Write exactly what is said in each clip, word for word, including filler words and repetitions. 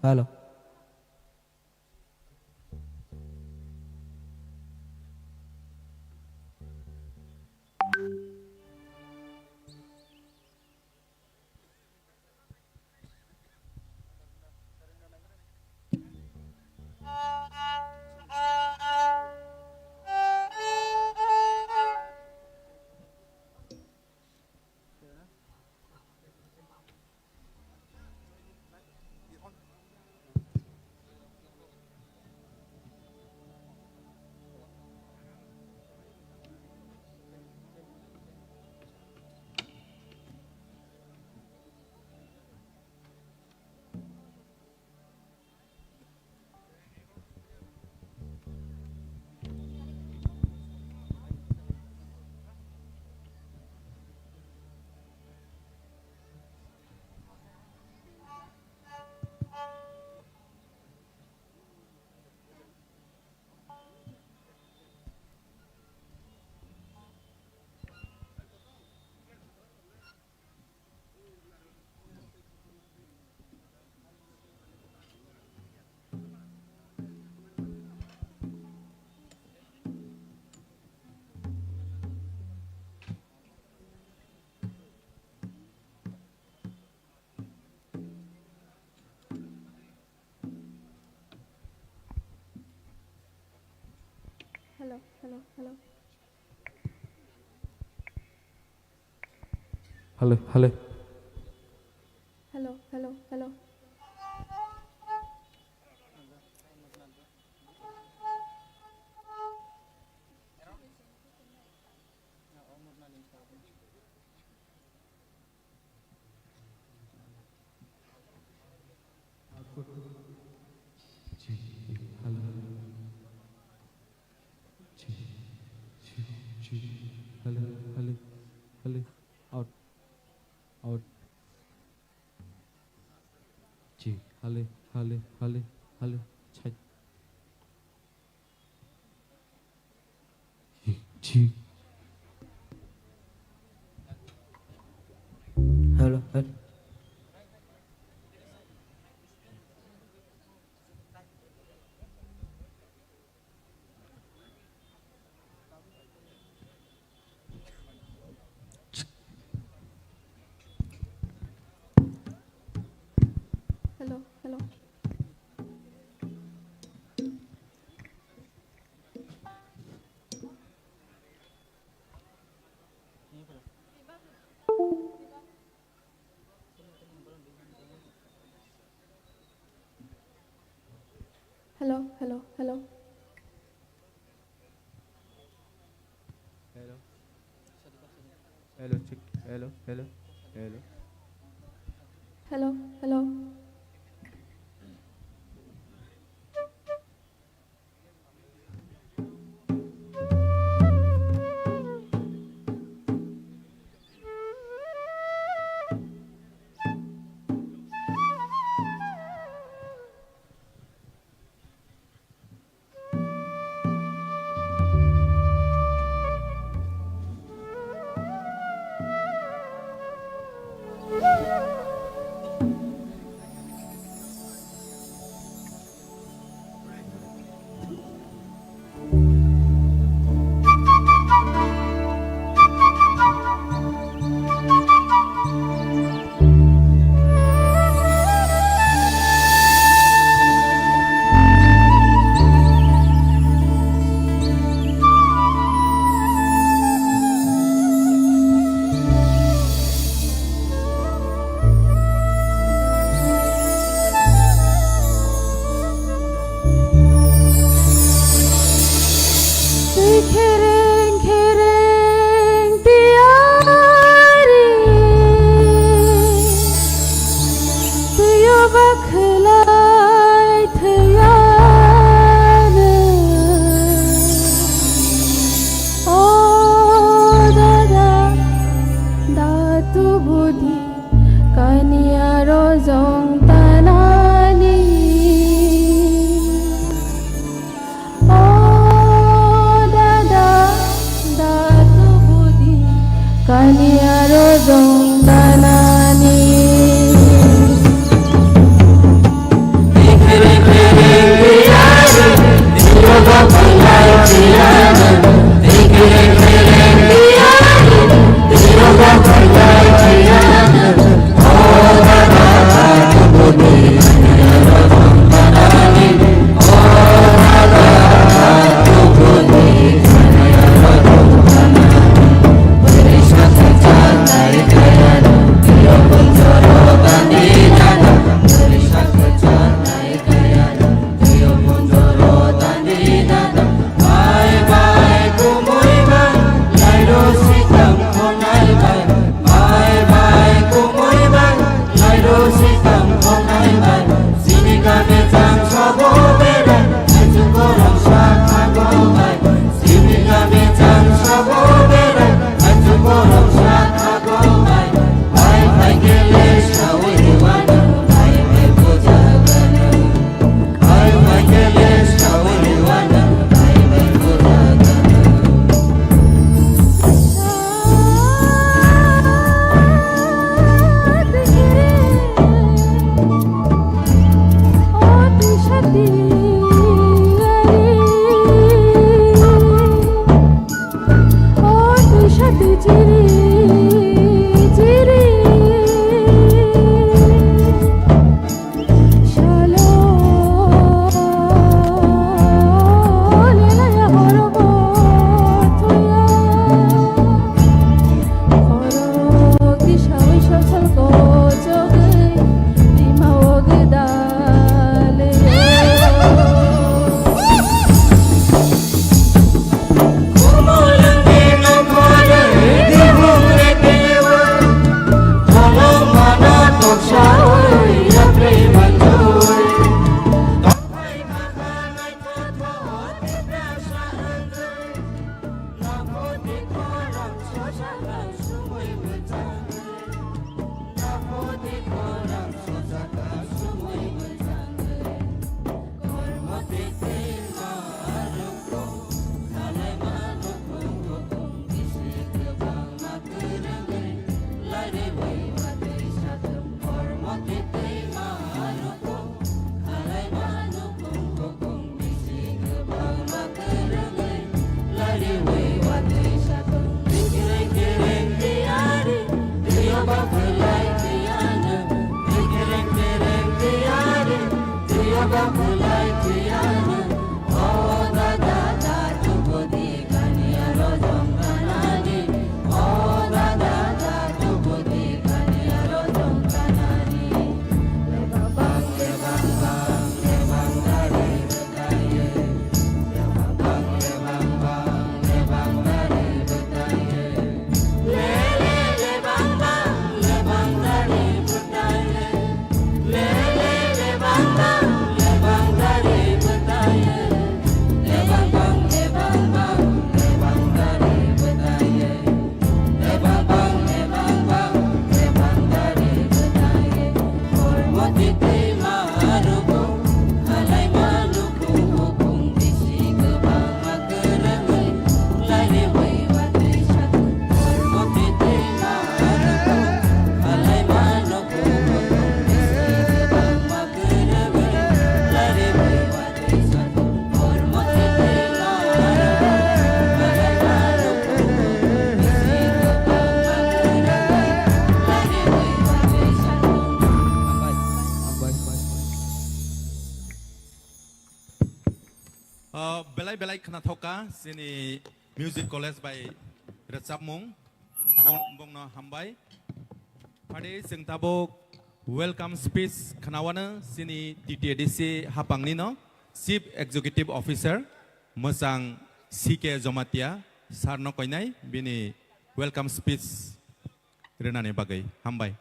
Hello. Hello, hello, hello. Hello, hello. Hello, hello, hello. Hello, hello, hello. Out, out. Chi, hello, hello, hello, hello. Chai. Chi. Hello, hello. Hello, hello. Hello, hello, hello. Hello. Hello, check. Hello, hello, hello. Hello, hello. Twi khereng khereng tiyari, twiyo bakhlai thwiyano. O dada, da tubudi kaniya rojong tanani. O dada, da tubudi kaniya rojong tanani. Belai khwnathok kha chini music college bai rwchapmung, bong-, bongno hambai. Phade chwng tabuk welcome speech khwnawano chini T T A D C hapangni no Chief Executive Officer mwchang C K Jomatia sir no koinai bini welcome speech rwnani bagwi hambai.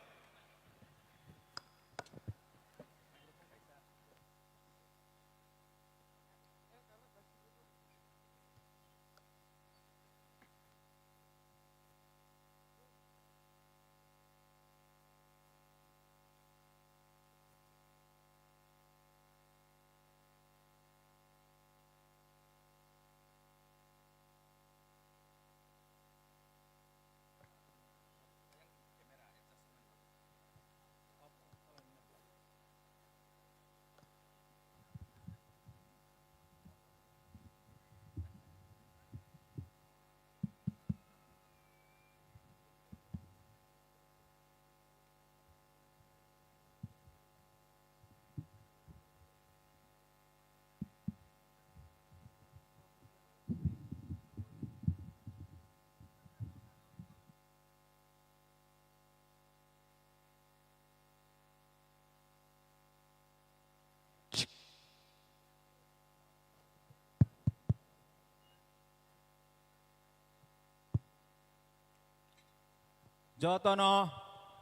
Jotono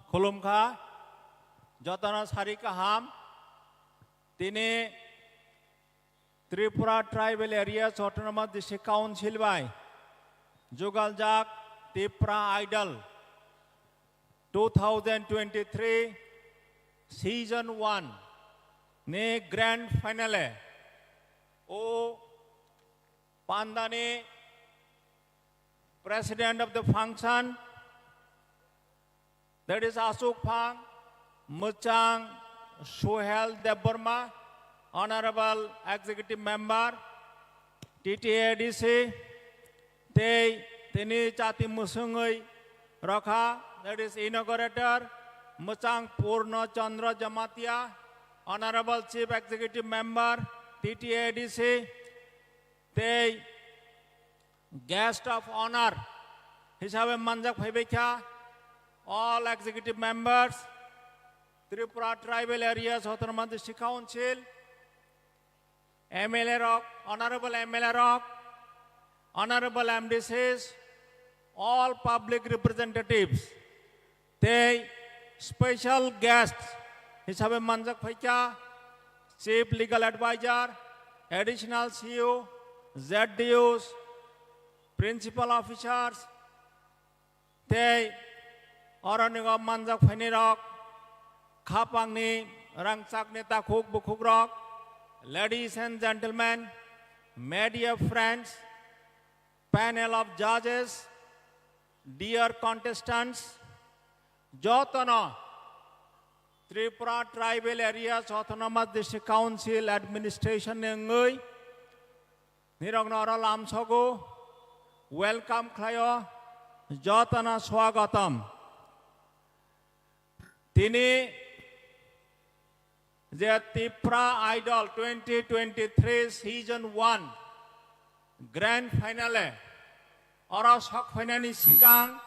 khulumkha, jotono sari kaham. Tini Tripura Tribal Areas Autonomous District Council bai jugaljak Tipra Idol two thousand twenty-three season one ni grand finale o pandani president of the function, that is Asuk Phang, Mwchang Suhel Debbarma, Honorable Executive Member, T T A D C, tei tini chati mwswngwi rokha, that is inaugurator, Mwchang Purno Chandra Jamatia, Honorable Chief Executive Member, T T A D C, tei guest of honor hisabe manjak phaibaikha all executive members, Tripura Tribal Areas Autonomous District Council, M L A rok, honorable M L A rok, honorable M D Cs, all public representatives, tei special guest hisabe manjak phaikha Chief Legal Advisor, Additional C E O, Z D Us, Principal Officers, tei oronigo manjak phainai rok, khapangni rangchakni takhuk bukhuk rok, ladies and gentlemen, media friends, panel of judges, dear contestants, jotono Tripura Tribal Areas Autonomous District Council Administration ni wngwi nirokno oro lamsogo, welcome khlaio, jotono swagatam. Tini je Tipra Idol twenty twenty-three season one grand finale oro sok phainani sikang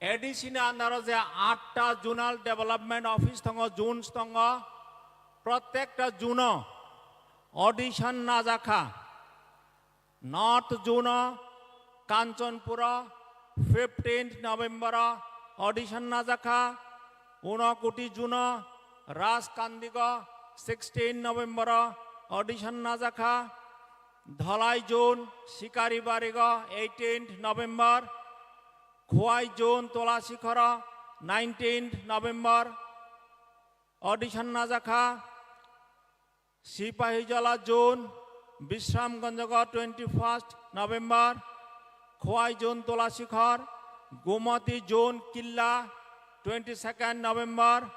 A D C ni under o je atta zonal development office tongo, zones tongo, protekta zone o audition najakha. North zone o Kanchanpur o fifteenth November o audition najakha, Unakoti zone o Rajkandigo sixteen November o audition najakha, Dhalai zone Sikaribarigo eighteenth November, Khowai zone Tolasikhoro nineteenth November audition najakha, Sipahijala zone Bisramganjago twenty-first November, Khowai zone Tolasikhor, Gomati zone Killa twenty-second November,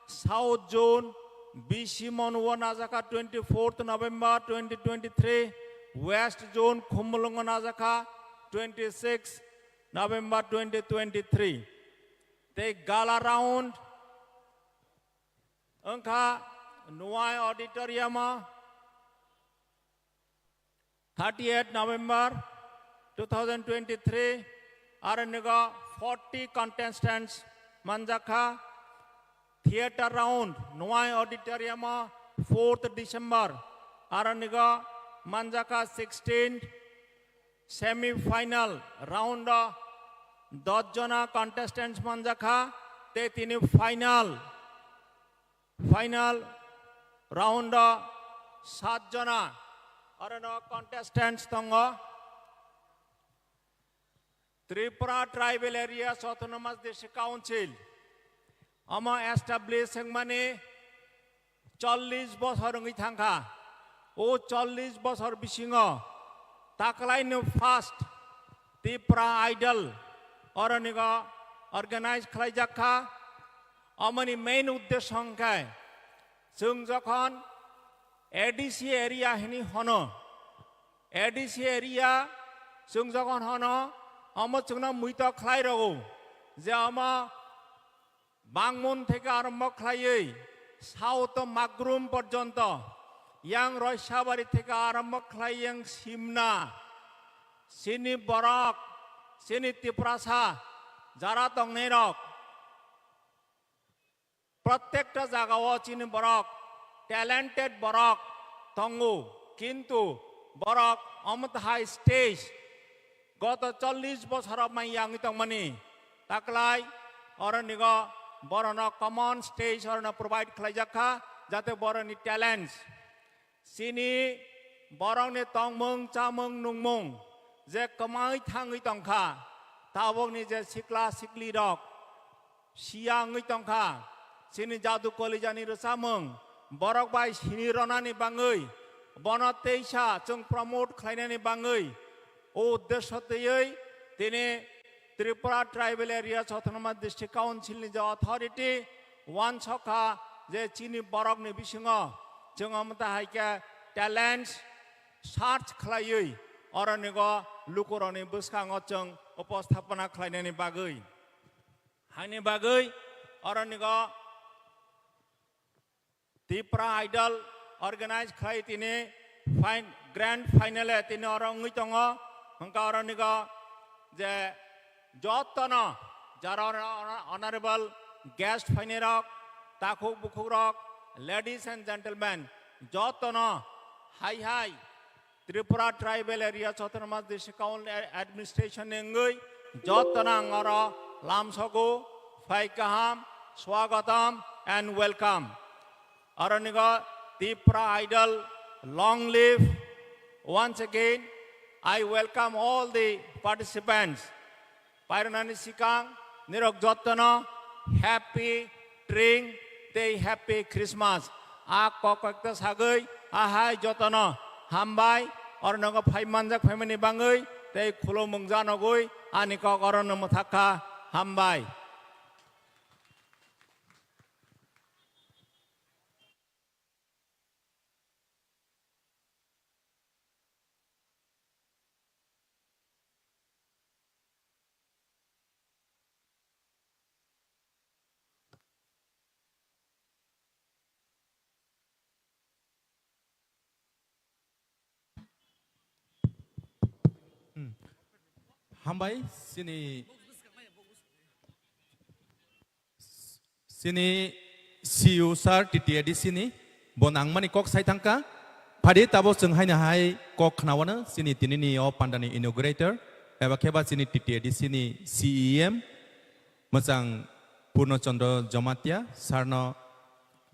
South zone B C Monuo najakha twenty-fourth November twenty twenty-three, West zone Khumulwngo najakha twenty-sixth November twenty twenty-three. Tei gala round wngkha Nuai Auditorium o thirtieth November two thousand twenty-three, aro nigo forty contestants manjakha. Theatre round, Nwai Auditorium o fourth December, aro nigo manjakha sixteenth semi final round o dos jona contestants manjakha, te tini final, final round o sat jona aro no contestants tongo. Tripura Tribal Areas Autonomous District Council omo establish wngmani chollish bosor wngwi thangkha. O chollish bosor bisingo taklaino first Tripura Idol oronigo organize khlaijak kha. Omoni main uddesho hwnkhe chwng jokhon A D C area hini hono, A D C area chwng jokhon hono, omo chwngno muito khlai rwo je omo Bangmun theke arombo khlaiwi South Magrum porjonto, yang Roisabari theke arombo khlai yang Simna, chini borok, chini Tiprasa jara tongnairok, prottekta jagao chini borok, talented borok tongo, kintu borok omo tahai stage goto chollish bosoro mai yangwi tongmani taklai oronigo borokno common stage orono provide khlaijak kha, jate borokni talents, chini borokni tongmung chamung nungmung je kwmawi thangwi tongkha, tabukni je sikla siklirok siya wngwi tongkha, chini jadu kolijani rwchapmung borok bai sini ronani bangwi, bono teisa chwng promote khlainani bangwi, o uddesho twiwi tini Tripura Tribal Areas Autonomous District Council ni je authority wansokha je chini borokni bisingo chwng omo tahai khe talents search khlaiwi oronigo lukurokni bwskango chwng uposthapona khlainani bagwi. Haini bagwi oronigo Tipra Idol organize khlai tini fin-, grand final e tini oro wngwi tongo. Hwnkha oronigo je jotono jara hon-, hon-, honorable guest phainairok, takhuk bukhukrok, ladies and gentlemen, jotono hai hai Tripura Tribal Areas Autonomous District Council Administration ni wngwi jotono ang oro lamsogo, phai kaham, swagatam and welcome. Aronigo Tipra Idol, long live. Once again, I welcome all the participants. Pairwnani sikang nirok jotono happy Tring tei happy Christmas. A kok kok ta sagwi ahai jotono hambai, oro nogo phai manjak phaimani bangwi tei khulumung janogwi ani kok oro no mwthak kha, hambai. Hmm. Hambai, sini, sini C E O sir, T T A D C ni, bo nangmani kok sai thangkha. Phadi tabo chwng haino hai kok khnaono, sini tinini o pandani inaugurator, eba kheba sini T T A D C ni C E M, mwchang Purno Chandra Jamatia, sir no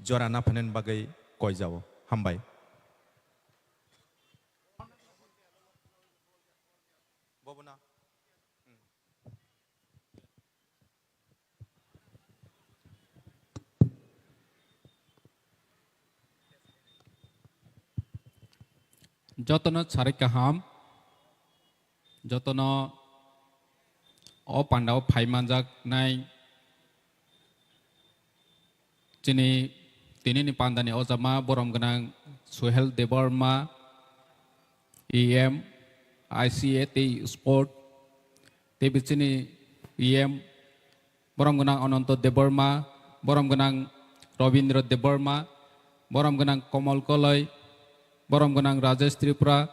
jora naphainani bagwi koijao. Hambai. Jotono sarik kaham, jotono o pandao phai manjak nai. Chini tinini pandani ojama borom gwnang Suhel Debbarma, E M, I C A tei Sport, tei bichini E M, borom gwnang Ananto Debbarma, borom gwnang Robindra Debbarma, borom gwnang Komol Koloi, borom gwnang Rajesh Tripura,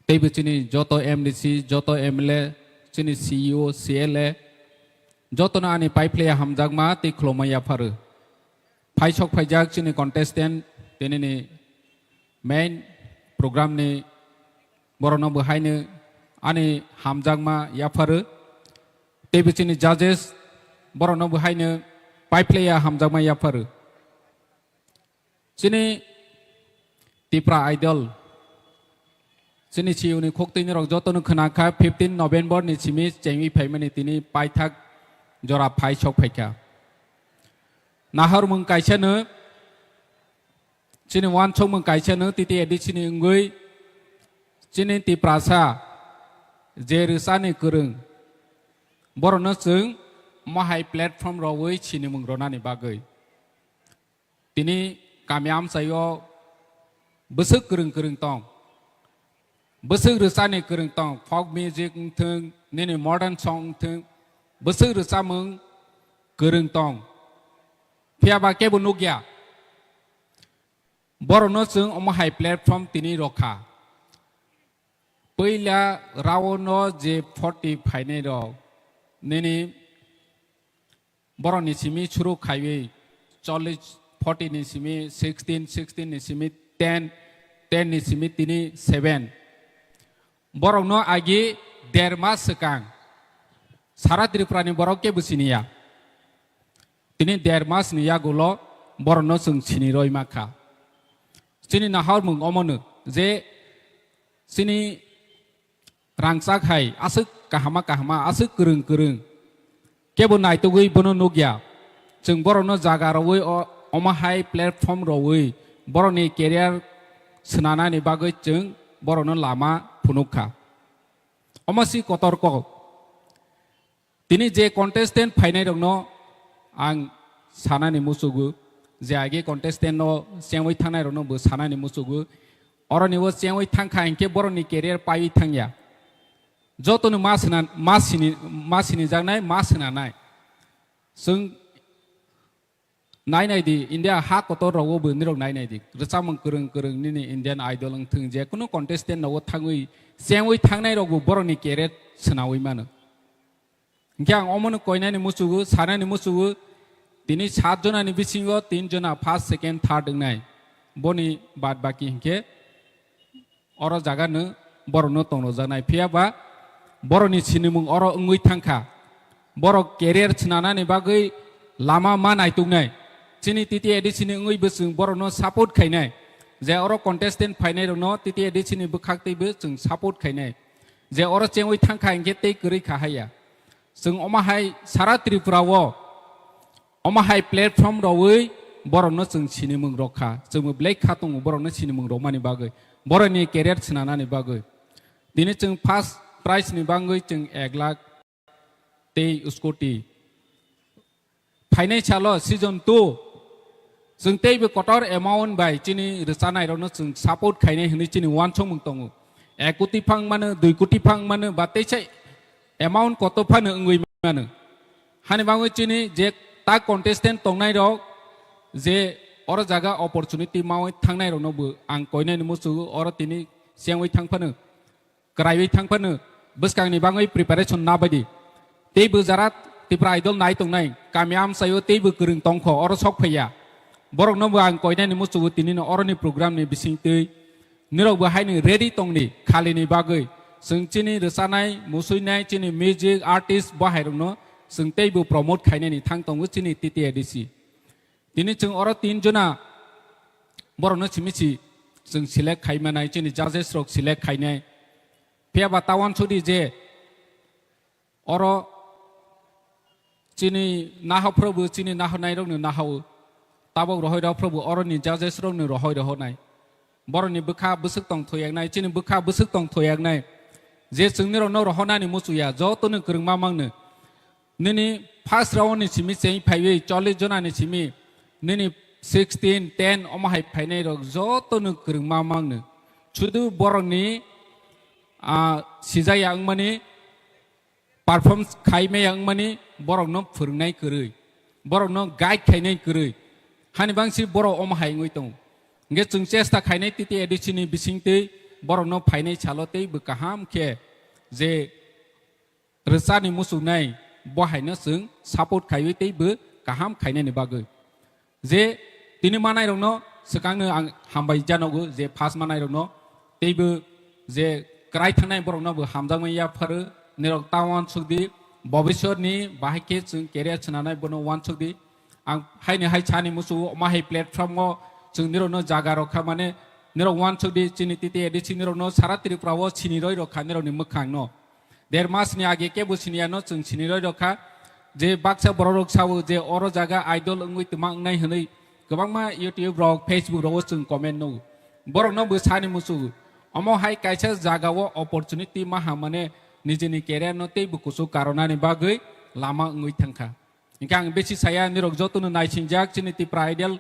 Teibo chini joto M D C, joto M L A, chini C E O, C L A, jotono ani paiphlaiya hamjakma tei khulumma yapharu. Phaisok phaijak chini contestant, tinini main program ni borokno bo haino ani hamjakma yapharu. Teibo chini judges borokno bo haino paiphlaiya hamjakma yapharu. Chini Tipra Idol, chini C E O ni khok twi ni rok jotono khwna kha, fifteen November ni simi chengwi phaimani tini paithak jora phai sok phaikha. Nahormung kaisa no, chini wansokmung kaisa no, T T A D C ni wngwi chini Tiprasa je rwchani kwrwng, borokno chwng mohai platform rogwi sinimung ronani bagwi. Tini kami amchaio bwswk kwrwng kwrwng tong. Bwswk rwchani kwrwng tong, folk music wngthwng, nini modern song wngthwng, bwswk rwchamung kwrwng tong. Phiya ba kebo nukya. Borokno chwng omo hai platform tini rokha. Puila round o je forty phainai rok, nini borokni simi suru khaiwi chollish, forty ni simi sixteen, sixteen ni simi ten, ten ni simi tini seven. Borokno agi der mas swkang sara Tripura ni borok kebo siniya. Tini der mas ni yagulo borokno chwng sini roi ma kha. Chini nahormung omono je chini rangchak hai aswk kahama kahama, aswk kwrwng kwrwng kebo naitugwi bono nukya. Chwng borokno jaga rogwi o-, omo hai platform rogwi borokni career swnanani bagwi chwng borokno lama phunuk kha. Omo si kotor kok. Tini je contestant phainai rokno ang sanani muchugo, je age contestant no chengwi thangnai rokno bo sanani muchugo. Oroni o chengwi thangkha hinkhe borokni career paiwi thangya. Jotono ma sina, ma sini, ma sinijaknai, ma sinanai. Chwng nai nai di, India ha kotor rogo bo nirok nai nai di. Rwchapmung kwrwng kwrwng nini Indian Idol wngthwng, je kunu contestant nogo thangwi chengwi thangnai rok bo borokni career swnawi mano. Hinkhe ang omono koinani muchugo, sanani muchugo, tini sat jonani bisingo tin jona first, second, third wngnai. Boni bad baki hinkhe oro jaga no borokno tongnojaknai. Phiya ba borokni sinimung oro wngwi thangkha. Borok career swnanani bagwi lama ma naituknai. Chini T T A D C ni wngwi bo chwng borokno support khainai. Je oro contestant phainai rokno T T A D C ni bwkhak twi bo chwng support khainai. Je oro chengwi thangkha hinkhe tei kwrwi kha haiya. Chwng omo hai sara Tripura o omo hai platform rogwi borokno chwng sinimung rok kha. Chwngbo belai kha tongo borokno sinimung rokmani bagwi, borokni career swnanani bagwi. Tini chwng first prize ni bagwi chwng ek lakh tei scooty. Phainai salo season two chwng teibo kotor amount bai chini rwchanai rokno chwng support khainai hwnwi chini wansukmung tongo. Ek koti phang mano, dui koti phang mano, ba teisa amount kotor phano wngwi mano. Hani bagwi chini je ta contestant tongnai rok je oro jaga opportunity mawi thangnai rokno bo ang koinani muchugo, oro tini chengwi thang phano, kwraiwi thang phano bwskangni bagwi preparation na baidi. Teibo jara Tipra Idol nai tongnai kami amchaio teibo kwrwng tongkho oro sok phaiya. Borokno bo ang koinani muchugo tinino oroni program ni bisingtwi. Nirok bo haino ready tongdi khalini bagwi. Chwng chini rwchanai, musuinai, chini music artist bo hairokno chwng teibo promote khainani thang tongo chini T T A D C. Tini chwng oro tin jona borokno simi si chwng select khai manai, chini judges rok select khainai. Phiya ba ta wansukdi je oro chini naha phrobo chini naha nairokno naha-o. Tabok rohoi rok phrobo oroni judges rokno rohoi rohonai. Borokni bwkha bwswk tong thoyaknai, chini bwkha bwswk tong thoyaknai. Je chwng nirokno rohonani muchuya, jotono kwrwngma mangno. Nini first round ni simi cheng phaiwi chollish jona ni simi nini sixteen, ten omo hai phainai rok jotono kwrwngma mangno. Sudu borokni, ah, sijaya wngmani, perform khai maya wngmani, borokno phwrwngnai kwrwi, borokno guide khainai kwrwi. Hani bangsi borok omo hai wngwi tongo. Hwnkhe chwng chesta khainai T T A D C ni bisingtwi borokno phainai salo teibo kaham khe je rwchani muchungnai bo haino chwng support khaiwi teibo kaham khainani bagwi. Je tini manairokno swkangno ang hambai janogo je first manairokno teibo je kwrai thangnai borokno bo hamjakmani yapharo nirok ta uansukdi bobiswrni bahai khe chwng career swnanai bono uansukdi. Ang haini hai sani muchungo omo hai platform o chwng nirokno jaga rokha mane nirok uansukdi chini T T A D C nirokno sara Tripura o sini roi rokha nirokni mwkhangno. Der mas ni age kebo sini ano chwng sini roi rokha je baksa borok rok sao je oro jaga idol wngwi twma wngnai hwnwi kwbangma YouTube rok Facebook rogo chwng comment nugo. Borokno bo sani muchungo omo hai kaisa jaga o opportunity maha mane nijini career no teibo kuchuk karonani bagwi lama wngwi thangkha. Hingke ang besi saya nirok jotono naisingjak chini Tipra Idol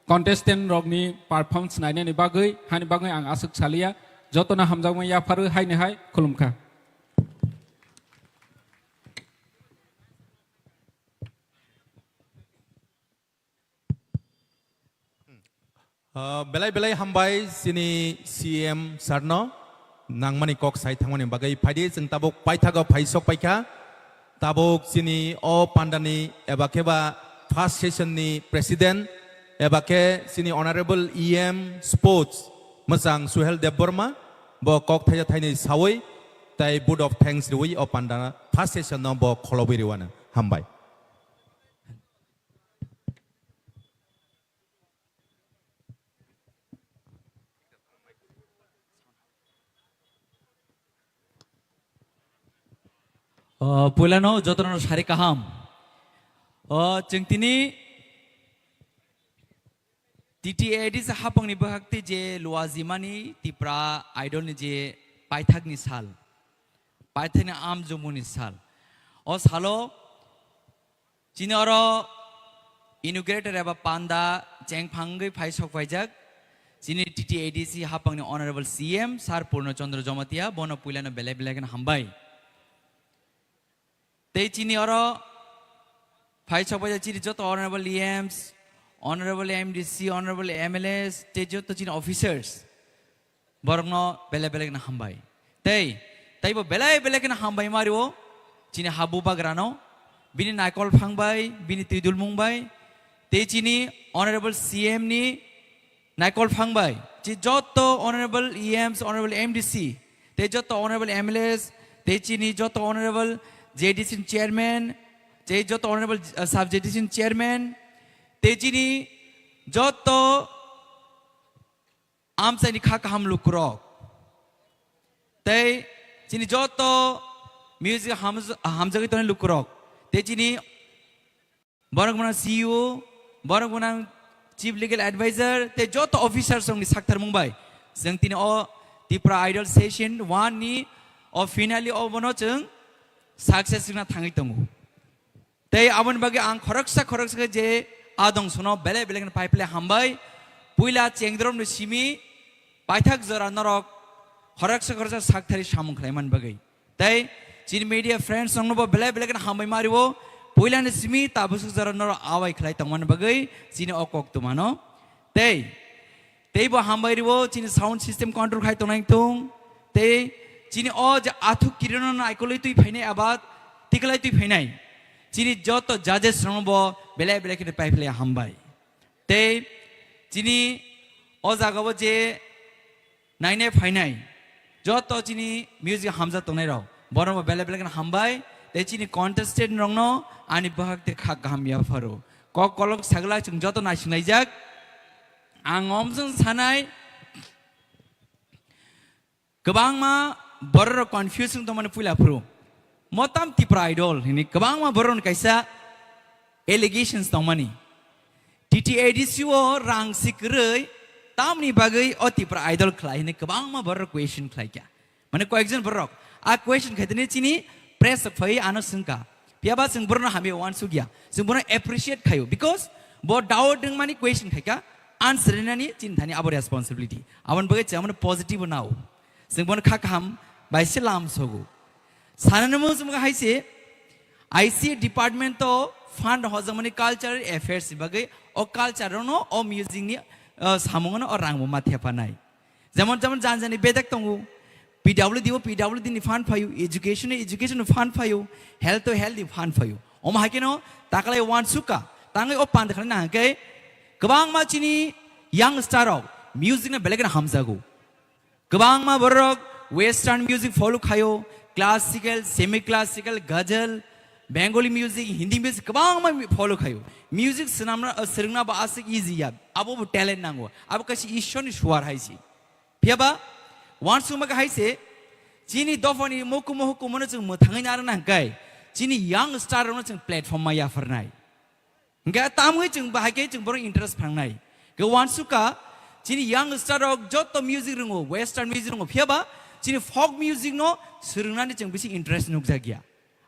contestant rokni performance nainani bagwi, hani bagwi ang aswk saliya, jotono hamjakmani yapharo haini hai khulumkha. Ah, belai belai hambai chini C M sir no nangmani kok sai thangmani bagwi. Phaidi chwng tabuk paithago phai sok paikha. Tabuk chini o pandani eba khe ba first session ni president eba khe chini honorable E M sports mwchang Suhel Debbarma bo kok thaisa thainwi sawi tai vote of thanks riwi o panda first session no bo kholobwi riwano. Hambai. O, puilano jotono sari kaham. O, chwng tini T T A D C hapangni bwkhak tei je luajimani Tipra Idol ni je paithakni sal, paithakni amjomuni sal. O salo chini oro inaugurator eba panda chengphangwi phai sok phaijak chini T T A D C hapangni Honorable C M Sir Purno Chandra Jamatia, bono puilano belai belai kheno hambai. Tei chini oro phai sok phaijak chini joto Honorable E Ms, Honorable M D C, Honorable M L As, tei joto chini officers. Borokno belai belai kheno hambai. Tei, teibo belai belai kheno hambai mario, chini habu bagrano, bini naikol phang bai, bini twidulmung bai, tei chini Honorable C M ni naikol phang bai, chi joto Honorable E Ms, Honorable M D C, tei joto Honorable M L As, tei chini joto Honorable J D C ni chairman, tei joto Honorable, uh, sub J D C ni chairman, tei chini joto amchaini kha kaham lukurok, tei chini joto music hamj-, hamjagwi tongnai lukurok, tei chini borok gwnang C E O, borok gwnang Chief Legal Advisor, tei joto officers rokni saktharmung bai chwng tini o Tipra Idol Session one ni o finale o bono chwng success wngna thangwi tongo. Tei aboni bagwi ang khoroksa khoroksa khe je adong sono belai belai kheno pai phle hambai. Puila chengdromni simi paithak jora norok khoroksa khoroksa sakthari samung khlaimani bagwi. Tei chini media friends rokno bo belai belai kheno hambai mario. Puilani simi tabuk jora norok awai khlai tongmani bagwi chini o kok tumano. Tei Teibo hambai rio chini sound system control khai tongnai thung. Tei chini o je athuk kirino naikolwi twi phainai aba tiklai twi phainai. Chini joto judges rokno bo belai belai khe pai phlai hambai. Tei chini o jaga o je nainai phainai joto chini music hamjak tongnai rok borokno bo belai belai khe hambai. Tei chini contestant rokno ani bohak tei kha kaham yapharo. Kok kolok sagla chwng joto naisinglaijak. Ang omsong sanai, kwbangma bororok confuse wng tongmani puila phuru. Motam Tipra Idol hini kwbangma bororokni kaisa allegations tongmani. T T A D C o rang si kwrwi tamni bagwi o Tipra Idol khlai hini kwbangma bororok question khlaikha. Mane koyekjon borok a question khaitene chini press rok phai ano swngkha. Phiya ba chwng borokno hamya uansukya. Chwng borokno appreciate khaio. Because bo doubt wngmani question khaikha, answer rinani chini thani abo responsibility. Aboni bagwi chwng abono positive nao. Chwng bono kha kaham bai se lam sogo. Sanani mung chwng hai se I C A department o fund hojagmani cultural affairs ni bagwi o culture no o music ni, uh, samung no o rang bo ma thepanai. Jemon, jemon jani jani bedek tongo. P W D o P W D ni fund phaio, education o education ni fund phaio, health o health ni fund phaio. Omo hai kheno takalai wansukha, tangwi o panda khlai nang khe kwbangma chini young star rok music no belai kheno hamjago. Kwbangma borok western music follow khaio, classical, semi classical, ghazal, Bengali music, Hindi music kwbangma mi-, follow khaio. Music swnamna, uh, swrwngna bo aswk easy ya. Abo bo talent nango. Abo kaisa Ishwar ni suar hai se. Phiya ba, wansukma khe hai se, chini dophani mukumu hukumu no chwng mwthangwi narwkna hwnkhe, chini young star rok no chwng platform ma yapharnai. Hingke tamwi chwng bahai khe chwng borok interest phangnai. Khe wansukha, chini young star rok joto music ringo, western music ringo, phiya ba chini folk music no swrwngnani chwng bisi interest nukjakya.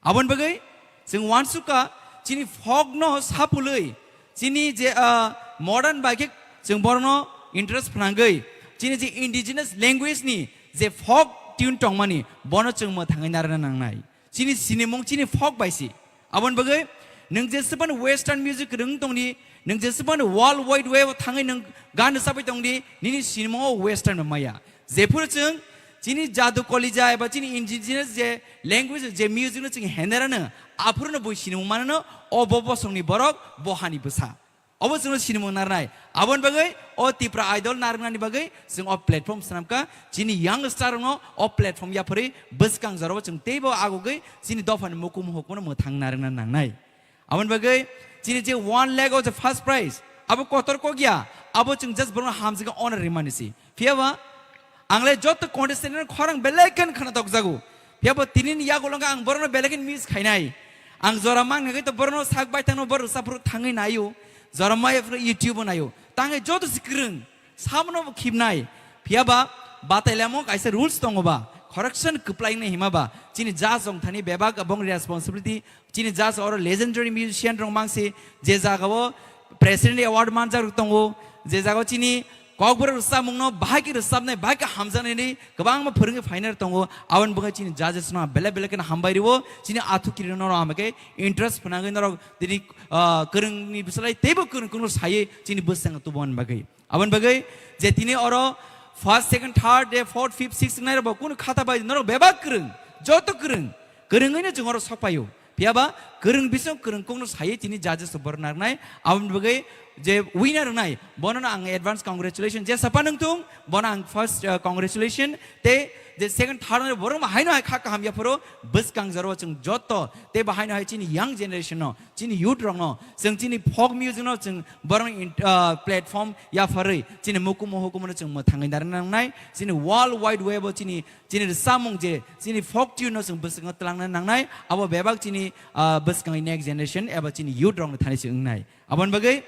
Aboni bagwi chwng wansukha, chini folk no sapulwi, chini je, ah, modern bai khe chwng borokno interest phnangwi, chini je indigenous language ni je folk tune tongmani, bono chwng mwthangwi narwkna nangnai. Chini sinimung chini folk bai si. Aboni bagwi nwng jeswkmani western music kwrwng tongdi, nwng jeswkmani world wide web o thangwi nwng gan rwchapwi tongdi, nini sinimungo western bai maya. Jephuru chwng chini jadu kolija eba chini indigenous je language je music no chwng henerano, aphuru no bui sinimung manano, o bo bosongni borok, bo hani bwsa. Obo chwngno sinimung narnai. Aboni bagwi o Tipra Idol narwknani bagwi chwng o platform swnamkha. Chini young star rokno o platform yapharwi bwskang jorao chwng teibo agogwi chini dophani mukumu hukumu mwthang narwkna nangnai. Aboni bagwi chini je one lakh o je first prize, abo kotor kok ya, abo chwng just borokno hamjakhe honor rimani si. Phiya ba, ang le joto contestant no khorang belai khe khna tokjago. Phiya bo tini ni yagulo wngkha ang borokno belai khe miss khainai. Ang jora mang nagwi to borokno sak bai thangno borok rwchapru thangwi naio. Jora maya phuru YouTube o naio. Tangwi joto se kwrwng, sabono bo khibnai. Phiya ba, batailamo kaisa rules tongo ba. Correction kwplai wngnai hima ba. Chini judge wng thani bebak abong responsibility. Chini judge oro legendary musician rok mangsi je jaga o President Award manjak rok tongo, je jaga o chini kokborok rwchapmung no bahai khe rwchapnai, bahai khe hamjaknai ni kwbangma phwrwngwi phainai rok tongo, aboni bagwi chini judges no belai belai kheno hambai rwo, chini athukirirok norok hambai khe interest phnangwi norok tini, ah, kwrwng ni bwsalai teibo kwrwng kwrwng sai chini bwskango tubumani bagwi. Aboni bagwi je tini oro first, second, third, je fourth, fifth, sixth wngnai rok bo kunu khata bai norok bebak kwrwng, joto kwrwng, kwrwngwi no chwng oro sok paio. Phiya ba kwrwng bising kwrwng kokno sai tini judges rok borok narwknai. Aboni bagwi je winner wngnai bono no ang advance congratulation. Je sapa nwng thung bono ang first, uh, congratulation. Tei je second, third wngnai borok ma haino hai kha kaham yapharo bwskang jorao chwng joto tei bo haino hai chini young generation no chini youth rokno, chwng chini folk music no chwng borokni in-, ah, platform yapharwi chini mukumu hukumu no chwng mwthangwi narwkna nangnai, chini world wide web o chini, chini rwchapmung je chini folk tune no chwng bwskango twlangna nangnai, abo bebak chini, ah, bwskangni next generation eba chini youth rokni thani se wngnai. Aboni bagwi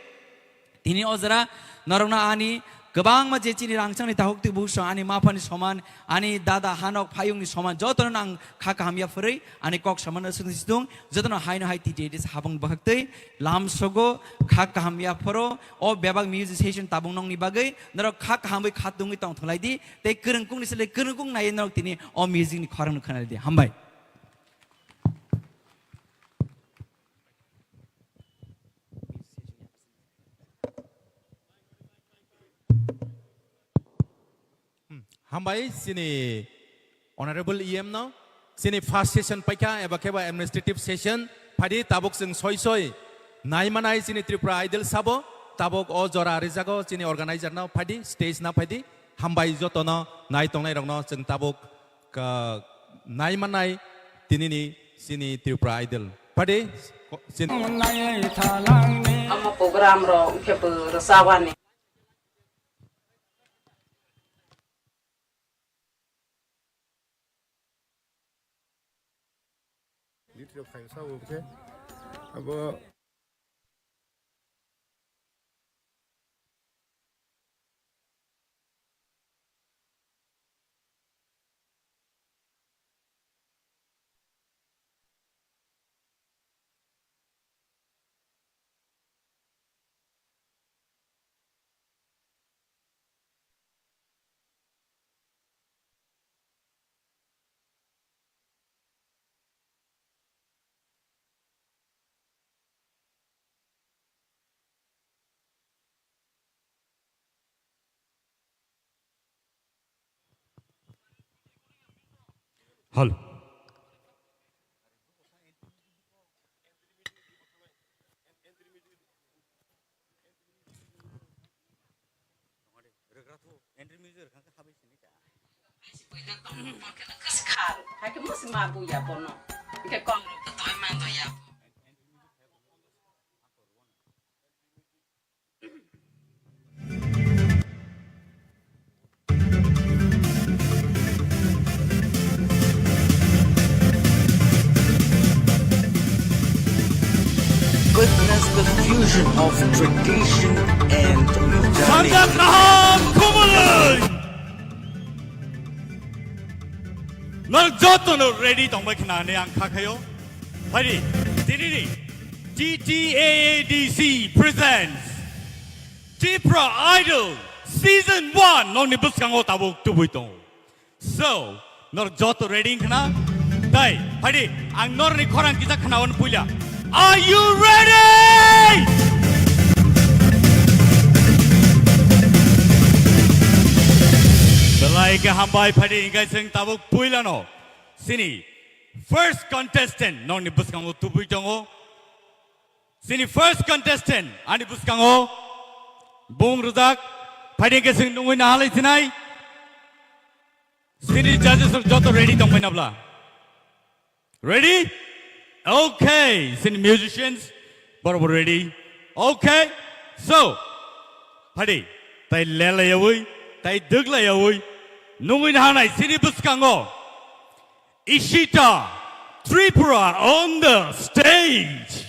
tini o jora norokno ani kwbangma je chini rangchakni takhuk twi bukhuk song ani maphani soman, ani dada hanok phayungni soman, jotono ang kha kaham yaphurwi ani kok soman aswk situng, jotono haino hai T T A D S habang bwkhaktwi lamsogo kha kaham yaphoro. O bebak music session tabuk nokni bagwi norok kha kahamwi kha tungwi tongthwlaidi tei kwrwngkukni sle kwrwngkuk naiwi norok tini o music ni khorang no khwnalaidi. Hambai. Hmm, hambai chini Honorable E M no, chini first session paikha eba khe ba administrative session, phaidi tabuk chwng soi soi naimanai chini Tripura Idol sabo, tabuk o jora rijago chini organizer no phaidi, stage no phaidi, hambai jotono nai tongnai rokno chwng tabuk ka-, naimanai tinini chini Tripura Idol. Phaidi, ko-, chini Omo program rok wngkhe bo rwchapani. Video khaisa bo khe abo. Hol. Hai se puila tong, pokhe no kwskhal. Hai khe musi ma buya bono. Hingke kok rok to toi man doya bo. Witness the fusion of tradition and modernity. Sanjak kaham khumulwi! Norok joto no ready tongbai khna hinwi ang kha khaio. Phaidi, tinini T T A A D C presents Tipra Idol Season one nokni bwskango tabuk tubui tongo. So, norok joto ready wngkha na? Tai, phaidi, ang norokni khorang kisa khnawan puila. Are you ready? Belai khe hambai, phaidi, hingkai chwng tabuk puilano. Sini first contestant nokni bwskango tubui tongo. Sini first contestant ani bwskango bung rwjak, phaidi khe chwng nungwi nahalai sinai. Sini judges rok joto ready tongbai nabla? Ready? Okay. Sini musicians borok bo ready. Okay. So, phaidi, tai lelayawi, tai dwglayawi nungwi nahanai sini bwskango Ishita Tripura on the stage.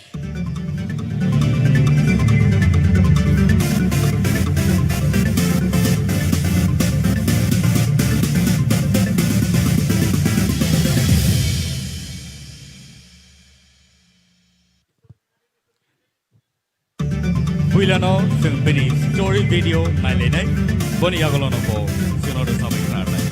Puilano chwng bini story video nailainai, boni yagulono bo chwngno rwchapwi khnarnai.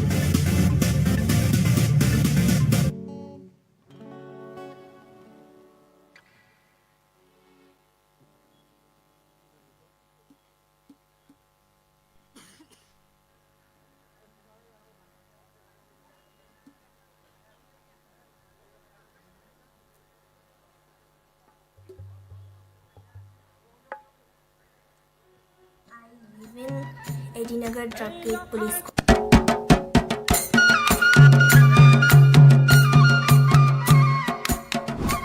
I live in Edinagar Drug Gate Police.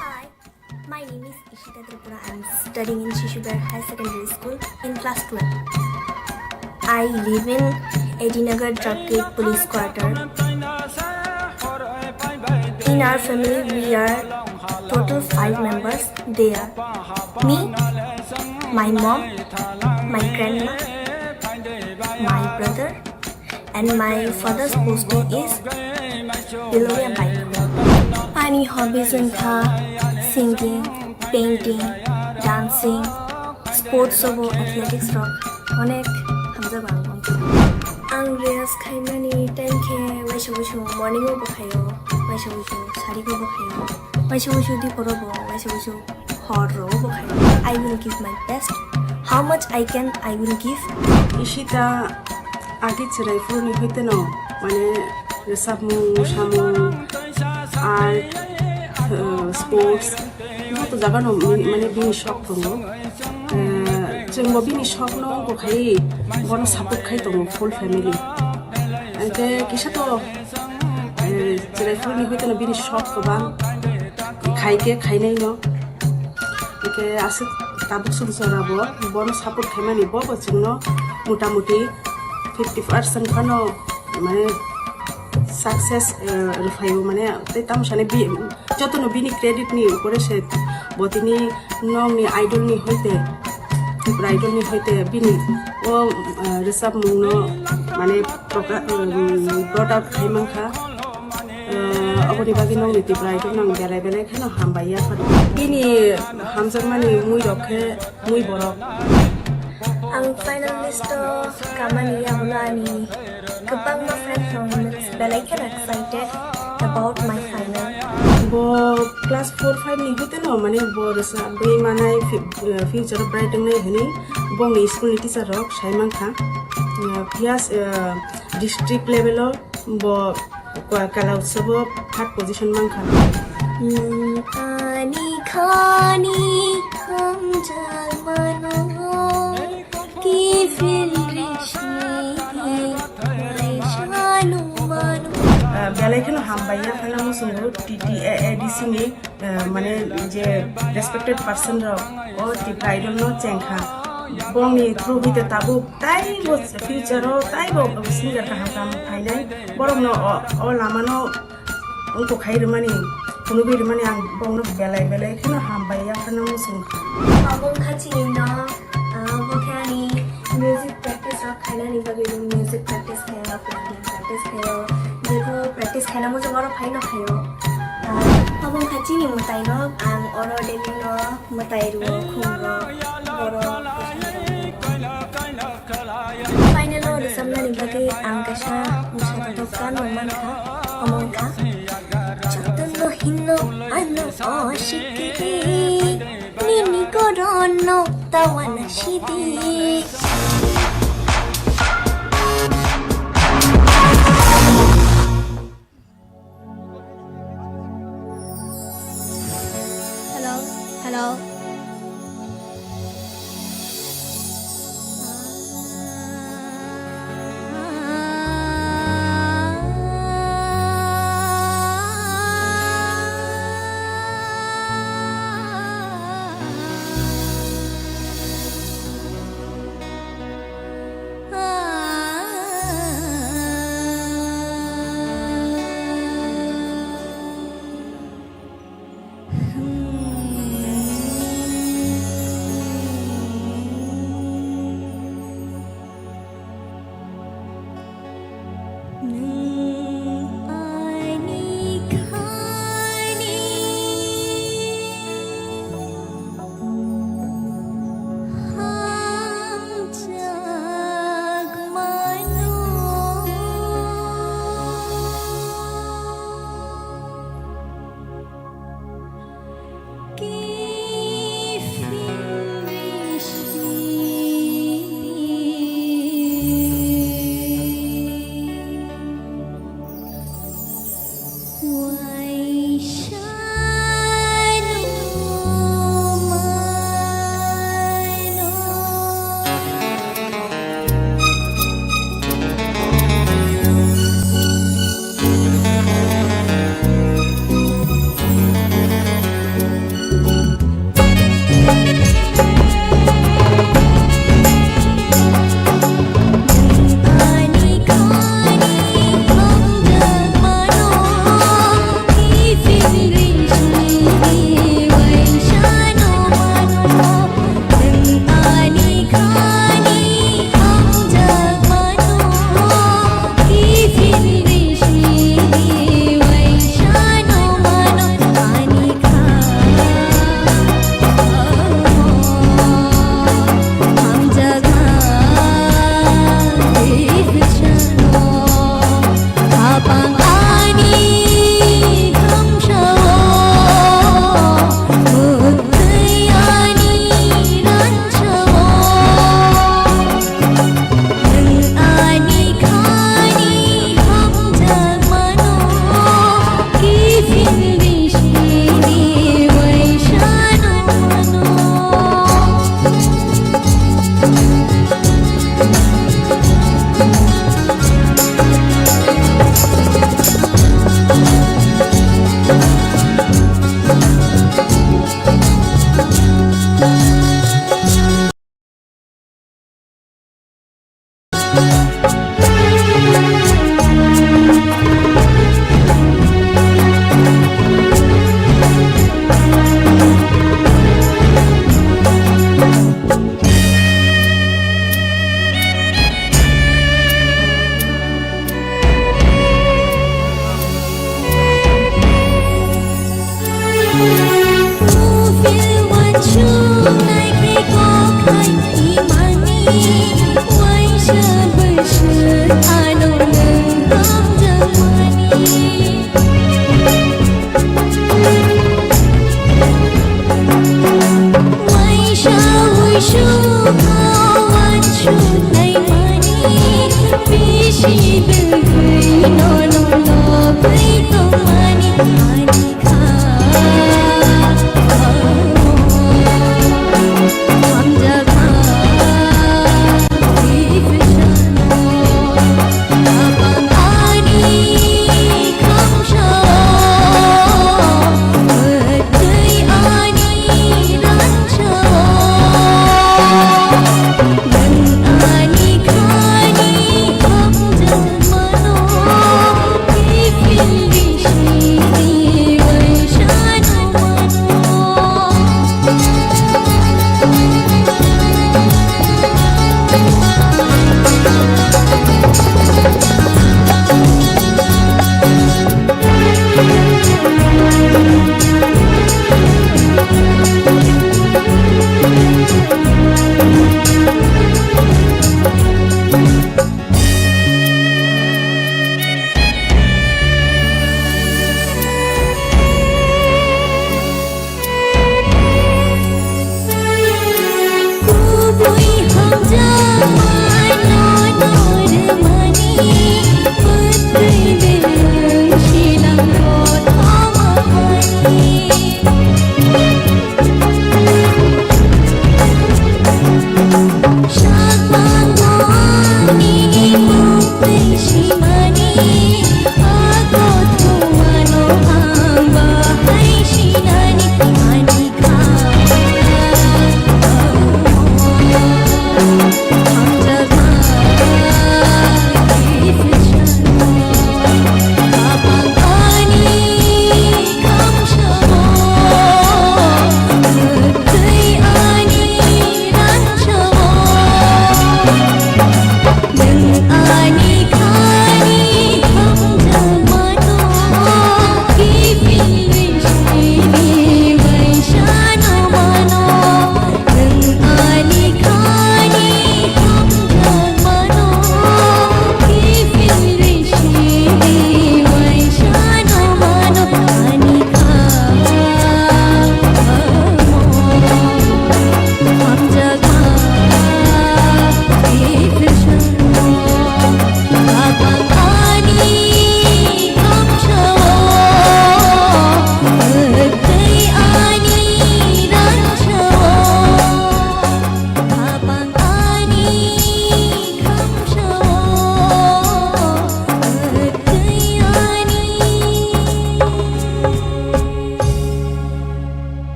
Hi, my name is Ishita Tripura. I'm studying in Shishuber Higher Secondary School in class twelve. I live in Edinagar Drug Gate Police Quarter. In our family, we are total five members. They are me, my mom, my grandma, my brother, and my father's posting is Bilonia Baithalwi. Ani hobbies wngkha singing, painting, dancing, sports obo athletics rok onek hamjago ang. Ang riyaz khaimani time khe waisa waisa morning o bo khaio, waisa waisa sari o bo khaio, waisa waisa dipor o bo, waisa waisa hor o bo khaio. I will give my best. How much I can, I will give. Ishita agi chwrai phuruni hoiteno mane rwchapmung, samung, art, uh, sports, joto jagano mi-, mane bini shok tongo. Eh, chwngbo bini shokno bo khai bono support khai tongo full family. Hingke kisa to, eh, chwrai phuruni hoiteno bini shok kwbang khai khe khainai no. Hingke aswk tabuk sumsora bo bono support khaimani bo bo chwngno mota moti fifty percent phano mane success, eh, rwphaio mane tei tamo sani bi-, jotono bini credit ni upore se bo tini nokni idol ni hoite, Tripura idol ni hoite bini o, eh, rwchapmung no mane proka-, um, brought out khai mankha. Eh, aboni bagwi nokni Tripura idol no ang belai belai kheno hambai ya phano. Bini hamjakmani mui rok khe mui borok. Ang final list o kamani yagulo ani kwbangma friend rok hinwi belai kheno excited about my final. Bo class four five ni hoite no mane bo rwsa bwi manai fi-, eh, future bright wngnai hinwi bongni school ni teacher rok sai mankha. Eh, phiya, eh, district level o bo Kala utsobo third position mankha. Nwng ani khani hamjakmano, kiphil risi waisano mano. Ah, belai kheno hambai ya kheno muchungo T T A A D C ni, ah, mane je respected person rok o Tipra Idol no chengkha. Bongni through hite tabuk taibo future o taibo singer kaham kaham phainai. Borokno o, o lamano wngkok khai rwmani, phunugwi rwmani ang bongno belai belai kheno hambai ya kheno muchung kha. Abo wngkha chini no, ah, bo khe ani music practice rok khainani bagwi music practice khaio, piano practice khaio, jebo practice khaina muchung oro phaino khaio. Ah, abo wngkha chini mwtai no, ang oro daily no mwtai rwo, khum rwo, borok. Final o rwchapnani bagwi ang kaisa bwsa kotor kano mankha, omo wngkha, "Jotono hino ano oshikiri, nini gorono tawana shidi." Hello, hello.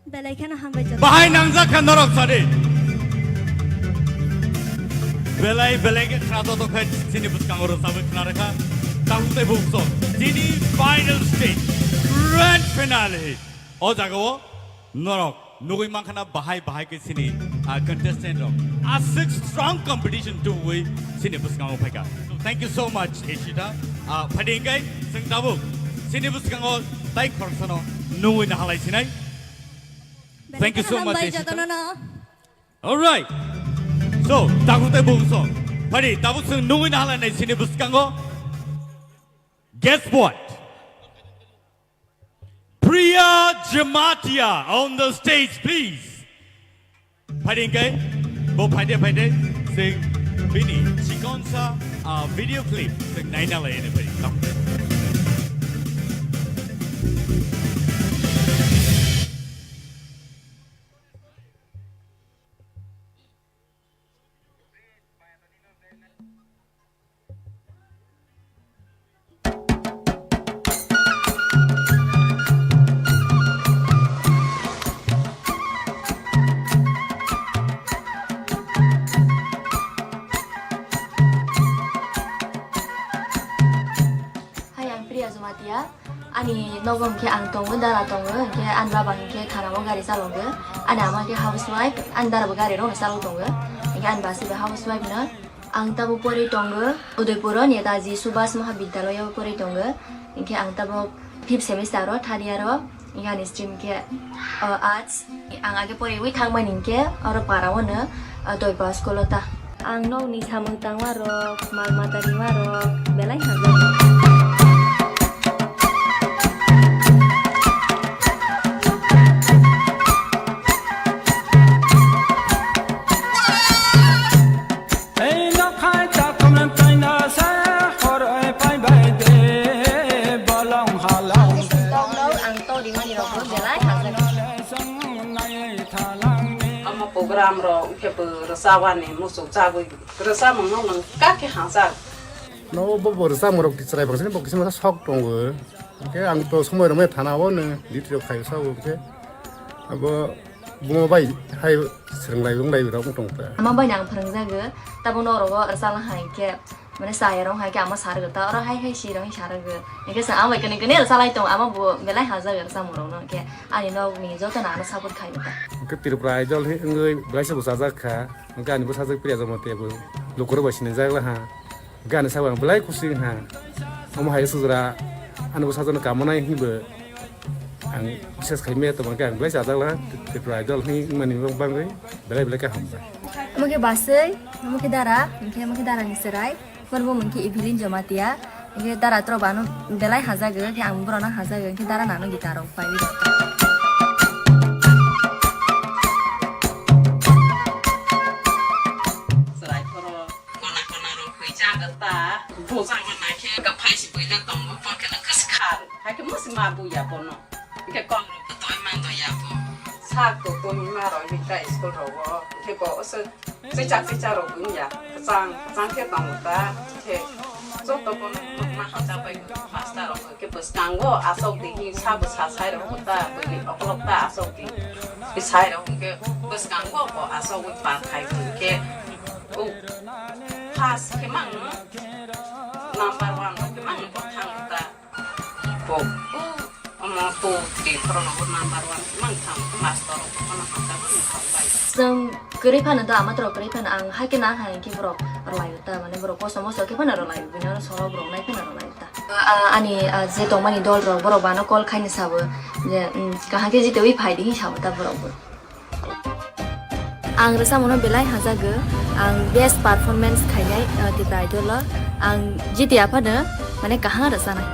Belai kheno hambai jagao. Bahai nangjak kha norok sadi. Belai belai khe khna to to khe chini bwskango rwchabwi khna rwkha. Tabuk tei bukso chini final stage, grand finale. O jagao norok nugwi mankha na bahai bahai khe chini, ah, contestant rok. Aswk strong competition tubui chini bwskango phaikha. So, thank you so much, Ishita. Ah, phaidi hwnkhe chwng tabuk chini bwskango tai khoroksano nugwi nahalai sinai. Thank you so much, Ishita. All right. So, tabuk tei bukso. Phaidi, tabuk chwng nugwi nahalai nai chini bwskango. Guess what? Priya Jamatia on the stage, please. Phaidi hwnkhe, bo phaidi phaidi, chwng bini chikonsa, ah, video clip chwng naina lai ani phaidi. Hai, ang Priya Jamatia. Ani nogo hwnkhe ang tongo, dara tongo, hwnkhe ani baba hwnkhe thanao gari chalogo. Ani ama hwnkhe housewife, ani dara bo gari rokno chalok tongo. Hwnkhe ani basi bo housewife no. Ang tabuk porwi tongo Udaipuro Netaji Subhas Mahavidyalaya o porwi tongo. Hwnkhe ang tabuk fifth semester o, third year o. Hwnkhe ani stream khe, o, arts. Ang age poriwi thangmani hinkhe oro para o no, o, Doipa school o ta. Ang nokni samung tangma rok, mal mata rima rok belai hamjak. Chawani muchuk chagwi rwchapmungno nwng kaki hamjak. No bo bo rwchapmung rok chwrai bangsa bo kisa masa sok tongo. Hwnkhe ang to somoi rwmai thana o nwng duty rok khai sao hwnkhe abo buma bai hai swrwnglai wnglai rok wng tong ta. Ama bai nang phwrwngjago, tabuk norok o rwchapna hai khe. Mane chaya rok hai khe ama sargo ta, oro hai hai si rok sa rwgo. Hwnkhe chwng ama bai kwnwi kwnwi rwchalai tongo, ama bo belai hamjak rwchapmung rokno, hwnkhe ani nokni joto no ano support khai ta. Hwnkhe Tripura Idol hi wngwi belai se bwsajak kha, hwnkhe ani bwsajak Priya Jamatia bo lukurok bai sinijak laha, hwnkhe ani sakbai ang belai kusi wngha. Omo hai sujra ani bwsajak no kamonai hinwi bo ang bises khai maya tongma khe ang belai chajak laha, Tripura Idol hinwi wngmani bagwi belai belai khe hamjak. Omo khe baswi, omo khe dara, hwnkhe omo khe dara ni chwrai. Phone bo mungkhe Evelyn Jamatia, hwnkhe dara tro bano belai hajago, hwnkhe ang borok no hajago, hwnkhe dara nano guitar rok pai rw. Chwrai phoro kona kona rok hwi jago ta, bo jago na khe ka phai si bui da tongo, phone khe na khas khar, hai khe musi ma buya bono, hwnkhe kok rok bo toi man do ya bo. Sak to to ni ma rok ni ta school rogo, hwnkhe bo oso Chicha chicha rok wngya, kwchang kwchang khe tongo ta, khe joto bono nukna hamjak bai master rok khe bwskango asok di hi sabo sa sai rok ta, bwrwi okolog ta asok di hi sai rok khe bwskango bo asogwi pa khai khe o first khe mang number one rok khe mang bo thang ta. Bo, omo to twi khoroknwi bo number one mang thang master rok phano hamjagwi wng thang bai. Chwng kwrwi phano do, ama toro kwrwi phano ang hai khe na hai khe borok rwlai ta, mane borok kosom moso khe phano rwlai, bini oro sorok rok nai phano rwlai ta. Ah, ani, ah, je tongmani dol rok borok bo ano call khaini sabo je, um, kaham khe jitewi phai di hin sabo ta borok bo. Ang rwchapmungno belai hamjago, ang best performance khainai, uh, Tipra Idol o. Ang jiti aphano mane kaham rwchanai.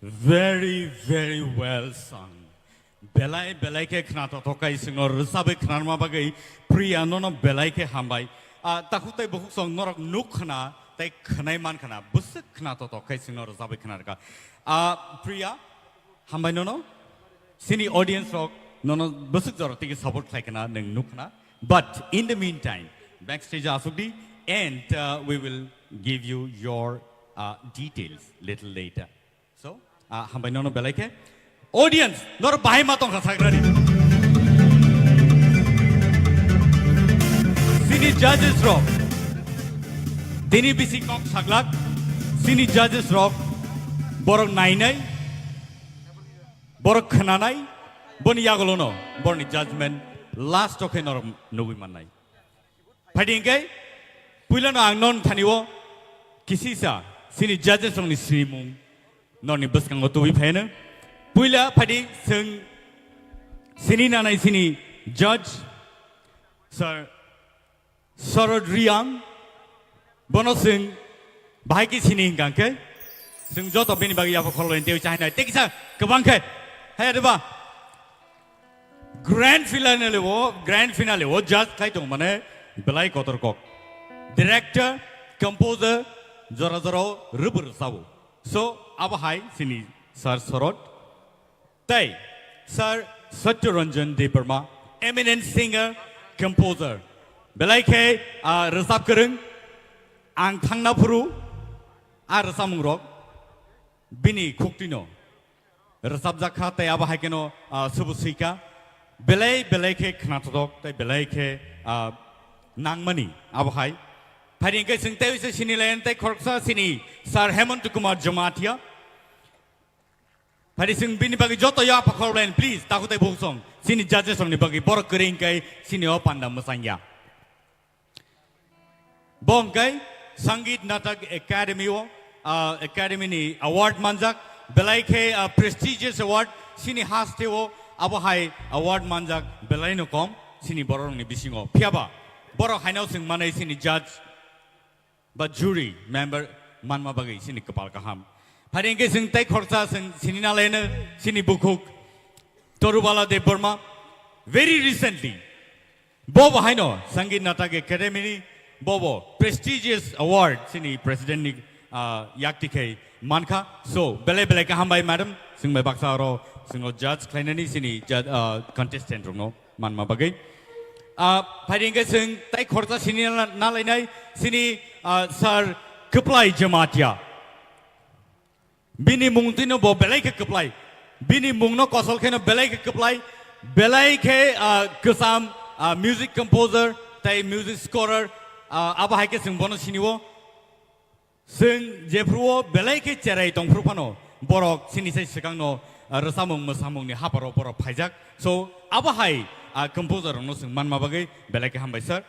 Very, very well sung. Belai, belai khe khna tothokai singno rwchabwi khnarma bagwi Priya nono belai khe hambai. Ah, takhuk tai bukhuk song norok nuk khna tai khwnai man khna. Bwswk khna tothokai singno rwchabwi khnarka. Ah, Priya, hambai nono. Sini audience rok nono bwswk jora tiki support khlai khna nwng nuk khna. But in the meantime, backstage asukdi and, uh, we will give you your, uh, details little later. So, ah, hambai nono belai khe. Audience, nor bahai ma tongkha sagrani. Sini judges rok. Tini bisi kok saglak. Sini judges rok. Borok nainai. Borok khnanai. Boni yagolono. Borni judgment. Last o khe norok nugui mannai. Phaidi hingke, puilano ang non thani o kisisa sini judges rokni sinimung noni bwskango tubui phaino. Puila phaidi sing sini nanai sini judge, Sir Sarod Riang, bono sing bahai ki sini hingka hingke, sing joto bini bagi yabo kholo ente ucha hinai, tekisa kebang khe, hai adeba. Grand finale o, grand finale o judge khai tong mane belai kotor kok. Director, composer, jora jora o rwbwrw sabo. So, abo hai sini Sir Sorot. Tai, Sir Satya Ranjan Debbarma, eminent singer, composer. Belai khe, ah, rwchap kwrwng, ang thangna phuru, a rwchapmung rok, bini khuktino. Rwchapjak kha tei abo hai kheno, ah, subu swi kha. Belai belai khe khnathok tei belai khe, ah, nangmani abo hai. Phaidi hingke chwng tei uisa sini layan tei khoroksa sini Sir Hemant Kumar Jamatia. Phaidi chwng bini bagwi joto ya pakhor layan, please, takhuk tei bukhuk song. Sini judges rokni bagwi borok kwrwi hingkai sini o panda mwsang ya. Bo hwnkhe Sangeet Natak Academy o, ah, Academy ni award manjak, belai khe, ah, prestigious award, sini haste o abo hai award manjak belai no kom, sini borok ni bisingo. Phiyaba borok haino swng manai sini judge ba jury member manma bagwi sini kwpal kaham. Phaidi hingke swng tei khoroksa swng sini nalaino sini bukhuk Torubala Debbarma. Very recently, Bobo haino Sangeet Natak Academy ni bobo prestigious award sini president ni, ah, yakti khai mankha. So, belai belai khe hambai madam, swng bai baksa oro swng o judge khlainani sini judge, ah, contestant rokno manma bagwi. Ah, phaidi hingke swng tai khoroksa sini na, nalainai sini, ah, Sir Kwplai Jamatia. Bini mung tino bo belai khe kwplai. Bini mungno kosol kheno belai khe kwplai. Belai khe, ah, kwcham, ah, music composer tei music scorer, ah, abo hai khe chwng bono sini o. Chwng jephru o belai khe cherai tongphru phano borok chini sai swkangno, ah, rwchapmung mwsamungni haparo borok phaijak. So, abo hai, ah, composer rokno chwng manma bagwi belai khe hambai sir.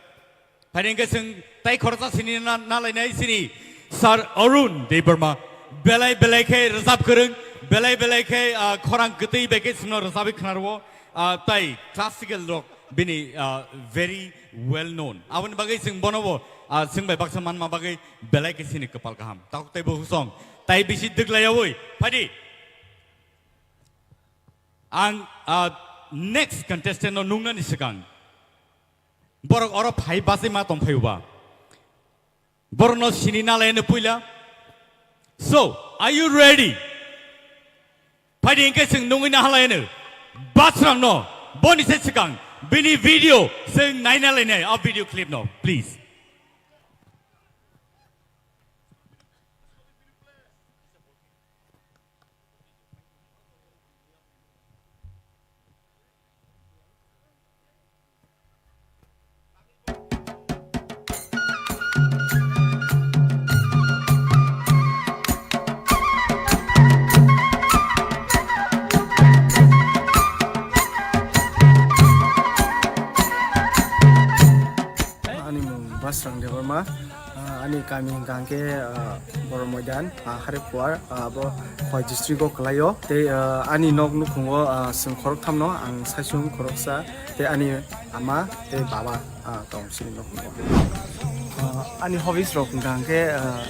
Phaidi hingke chwng tai khoroksa sini na, nalainai sini Sir Arun Debbarma. Belai belai khe rwchap kwrwng, belai belai khe, ah, khorang kwtwi bai khe chwngno rwchapwi khnarwo, ah, tai classical rok bini, ah, very well known. Aboni bagwi chwng bono bo, ah, chwng bai baksa manma bagwi belai khe sini kwpal kaham. Takhuk tei bukhuk song tai bisi dwglaiyaui phaidi. Ang, ah, next contestant no nungnani swkang. Borok oro phai bachai ma tong phai uba. Borokno sini nalaino puila. So, are you ready? Phaidi hingke chwng nungwi nahalaino. Basrangno, boni se swkang, bini video chwng naina lainai, a video clip no, please. Ani mung Basrang Debbarma. Ah, ani kami hingka hingke, ah, Boro Moidan, ah, Harikuar, ah, abo Khowai district o kwlaio. Tei, ah, ani nok nukhungo, ah, chwng khoroktham no, ang saichung khoroksa, tei ani ama tei baba, ah, tong chini nukhungo. Ah, ani hobbies rok hingka hingke, ah,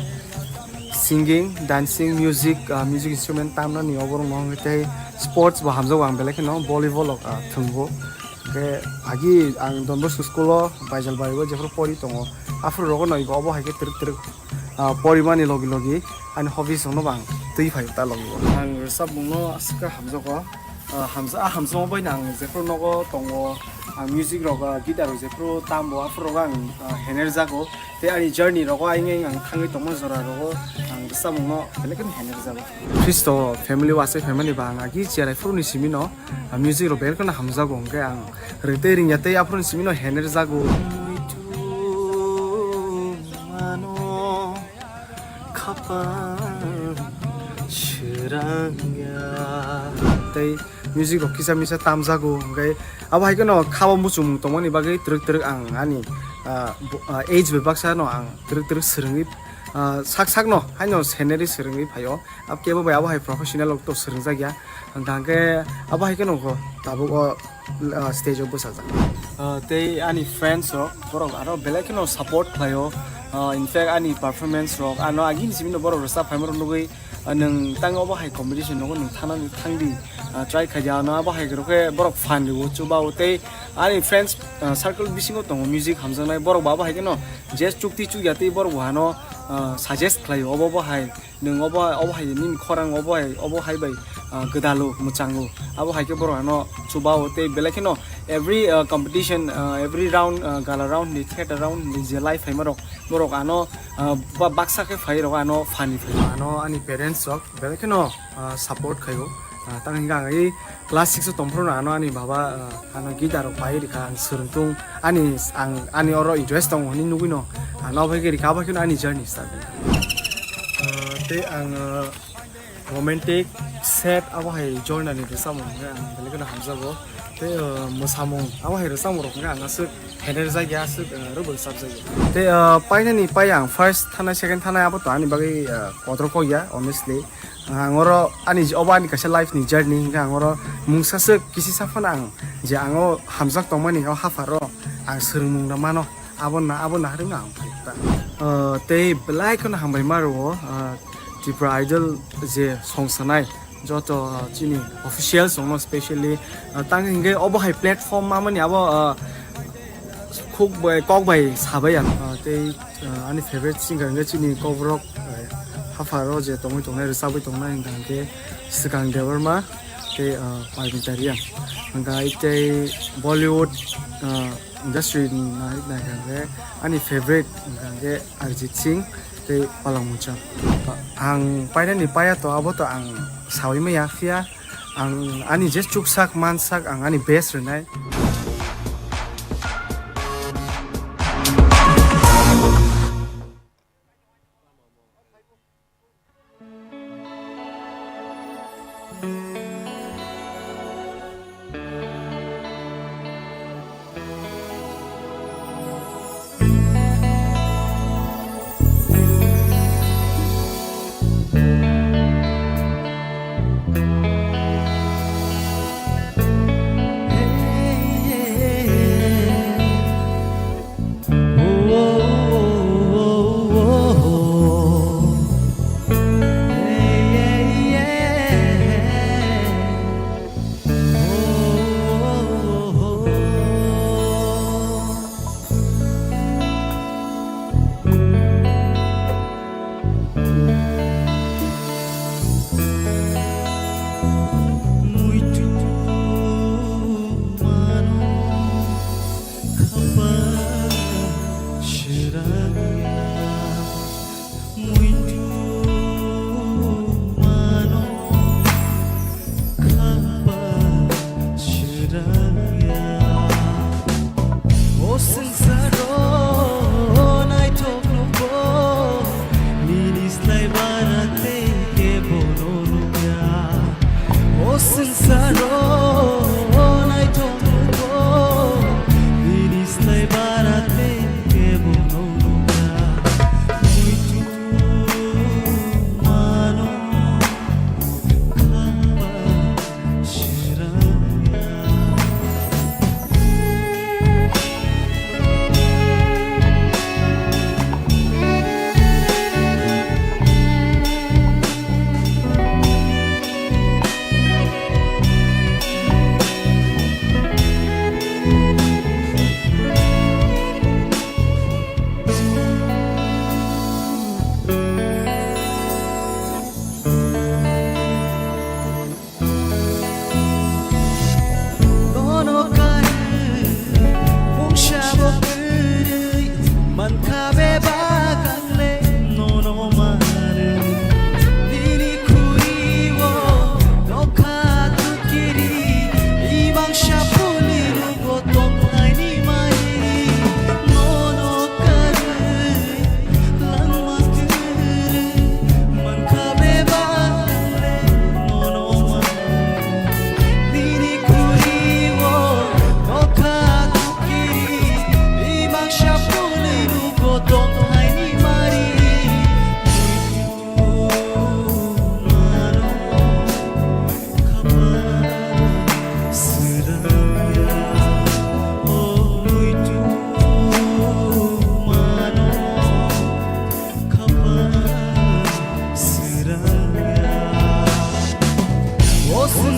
Singing, dancing, music, ah, music instrument tamnani oborok no hwnwi tei sports bo hamjago ang belai kheno volleyball rok, ah, thwngbo. Hwnkhe agi ang Don Bosco school o Baijalbari o jephru pori tongo, aphuru rogo no ibo obo hai khe twrwk twrwk, ah, porimani logi logi ani hobbies rokno bo ang twi phai ta logi o. Ang rwchapmung no aswk khe hamjago. Ah, hamsa-, ah, hamjakma bai no ang jephru nogo tongo, ah, music rok, ah, guitar rok jephru tambo, aphuru rogo ang, ah, hener jago. Tei ani journey rogo ayang ayang ang thangwi tongma jora rogo ang rwchapmung no belai kheno hener jago. Khristo family o asai phaimani ba ang agi cherai phuru ni simi no, ah, music rok belai kheno hamjago, hwnkhe ang ring tei ringya tei aphuru ni simi no hener jago. Mano khapang srangya. Tei music rok kisa misa tamjago, hwnkhe abo hai kheno khabo muchungmung tongmani bagwi twrwk twrwk ang ani, ah, bo-, ah, age bai baksa no ang twrwk twrwk swrwngwi, ah, sak sak no haino scenery swrwngwi phaio. Ab kebo bai abo hai professional rok to swrwngjak ya, hwnkhe abo hai kheno kho tabuk o, ah, stage o bwsajak. Ah, tei ani friends rok borok aro belai kheno support khlaio. Ah, in fact ani performance rok ano agini simi no borok rwchap phaima rok nugwi, ah, nwng tang obo hai competition nogo nwng thanani thangdi, ah, try khaidi ano abo hai rok khe borok fan rwo chuba o tei ani friends, ah, circle bisingo tongo music hamjaknai borok bo abo hai kheno je chukti chukya tei borok bo ano, ah, suggest khlaio obo bo hai nwng obo, obo hai nini khorang obo hai, obo hai bai, ah, gwdalo mwchango. Abo hai khe borok ano chuba o tei belai kheno every, ah, competition, ah, every round, ah, gala round ni, theater round ni je live phaima rok, borok ano, ah, ba-, baksa khe phai rok ano fan ni phai. Ano ani parents rok belai kheno, ah, support khaio. Ah, tang hingkha ang i class six o tongphuru no ano ani baba, ah, ano guitar rok pai rikha, ang swrwngtung, ani, ang, ani oro interest tongo hinwi nugwi no, ano abo hai khe rikha, abo hai kheno ani journey start wngkha. Ah, tei ang, ah, romantic, sad abo hai genre ni rwchapmung hwnkhe ang belai kheno hamjago. Tei, ah, mwsamung abo hai rwchapmung rok hwnkhe ang aswk hener jak ya, aswk, ah, rwbwk chap jak ya. Tei, ah, painani pai ang first thanai, second thanai abo to ani bagwi, ah, kotor kok ya, honestly. Ang oro ani j-, obo ani kaisa life ni journey hingkhe ang oro mungsa swk kisi sa phano ang je ang o hamjak tongmani o hapharo ang swrwngmung rw mano, abo na, abo naharwi no ang phai ta. Ah, tei belai kheno hambai ma rwo, ah, Tripura Idol je song sanai joto, ah, chini officials rokno specially, ah, tang hingkhe obo hai platform mamani abo, ah, khuk bai, kok bai sabai ang, ah, tei, ah, ani favorite singer hingkhe chini kokborok, ah, hapharo je tongwi tongnai, rwchabwi tongnai hingkha hingkhe Swkang Debbarma tei, ah, Parmita Reang. Hingkha tei Bollywood, ah, industry ni nai-, naikha hingkhe ani favorite hingkha hingkhe Arijit Singh tei Palak Mongcham. Ang painani paiya to abo to ang saui maya, phiya ang ani je chuksak mansak ang ani best rwnai.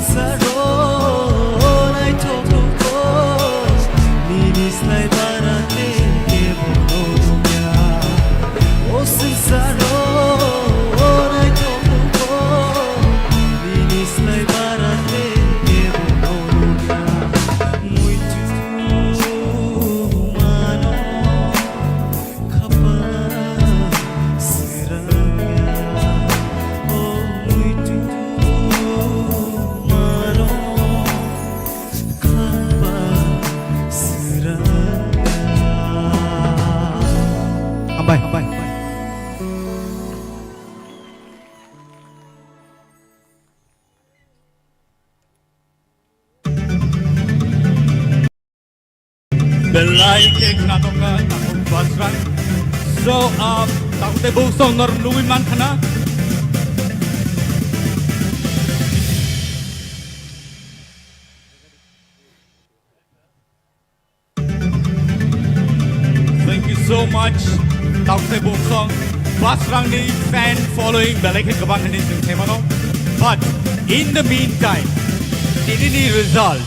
Saro naithok nukho, nini slai bara tei kebo no nukya. O swngcharo naithok nukho, nini slai bara tei kebo no nukya. Muitu mano. Hambai, hambai. Belai khe khna tongkha takhuk Basrang. So, ah, takhuk tei buk song nor nugui man khna. Thank you so much. Takhuk tei buk song Basrang ni fan following belai khe kwbang hinwi chwng khaimano. But in the meantime, tini ni result,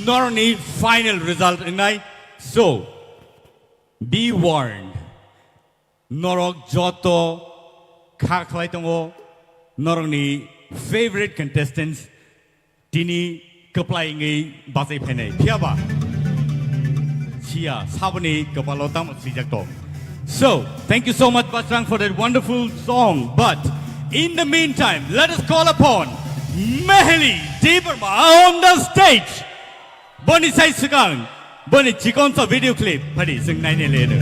nor ni final result wngnai. So, be warned. Norok joto kha khlai tongo, norokni favorite contestants tini kwplai wngwi bachai phainai. Phiyaba siya saboni kwpalo tamo swijak tok. So, thank you so much, Basrang, for that wonderful song. But in the meantime, let us call upon Meheli Debbarma on the stage. Boni sai swkang, boni chikon sa video clip phadi chwng naine leno.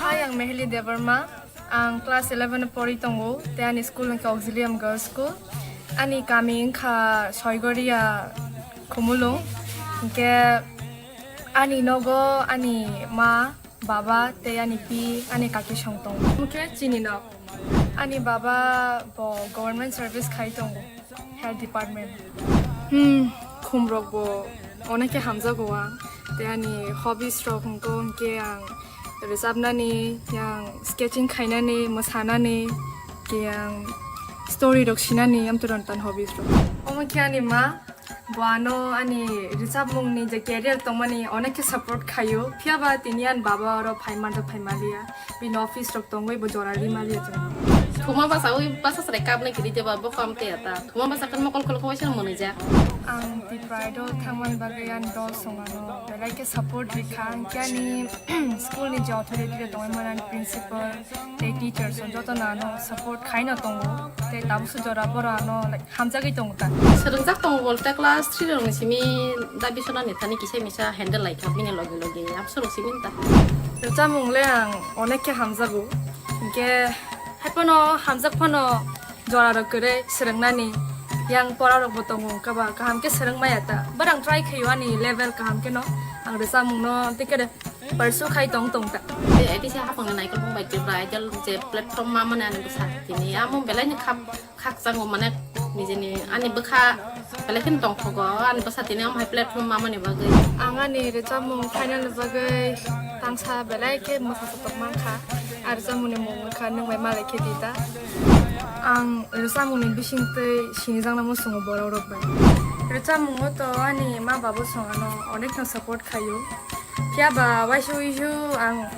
Hi, ang Meheli Debbarma. Ang class eleven o pori tongo, tei ani school hwnkhe Auxilium Girls School. Ani kami wngkha Soigoria, Khumulwng. Hwnkhe ani nogo ani ma, baba tei ani pi, ani kaki song tongo. Hwnkhe chini nok. Ani baba bo government service khai tongo. Health department. Hmm, khumrok bo onek khe hamjago ang. Tei ani hobbies rok hwnkhe, hwnkhe ang rwchapnani, yang sketching khainani, mwsanani, yang story rok sinani, amtwrwng tan hobbies rok. Omo khe ani ma, bo ano ani rwchapmungni je career tongmani onek khe support khaio, phiyaba tini ani baba oro phai mantha phai maliya. Bini office rok tongwi bo jora ri maliya chwng. Thuma basa wi basa chwrai kapnai kiri jeba bo kam te ata. Thuma basa kan mokol khol khowai sano mwnwi ja. Ang Tipra Idol thangmani bagwi ani dol songano belai khe support rikha. Hwnkhe ani school ni je authority rok tongwi mani ani principal tei teachers rok joto no ano support khaino tongo. Tei tabukso jora borok ano, like, hamjagwi tongo ta. Swrwngjak tongo bolte class three rokni simi da bisona ni thani kisa misa handle lai kha bini loge loge abso rok simi ta. Rwchapmung le ang onek khe hamjago. Hinkhe hai phano hamjak phano jora rok kwrwi swrwngnani yang pora rok bo tongo wngkha ba kaham khe swrwng maya ta. But ang try khaio ani level kaham khe no ang rwchapmung no tei khe pursue khai tong tong ta. Tei I T C hapang ni naikolbung bai Tipra Idol je platform ma mani ani bwsa tini amo belai ni khap khakchangma mane nijini ani bwkha belai kheno tongthogo ani bwsa tini omo hai platform ma mani bagwi. Ang ani rwchapmung final ni bagwi tangsa belai khe mwsa sotok mankha. Ar rwchapmungni mung wngkha Nwng Bai Malai Khe Di Ta. Ang rwchapmungni bisingtwi sinijakna muchungo borok rok bai. Rwchapmungo to ani ma babo song ano onekno support khaio. Phiya ba waisa uisu ang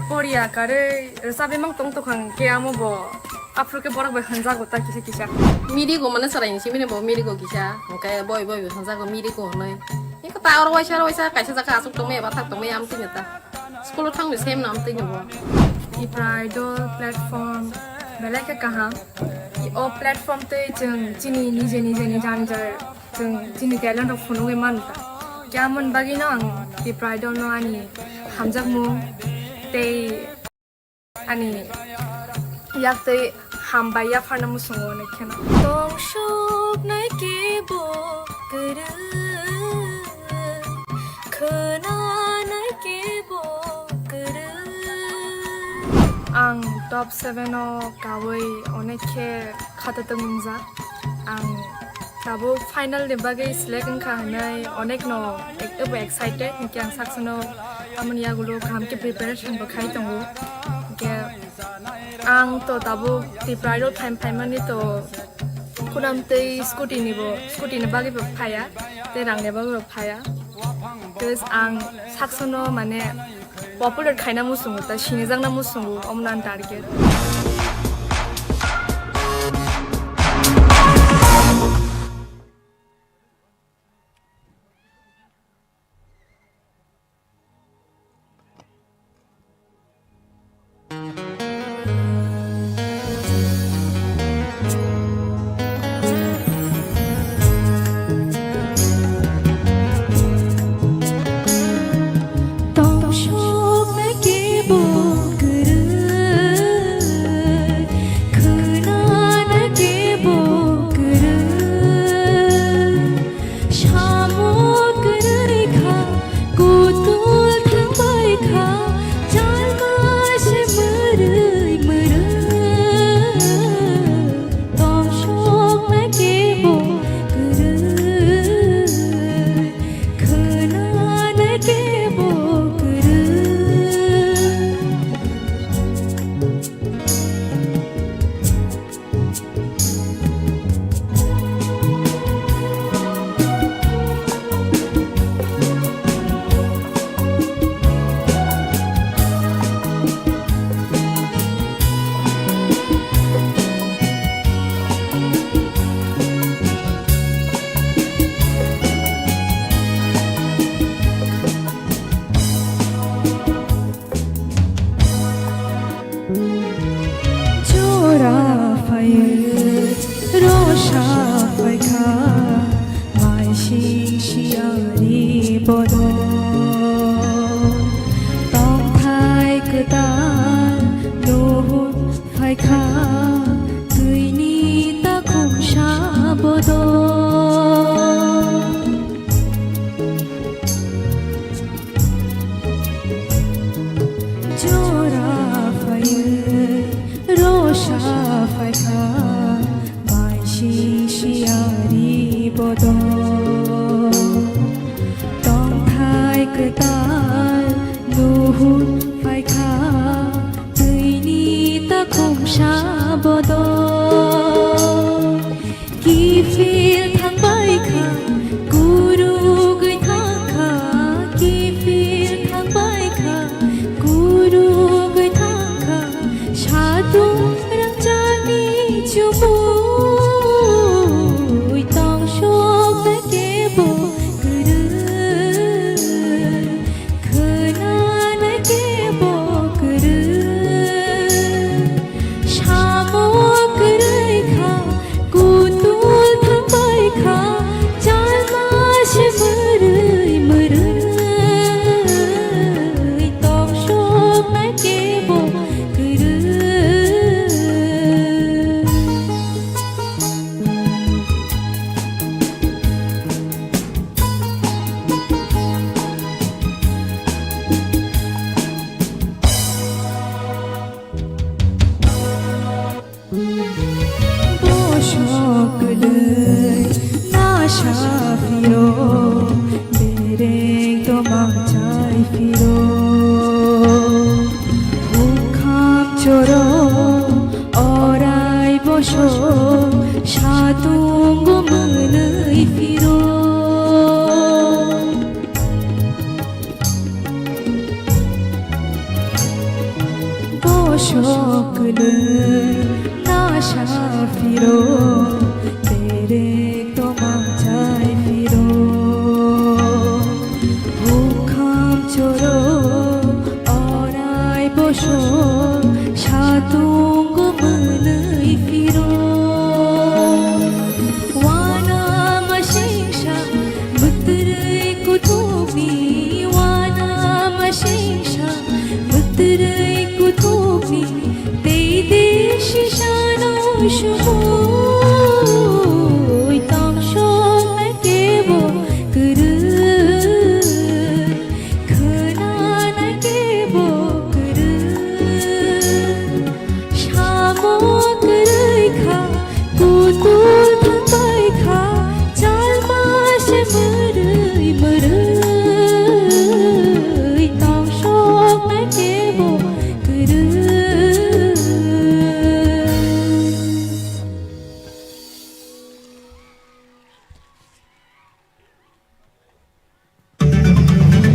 poriya karwi rwchapwi mang tong tongkha hwnkhe amo bo aphuru khe borok bai hwnjago ta kisa kisa. Mirigo mane chwraini simi bo mirigo kisa hwnkhe boi boi bo hwnjago mirigo hwnwi. Eko ta oro waisa oro waisa kaisa jaka aswk tongmaya bathak tongmaya amtwino ta. School o thangwi sem no amtwino bo. Tipra Idol platform belai khe kaham. O platform tei chwng chini nije nije ni jani jai chwng chini talent rok phunugwi manu ta. Khe amoni bagwino ang Tipra Idol no ani hamjakmung tei Ani yaktwi hambai yapharna muchungo onek kheno. Tong soknai kebo kwrwi, khwnanai kebo kwrwi. Ang top seven o kawi onek khe khatatung wngjak. Ang tabuk final ni bagwi select wngkha hwnwi onek no ek-, ebo excited, hinkhe ang saksono amoni yagulo kaham khe preparation bo khai tongo. Hinkhe ang to tabuk Tipra Idol phaim phaimani to khunam tei scooty ni bo, scooty ni bagwi bo phaiya, tei rang ni bagwi bo phaiya. Tei ang saksono mane popular khaina muchungo, ta sinijakna muchungo, omo no ani target. Tong soknai kebo kwrwi, khwnanai kebo kwrwi. Samo kwrwi kha, kutul thangbai kha, chalma se mwrwi mwrwi. Tong soknai kebo kwrwi, khwnanai kebo kwrwi. Jora phaiwi rosa phaikha, maising siyari bodol. Tongthai kwtal nuhun phaikha, twini takhumsa bodol. Jora phaiwi rosa phaikha, maising siyari bodol. Tongthai kwtal nuhun phaikha, twini takhumsa bodol. Kiphil thangbai kha, kurugwi thang kha, kiphil thangbai kha, kurugwi thang kha, satung rangchakni chumui tong soknai kebo kwrwi. Khwnanai kebo kwrwi, samo kwrwi kha, kutul thangbai kha, chalma se mwrwi mwrwi, tong soknai kebo kwrwi. Bosok kwdwi nasa phiro, bereng tomang chai phiro. Hukham choro orai bosok, satungo mwnwi phiro. Bosok kwlwi nasa phiro, bereng tomang chai phiro. Hukham choro orai bosok, satungo mwnwi phiro. Wana masingsa, mwtwrwi kuthukni, wana masingsa, mwtwrwi kuthukni, Chumui tongthoknai kebo kwrwi, khwnanai kebo kwrwi. Samo kwrwi kha, kutul thangbai kha, chalma se mwrwi mwrwi tongthoknai kebo kwrwi.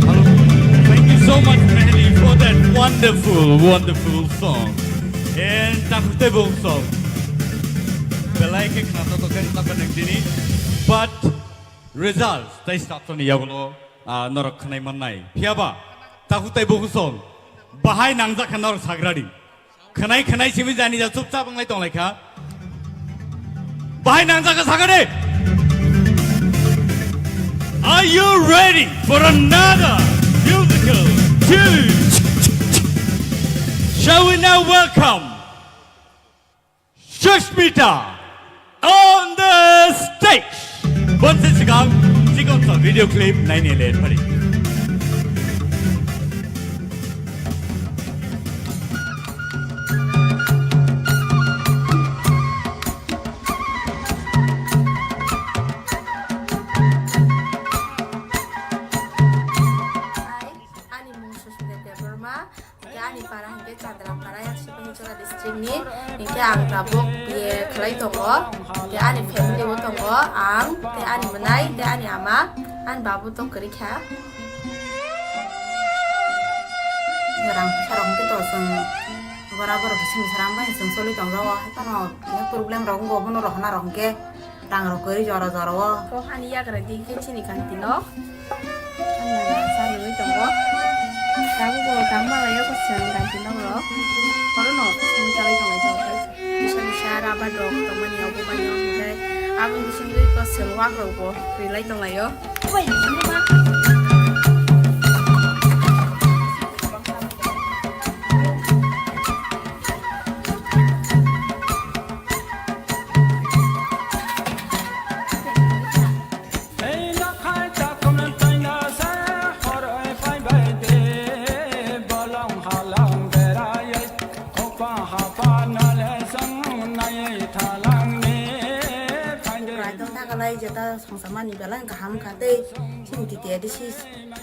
Hello. Thank you so much, Mehli, for that wonderful, wonderful song. And Takhuk Teibong song. Belai khe khna to khe ta nang dini. But results, tei start ni yagulo, ah, norok khwnai mannai. Phiyaba, Takhuk Teibong song. Bahai nangjak kha norok sagradi. Khwnai khwnai simi jani ja chupchap wnglai tong lai kha. Bahai nangjak kha sakha de. Are you ready for another musical tune? Shall we now welcome Sushmita on the stage? Bonsi sikang sikon sa video clip naini le pari. Ani mung Susmita Debbarma, hingke ani para hingke Chandra para, yang Sipahichora district ni, hingke ang tabuk B A khlai tongo, hingke ani family bo tongo, ang, tei ani mwnai, tei ani ama, ani babu to kwrwi kha. Rang puisa rok hingke to chwng bora borok khe simi sara bai chwng choli tong jago, hai phano problem rok wngkha, bono rohorna rok hingke. Rang rok kwrwi jora jora o. Kok ani yagra di khe chini kanti nok. Ani yagra sa nungwi tongo. Tabuk bo tangma lai o kosong kanti nok rok. Oro no song chalai tongo jok. Bisa bisa rabar rok tongmani obo mani o hwnkhe aboni bisingtwi kosong wak rok bo rilai tonglaio. Bai, sini ma. Raitong thakalai jeta songsa mani belai kaham kha tei chini T T A D C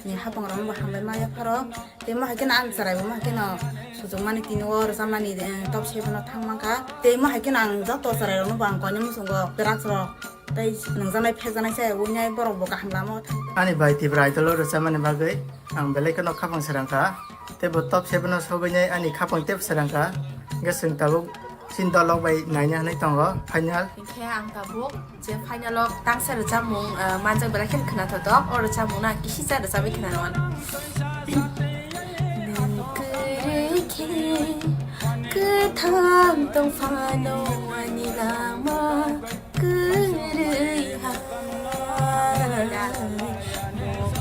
ni hapang rok bo hambai maya pharo. Tei mo hai kheno ang chwrai bo mo hai kheno suchukmani tini o rwchapmani, eh, top seven o thang mankha. Tei mo hai kheno ang joto chwrai rokno bo ang koinwi muchungo drugs rok tei nungjaknai phekjaknai se wngnai borok bo kaham lama o thang. Ani bai Tipra Idol o rwchapmani bagwi ang belai kheno khapang srang kha. Tei bo top seven o sogwinai ani khapang tei srang kha. Hwnkhe chwng tabuk chini dolok bai naina hinwi tongo final. Hinkhe ang tabuk je final o tangsa rwchapmung, ah, manjak belai kheno khna thotok. O rwchapmung no ang kisisa rwchabwi khna rw mano. Nwng kwrwi khe kwthang tong phano ani lama kwrwi ha.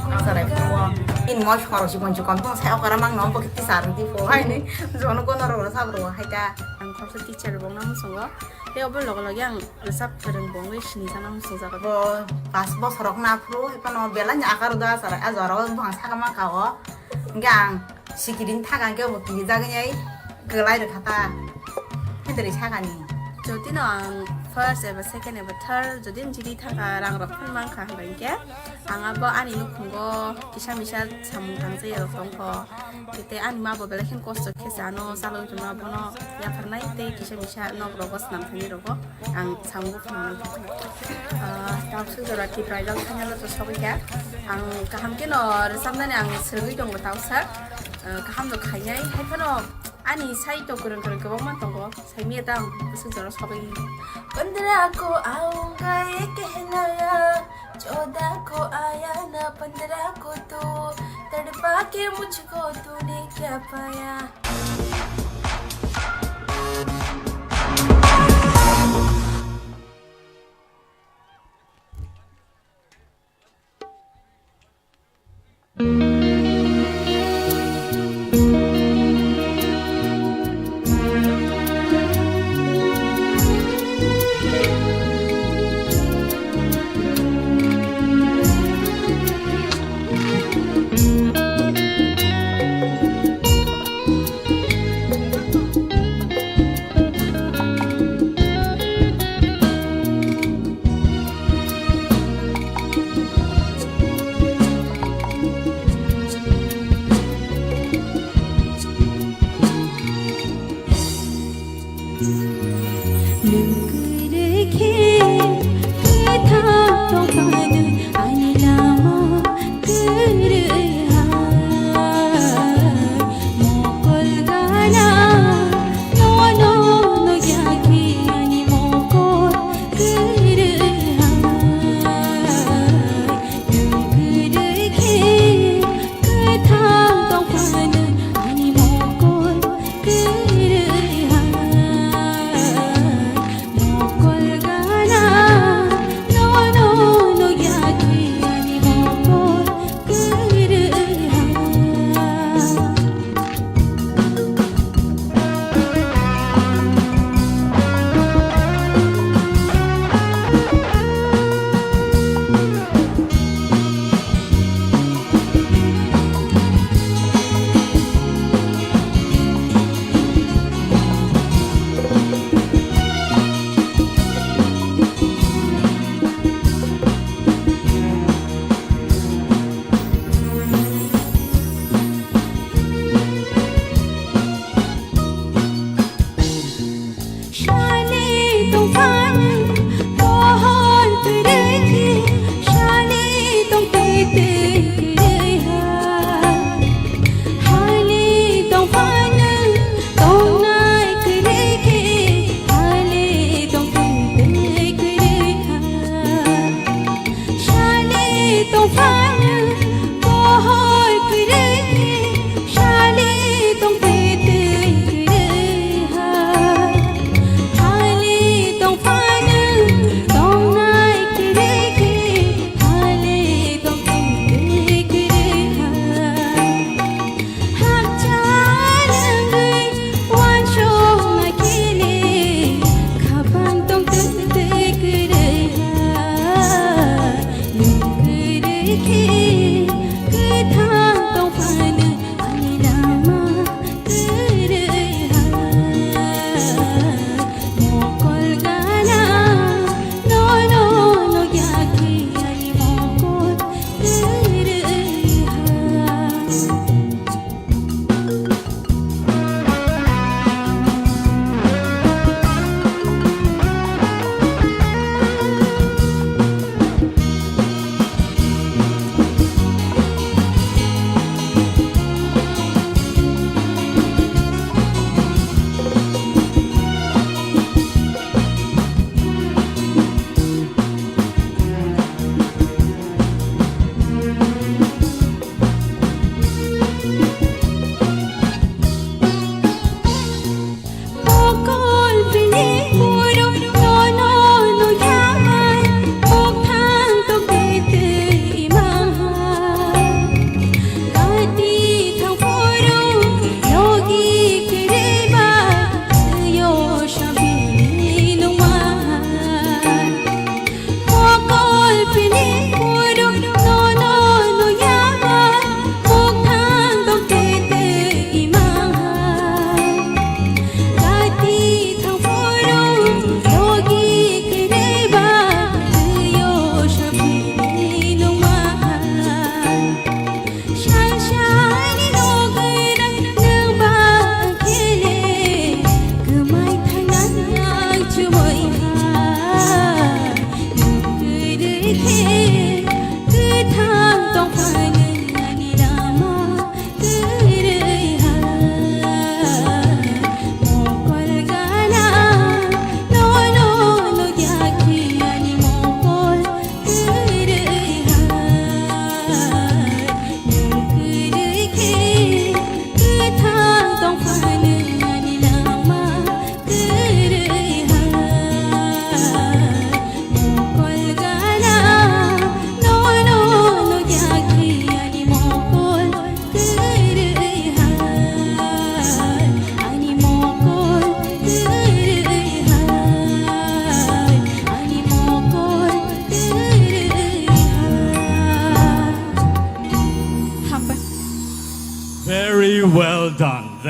Ang sarai phunuo. In moi khorok si bonsi kon tong sai okara mang no bo kiti sar di pho hai ni. Jono kono ro sa bro hai ta. Ang khoroksa teacher bong na musungo. Tei obo loge loge ang rwchap kwrwng bo wngwi sini sana muchungjago. Bo pas bosor rok na phuru, hai phano belai ni akar uda achar, a jora o buphang saka ma ka o. Hingke ang sikiri ni thaka hingke bo kiri jagwi nai kwlai rwkha ta. Hindri saka ni. Jodi no ang first eba second eba third, jodi ang jidi thaka rang rok phano mankha hwnba hingke ang abo ani nukhungo kisa misa samung tangsa ya rok tongkho. Tei ani ma bo belai kheno kosto khe se ano chalwi tongma bono yapharnai tei kisa misa nok rogo swnam thani rogo ang samung phunuknai. Ah, tamo swijora Tipra Idol final o to sogwi kha. Ang kaham kheno rwchapnani ang swrwngwi tongo tausa. Ah, kaham no khainai. Hai phano ani sai to kwrwng kwrwng kwbangma tongo. Saimya ta ang swijora sogwi. Pandra ko aunga ye kehnaya. चौदह को आया ना पन्द्रह को तू, तड़पा के मुझको तूने क्या पाया।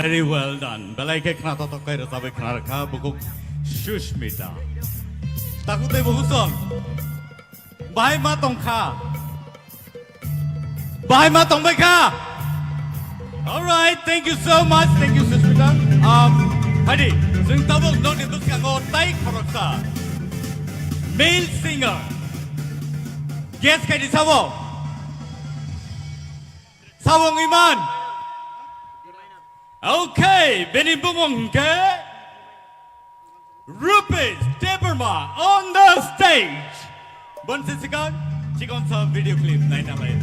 Very well done. Belai khe khna totok kai rwchabwi khna rwkha bukhuk Sushmita. Takhuk tei bukhuk song. Bahai ma tongkha. Bahai ma tongbai kha. All right, thank you so much. Thank you, Sushmita. Um, hadi, jeng tabuk nokni bwskango tai khoroksa male singer. Guess khai di sabo. Sabo wngwi man. Okay, bini bumung hwnkhe Rupesh Debbarma on the stage. Bonsi sikang, chikon sa video clip naina lai.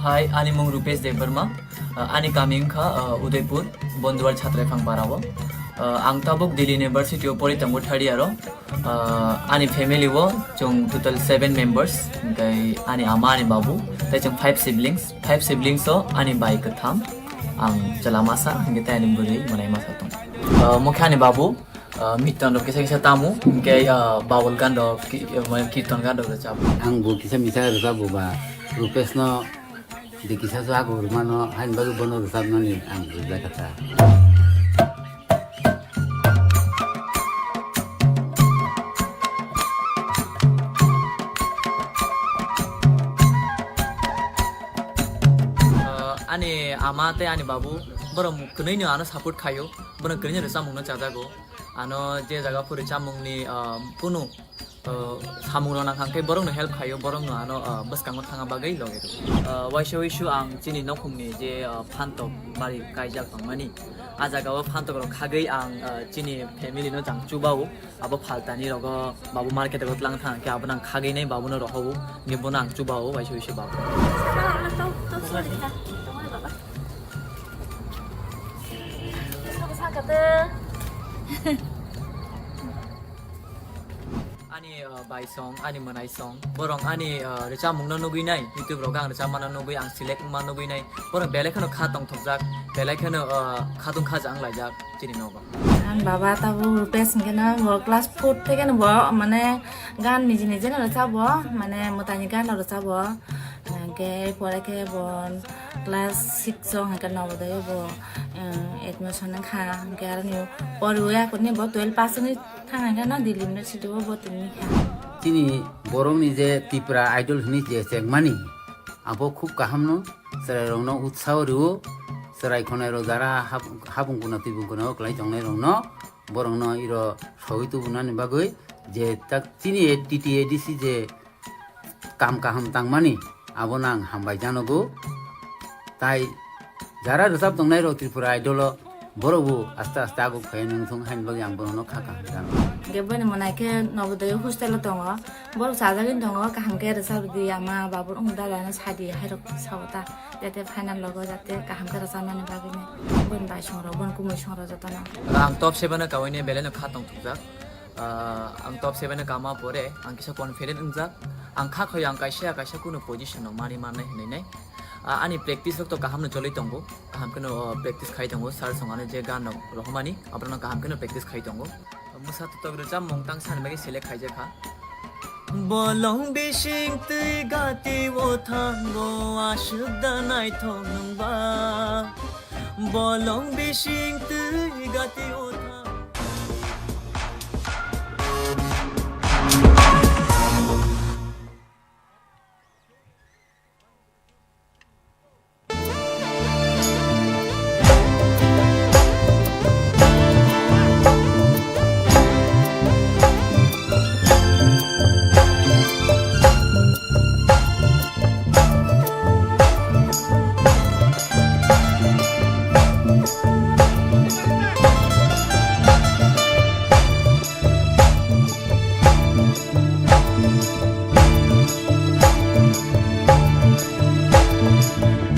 Hi, ani mung Rupesh Debbarma. Uh, ani kami wngkha, uh, Udaipur, Bonduwar Chhatraifang Parao. Uh, ang tabuk Delhi University o pori tongo third year o. Uh, ani family o chwng total seven members, hwnkhe ani ama, ani babu, tei chwng five siblings. Five siblings o ani bai kwtham, ang chwla masa, hwnkhe tei ani bwrwi mwnai masa tongo. Uh, mokhe ani babu, uh, miton rok kisa kisa tamo, hwnkhe, uh, babul gan rok, ki-, uh, mane kirton gan rok rwchap. Ang bo kisa misa rwchap bo ba, Rupesh no de kisa so ago rwmano, hain bagwi bono rwchapnani ang rwjak kha ta. Uh, ani ama tei ani babu, borok kwnwi no ano support khaio, borok kwnwi no rwchapmung no chajago. Ano je jaga phuri chamungni, ah, kunu, ah, samung rok nang kha, hwnkhe borokno help khaio, borokno ano, ah, bwskango thangna bagwi logi rwo. Ah, waisa wisu ang chini nokhungni je, ah, phantok bari kaijak tongmani, ah jaga o phantok rok khagwi ang, ah, chini family no jang chubao, abo phaltani rogo babu market rogo tlang thang khe abono ang khagwi nai babuno rohobo, hwnkhe bono ang chubao waisa wisu babu. Saka, saka, saka, saka. Ani, uh, bai song, ani mwnai song, borok ani, uh, rwchapmung no nugwi nai, YouTube rogo ang rwchapma no nugwi, ang select wngma nugwi nai, borok belai kheno kha tongthokjak, belai kheno, uh, khatung khaja wnglaijak chini nogo. Ang baba tabuk Rupesh hwnkhe no bo class four theke no bo mane gan niji niji no rwchap bo, mane mwtai ni gan no rwchap bo. Hwnkhe pore khe bo class six o hwnkhe Navodaya o bo, eh, admission wngkha. Hwnkhe aroni poriwi akurni bo twelve pass wngwi thang hwnkhe no Delhi University o bo tongwi kha. Chini borokni je Tipra Idol hwnwi je chengmani, abo khub kaham no, chwrairokno utsaho rwo, chwrai khwnairok jara hab-, habung kuna twi bung kuna o kwlai tongnairokno, borokno iro sogwi tubunani bagwi je tak chini T T A D C je kam kaham tangmani, abono ang hambai janogo. Tai jara rwchap tongnai rok Tripura Idol o, borok bo aste aste aguk phai nung thung haini bagwi ang bono kha kaham jano. Hwnkhe boni mwnai khe Navodaya hostel o tongo, borok chajagwi tongo, kaham khe rwchap rwdi ama babur wng dada no sadi hai rok sao ta, jate final logo jate kaham khe rwchapmani bagwi ni boni bai song rok boni kumui song rok jotono. Ang top seven o kaui ni belai no kha tong thukjak. Ah, ang top seven o kama pore, ang kisa confident wngjak. Ang kha khoyo ang kaisa kaisa kunu position no mani mannai hinwi nai. Ah, ani practice rok to kaham no choli tongo. Kaham kheno, oh, practice khai tongo. Sir song ano je gan rok rohormani, abono kaham kheno practice khai tongo. Mwsa totok rwchapmung tang sani bagwi select khaijak kha. Bolong bising twi gati o thango aswk da naithok nwng ba. Bolong bising twi gati o thango.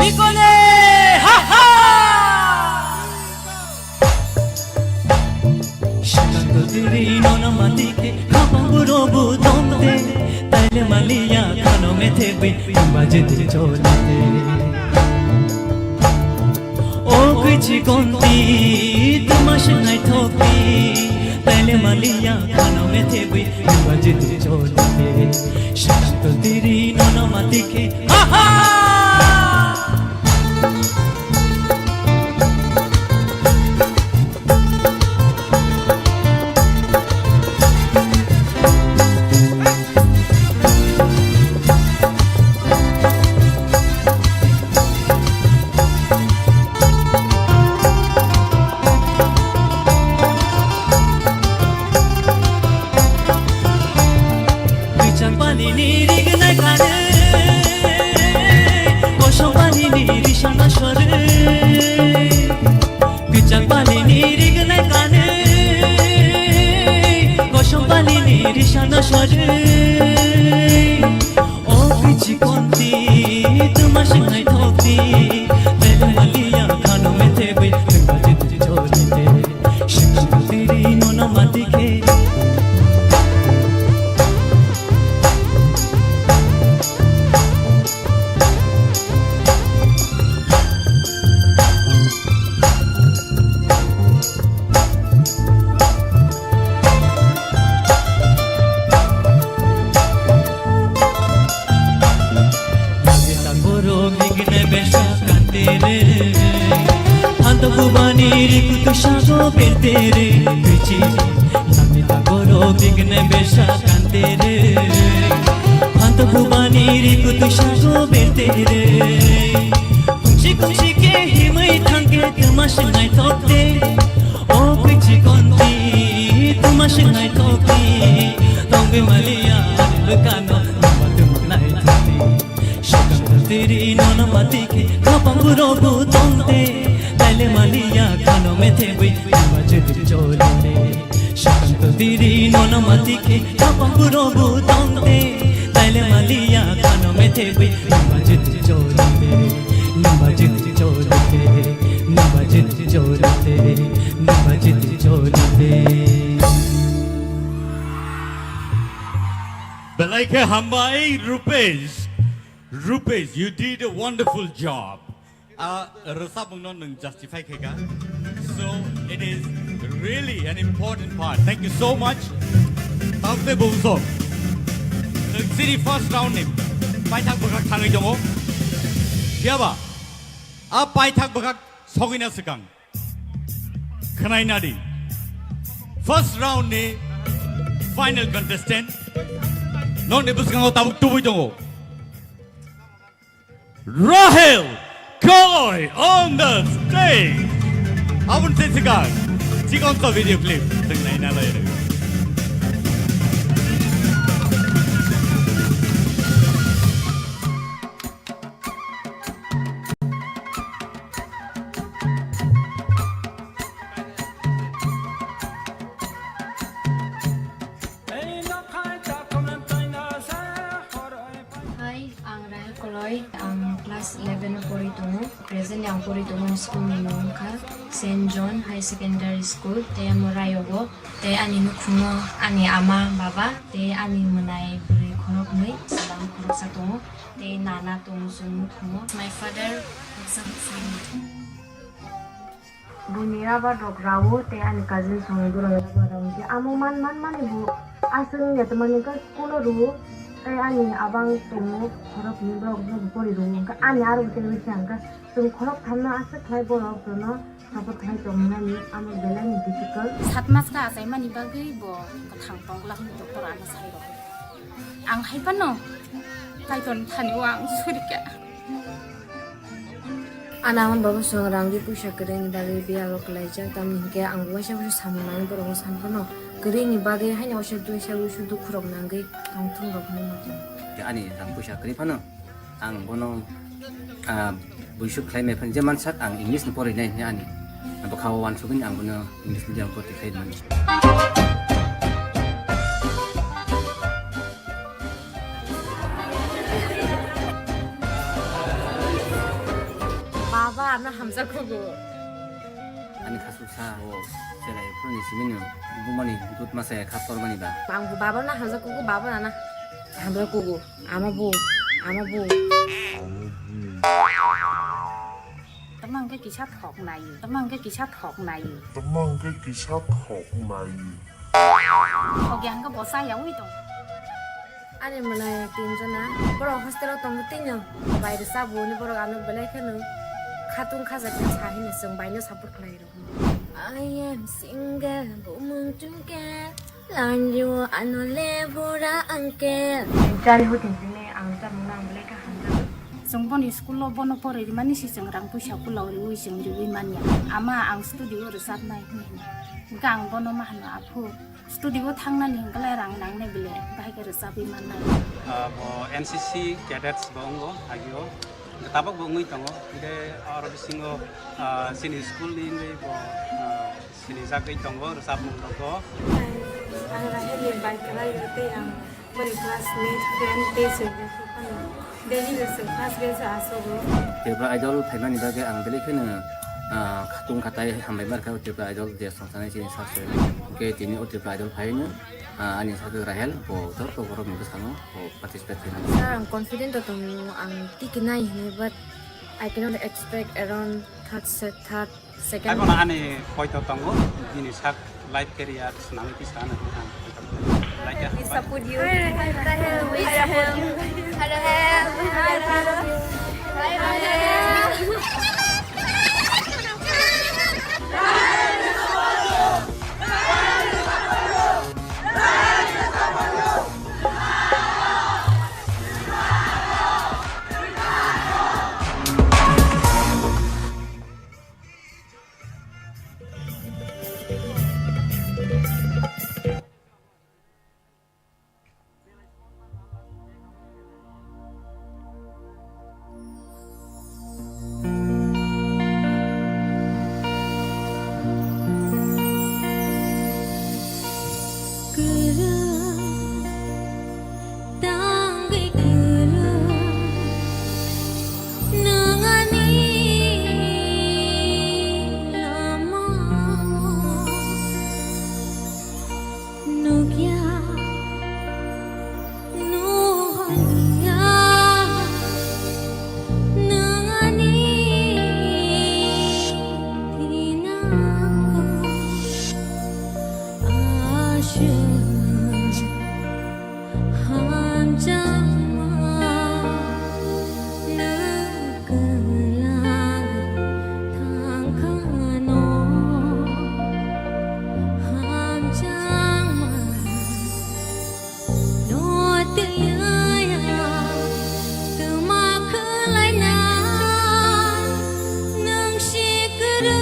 Bikone, ha, ha! Shakang diri nono matike, khapang burobu tongte, taile maliya khano methe bui, baje te cholate. O Chikonti, tuma swngnai thokti, taile maliya khano methe bui, nungba jiti choli de, shanto tiri nono mati khe, ha ha! Richang pani ni rignai kane, kosong pani ni risana sore. Kwchang pani ni rignai kane, kosong pani ni risana sore. O pichi konti, tuma swngnai thokti, tele maliya khano methe bui, tuma jiti choli de. Shikha tiri nono mati khe. Borok hingine besa kante re, phanto bubani riku tu sago berte re, bichi. Namita borok hingine besa kante re, phanto bubani riku tu sago berte re. Kungsi kungsi ke himai thangke tuma swngnai thokte. O kwichi konti, tuma swngnai thokti, tongwi maliya ani bwkano, nungba tuma nai thokti. Shikang tiri nono mati khe, khapang burogo tongte, taile maliya khano methe bui, nungba jiti choli de. Shikang tiri nono mati khe, khapang burogo tongte, taile maliya khano methe bui, nungba jiti choli de, nungba jiti choli de, nungba jiti choli de, nungba jiti choli de. Belai khe hambai, Rupesh. Rupesh, you did a wonderful job. A rwchapmungno nwng justify khaika. So it is really an important part. Thank you so much. Tamte bumsok. Nwng chini first round ni paithak bwkhak thangwi tongo. Phiyaba a paithak bwkhak sogwina swkang. Khwnai nadi. First round ni final contestant. Nokni bwskango tabuk tubui tongo. Rahel Koi on the stage. Abun se sikar. Chikon to video clip. Teng nai na lai. Hai, ang Rahel Koloi, ang class eleven o pori tongo. Presently ang pori tongo school ni mung wngkha Saint John High Secondary School, tei amo Rayogo, tei ani nukhungo ani ama, baba, tei ani mwnai bwrwi khoroknwi, chwla khoroksa tongo, tei nana tongo chwng nukhungo. My father, Buini rubber rok rao tei ani cousin songni borok rubber rao hwnkhe amo man man mani bo aswk wngya tongmani hwnkhe school o rwo tei ani abang tongo khorok hwnwi borok no pori rwo hwnkhe ani aro bo tei wngkha hwnkhe chwng khorok thamno aswk khlai borok jono support khlai tongmani amo belai ni difficult. Sat mas kha achaimani bagwi bo kwthang tong glak hwnwi doctor ano sai rw. Ang hai phano Kaitor thani o ang suri kha. Ani ama baba song rang ri puisa kwrwini bagwi biyalo kwlaijak, tamni hinkhe ang waisa waisa samung nangwi borokno san phano kwrwini bagwi haino waisa waisa dukhu rok nangwi tongthung rok hinwi ma tongo. Ani rang puisa kwrwi phano ang bono, ah, buisuk khlai mai phano je mansak ang English ni porinai hinwi ani bwkha o uansugwi ang bono English medium porti khlai mano. Baba, ano hamjakgo. Ani khasuk sa o cherai phuruni simi no bumani dut masa ya khas tormani ba. Ang bo baba na hamjakgo, baba na hamjakgo. Ama bo, ama bo. Tama hwnkhe kisa thok nai. Tama hwnkhe kisa thok nai. Tama hwnkhe kisa thok nai. Thok ya hwnkhe bo cha yaui tong. Ani mwnai tinjona. Borok hostel o tongo tino. Bai rwchapbo hwnwi borok ano belai kheno khatung khajakya sa hino chwng bai no support khlai rw. I am single, bumung tungkel. Lanjio ano le bura angkel. Jari ho tinjini ang rwchapmungno ang belai khe hamjago. Chwng boni school o bono poroi rwmani se chwng rang puisa kulao riui chwng riui manya. Ama ang studio o rwchapnai hwnwi hino. Hwnkhe ang bono ma hwno, "Aphu, studio o thangnani hwnkhe lai rang nangnai bile, bahai khe rwchapwi mannai." Ah, bo N C C cadets bo wngo agio. Tabok bo wngwi tongo. Hwnkhe oro bisingo, ah, chini school ni wngwi bo, ah, sinijagwi tongo rwchapmung rokbo. Ang Rahel ni bai kwlai o tei ang boni classmate, friend tei chwng rok phano daily rok chwng first bench o asogo. Tripura Idol phaimani bagwi ang belai kheno, ah, khatung khatai hambai mar kha o Tripura Idol je songsanai chini sasoi. Hwnkhe tini o Tripura Idol phaino, ah, ani sakhe Rahel bo joto borok ni bwskango bo participate khainai. Sir, ang confident o tongo, ang tikinai hinwi, but I cannot expect around third set, third Second. Taibo ani poito tongo, bini sak life career swnamwi tisa ano ang poito tongo. Like a We support you. We support you. Hello, hello. Hello, hello. Tangwi kwrwi nwng ani lama nukya, nuhorya, nwng ani thinango aswk. Hamjakma nwng kwlai thangkhano, hamjakma no twiya twma khwlaina nwng si kwrwi.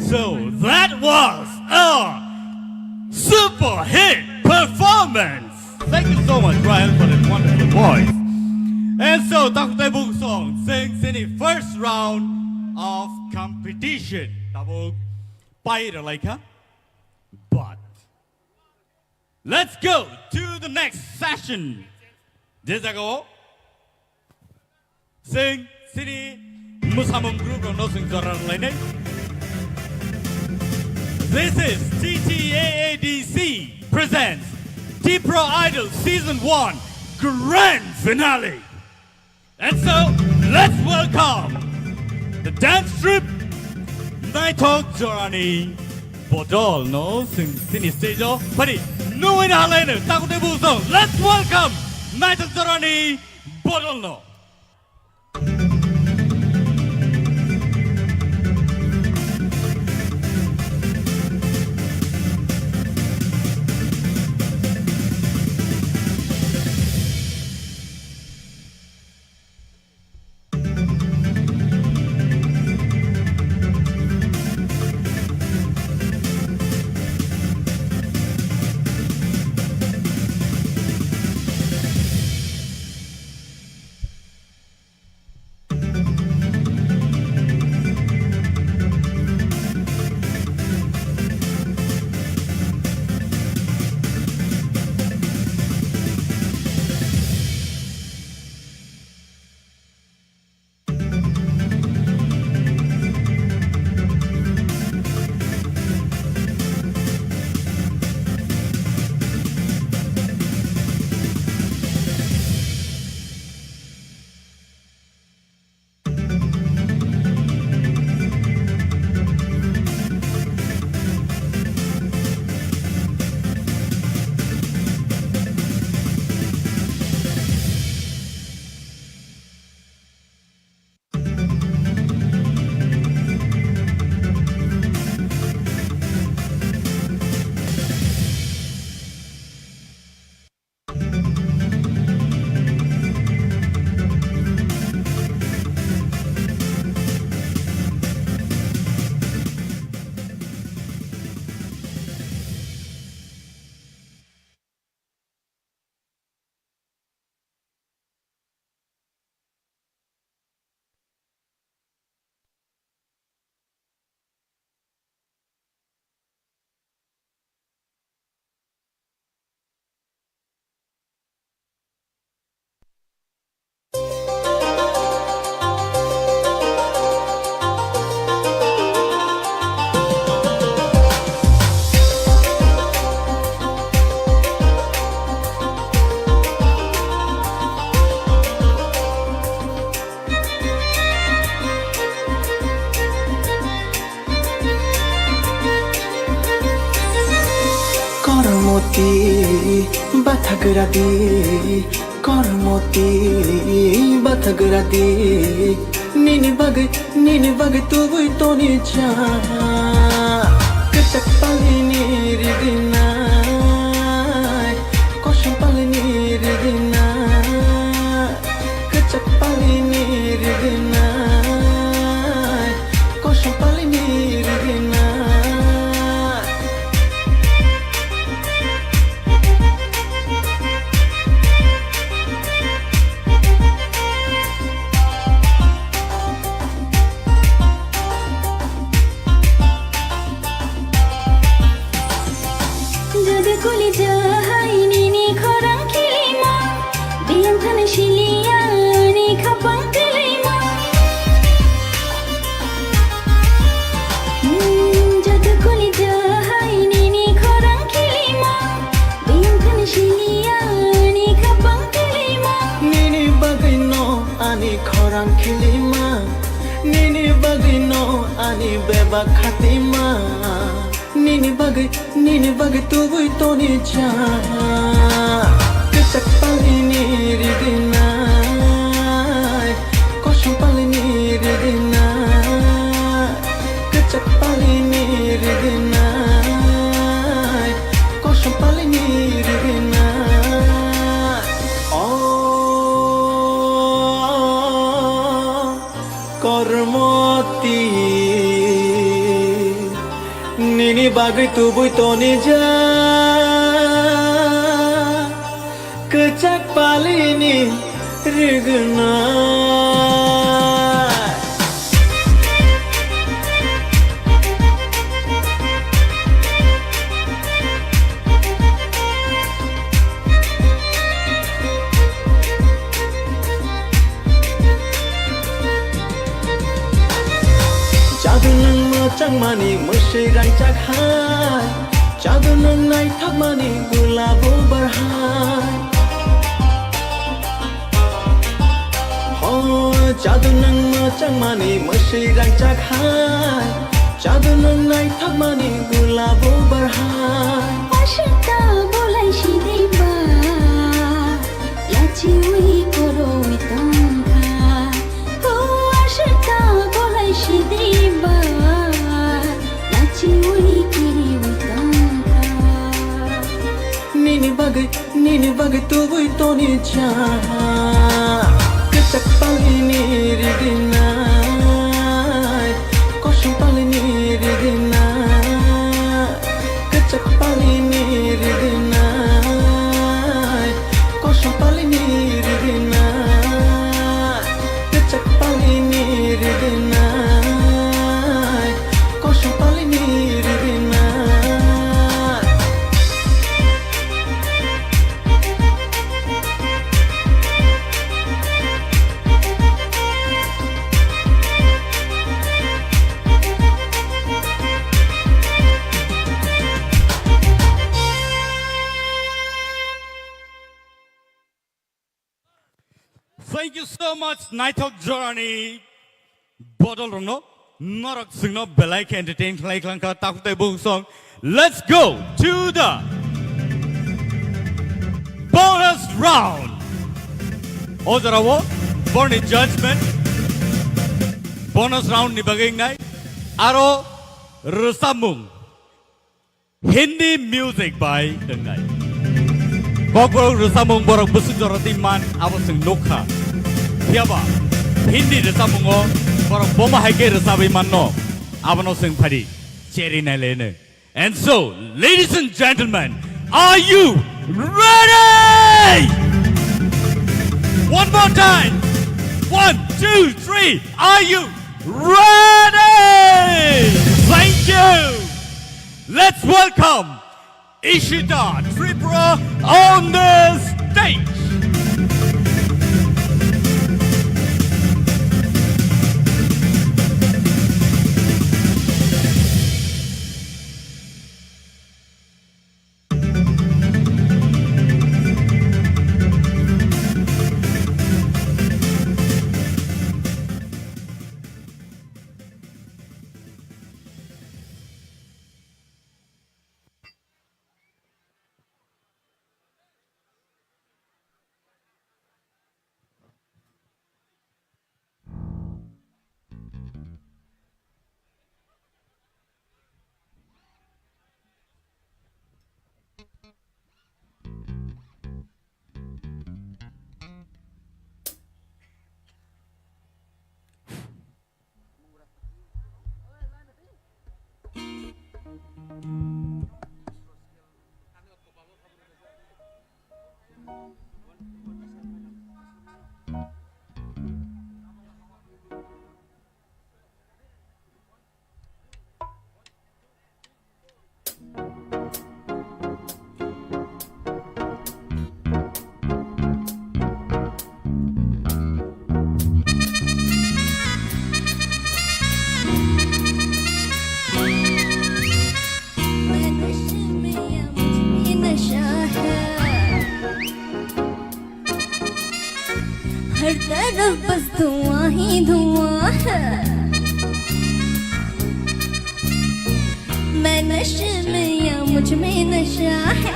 So that was a super hit performance. Thank you so much, Ryan, for that wonderful voice. And so, Takhuk Teibung song, Sing Sini first round of competition. Tabuk pai ralaikha. But let's go to the next session. Je jagao Sing Sini mwsamung group rokno sing jora rwlainai. This is T T A A D C presents Tipra Idol Season one Grand Finale. And so, let's welcome the dance troupe Naithok Jorani Bodol no sing sini stage o phani nungwi na halai no Takhuk Teibung song. Let's welcome Naithok Jorani Bodol no. Kormoti bathagra di, Kormoti bathagra di, nini bagwi, nini bagwi tubui toni cha. Kwchak palini rigina, kosom palini rigina. Kwchak palini rigina, kosom palini rigina. Jodi kuli jahai nini khorang khilima, biyang thani siliya ni khapang khilima. Hmm, jodi kuli jahai nini khorang khilima, biyang thani siliya ni khapang khilima. Nini bagwi no ani khorang khilima, nini bagwi no ani bebak khatima. Nini bagwi, nini bagwi tubui toni cha. Kwchak palini riginai, kosom palini riginai. Kwchak palini riginai, kosom palini riginai. Oh, Kormoti. Bagwi tubui toni ja, kwchak palini rigna. Jadu nwng mwchangmani mwswi rangchak hai, jadu nwng naithokmani gulabo bar hai. Ho, jadu nwng mwchangmani mwswi rangchak hai, jadu nwng naithokmani gulabo bar hai. Ashita bolai sidimba, lachiwi koroi tongkha. Ho, ashita bolai sidimba, lachiwi kiriwi tongkha. Nini bagwi, nini bagwi tubui toni cha. Kwchak palini rigina, kosom palini rigina. Kwchak palini rigina, kosom palini rigina. Kwchak palini rigina, kosom palini rigina. Thank you so much, naithok jorani bodol rokno, norok chwngno belai khe entertain khlai khlang kha, takhuk tai bukhuk song. Let's go to the bonus round. O jorao borni judgment bonus round ni bagwi wngnai, aro rwchapmung. Hindi music bai wngnai. Kokborok rwchapmung borok bwswk jora twi man abo chwng nukha. Phiyaba Hindi rwchapmungo borok bomo hai khe rwchabwi manno, abono chwng phadi cheri naileno. And so, ladies and gentlemen, are you ready? One more time. One, two, three. Are you ready? Thank you. Let's welcome Ishita Tripura on the stage. हर तरफ बस धुआं ही धुआं है। मैं नशे में या मुझ में नशा है,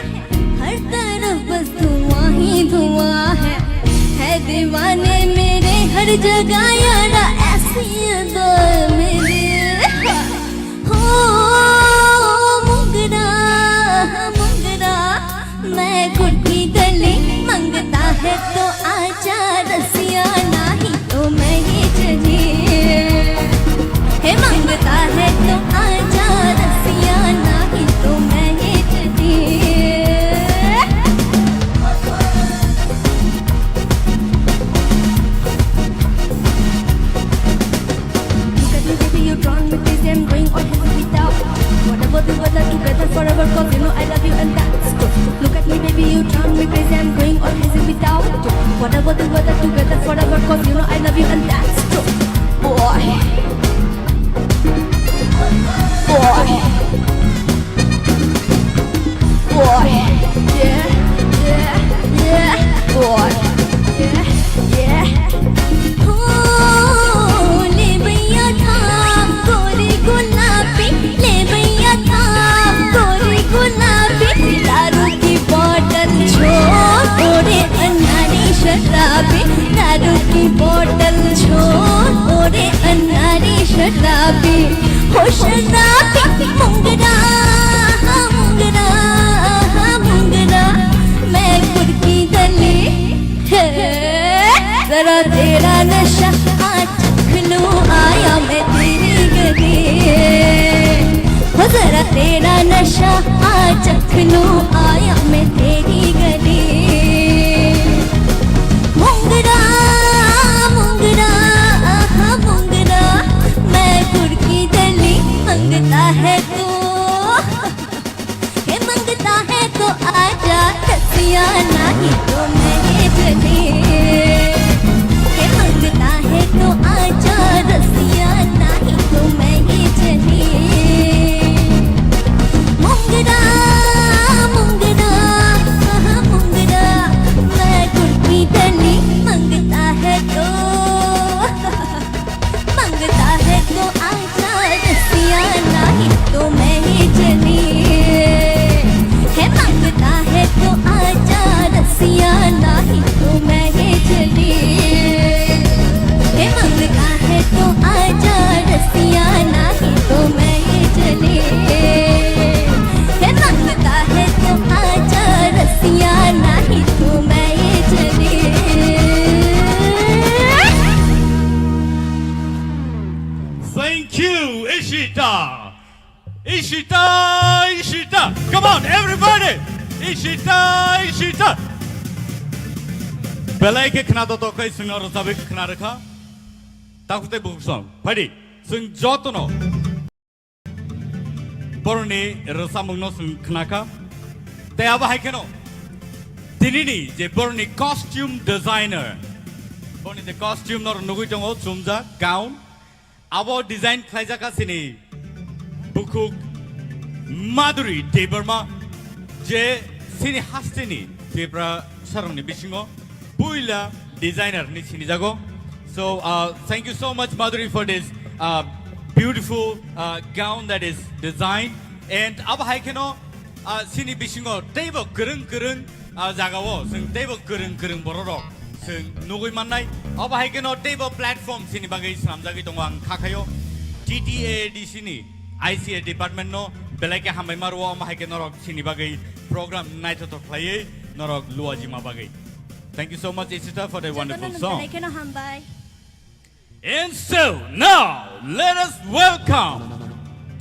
हर तरफ बस धुआं ही धुआं है। है दीवाने मेरे हर जगह यारा, ऐसी अदा मेरी। हो मुंगरा, मुंगरा, मैं गुट्ठी गली मंगता है तो आजा रसिया, नहीं तो मैं ही चली। हे मंगता है तो आजा रसिया, नहीं आजा रसिया, नहीं तो मैं ही चली। है मांगता है तो आजा रसिया, नहीं तो मैं ही चली। है मांगता है तो आजा रसिया, नहीं तो मैं ही चली। है मांगता है तो आजा रसिया, नहीं तो मैं ही चली। Thank you, Ishita. Ishita, Ishita. Come on, everybody. Ishita, Ishita. Belai khe khna to tokai singno rwchabwi khna rwkha. Takhuk tei bukhuk song. Phaidi, chwng jotono boroni rwchapmungno chwng khnakha. Tei abo hai kheno tinini je boroni costume designer, boroni je costume no nugwi tongo, chumjak gown. Abo design khlaijak kha chini bukhuk Madhuri Debbarma, je chini hasteni Tripura sarokni bisingo puila designer ni sinijago. So, uh, thank you so much, Madhuri, for this, uh, beautiful, uh, gown that is designed. And abo hai kheno, ah, chini bisingo teibo kwrwng kwrwng, ah, jagao chwng teibo kwrwng kwrwng bororok chwng nugwi mannai. Obo hai kheno teibo platform chini bagwi swnamjagwi tongo, ang kha khaio T T A D C ni I C A department no belai khe hambai ma rwo, omo hai khe norok chini bagwi program naithothok khlaiwi norok luajima bagwi. Thank you so much, Ishita, for the wonderful song. Jotono belai kheno hambai. And so now, let us welcome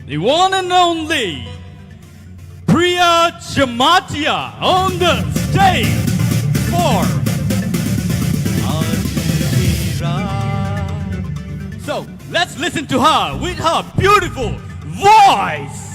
the one and only Priya Jamatia on the stage for Ajira. So, let's listen to her with her beautiful voice.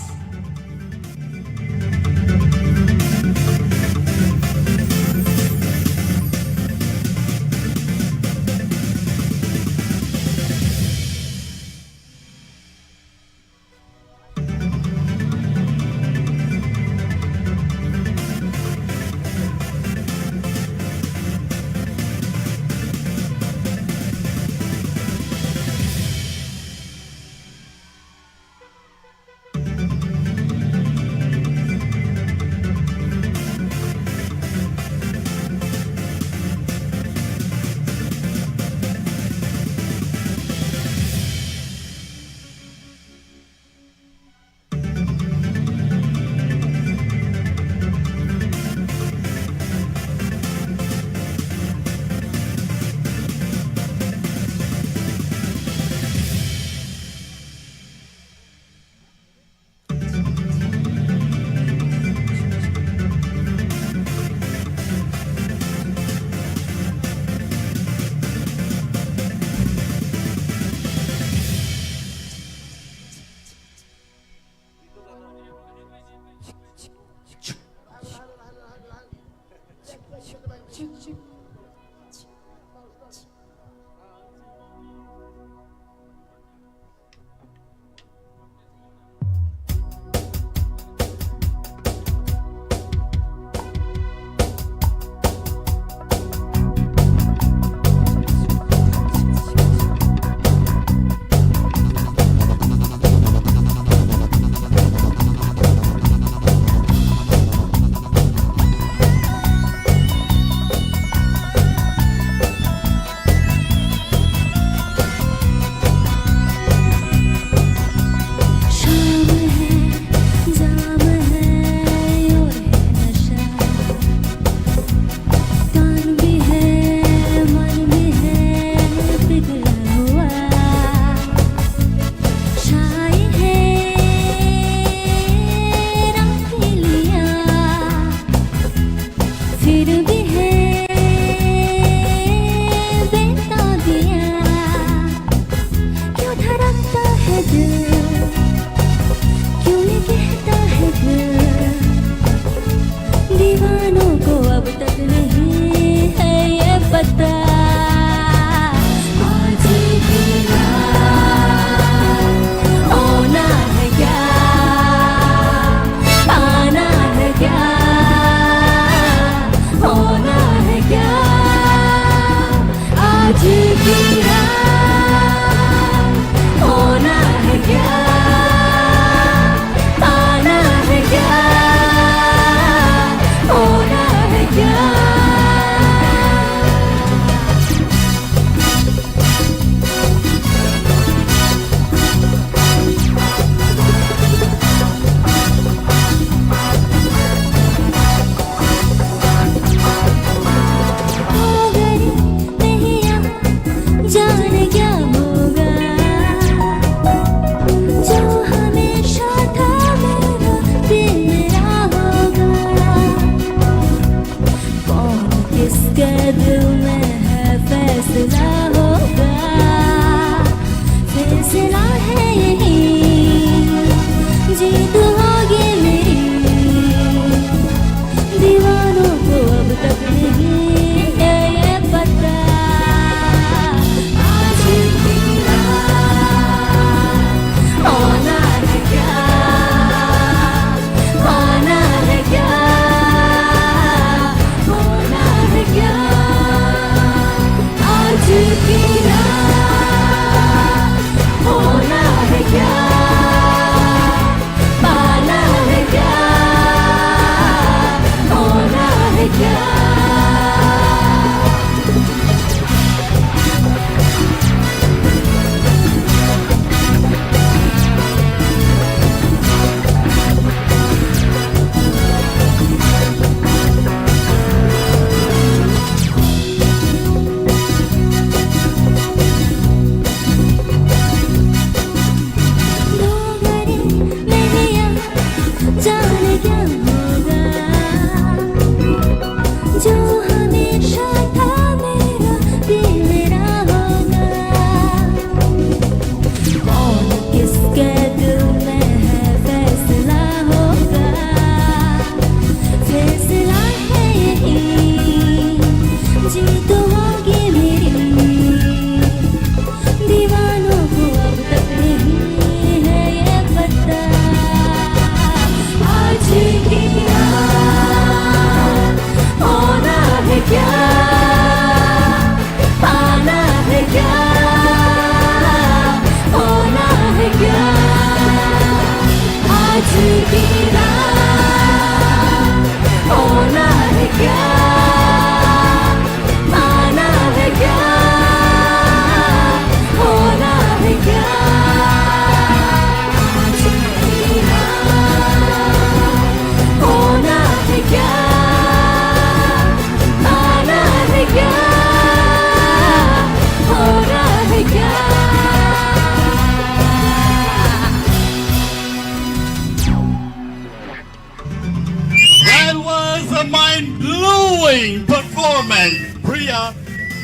Priya,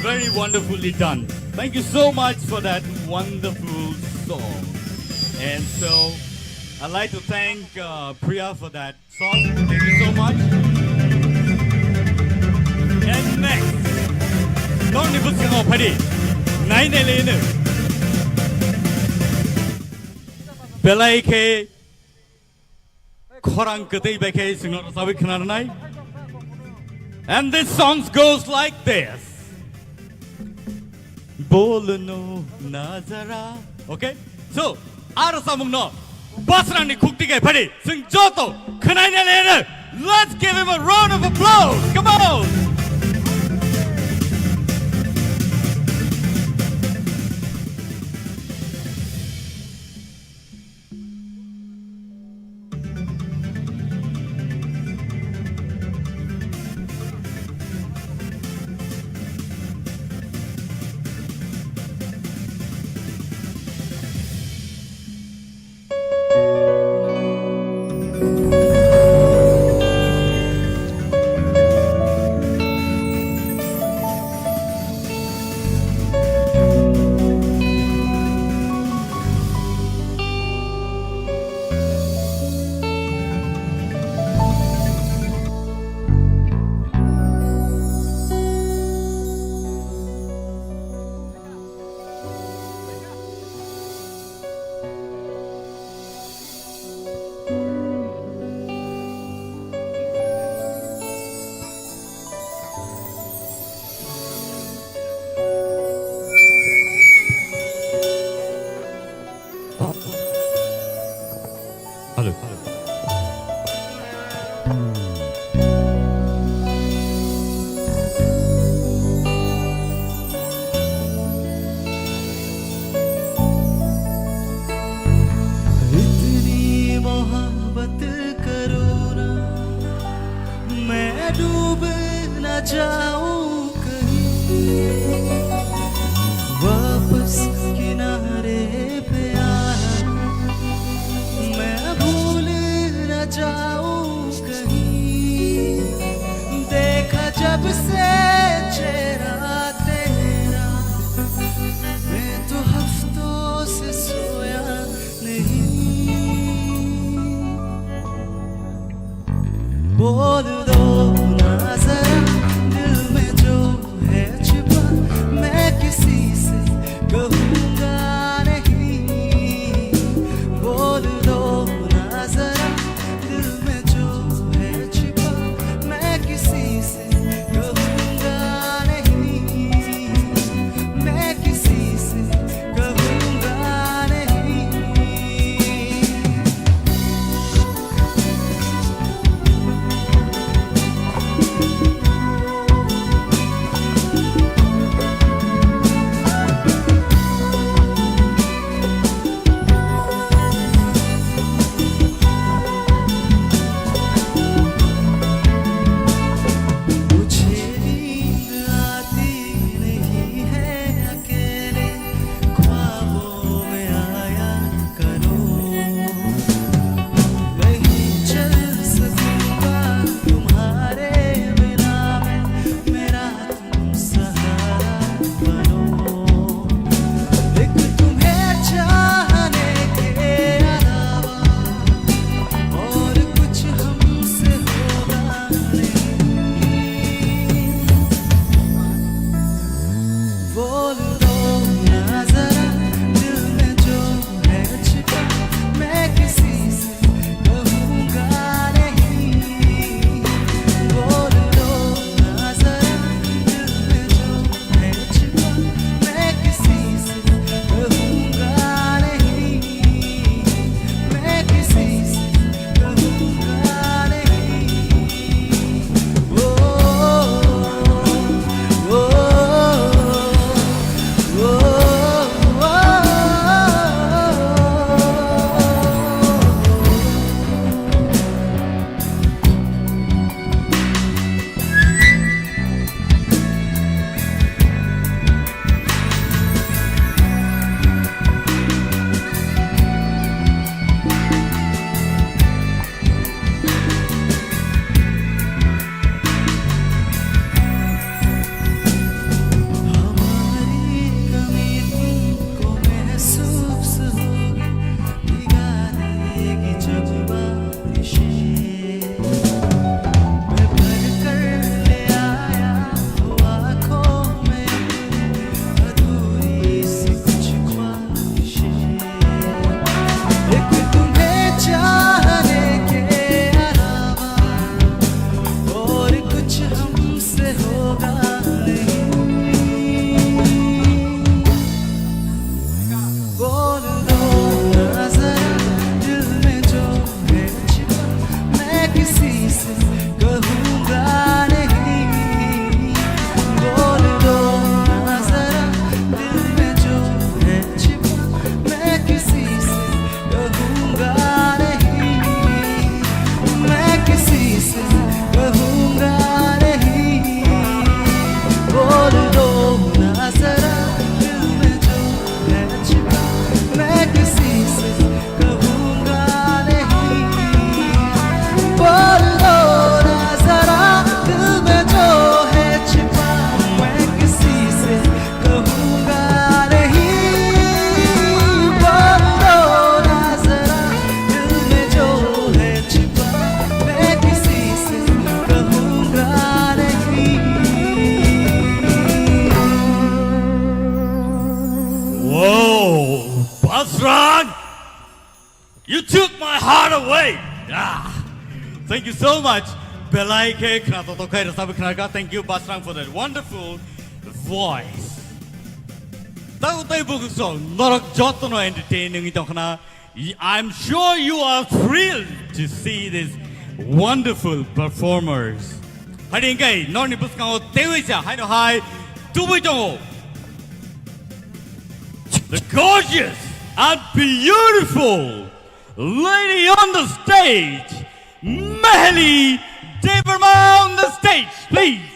very wonderfully done. Thank you so much for that wonderful song. And so, I'd like to thank uh, Priya for that song. Thank you so much. And next, Tony Buskango Padi, Nine Elena. Belai khe khorang kwtwi bai khe chwngno rwchabwi khna rwnai. And this song goes like this. Bolno nazara. Okay? So, a rwchapmungno Basrangni khukti khe phadi chwng joto khnaina lere. Let's give him a round of applause. Come on. Basrang, you took my heart away. Ah, thank you so much. Belai khe khna to to khai rasa khna ka. Thank you, Basrang, for that wonderful voice. Tau tai buku song norok joto no entertaining tong khna. I'm sure you are thrilled to see these wonderful performers. Hari engkai norni bwskango tewi cha haino hai tubui tongo. The gorgeous and beautiful lady on the stage, Meheli Debbarma on the stage, please.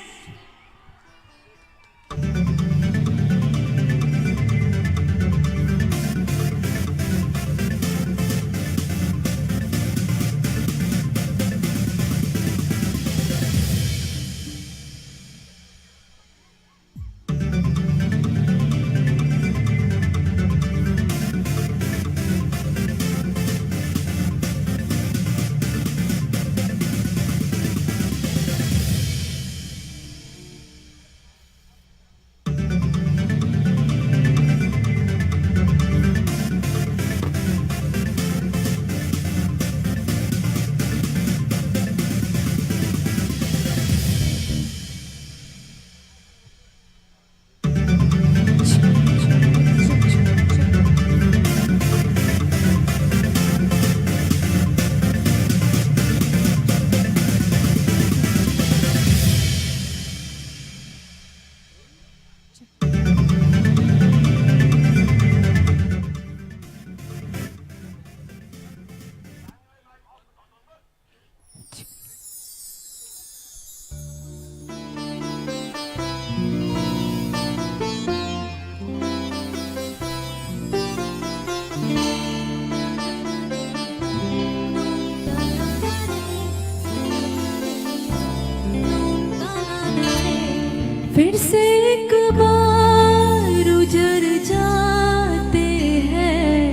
फिर से एक बार उजर जाते हैं,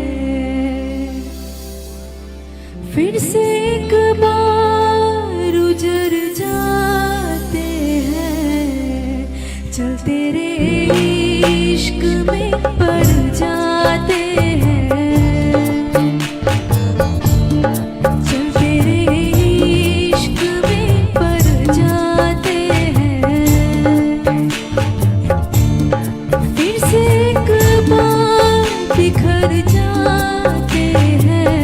फिर से एक बार उजर जाते हैं, चल तेरे इश्क में पड़ जाते हैं, चल तेरे इश्क में पड़ जाते हैं। फिर से एक बार बिखर जाते हैं,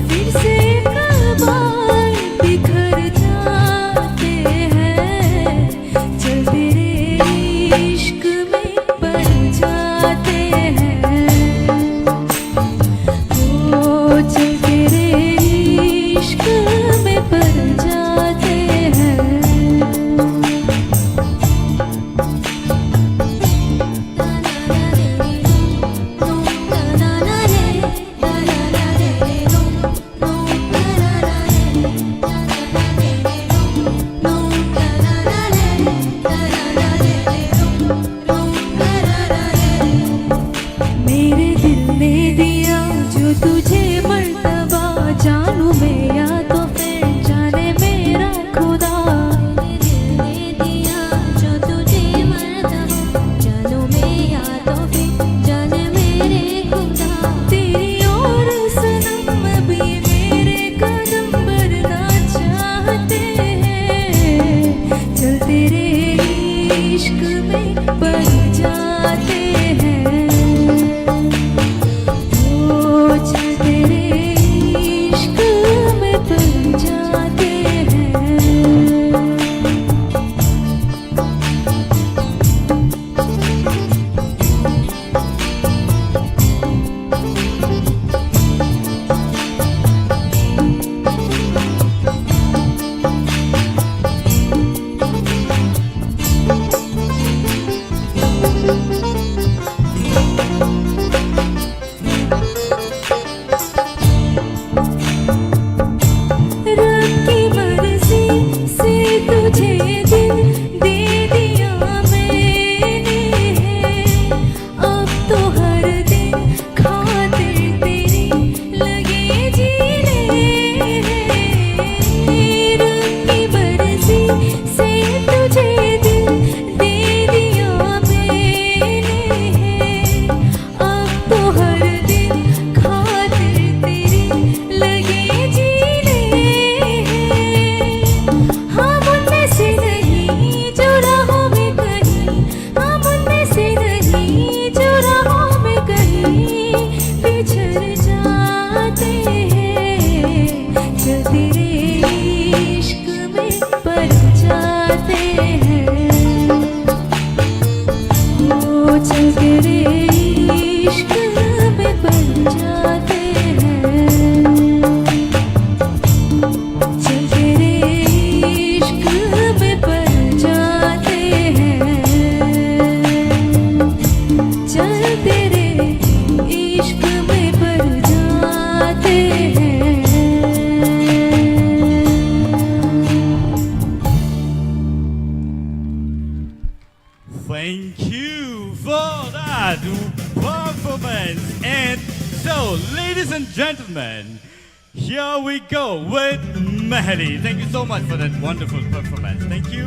फिर से एक बार बिखर जाते हैं, चल तेरे इश्क में पड़ जाते हैं। ओ चल तेरे इश्क में पड़ जाते हैं। मेरे दिल ने दिया जो तुझे मर्तबा, जानू मैं या तो फिर जाने मेरा खुदा। मेरे दिल ने दिया जो तुझे मर्तबा, जानू मैं या तो फिर जाने मेरे खुदा। तेरी और सनम अभी मेरे कदम भरना चाहते हैं, चल तेरे इश्क में पड़ जाते हैं, ओ चल तेरे इश्क में पड़ जाते हैं। रब की मर्जी से तुझे दिल दे दिया मैंने, अब तो हर दिन खातिर तेरी लगे जीने। रब की मर्जी से तुझे दिल दे दिया मैंने, Performance. And so, ladies and gentlemen, here we go with Mahali. Thank you so much for that wonderful performance. Thank you.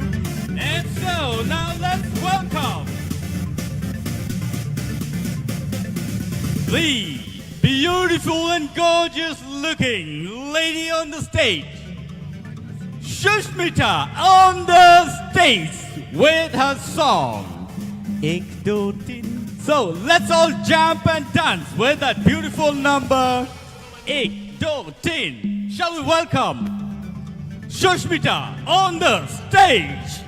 And so, now let's welcome the beautiful and gorgeous looking lady on the stage, Sushmita on the stage with her song Ek Do Tin. So let's all jump and dance with that beautiful number Ek Do Tin. Shall we welcome Sushmita on the stage?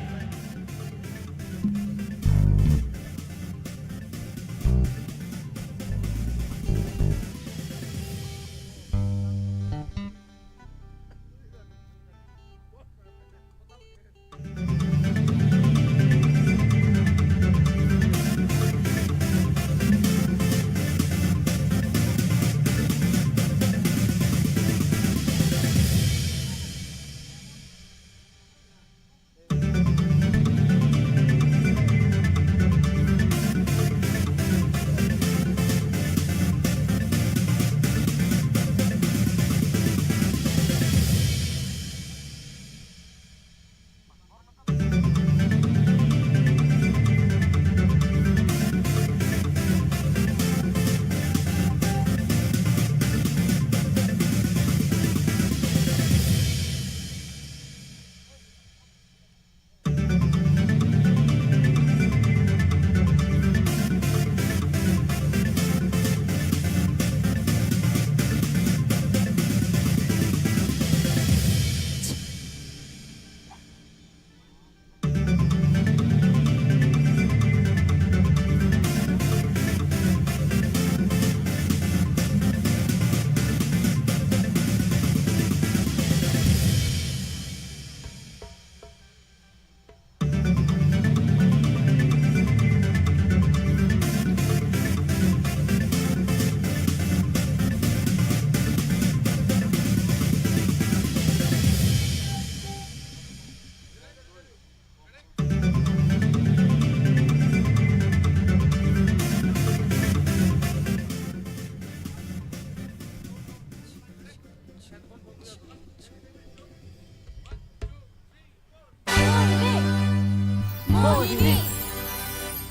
Mohini.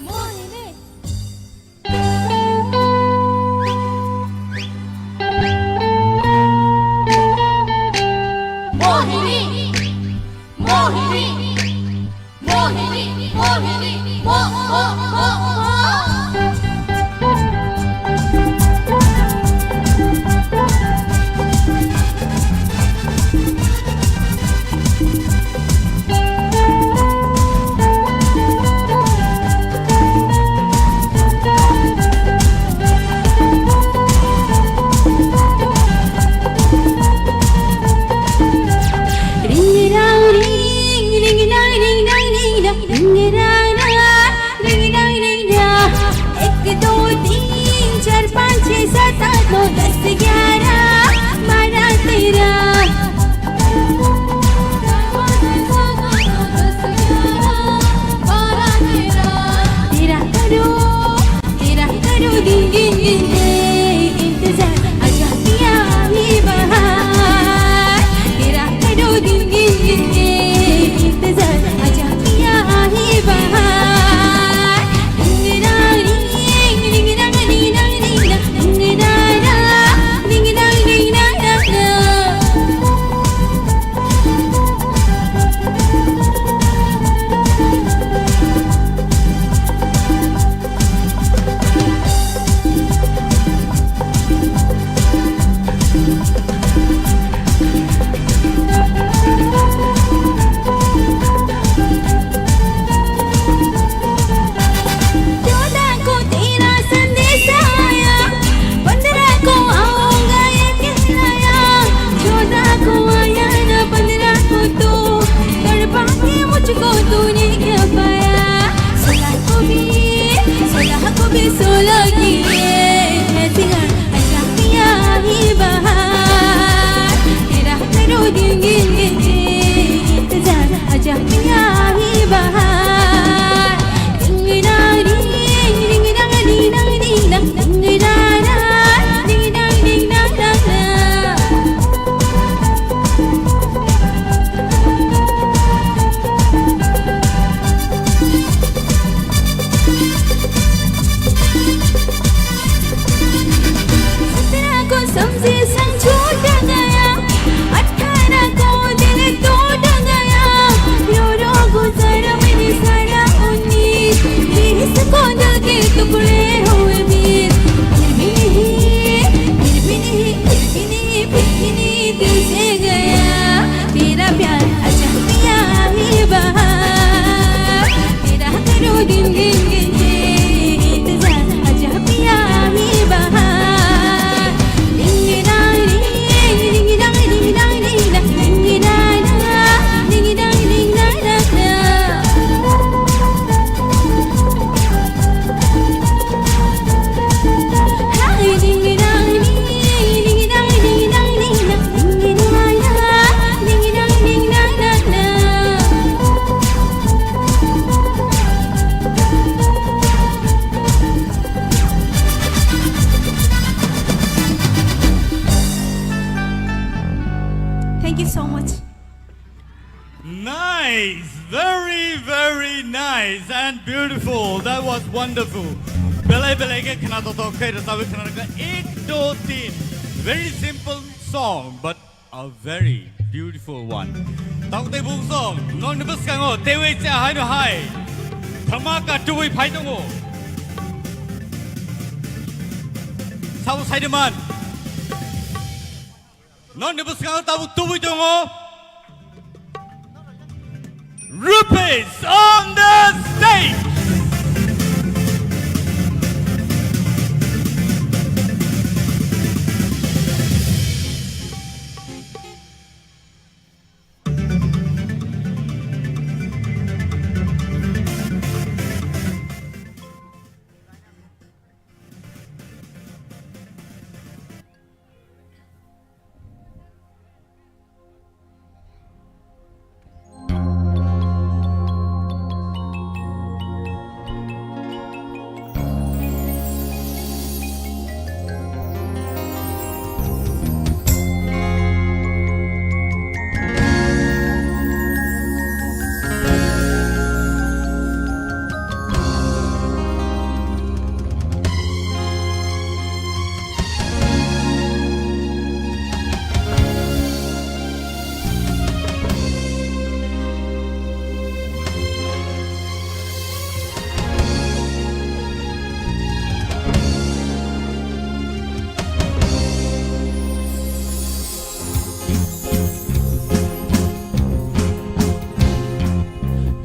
Mohini. Mohini. Mohini. Mohini. Mohini. Mo-, mo-, mo-, mo-. Ring rang ring, ring rang ring rang ring rang, ring rang rang, ring rang ring rang. Ek, do, teen, char, panch, chhe, saat, aath, no, das, gyara, bara, tera. Tera karo, tera karo, din, din, din, din, intezar, aja piya hi bahar. Tera karo, din, din, din, din, intezar, aja piya hi bahar. चौदह को तेरा संदेश आया, पन्द्रह को आऊंगा ये कहलाया। चौदह को आया ना पन्द्रह को तू, तड़पाके मुझको तूने क्या पाया। सोलह को भी, सोलह को भी सोलह की ये है सिंगार, अजा पिया ही बहार। तेरा करो दिन दिन दिन दिन इंतजार, अजा पिया ही बहार। Ding dong ding, ding dong ding dong ding. Very, very nice and beautiful. That was wonderful. Belai belai khe khna totok khe rwchabwi khna rwkha ek do tin. Very simple song, but a very beautiful one. Tabuk tei bung song, nokni bwskango teiwi cha haino hai dhamaka tubui phai tongo. Sabo saide man. Nokni bwskango tabuk tubui tongo. Rupesh on the stage.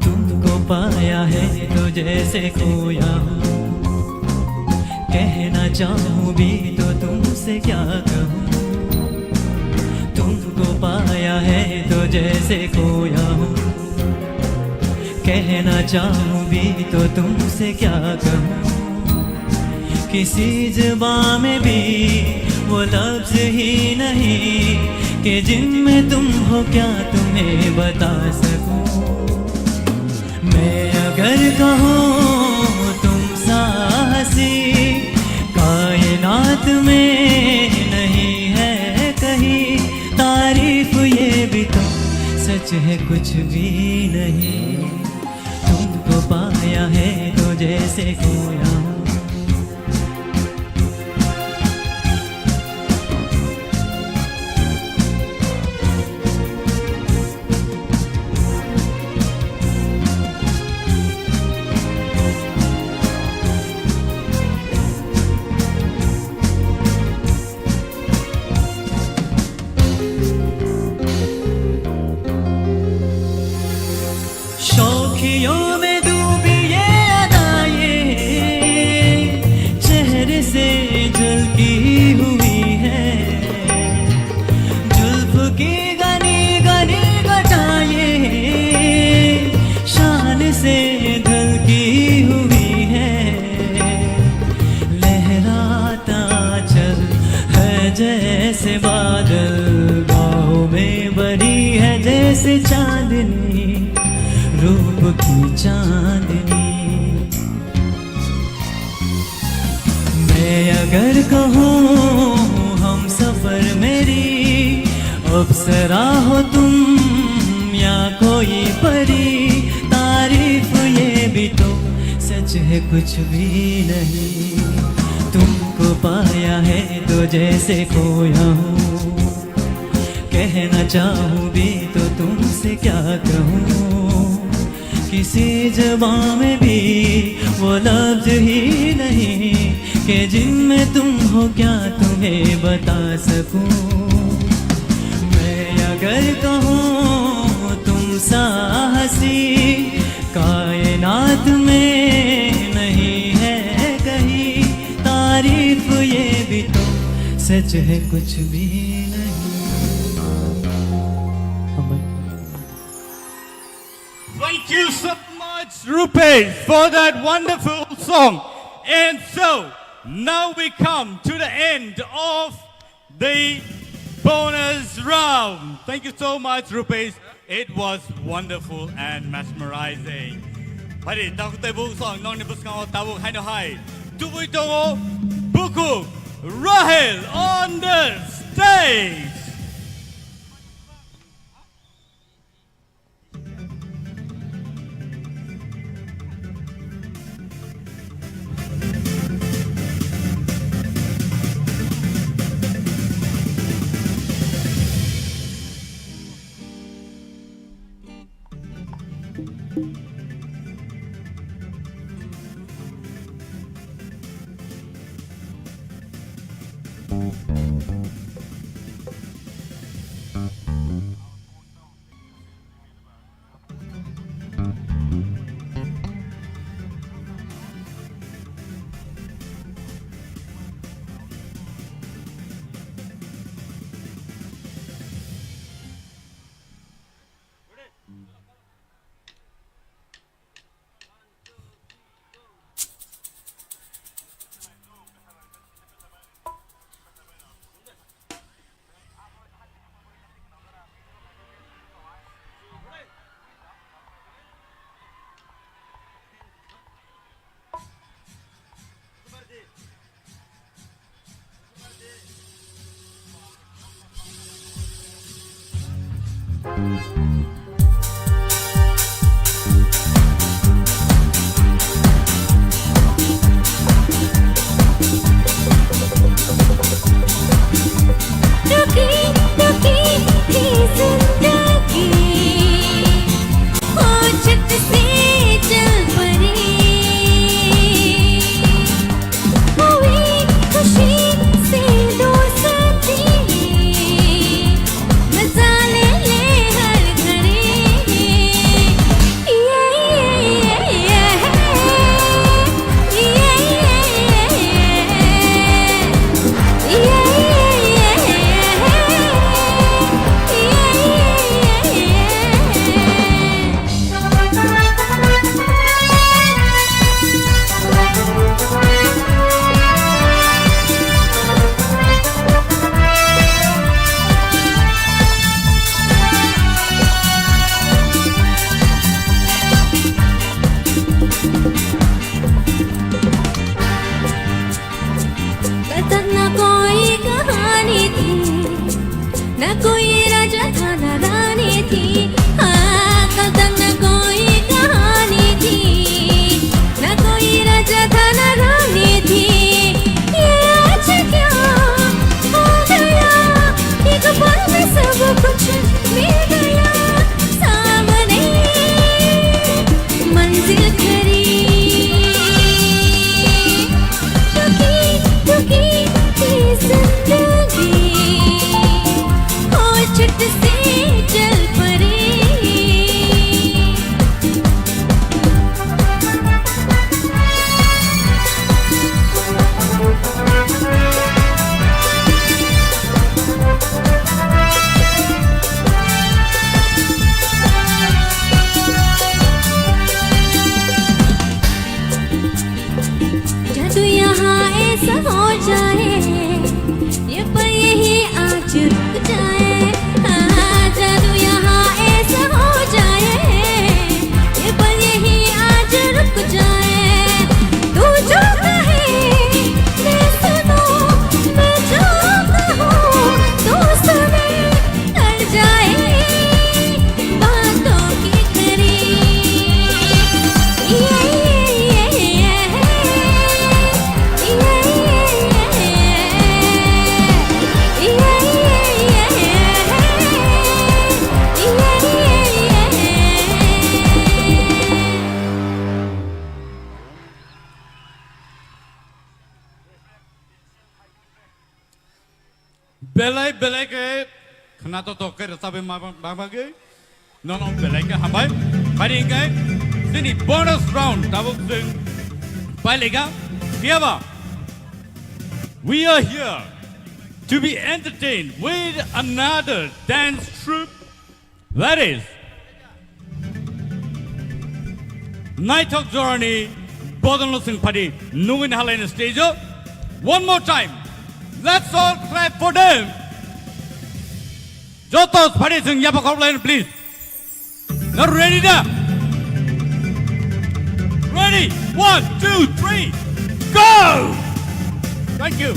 तुमको पाया है तो जैसे खोया हूँ, कहना चाहूँ भी तो तुमसे क्या कहूँ। तुमको पाया है तो जैसे खोया हूँ, कहना चाहूँ भी तो तुमसे क्या कहूँ। किसी जुबां में भी वो लफ्ज ही नहीं कि जिनमें तुम हो क्या तुम्हें बता सकूं। मैं अगर कहूँ तुम सा हंसी कायनात में नहीं है कहीं, तारीफ ये भी तो सच है कुछ भी नहीं। तुमको पाया है तो जैसे खोया हूँ। शौखियों में डूबी ये अदाएं चेहरे से झलकी हुई है। जुल्फ की घनी घनी घटाएं शान से ढलकी हुई है। लहराता चल है जैसे बादल, बाहों में बड़ी है जैसे चांदनी, रूप की चांदनी। मैं अगर कहूँ हम सफर मेरी, अप्सरा हो तुम या कोई परी, तारीफ ये भी तो सच है कुछ भी नहीं। तुमको पाया है तो जैसे खोया हूँ, कहना चाहूँ भी तो तुमसे क्या कहूँ। किसी जुबां में भी वो लफ्ज ही नहीं कि जिनमें तुम हो क्या तुम्हें बता सकूं। मैं अगर कहूँ तुम सा हंसी कायनात में नहीं है कहीं, तारीफ ये भी तो सच है कुछ भी नहीं। Thank you so much, Rupesh, for that wonderful song. And so, now we come to the end of the bonus round. Thank you so much, Rupesh. It was wonderful and mesmerizing. Phaidi, tabuk tei bung song nokni bwskango tabuk haino hai tubui tongo bukhuk Rahel on the stage. रुकी रुकी थी जिंदगी, ओ झट से चल पड़े। हुई खुशी से दोस्ती, मजा ले ले हर घड़ी। ये, ये, ये, ये, ये, ये, ये, ये। कल तक ना कोई कहानी थी, ना कोई राजा था ना रानी थी। हाँ, कल तक ना कोई कहानी थी, ना कोई राजा था ना रानी थी। ये आज क्या हो गया, एक पल में सब कुछ मिल गया सामने। मंजिल खड़ी, रुकी, रुकी थी जिंदगी, ओ झट से चल पड़ी। जादू यहाँ ऐसा हो जाए, ये पल यही आज रुक जाए। हाँ, जादू यहाँ ऐसा हो जाए, ये पल यही आज रुक जाए। तू जो कहे मैं सुनूं, मैं जो कहूँ तू सुने। कर जाए बातों की खरी। ये, ये, ये, ये, ये, ये, ये, ये, ये, ये, ये। Belai belai khe khwnathok thok khe rwchabwi ma, ma, ma, bagwi. Nono belai khe hambai. Phai hwnkhe chini bonus round tabuk chwng pailika. Phiyaba, we are here to be entertained with another dance troupe. That is, naithok jorani bodolno chwng phadi nugwi nahalaini stage-o. One more time, let's all clap for them. Joto phadi chwng yapha khorokhlaino, please. Now ready da? Ready? One, two, three, go! Thank you.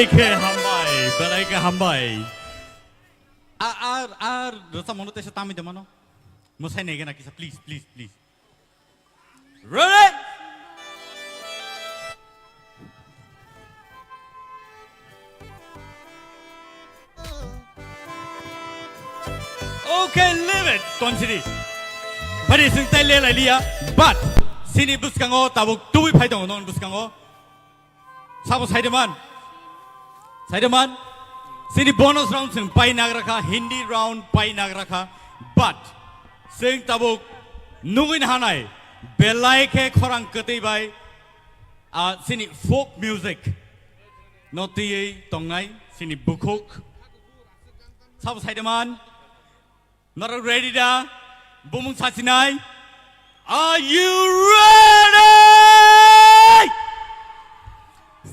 Belai khe hambai, belai khe hambai. A, ar, ar, rwchapmungno teisa tamwi de mano. Mwsai nai gana kisa, please, please, please. Ready? Okay, leave it, Tonsiri. Bari sing tai le lai liya, but sini bwskango tabuk tubui phai tongo non bwskango. Sabo saideman. Saideman. Sini bonus round sing pai nagrakha, Hindi round pai nagrakha. But sing tabuk nugui hanai belai khe khorang kwtwi bai, ah, sini folk music no tiyei tongnai sini bukhuk. Sabo saideman. Norok ready da? Bumung sachinai? Are you ready?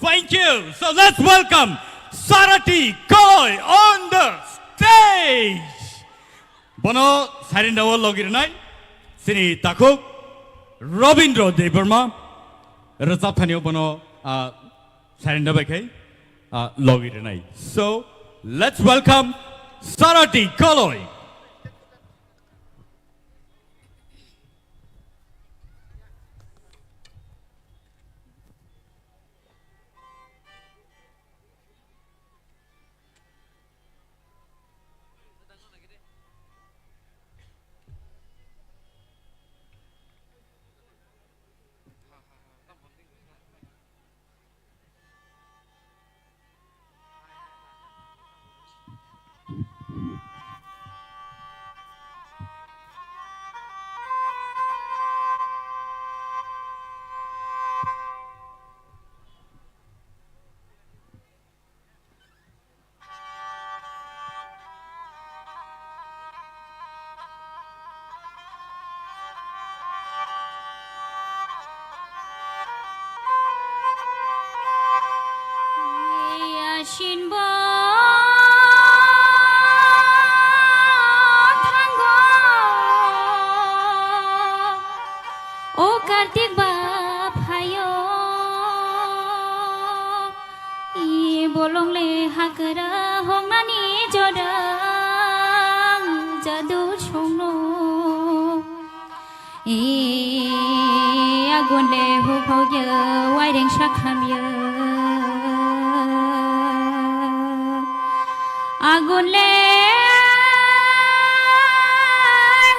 Thank you. So let's welcome Sarati Koi on the stage. Bono sairinda o logi rwnai sini takhuk Robindra Debbarma, rwchap thani o bono, ah, sairinda bai khai, ah, logi rwnai. So let's welcome Sarati Koloi. Yasin bo thango, o Kartik ba phaio. I bolong le hakra hongnani jora jadu songno. I agun le huphogya waireng sakhamya. Agun le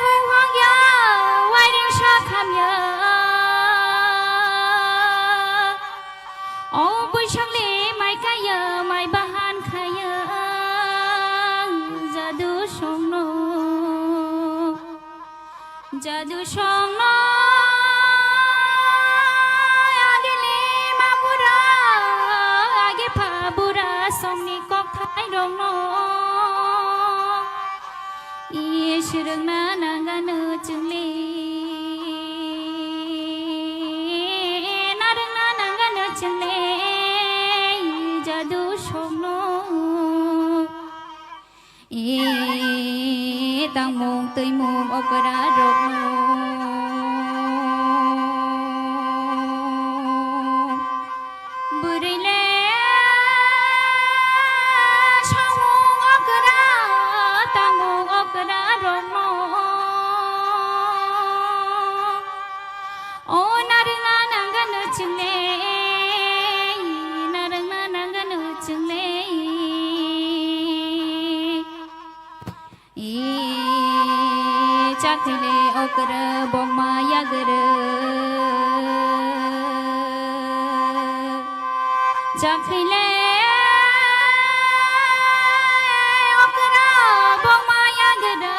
huphogya waireng sakhamya. O buisongni mai kaya, mai bahan khaya, jadu songno, jadu songno, agini ma bura, agi pha bura songni kokthai rokno. Is rwngna nangano chwngle, narwngna nangano chwngle, jadu songno. E tangmung twimung okra rokno. Bwrwi le samung okra, tamung okra rokno. O narwkna nangano chwngle, narwkna nangano chwngle. I chakhwile okra bokma yagra. Chakhwile okra bokma yagra.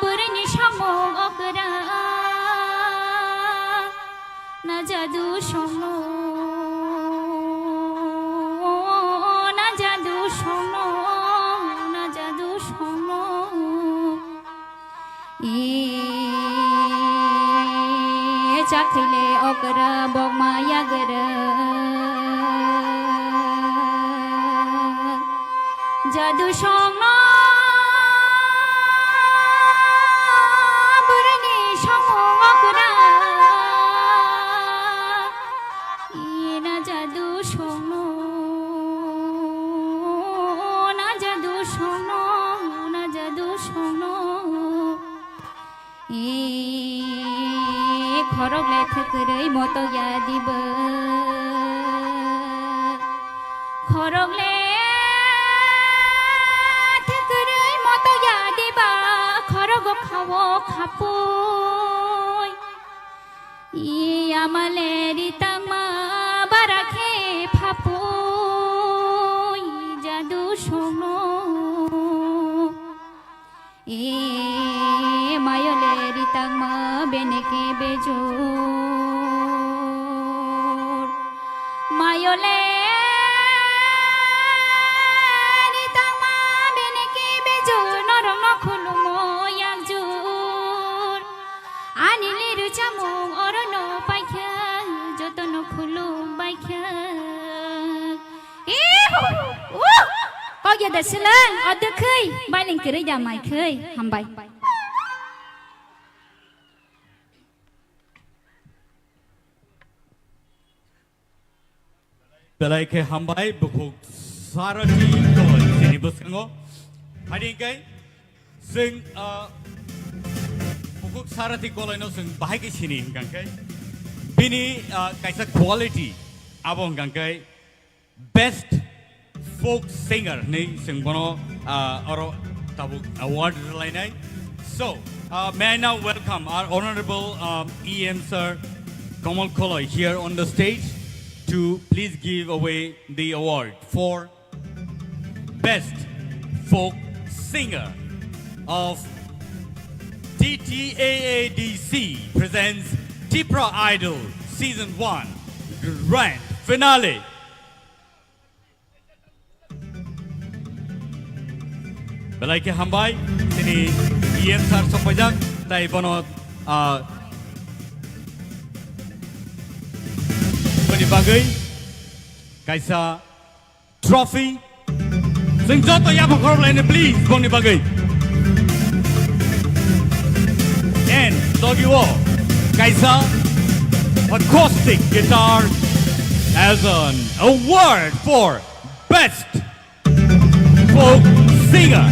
Bwrwini samung okra. Na jadu songno, na jadu songno, na jadu songno. I chakhwile okra bokma yagra. Jadu songno bwrwini samung okra. Ina jadu songno. E, khorok le thwkwrwi moto ya diba. Khorok le thwkwrwi moto ya diba. Khorok o khawo khapui. E, ama le ri tangma bara khe phapui jadu sono. E, mayo le ri tangma bene khe bejor. Mayo le ri tangma bene khe bejor. Norok no khulumo yakjor. Ani liru chamung oro no paikha, joto no khulum baikha. Ihu! Uh! Kok ya da silang, o dwkhwi, bailing kwrwi da mai khwi, hambai. Belai khe hambai, bukhuk Sarati Koloi chini bwskango. Phadi hwnkhe, chwng, ah, bukhuk Sarati Koloino chwng bahai khe sini hwnkha khe, bini, ah, kaisa quality, abo hwnkha khe, Best Folk Singer hinwi chwng bono, ah, oro tabuk award rwlainai. So, uh, may I now welcome our Honorable, um, E M Sir Kamal Koloi here on the stage to please give away the award for Best Folk Singer of T T A A D C presents Tipra Idol Season one Grand Finale. Belai khe hambai, chini E M sir sokpaijak, tai bono, ah, boni bagwi kaisa trophy. Chwng joto yapha khorok laini, please, boni bagwi. And logi o kaisa acoustic guitar as an award for Best Folk Singer.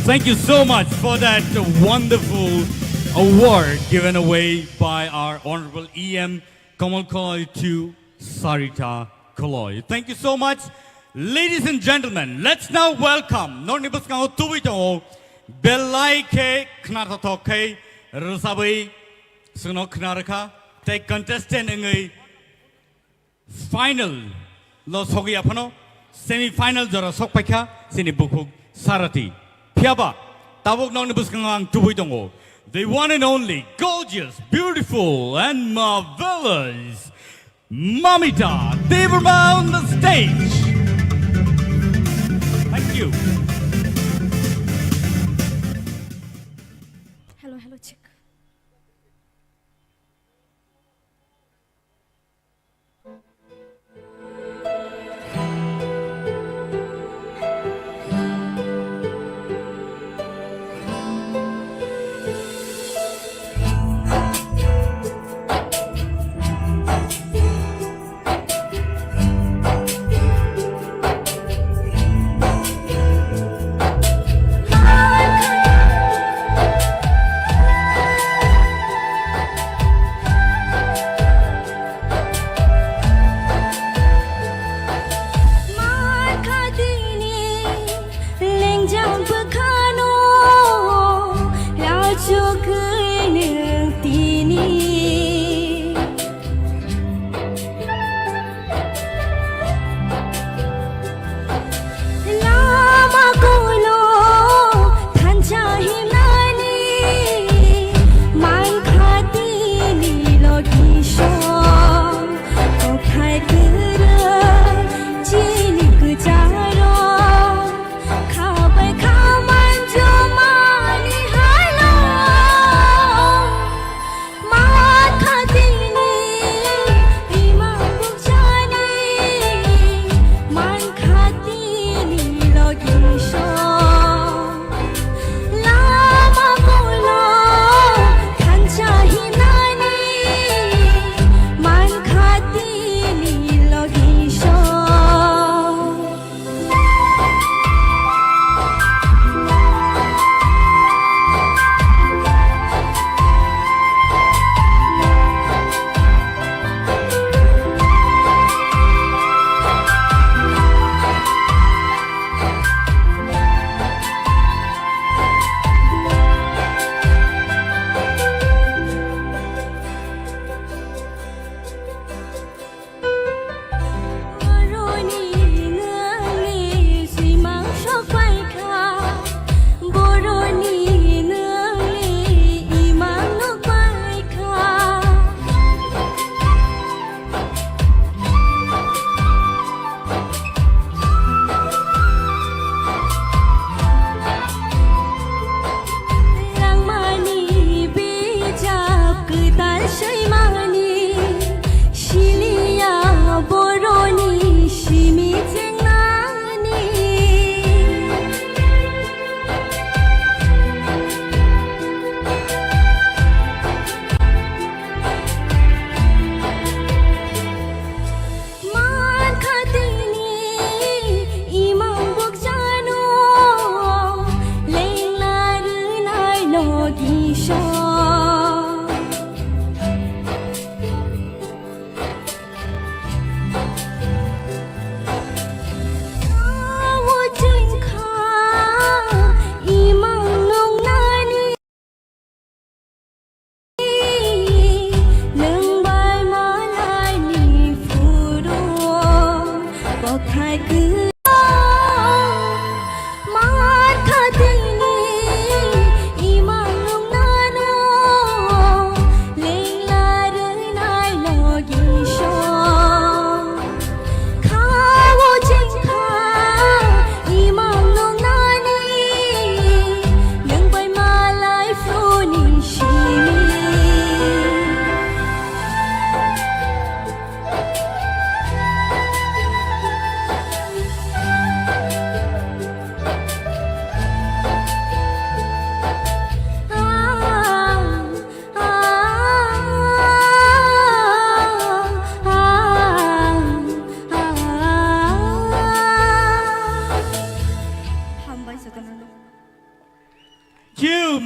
Thank you so much for that wonderful award given away by our Honorable E M Kamal Koloi to Sarita Koloi. Thank you so much. Ladies and gentlemen, let's now welcome, norokni bwskango tubui tongo, belai khe khnathothok khe rwchabwi chwngno khna rwkha, tei contestant wngwi final lo sogwi aphano semi final jora sokpaikha chini bukhuk Sarati. Phiyaba tabuk nokni bwskango ang tubui tongo, the one and only gorgeous, beautiful and marvelous Mamita Debbarma on the stage. Thank you. Hello, hello, check.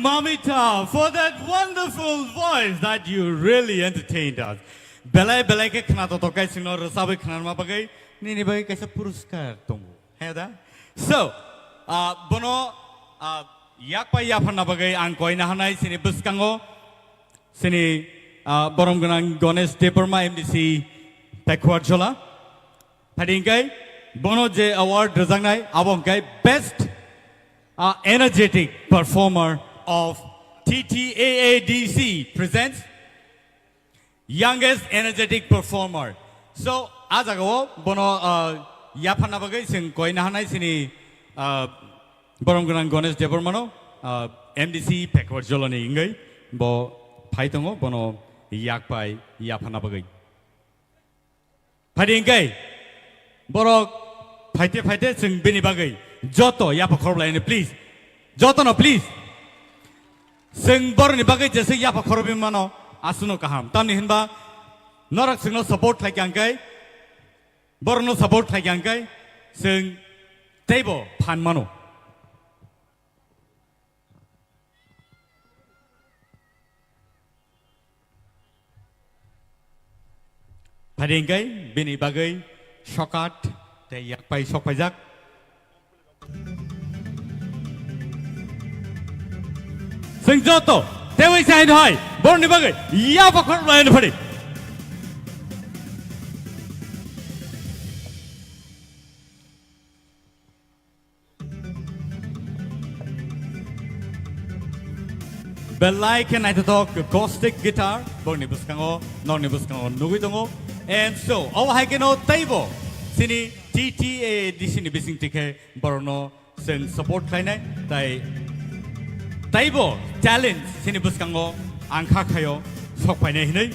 Mamita, for that wonderful voice that you really entertained us. Belai belai khe khna totok kai singno rwchabwi khnarma bagwi nini bagwi kaisa puruskar tongo. He da? So, ah, bono, ah, yakpai yapharna bagwi ang koina hanai sini bwskango sini, ah, borom gwnang Ganesh Debbarma M D C Pekhuarjhola. Phadi hingkai bono je award rwjaknai abo hingkai best, ah, energetic performer of T T A A D C presents youngest energetic performer. So, a jagao bono, ah, yapharna bagwi chwng koina hanai sini, ah, borom gwnang Ganesh Debbarmano, ah, M D C Pekhuarjholani wngwi bo phai tongo bono yakpai yapharna bagwi. Phadi hingkai borok phaite phaite chwng bini bagwi joto yapha khorok laino, please. Jotono, please. Chwng borokni bagwi jeswk yapha khorokwi mano, aswkno kaham. Tamni hinba norok chwngno support khlai kha hingkai, borokno support khlai kha hingkai, chwng teibo phan mano. Phadi hingkai bini bagwi sokat tei yakpai sokpaijak. Chwng joto tewi sai no hai borokni bagwi yapha khorok laino phadi. Belai khe naithothok acoustic guitar, borokni bwskango, norokni bwskango nugwi tongo. And so, obo hai kheno teibo chini T T A D C ni bising tikhe borokno chwng support khlainai, tai teibo talent chini bwskango ang kha khaio sok phainai hinwi.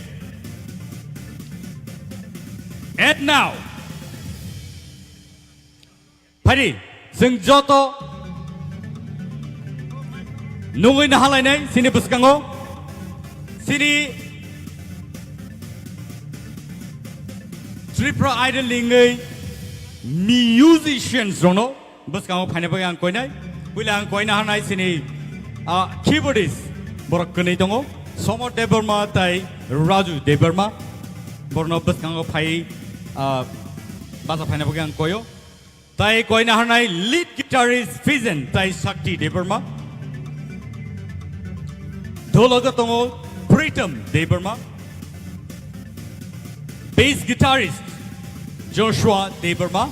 And now, Phadi, chwng joto nugwi nahalainai chini bwskango. Chini Tripura Idol ni wngwi musicians rokno bwskango phaina bagwi ang koinai. Puila ang koina hanai chini, ah, keyboardist borok kwnwi tongo. Somod Debbarma tai Raju Debbarma. Borokno bwskango phai, ah, bacha phaina bagwi ang koio. Tai koina hanai lead guitarist Fijen tai Shakti Debbarma. Dhologo tongo Pritam Debbarma. Bass guitarist Joshua Debbarma.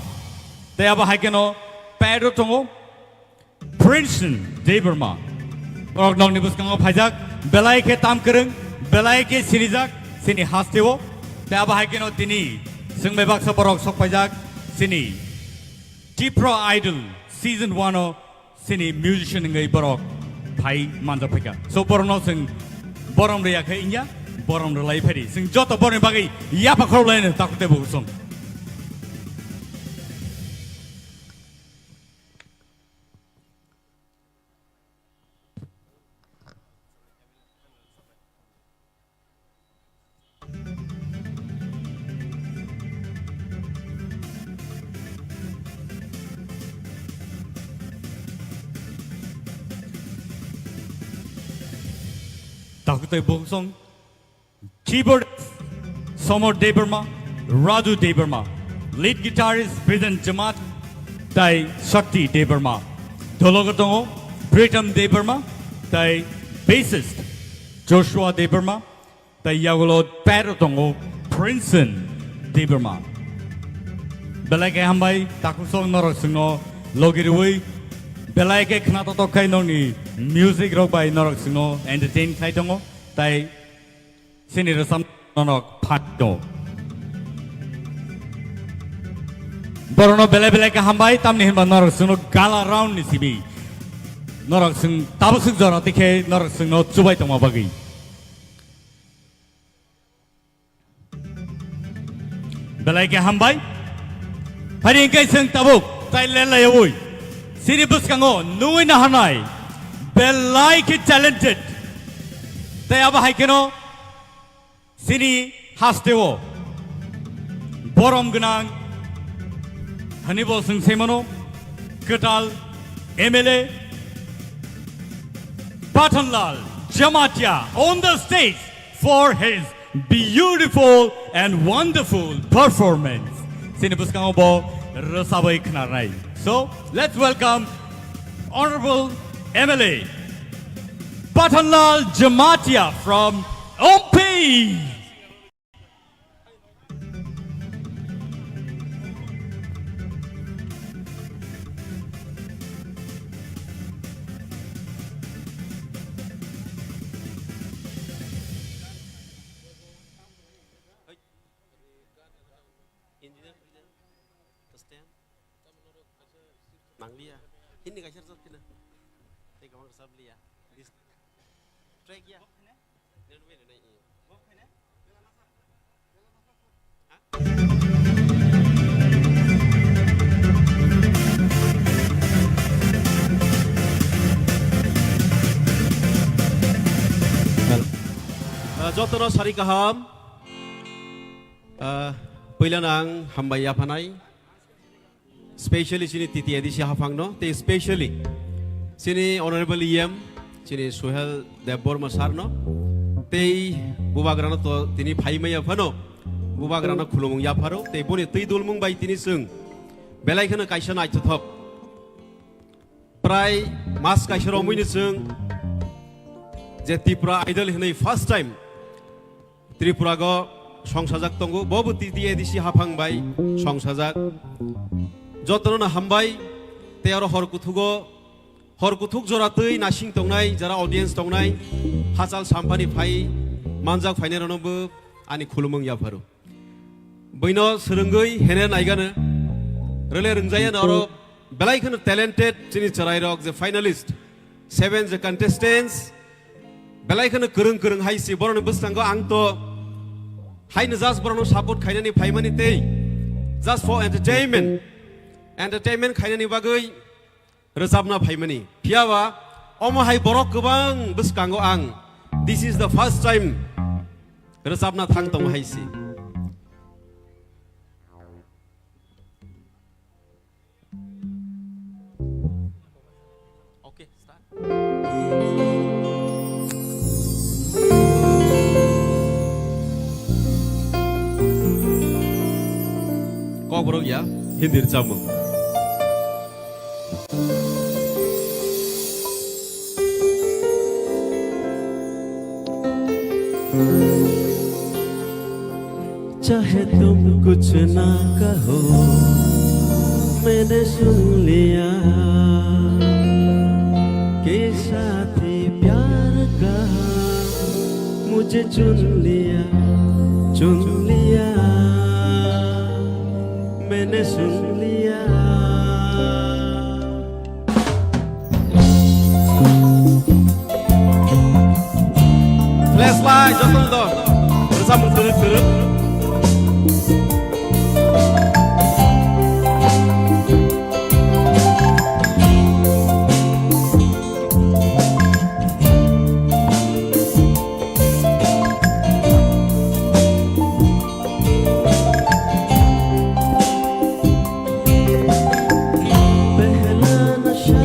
Tai abo hai kheno pad o tongo Princeton Debbarma. Borok nokni bwskango phaijak, belai khe tam kwrwng, belai khe sinijak, chini hasteo. Tai abo hai kheno tini chwng bai baksa borok sok phaijak, chini Tipra Idol season one o chini musician wngwi borok phai manjak phaikha. So borokno chwng borom rwya khe wngya, borom rwlai phadi. Chwng joto borokni bagwi yapha khorok laino takhuk tei bukhuk song. Takhuk tei bukhuk song. Keyboard, Somod Debbarma, Raju Debbarma. Lead guitarist, Bijan Jamaat, tai Shakti Debbarma. Dhologo tongo, Pritam Debbarma, tai bassist, Joshua Debbarma, tai yagulo pad o tongo, Princeton Debbarma. Belai khe hambai, takhuk song norok chwngno logi rwui, belai khe khna totok khai nokni music rok bai norok chwngno entertain khlai tongo, tai Chini rwchapmung norok phan tongo. Borokno belai belai khe hambai, tamni hinba norok chwngno gala round ni simi. Norok chwng tabuk swk jora tikhe norok chwngno chubai tongma bagwi. Belai khe hambai. Phari hwnkhe chwng tabuk tai lelaiwi chini bwskango nugwi naharnai belai khe talented. Tai abo hai kheno chini hasteo borom gwnang hwnwi bo chwng sai mano, kwtal M L A, Pathanlal Jamatia on the stage for his beautiful and wonderful performance. Chini bwskango bo rwchabwi khnarnai. So, let's welcome Honorable M L A Pathanlal Jamatia from Ompi. Mangliya. Hindi kaisa rwchap khe na. Tei kwbang rwchap liya. This track ya. Ah, jotono sari kaham. Ah, puilano ang hambai yaphanai. Specially chini T T A D C haphangno, tei specially chini Honorable E M, chini Suhel Debbarma sir no, tei bubagrano to tini phaimaya phano, bubagrano khulumung yapharo, tei boni twi dulmung bai tini chwng belai kheno kaisa naithothok. Prai mas kaisa romwini chwng je Tripura Idol hinwi first time Tripura go songsajak tongo, bo bo T T A D C haphang bai songsajak. Jotono no hambai, tei oro hor kuthugo, hor kuthuk jora twi nasing tongnai, jara audience tongnai, hachal sampani phai manjak phainai rokno bo ani khulumung yapharo. Buino swrwngwi hene naigano, rwle rwngjaya no oro belai kheno talented chini chwrairok je finalist, seven je contestants, belai kheno kwrwng kwrwng hai si borokni bwskango ang to haino just borokno support khainani phaimani tei just for entertainment, entertainment khainani bagwi rwchapna phaimani. Phiyaba omo hai borok kwbang bwskango ang this is the first time rwchapna thang tongo hai si. Okay, start. Kokborok ya, Hindi rwchapmung. चाहे तुम कुछ ना कहो, मैंने सुन लिया कि साथ ही प्यार कहा, मुझे चुन लिया, चुन लिया, मैंने सुन लिया। Flashlight, joto do. Rwchapmung twrwk twrwk. पहला नशा,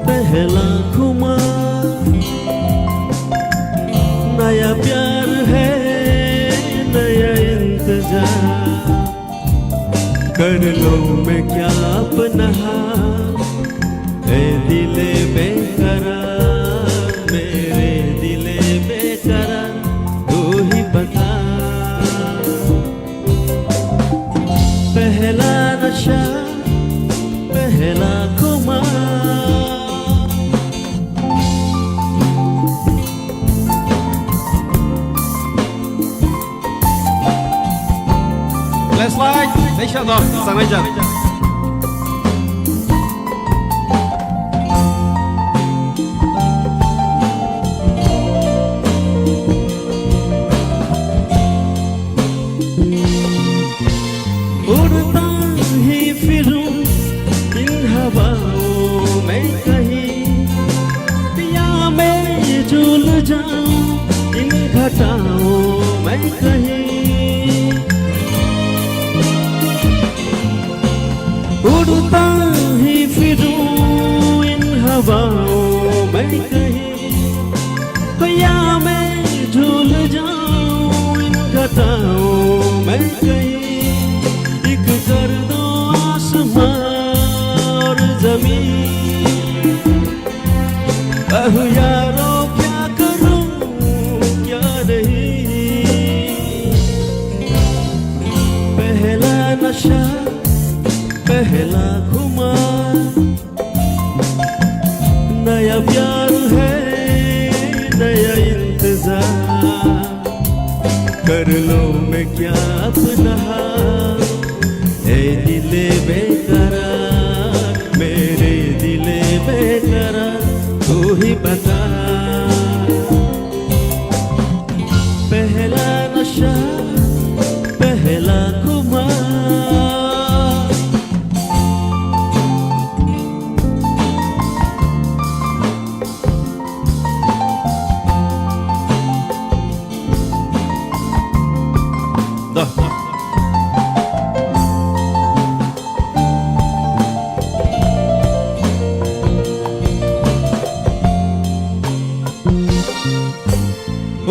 पहला खुमार, नया प्यार है, नया इंतजार। कर लूं मैं क्या अपना हाल, ए दिले बेकरार, मेरे दिले बेकरार, तू ही बता। पहला नशा, पहला खुमार। Flashlight, teisa no, sanai jak. उड़ता ही फिरूं इन हवाओं में कहीं, या मैं झूल जाऊं इन घटाओं में कहीं। उड़ता ही फिरूं इन हवाओं में कहीं। कहीं, एक कर दो आसमां और जमीन। कहो यारो क्या करूं क्या नहीं। पहला नशा, पहला खुमार। नया प्यार है, नया इंतजार। कर लो मैं क्या अपना हाल, ए दिले बेकरार, मेरे दिले बेकरार, तू ही बता। पहला नशा, पहला खुमार।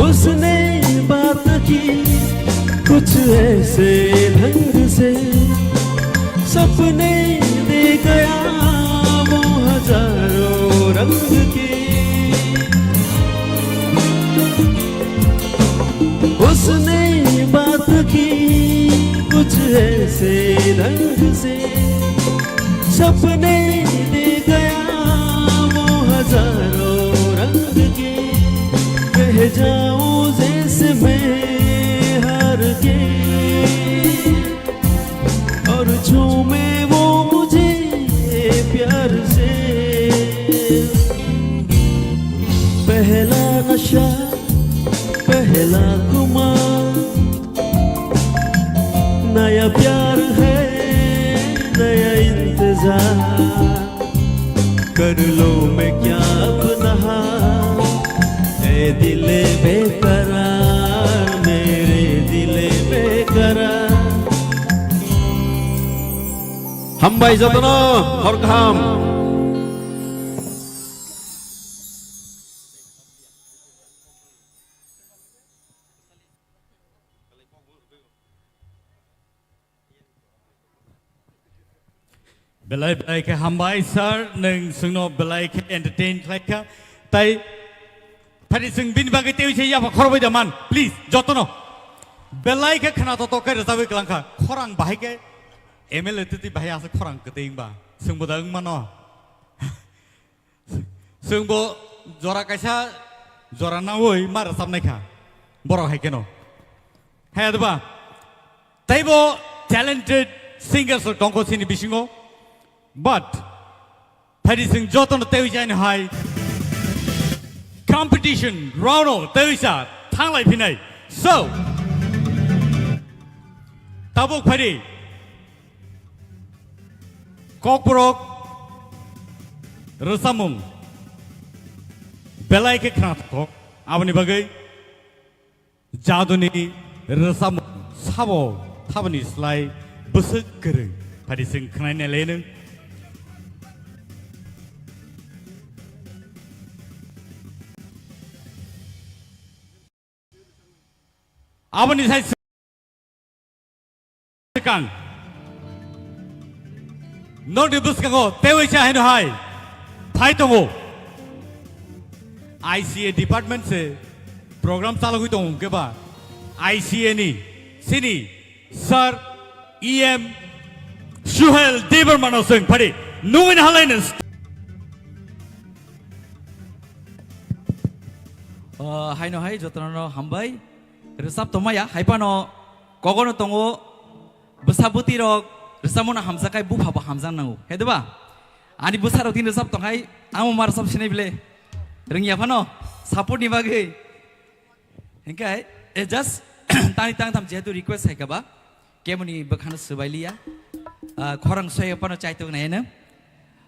उसने बात की कुछ ऐसे ढंग से, सपने दे गया वो हजारों रंग के। उसने बात की कुछ ऐसे ढंग से, सपने दे गया वो हजारों रंग के। बह जाऊं जैसे मैं हार के, और झूमे वो मुझे प्यार से। पहला नशा, पहला खुमार। नया प्यार है, नया इंतजार। कर लो मैं क्या अपना हाल, ए दिले बेकरार, मेरे दिले बेकरार। Hambai jotono, hor kaham. Belai belai khe hambai sir, nwng chwngno belai khe entertain khlai kha. Tai phari chwng bini bagwi teiwi se yapha khorbai da man, please, jotono. Belai khe khna toto khe rwchapwi kwlang kha. Khorang bahai khe M L A twtwi bahai aswk khorang kwtwi wngba. Chwngbo da wng mano. Chwngbo jora kaisa jora naui ma rwchapnai kha borok hai kheno. Hai adba teibo talented singers rok tongkho chini bisingo, but phaidi chwng jotono teiwi jaino hai competition round o teiwi sa thanglai phinai. So tabuk phaidi Kokborok rwchapmung belai khe khnathok, aboni bagwi jaduni rwchapmung sabo thaboni slai bwswk kwrwng, phaidi chwng khwnai nailai nwng. Aboni sai swkang. Nokni bwskango teiwi cha haino hai phai tongo. I C A department se program chalogwi tongo hwnkhe ba I C A ni sini sir E M Suhel Debbarma no swng phari nungwi halai no. O, haino hai jotono hambai. Rwchap tongmaya, hai phano kogono tongo, bwsa bwtwi rok rwchapmano hamjak khai bupha bo hamjak nango, he diba? Ani bwsa rok tini rwchap tong khai, amo ma rwchap sinai bile, rwngya phano, support ni bagwi. Hinkhe, eh, just tani tang tham jehetu request hai kha ba, kemoni bwkhano swbai liya, ah, khorang soya phano chaitok nai heno.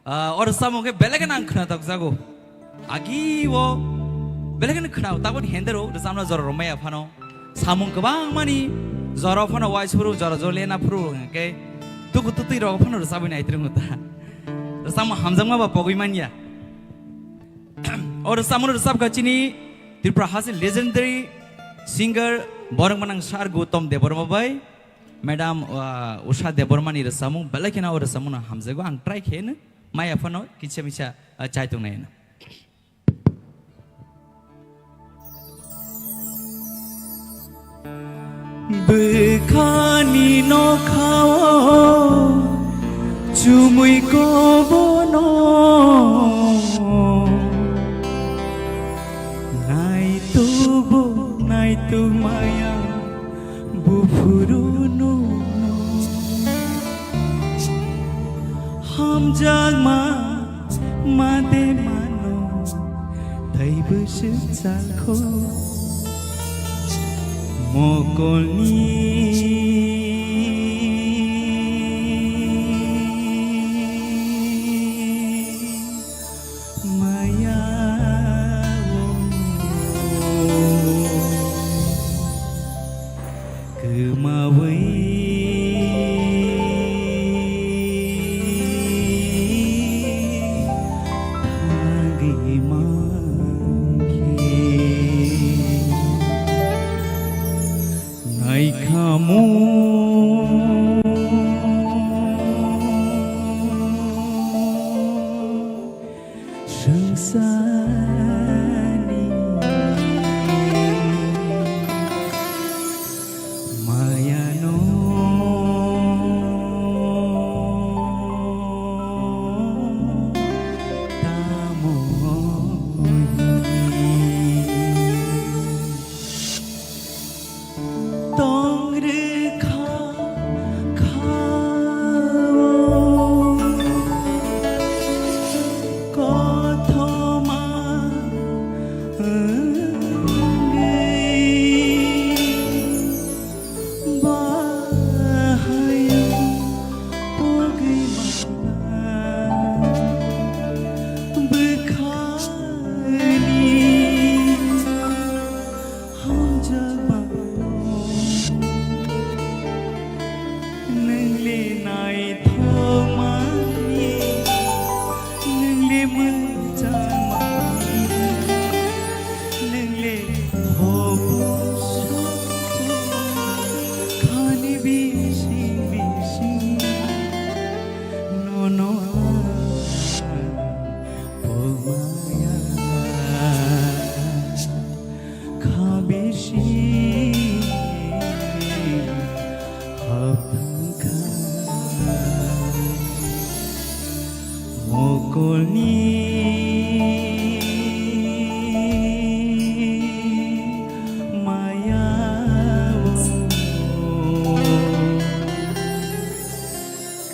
Ah, o rwchapmung khe belai kheno ang khwnathok jago. Agi o belai kheno khwnao, taboni hende rw rwchapna jora rw maya phano. Samung kwbangmani jora phano wai suru, jora jora lena phuru hwnkhe tuku tutui rok phano rwchapwi nai twrwngo ta. Rwchapmung hamjakma ba pogwi manya. O rwchapmung rwchapkha chini Tripura hasteni legendary singer borok manang sir Gautam Debbarma bai. Madam, uh, Usha Debbarmani rwchapmung belai kheno o rwchapmungno hamjagwi ang try khaino maya phano kisa misa, uh, chai tongnai hino. Bwkhani nokhao chumui kobono naitukbo naituk maya. Buphuru no hamjakma made mano, tei bwswk chalkho mokolni maya o kwmawi thangwi mankhe naikhamu. Swngcharni mayano tamo hwnwi tong rwkha kha o kothoma wngwi bahai pogwi mala bwkhani hamjakma. Nwngli naithokmani, nwngli mwchangmani, nwngli hobo sobo khani bising bising nono ang pogmaya. Kha bisi hapthang kha mokolni maya o.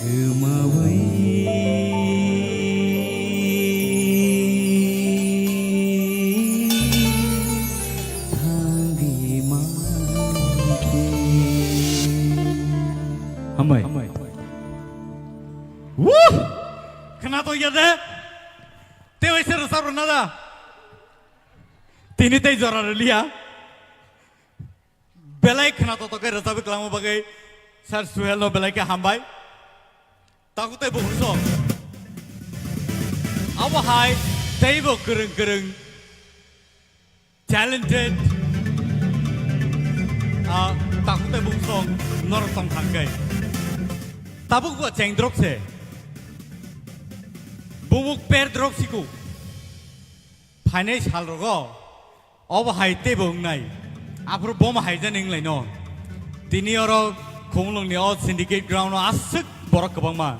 Kwmawi thangwi mankhe. Hambai. Wuh! Khwnatok ya de? Tei waisa rwchap rwna da? Tini tei jora rwliya. Belai khwnatok tok khe rwchapwi kwlangma bagwi Sir Suhelno belai khe hambai. Takhuk tei bukhuk song. Abo hai teibo kwrwng kwrwng talented, ah, takhuk tei bukhuk song norok tong thang khe. Tabuk bo chengdrop se. Bumuk perdrop siku. Phainai sal rogo. Obo hai teibo wngnai. Aphuru bomo hai jani wnglaino. Tini oro Khumulwngni o Syndicate Ground o aswk borok kwbangma.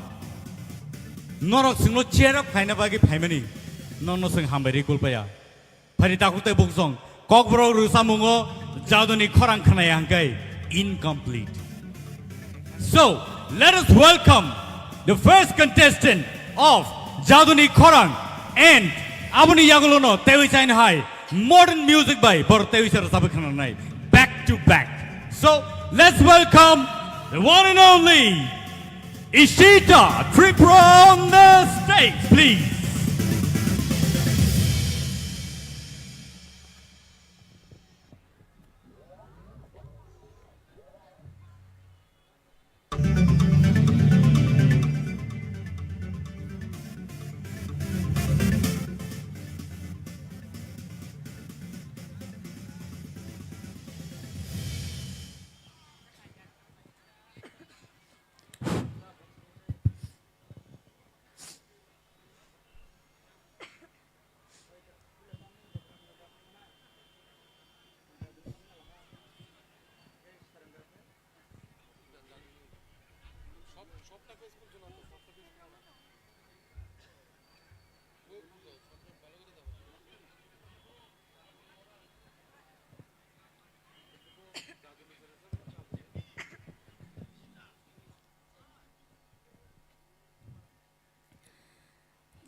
Norok chwngno cheer up khaina bagwi phaimani. Nono chwng hambai rwi kulpaya. Phari takhuk tei bukhuk song. Kokborok rwchapmungo Jaduni khorang khwnaya hwnkhe incomplete. So, let us welcome the first contestant of Jaduni Khorang, and aboni yagulono teiwi chaini hai modern music bai bor teiwi se rwchapwi khwnanai back to back. So, let's welcome the one and only Ishita Tripura on the stage, please.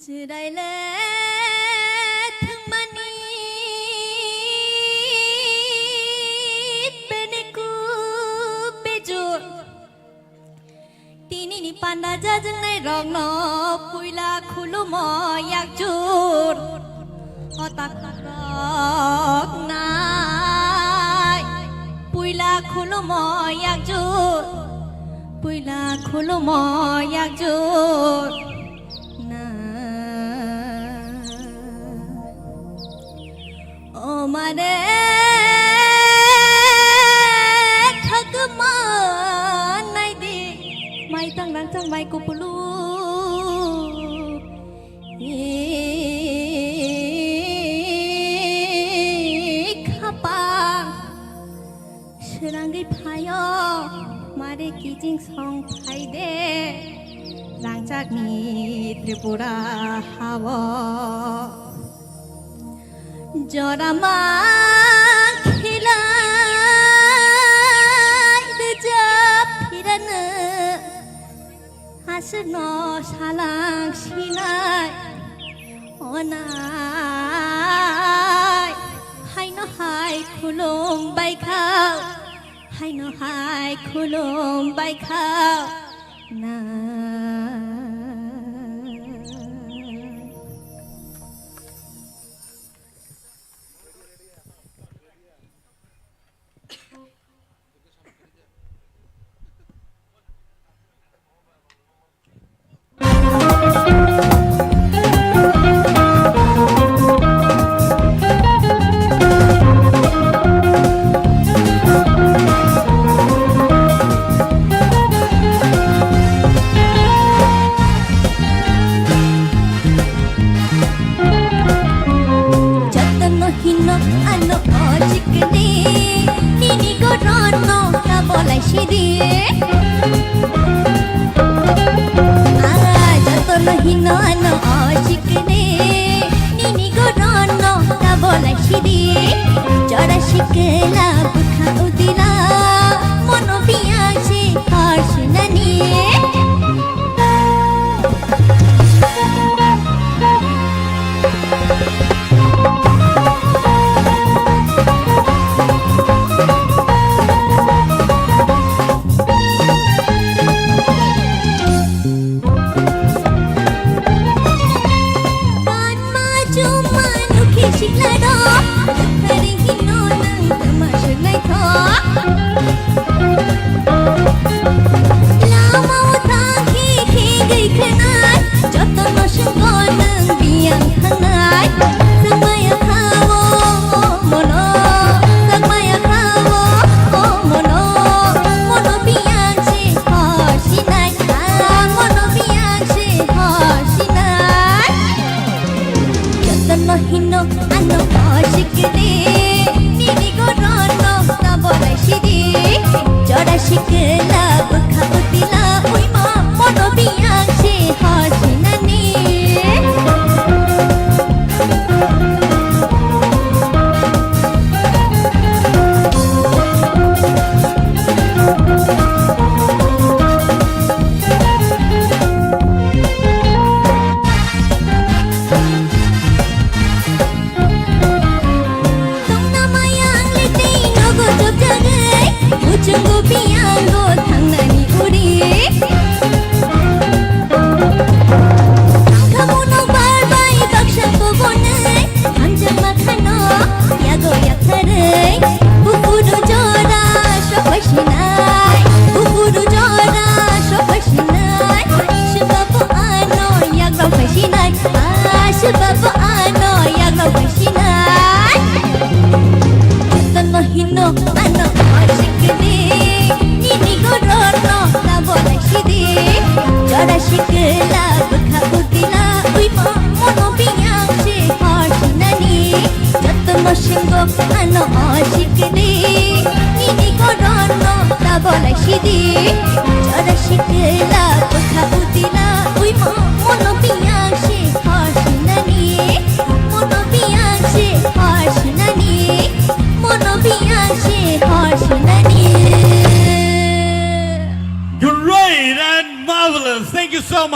Chwraile thwngmani bene ku bejor. Tinini panda jajwngnai rokno puila khulumo yakjur. O takhuk rok nai puila khulumo yakjur. Puila khulumo yakjur. Na. O mare khagma naidi, maitang rangchak mai kupulu. I khapang srangwi phaio, mare kiching song phaide, rangchakni Tripura hao. Jora ma khilai rwjap phirano, aswkno salang sinai, onai, haino hai khulum baikha, haino hai khulum baikha na. Jotono hino ano o chikni, nini goronno kabolai sidi. Ah, jotono hino ano o chikni, nini goronno kabolai sidi. Jora sikla bwkha udila, mono biyang se hor sinani. Panma chuma nukhi siklado, nukharing hino nang tama swnai tho. Lama o thang khi khi gwi khnai, jotono swngo nang biyang thangnai. Swngmaya kha o mono, swngmaya kha o mono, mono biyang se hor sinai, ah, mono biyang se hor sinai. Jotono hino ano o sikni, nini goronno kabolai sidi. Jora sikla bwkha utila uima, mono biyang se hor sinani. Tongna mayang le tei nogo chopjagwi, muchungo biyango thangnani uri. Tangkhamu nok bar bai baksa kobonwi, hamjakma khano yago yaktharwi. Bupuru jora sopai sinai, bupuru jora sopai sinai, swbabu ano yagrok pai sinai. Aswk babo ano yagrok bai sinai. Jotono hino ano o sikni, nini goronno kabolai sidi. Jora sikla bwkha utila uimo, mono biyang se hor sinani. Jotono swngo ano o sikni, nini goronno kabolai sidi. Jora sikla bwkha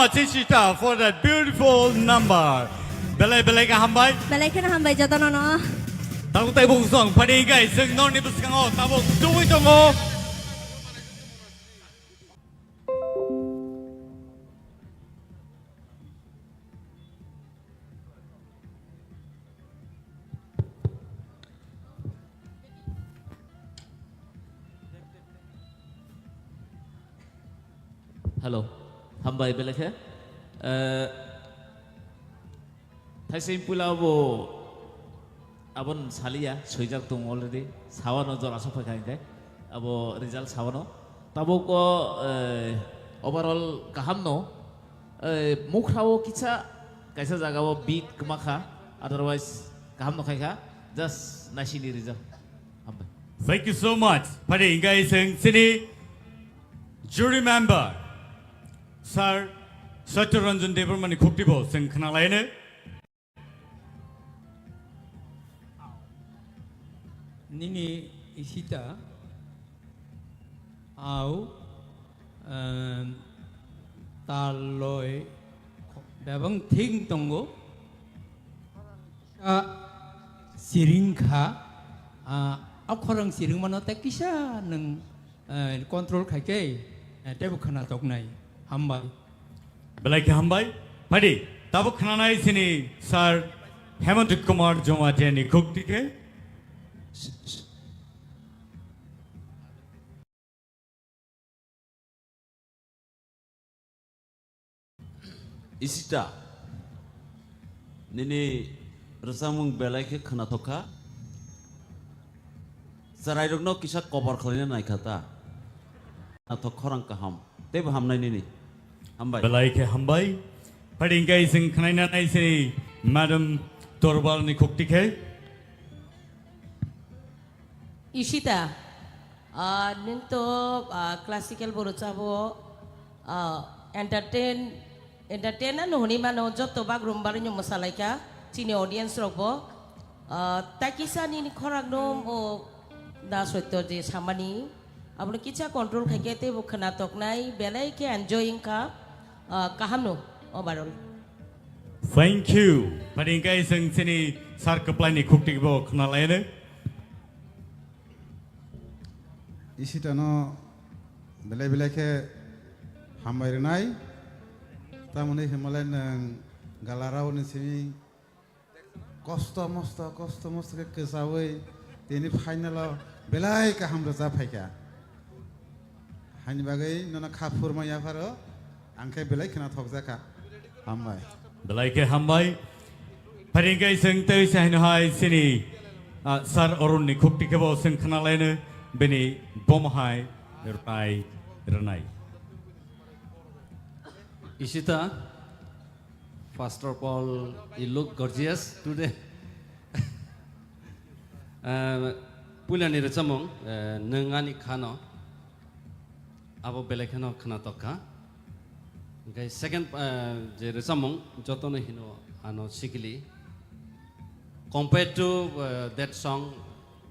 Much, Ishita, for that beautiful number. Belai belai khe hambai. Belai kheno hambai jotono no. Tabuk tei bung song phadi gai sing norni bwskango tabuk tubui tongo. Hello, hambai belai khe. Eh, thaising puila bo abon saliya, soijak tong already. Sawano jora sok phaikha hingke. Abo result sawano. Tabuk o, eh, overall kaham no. Eh, mukhrao kisa kaisa jaga o beat kwma kha, otherwise kaham no khai kha. Just naisini result. Hambai. Thank you so much. Phadi hingke iseng sini jury member, Sir Satya Ranjan Debbarma ni khukti bo seng khna laine. Nini Ishita au, em, taloi bebang thing tongo. A siring kha, a, a khorang siring mano tei kisa nang, eh, control khai khe, eh, teibo khwna toknai. Hambai. Belai khe hambai. Phadi, tabuk khnanai sini Sir Hemant Kumar Jamatia ni khukti khe. Ishita, nini rwchapmung belai khe khwnathok kha. Chwrairokno kisa kobar khlaina nai kha ta. Khwnathok, khorang kaham. Teibo hamnai nini. Hambai. Belai khe hambai. Phadi hingke iseng khnaina nai sini Madam Torbal ni khukti khe. Ishita, ah, nwng to, ah, classical bo rwchabo, ah, entertain, entertain ano hwnwi mano, joto bagroom barwino mwsalaikha chini audience rokbo. Ah, tai kisa nini khorang no o da soito je samani, abono kisa control khaikhe teibo khwna toknai, belai khe enjoy wngkha, ah, kaham no overall. Thank you. Phadi hingke iseng sini Sir Kwplai ni khukti bo khna laine. Ishitano belai belai khe hambai rwnai. Tamoni himale nwng galarao ni simi kosto mosto, kosto mosto khe kwchaui tini final o belai kaham rwchap phaikha. Haini bagwi nono kha phurma yapharo, ang khe belai khwna thokjakha. Hambai. Belai khe hambai. Phadi hingke iseng tei se haino hai sini, ah, Sir Arun ni khukti khe bo seng khna laino bini bom hai rwnai rwnai. Ishita, first of all, you look gorgeous today. Eh, puilani rwchapmung, eh, nwng ani khano, abo belai kheno khwnatok kha. Hingke second, eh, je rwchapmung, jotono hino ano sikili. Compared to, eh, that song,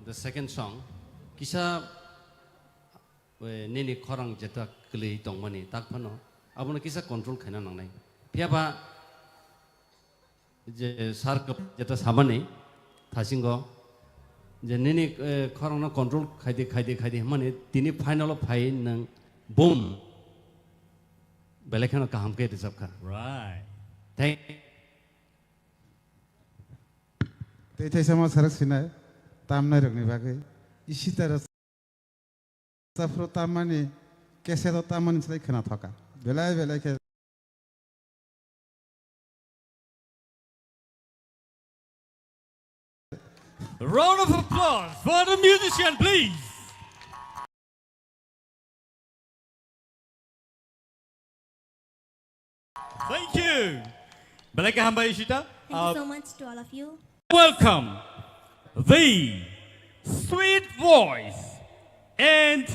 the second song, kisa, eh, nini khorang jeta kwlwi tongmani, tak phano abono kisa control khaina nangnai. Phiyaba, je sir kwp-, jeta samani thasingo je nini, eh, khorangno control khaidi, khaidi, khaidi hwnmani tini final o phai nwng boom belai kheno kaham khe rwchapkha. Right. Thank. Tei thaisa ma sarak sinai tamnai rokni bagwi Ishita Saphro tamani, cassette o tamani slai khwna thoka. Belai belai khe. Round of applause for the musician, please. Thank you. Belai khe hambai, Ishita. Thank you so much to all of you. Welcome the sweet voice and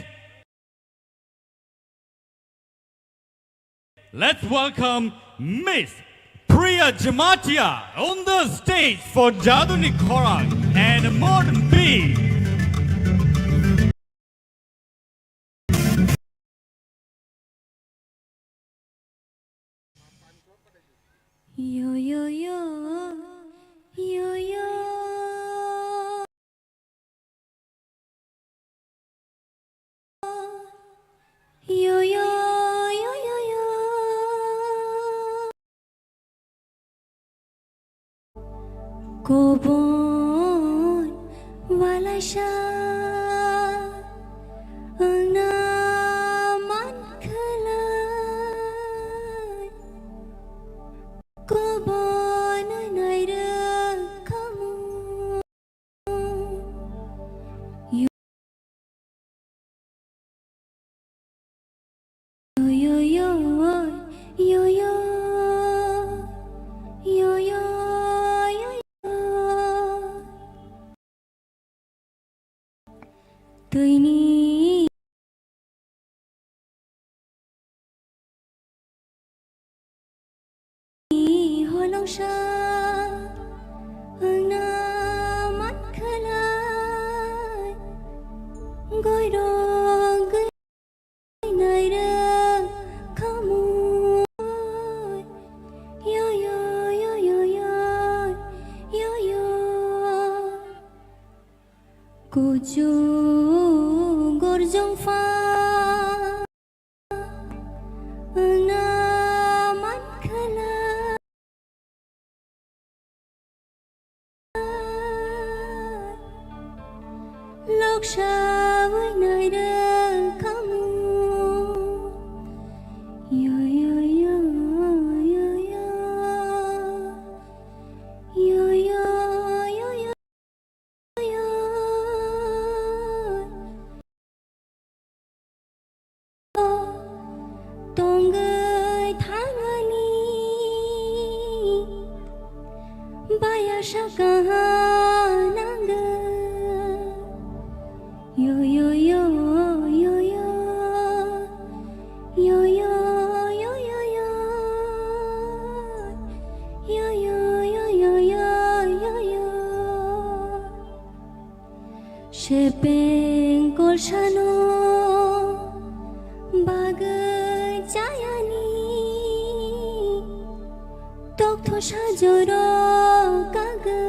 let's welcome Miss Priya Jamatia on the stage for Jaduni Khorang and Modern Beat. Kobon walaisa wngna mankhlai, kobon nairwkhamu. Yo, yo, yo, yo, yo, yo, yo, yo, yo. Twini holongsa wngna mankhlai, goirok gwi nairwkhamu. Yo, yo, yo, yo, yo, yo, yo. Kuchuk gorjong pha wngna mankhlai, loksa wi nairwkhamu. Yo, yo, yo, yo, yo. Yo, yo, yo, yo. Tongwi thangani baya saka nangwi. Yo, yo, yo, yo, yo. Yo, yo, yo, yo, yo. Yo, yo, yo, yo, yo, yo, yo. Sepeng kolsano bagwi chayani, toktho sajoro kagwi.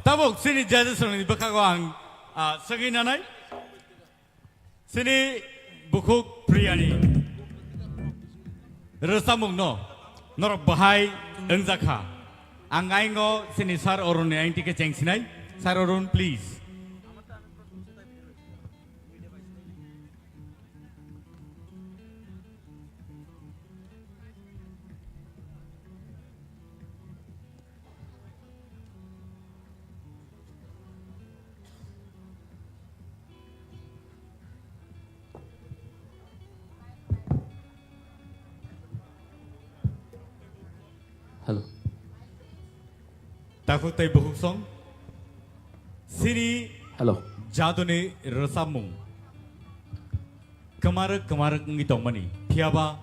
Tabuk chini judges rokni bwkhago ang, ah, swngwi nanai. Chini bukhuk Priyani rwchapmungno norok bahai wngjakha. Ang aingo chini Sir Arunni aingtike chengsinai. Sir Arun, please. Hello. Takhuk tei bukhuk song. Sini Hello. Jaduni rwchapmung. Kwmarwk kwmarwk wngwi tongmani. Phiyaba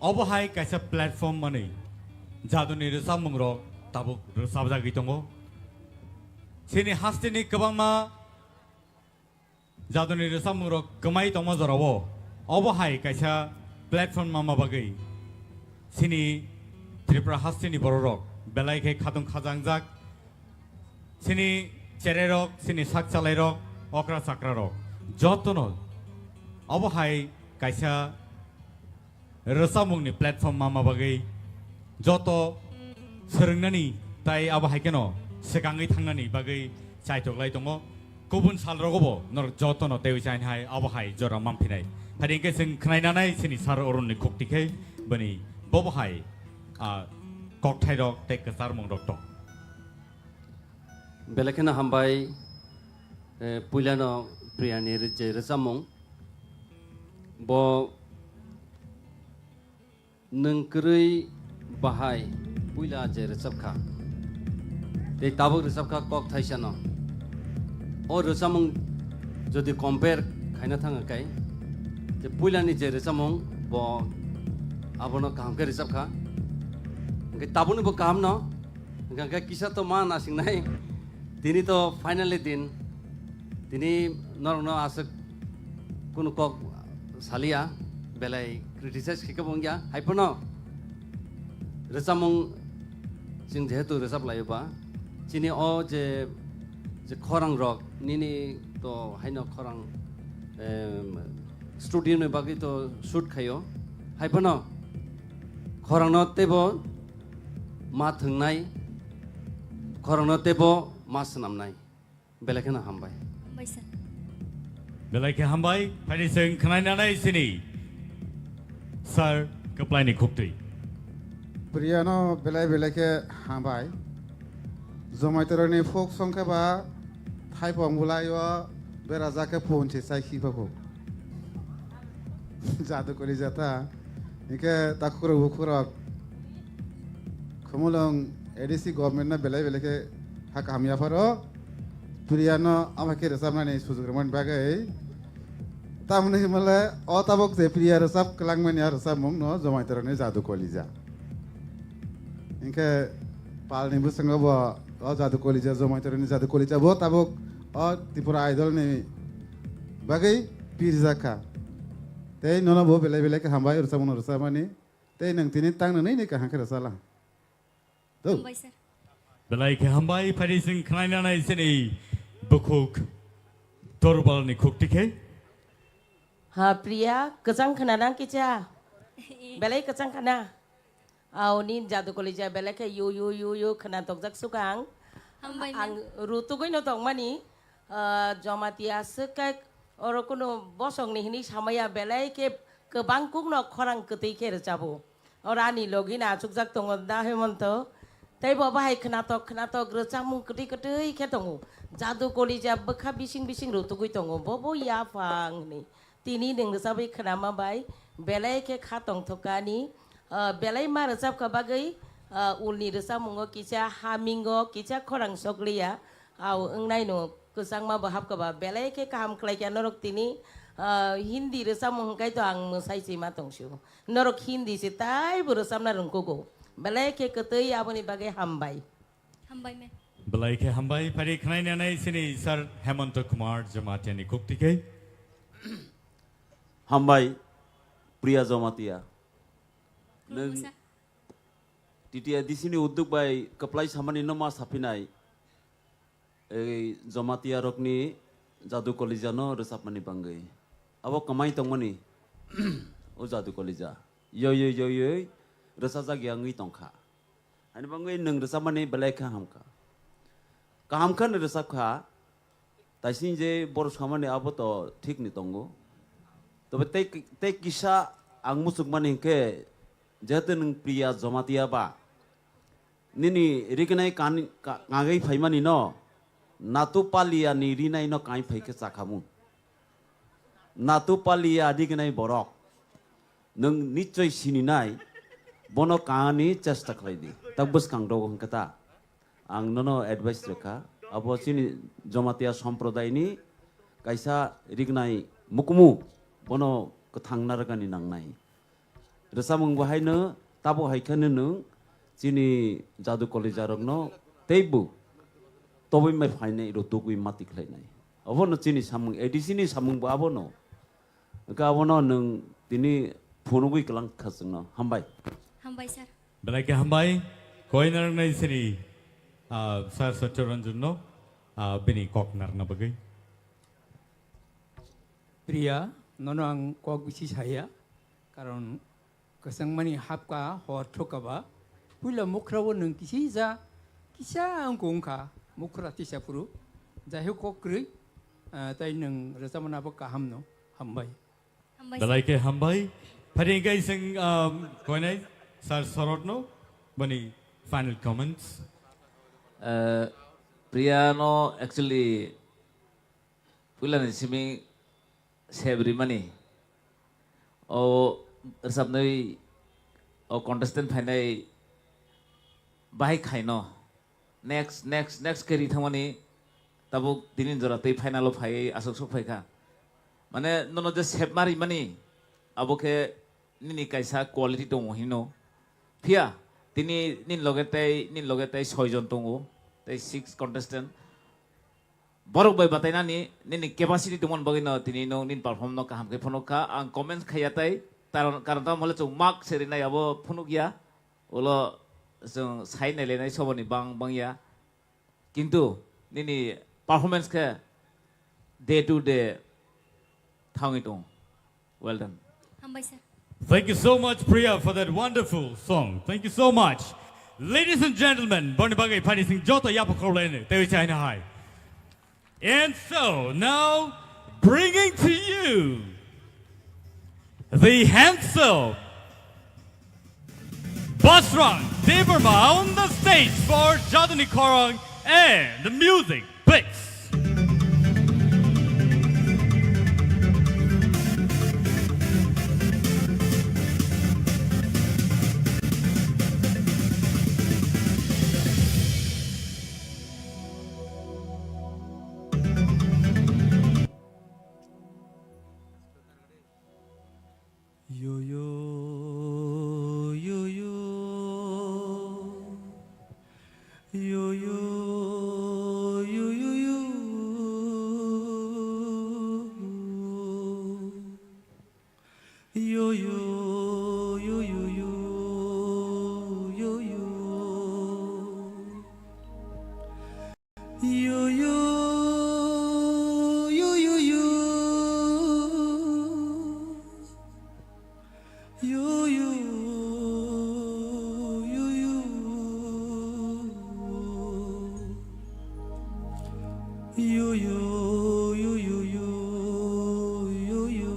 obo hai kaisa platform manwi jaduni rwchapmungrok tabuk rwchapjagwi tongo. Chini hasteni kwbangma jaduni rwchapmungrok kwmai tongma jorao obo hai kaisa platform manma bagwi chini Tripura hasteni bororok belai khe khatung khajangjak. Chini chererok, chini sak chalairok, okra chakrarok, jotono obo hai kaisa rwchapmungni platform manma bagwi joto swrwngnani tai abo hai kheno swkangwi thangnani bagwi chaitok lai tongo. Kubun salrogobo norok jotono teiwi chaini hai abo hai jora manphinai. Phai hwnkhe chwng khwnai nanai chini Sir Arunni khukti khe bini bobo hai, ah, kokthairok tei kwcharmungrok tong. Belai kheno hambai, eh, puilano Priyani ri-, je rwchapmung. Bo nwng kwrwi bahai puila je rwchapkha. Tei tabuk rwchapkha kok thaisano. O rwchapmung jodi compare khaina thang khe, je puilani je rwchapmung bo abono kaham khe rwchapkha. Hwnkhe tabukni bo kahamno. Hwnkhe kisa to ma nasingnai. Tini to finally din. Tini norokno aswk kunu kok saliya, belai criticize khe kebo wngya. Hai phano rwchapmung chwng jehetu rwchap laio ba, chini o je, je khorang rok nini to haino khorang, em, studio ni bagwi to shoot khaio. Hai phano khorangno teibo ma thwngnai, khorokno teibo ma swnamnai. Belai kheno hambai. Hambai sir. Belai khe hambai, phai chwng khwnai nanai chini Sir Kwplaini khuktwi. Priyano belai belai khe hambai. Jomaitorokni folk song khe ba thaipong bwlaio berajak khe phone se chai khiphakho. Jadu kori jata. Hingke takhurok bukhurok Khumulwng A D C government no belai belai khe ha kaham yapharo. Priya no ama khe rwchapnani sujuk rwmani bagwi. Tamoni himale o tabok je Priya rwchap kwlangmani a rwchapmung no Jomaitorokni Jadu Kolija. Hingke palni bwskango bo o Jadu Kolija, Jomaitorokni Jadu Kolija bo tabok o Tripura Idol ni bagwi pirjakha. Tei nono bo belai belai khe hambai rwchapmung no rwchapmani. Tei nwng tini tangno nini kaham khe rwchala. Tau. Hambai sir. Belai khe hambai, phai chwng khwnai nanai chini bukhuk Dorbalni khukti khe. Ha Priya, kwchang khna nang kicha? Belai kwchang khna. Aw, nin Jadu Kolija belai khe yu yu yu yu khna tokjak sukang. Hambai ma'am. Ang rutugwi no tongmani, ah, Jamatia swk khe oro kunu bosongni hinwi samaya belai khe kwbang kukno khorang kwtwi khe rwchabo. Oro ani logi no achukjak tongo da Hemonto. Tei bo bahai khnatok khnatok rwchapmung kwtwi kwtwi khe tongo. Jadu Kolija bwkha bising bising rutugwi tongo. Bo bo yaphang hinwi. Tini nwng rwchapwi khnama bai belai khe kha tongthokani, ah, belai ma rwchapkha bagwi, ah, ulni rwchapmungo kisa hamingo kisa khorang sokliya, au wngnaino kwchangma bo hapkha ba belai khe kaham khlaikha norok tini, ah, Hindi rwchapmung hwnkhe to ang mwsai se ma tongsio. Norok Hindi se taibo rwchapna rwngkugo. Belai khe kwtwi aboni bagwi hambai. Hambai me. Belai khe hambai, phari khnaina nai sini Sir Hemanta Kumar Jamatia ni khukti khe. Hambai, Priya Jamatia. Nwng T T A D C ni udduk bai kwplai samani no ma saphinai. Ei Jamatia rokni Jadu Kolija no rwchapmani bangwi. Abo kwmai tongmani o Jadu Kolija. Yoi yoi yoi yoi rwchajak ya wngwi tongkha. Ani bangwi nwng rwchapmani belai kha hamkha. Kaham kha ni rwchap kha. Taising je boro samani abo to thik ni tongo. Tobe tei, tei kisa ang muchukmani hinkhe, jehetu nwng Priya Jamatia ba, nini rignai kan-, ka-, kangwi phaimani no, Natu Palia ni rinai no kangwi phaikhe chakhamu. Natu Palia rignai borok, nwng nichoi sininai, bono kangani chesta khlai di. Tak bwskang rogo hwnkhe ta. Ang nono advice rwkha, abo chini Jamatia somprodai ni kaisa rignai mukumu, bono kwthang narwkani nangnai. Rwchapmung bo haino tabuk hai kheno nwng chini Jadu Kolija rokno teibo tobwi mai phainai rw tugwi mati khlainai. Obono chini samung, A D C ni samung bo abono. Hwnkhe abono nwng tini phunugwi kwlang kha chwngno. Hambai. Hambai, sir. Belai khe hambai. Koi narwknai sini, ah, Sir Satya Ranjan no, ah, bini kok narwkna bagwi. Priya, nono ang kok bisi saya, karon kwchangmani hapka hor thokaba, puila mukhra o nwng kisija, kisa wngkha wngkha, mukhra tisa phuru, jaihok kok kwrwi, ah, tai nwng rwchapmani abo kaham no, hambai. Hambai, sir. Belai khe hambai. Phari hwnkhe ising, um, koinai Sir Sorot no boni final comments. Uh, Priya no actually puilani simi sep rimani o rwchapnwi o contestant phainai bahai khaino. Next, next, next khe ri thangmani tabuk tini jora tei final o phaiwi aswk sok phaikha. Mane nono je sep ma rimani abo khe nini kaisa quality tongo hino. Phiya tini nini loge tei, nini loge tei soi jon tongo, tei six contestant. Borok bai batainani nini capacity tongmani bagwi no tini no nini perform no kaham khe phunuk kha. Ang comments khaiya tai, karon, karon tamo hole chwng mark se rinai abo phunuk ya. Ulo chwng sai nailainai soboni bang bang ya. Kintu nini performance khe day to day thangwi tongo. Well done. Hambai, sir. Thank you so much, Priya, for that wonderful song. Thank you so much. Ladies and gentlemen, boni bagwi phani sing joto yapo khorlaini, tewi chaina hai. And so, now, bringing to you the handsome Basrang Debbarma on the stage for Jaduni Khorang and the music, please. Yo, yo, yo, yo. Yo, yo, yo, yo, yo. Yo, yo, yo, yo, yo. Yo, yo. Yo, yo, yo, yo, yo. Yo, yo, yo, yo. Yo, yo, yo, yo, yo, yo, yo.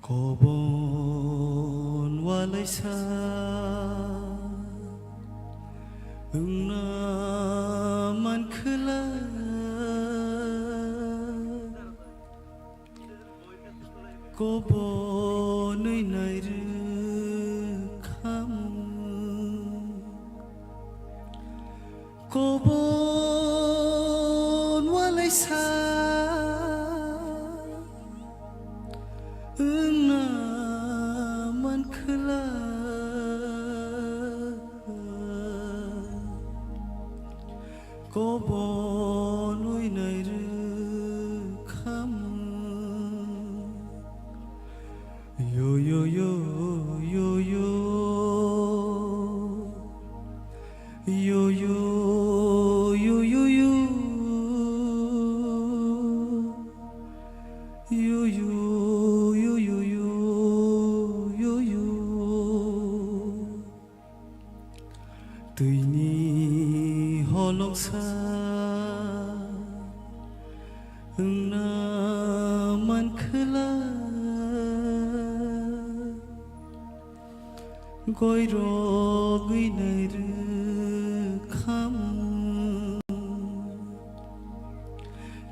Kobon walaisa wngna mankhwla, kobonwi nairwkhamu. Kobon walaisa wngna mankhwla, kobonwi nairwkhamu. Yo, yo, yo, yo, yo. Yo, yo, yo, yo, yo. Yo, yo, yo, yo, yo. Yo, yo. Twini holoksa wngna mankhwla, goirogwi nai rwkha.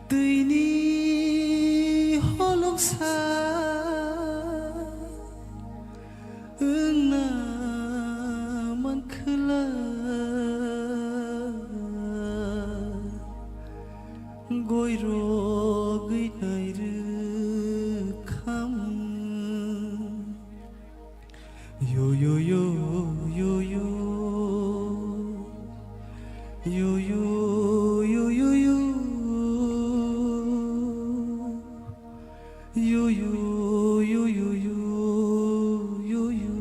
Twini holoksa wngna mankhwla, goirogwi nai rwkha. Yo, yo, yo, yo, yo. Yo, yo, yo, yo, yo. Yo, yo, yo, yo, yo. Yo, yo.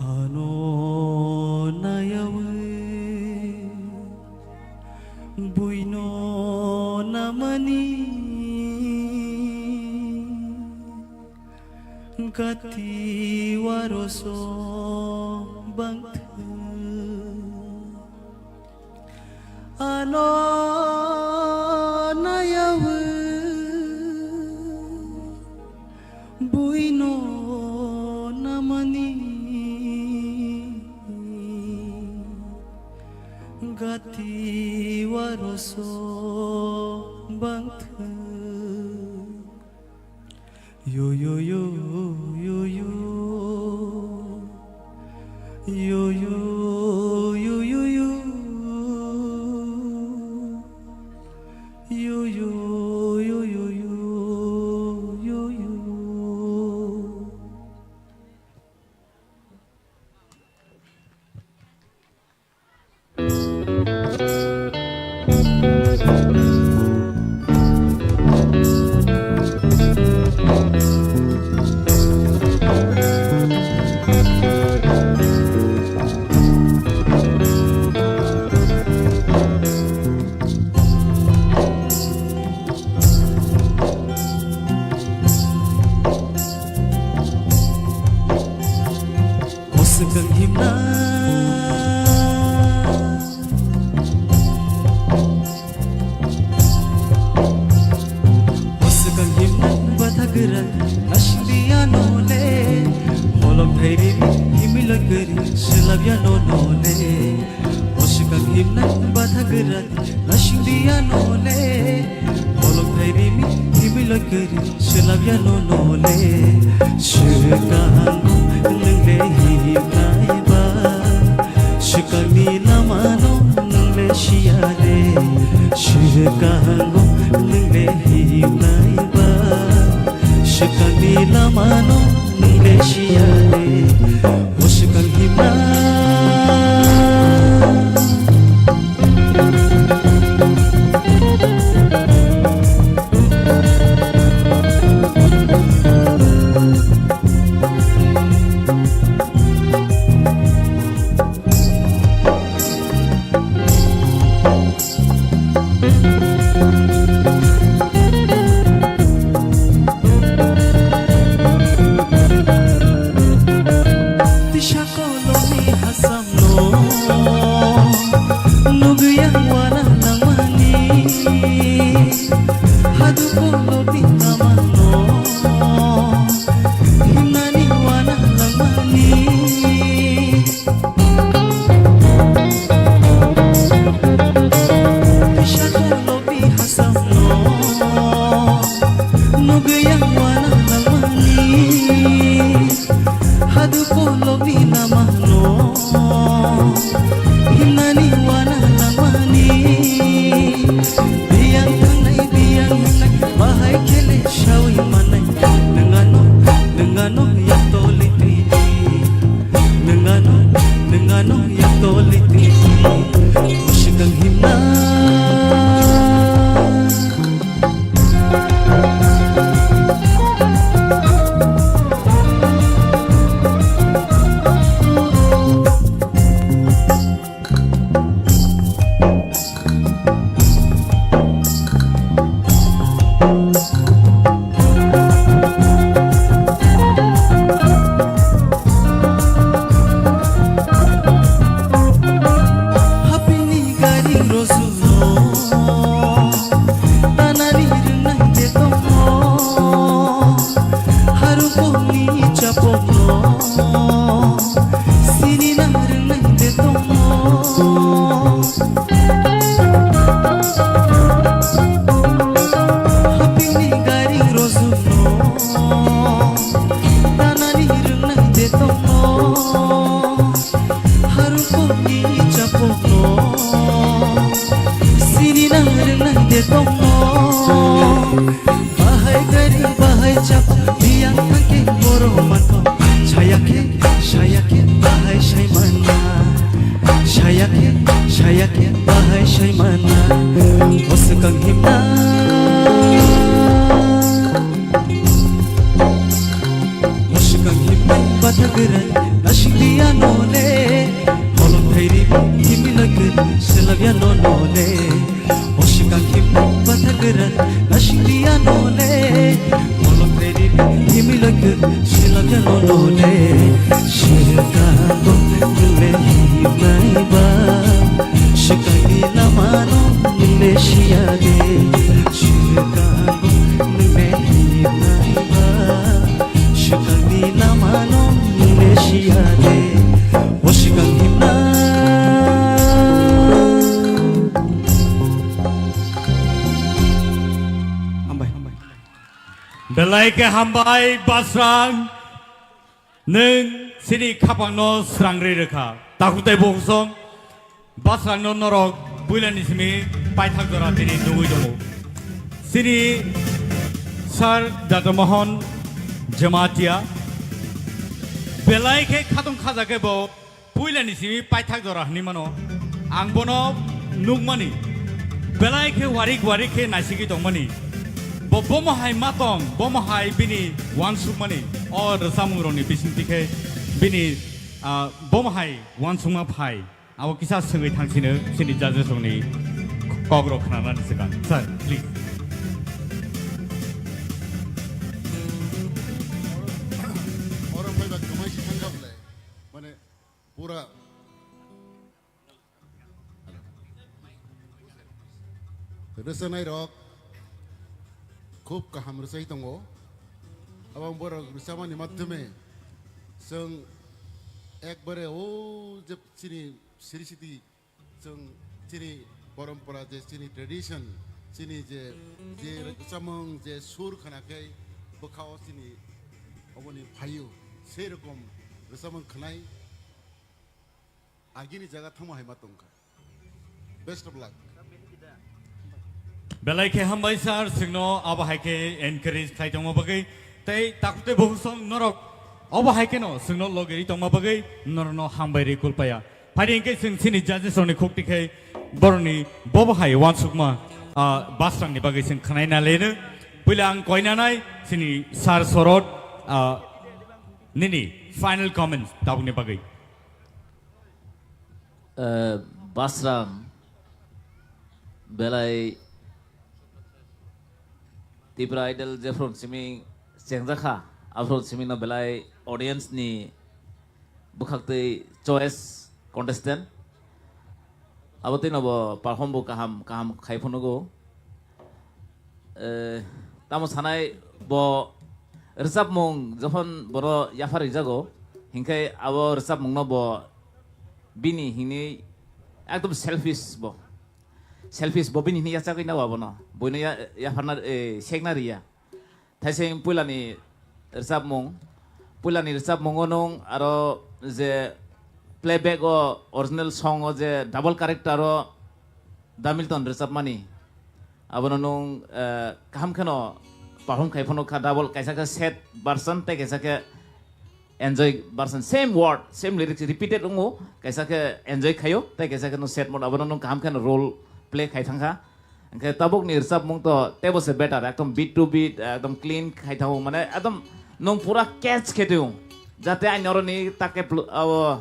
Ano nayawi buino namani gati waroso bangthwng. Ano nayawi buino namani gati waroso bangthwng. Yo, yo, yo, yo, yo. Yo, yo, yo, yo, yo. Yo, yo, yo, yo, yo, yo, yo. O swkang himna. O swkang himna batha gwrak nasing di ano le. Holok thai rimi himwi loi kwrwi swlap ya no no le. O swkang himna batha gwrak nasing di ano le. Holok thai rimi himwi loi kwrwi swlap ya no no le. Swkang nwng le himnai ba, swkang ni lama no nwng le siya le. Swkang nwng le himnai ba, swkang ni lama no nwng le siya le. O swkang himna. Tisa koloni hasamno nugwi ang wana nangmani, hadu koloni tamano himnani wana nangmani. Tisa koloni hasamno nugwi ang wana nangmani, hadu koloni namano himnani wana nangmani. Biyang thangnai, biyang himnai, bahai khele sawi manai. Nwng ano, nwng ano yak toli twi di. Nwng ano, nwng ano yak toli twi di. O swkang himna. Ni chapokno sini nang ringnai de tongno. Bahai gari bahai chap biyang tangke boro mato. Sayake sayake bahai saimana. Sayake sayake bahai saimana. Osukang himna. Osukang himna bathagran nasing diya nole. Holok thairi himilakun selabya no nole. Osikang himna bathagran nasing diya nole. Holok thairi himilakun selabya no nole. Sirkango nule himnai ba. Sikangni lamano nule siyade. Sirkango nule himnai ba. Sikangni lamano nule siyade. Osikang himna. Hambai. Belai khe hambai Basrang, nwng chini khapangno srangri rwkha. Takhuk tei bukhuk song Basrangno norok puilani simi paithak jora tini nugwi tongo. Chini Sir Doctor Mohan Jamatia belai khe khatong khaja khe bo puilani simi paithak jora hwnwi mano. Ang bono nukmani belai khe warik warik khe naisigwi tongmani. Bo bomo hai ma tong, bomo hai bini uansukmani o rwchapmungrokni bisingtwi khe bini, ah, bomo hai uansukma phai. Abo kisa swngwi thang sino chini judges rokni kok rok khnanani swkang. Sir, please. Oro phaiba kwmai si thangkha bwle. Mane pura rwchanai rok khub kaham rwchai tongo. Abang borok rwchamani madhyome chwng ekbare o je chini siri siti chwng chini porompora je chini tradition, chini je, je rwchamung je sur khna khe bwkha o chini oboni phaio, sei rokom rwchamung khnai agini jaga thangma hai ma tongkha. Best of luck. Belai khe hambai sir, chwngno abo hai khe encourage khlai tongma bagwi tei takhuk tei bukhuk song norok obo hai kheno chwngno logeri tongma bagwi norokno hambai ri kulpaya. Phaidi hwnkhe chwng chini judges rokni khukti khai borokni bobo hai uansukma, ah, Basrangni bagwi chwng khnaina leno. Puila ang koinanai chini Sir Sorot, ah, nini final comments tabukni bagwi. Eh, Basrang belai Tipra Idol jephru simi chengjakha, aphru simi no belai audience ni bwkhaktwi choice contestant. Abo twi no bo perform bo kaham, kaham khai phunugo. Eh, tamo sanai bo rwchapmung jokhon boro yaphar rijago, hinkhe abo rwchapmung no bo bini hinwi ekdom selfish bo. Selfish bo bini hinwi yachagwi nao abono. Boino ya-, yapharna, eh, sekna riya. Thaising puilani rwchapmung, puilani rwchapmungo nwng aro je playback o original song o je double character o Damilton rwchapmani, abono nwng, eh, kaham kheno perform khai phano kha double, kaisa khe sad version tei kaisa khe enjoy version, same word, same lyrics repeated wngo, kaisa khe enjoy khaio tei kaisa khe nwng sad mode, abono nwng kaham kheno role play khai thangkha. Hwnkhe tabukni rwchapmung to teibo se better, ekdom beat to beat, ekdom clean khai thango, mane ekdom nwng pura catch khe tong. Jate ani oroni take pl-, abo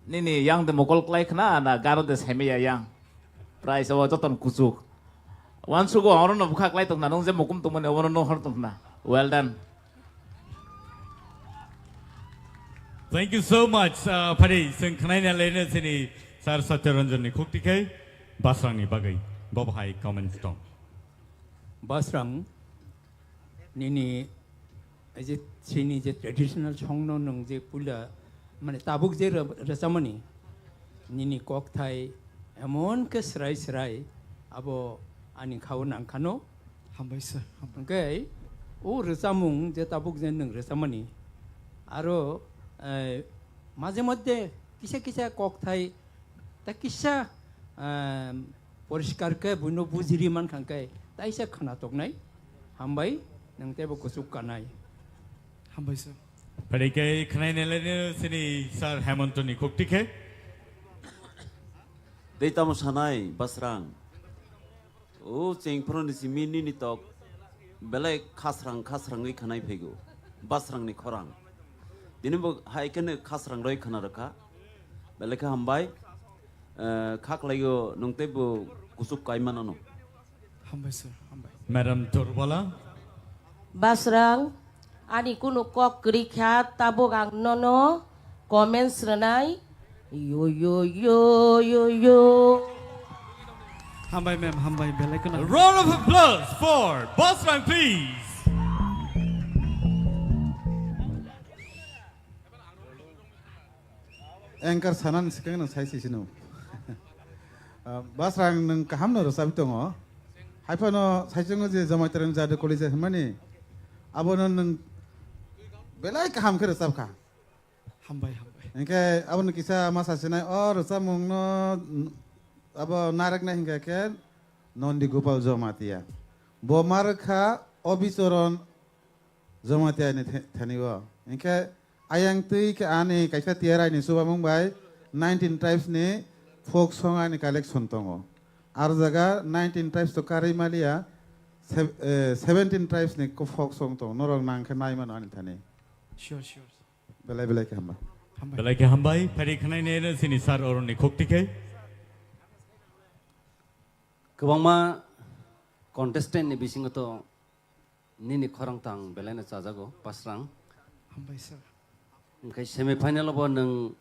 nini yang de mokol klai khna na garo de saimaya yang. Price abo joton kuchuk. Wansugo orono bwkha klai tongna, nwng je mukum tongmani obono nwng hor tongna. Well done. Thank you so much. Uh, phari, chwng khnaina lene chini Sir Satya Ranjan ni khukti khai Basrang ni bagwi. Bobo hai comments tong. Basrang, nini, ai je chini je traditional song no nwng je puila, mane tabuk je ra-, rwchamani, nini kokthai emon khe srai srai abo ani khao nangkhano. Hambai sir, hambai. Hwnkhe o rwchamung je tabuk je nwng rwchamani, aro, eh, maje moddhe kisa kisa kokthai, ta kisa, ah, poriskar khe buino bujiri mankha khe, taisa khna toknai. Hambai, nwng teibo kuchuk kanai. Hambai sir. Phaidi khe khnaina laino sini Sir Hemontoni khukti khe. Dei tamo sanai, Basrang. O chengphru ni simi nini tok belai khasrang khasrangwi khanai phaigo. Basrang ni khorang. Dini bo hai kheno khasrang roi khana rwkha. Belai khe hambai. Eh, kha khlaio nwng teibo kuchuk kaimano no. Hambai sir, hambai. Madam Torbala. Basrang, ani kunu kok kwrwi kha, tabuk ang nono comments rwnai. Yo, yo, yo, yo, yo. Hambai ma'am, hambai, belai kheno. A round of applause for Basrang, please. Anchor sanani swkang no sai sisino. Ah, Basrang nwng kaham no rwchapwi tongo. Haiphano saichungo je Jamaitwrwng Jadu College hwnmani, abono nwng belai kaham khe rwchapkha. Hambai, hambai. Hinkhe abono kisa ma sasinai, o rwchapmungno, abo narwknai hinkhe khe Nondi Gopal Jamatia. Bo ma rwkha Obichoron Jamatia ni the-, thani o. Hinkhe ayang twi khe ani kaisa tiyarai ni chubamung bai nineteen tribes ni folk song ani collection tongo. Ar jaga nineteen tribes to karwi maliya, sev-, eh, seventeen tribes ni ko folk song tongo. Norok nang khe nai mano ani thani. Sure, sure. Belai belai khe hambai. Hambai. Belai khe hambai. Phaidi khnaina laino sini Sir Arun ni khukti khe. Kwbangma contestant ni bisingo to nini khorang tang belaino chajago, Basrang. Hambai sir. Hinkhe semi final bo nwng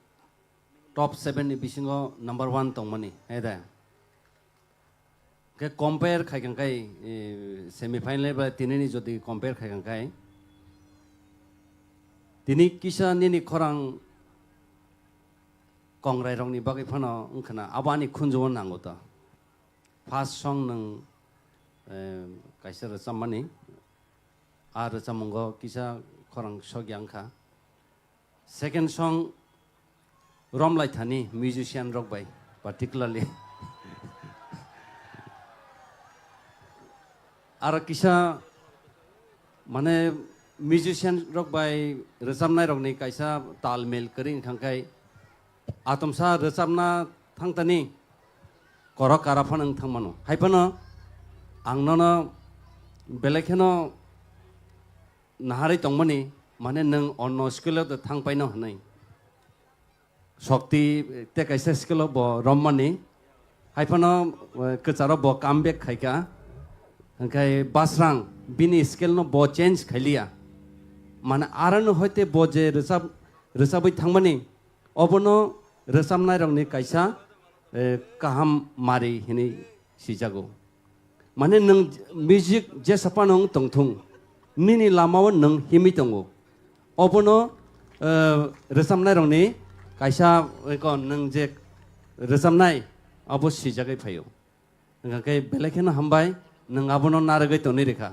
top seven ni bisingo number one tongmani, he da? Hinkhe compare khai kang khai, eh, semi final ba tinini jodi compare khai kang khai, tini kisa nini khorang kongrai rokni bagwi phano wngkhana abo ani khunju o nango to. First song nwng, eh, kaisa rwchapmani, a rwchapmungo kisa khorang sokya wngkha. Second song romlai thani musician rok bai particularly. Aro kisa mane musician rok bai rwchapnai rokni kaisa tal mil kwrwi wngkha khe Atomsa rwchapna thangtani korok kara phano wng thangmano. Hai phano ang nono belai kheno naharwi tongmani, mane nwng onno skill o thang paino hwnwi. Shokti tei kaisa skill o bo rommani. Hai phano, eh, kwcharo bo comeback khaikha. Hwnkhe Basrang bini skill no bo change khailiya. Mane aroni hoite bo je rwchap, rwchabwi thangmani, obono rwchapnairokni kaisa, eh, kaham mari hinwi sijago. Mane nwng music jesa phano wng tongthung, nini lamao nwng himwi tongo. Obono, eh, rwchapnairokni kaisa, eko nwng je rwchapnai, abo sijagwi phaio. Hwnkha khe belai kheno hambai, nwng abono narwgwi tonwi rwkha.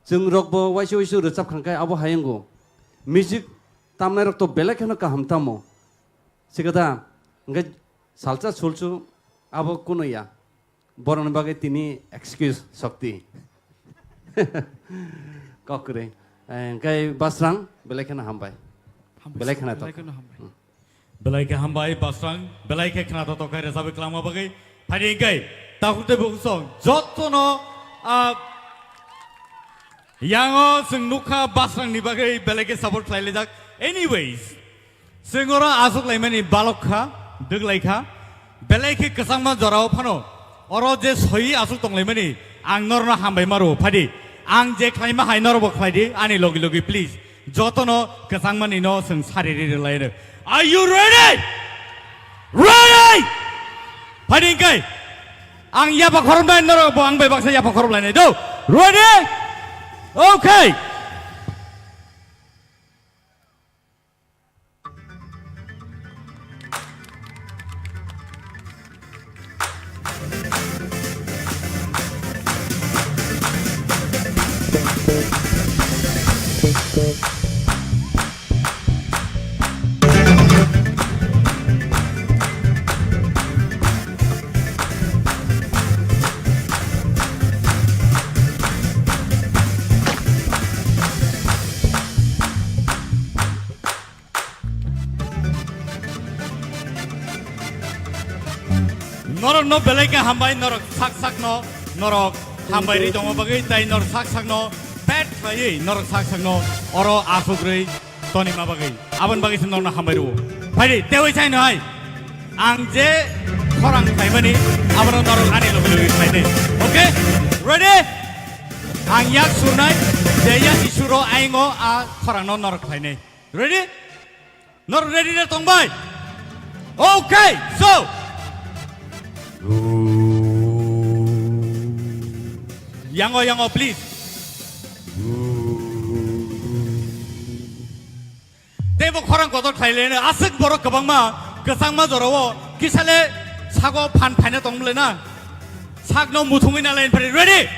Chwng rokbo waisa waisa rwchap kha khe abo hai wngo. Music tamnairok to belai kheno kaham tamo. Sikada, hwnkhe salsa sulsu abo kuno ya. Borokni bagwi tini excuse Shokti. Kok kwrwi. Eh, hwnkhe Basrang, belai kheno hambai. Hambai, belai kheno belai tok. Kheno hambai. Hmm. Belai khe hambai Basrang, belai khe khna totok khe rwchapwi kwlangma bagwi. Phaidi hwnkhe takhuk tei bukhuk song jotono, ah, yango chwng nukha Basrangni bagwi belai khe support khlai laijak. Anyways, chwng oro achuk laimani balok kha, dwk lai kha. Belai khe kwchangma jorao phano oro je soiwi achuk tonglaimani ang norno hambai ma rwo. Phaidi ang je khlaima hai norokbo khlai di ani logi logi please. Jotono kwchangmani no chwng sari ri rwlai rw. Are you ready? Ready? Phaidi hwnkhe ang yapha khoromnai norok bo ang bai baksa yapha khoromlainai do. Ready? Okay. Norokno belai khe hambai, norok sak sakno norok hambai rwi tongma bagwi, tai norok sak sakno pet khlaiwi norok sak sakno oro asuk rwi tonima bagwi. Aboni bagwi se norokno hambai rwo. Phaidi, teiwi saino hai. Ang je khorang khlaimani, abono norok ani logi logi khlainai. Okay? Ready? Ang yak surnai, je yak isuro aingo a khorangno norok khlainai. Ready? Norok ready de tongbai? Okay, so. Yango, yango, please. Teibo khorang kotor khlai le, aswk borok kwbangma, kwchangma jorao, kisale sago phan phaina tong le na. Sakno muthungwi na line phari, ready?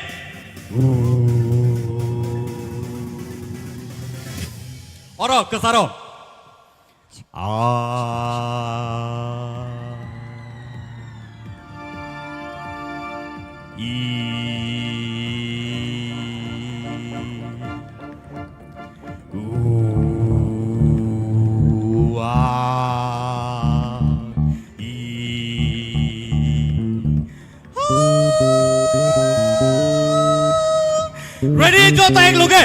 Oro, kwcharo. Ah. I. U, a, i. Ready, joto ek loge.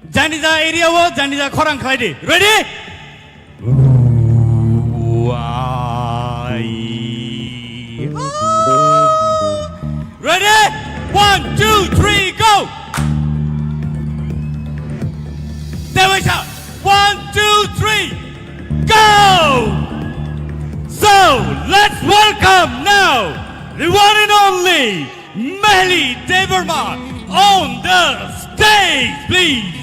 Janija area o, janija khorang khlai di. Ready? Ready? One, two, three, go! Tewaisa. One, two, three, go! So, let's welcome now the one and only Mehli Debbarma on the stage, please.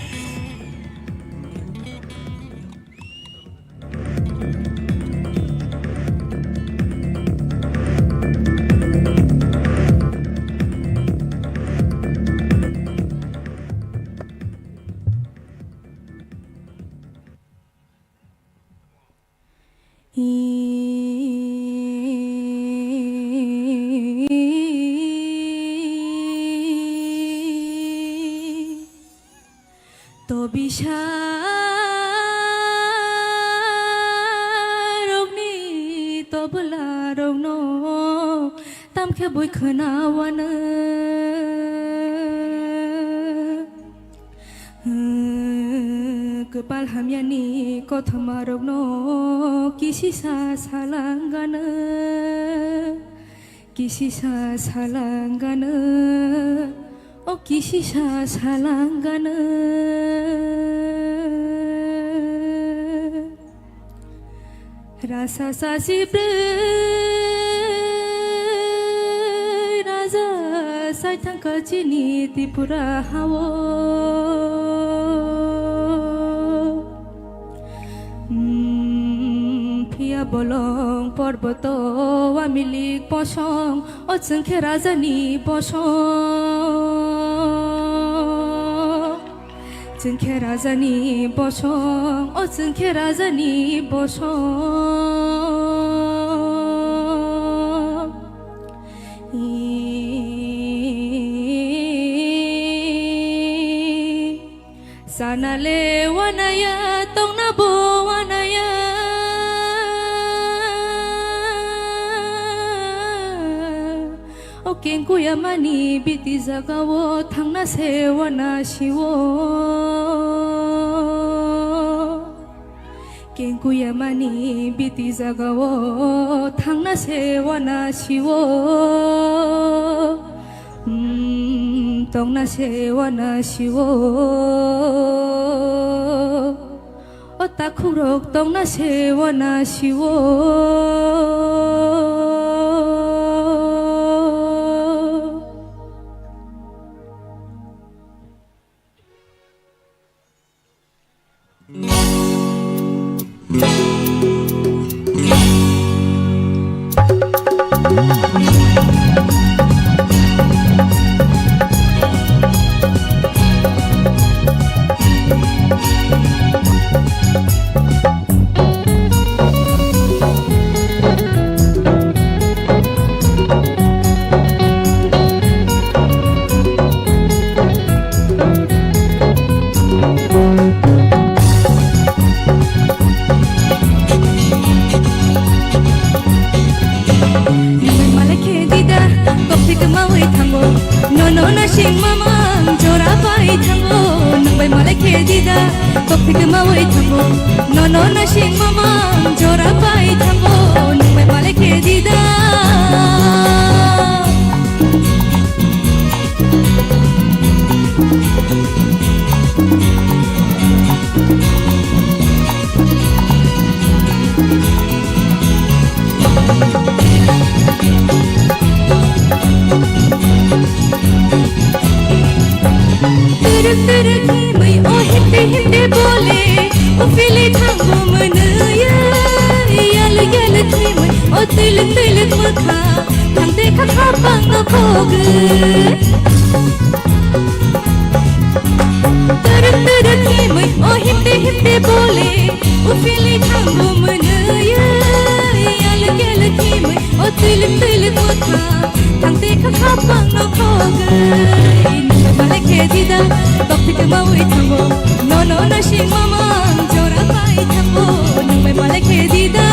To bisa rokni tobla rokno tamkhe bui khwnawano. Kwpal hamyani kothoma rokno kisisa salangano, kisisa salangano, o kisisa salangano. Rasa sasi brwi raja sai thangkha chini Tripura hao. Hmm, phiya bolong porboto wamilik bosong, o chwngkhe rajani bosong. Chwngkhe rajani bosong, o chwngkhe rajani bosong. Ii, sana le wanaya, tongna bo wanaya. O kengkuyamani biti jagao thangna se wana siwo. Kengkuyamani biti jagao thangna se wana siwo. Hmm, tongna se wana siwo. O takhukrok tongna se wana siwo. Sing mamang jora pai thango, nung bai malai khe dida, tok thik mawi thango. Nono na sing mamang jora pai thango, nung bai malai khe dida. Tırık tırık himwi o himte himte bole, o fili thango mwnwi, yal yal himwi o twilik twilik mwkha, thangte kha khapang no khogwi. Tırık tırık himwi o himte himte bole, o fili thango mwnwi, yal yal himwi o twilik twilik mwkha, thangte kha khapang no khogwi. Nung bai malai khe dida, tok thik mawi thango, nono na sing mamang jora pai thango, nung bai malai khe dida.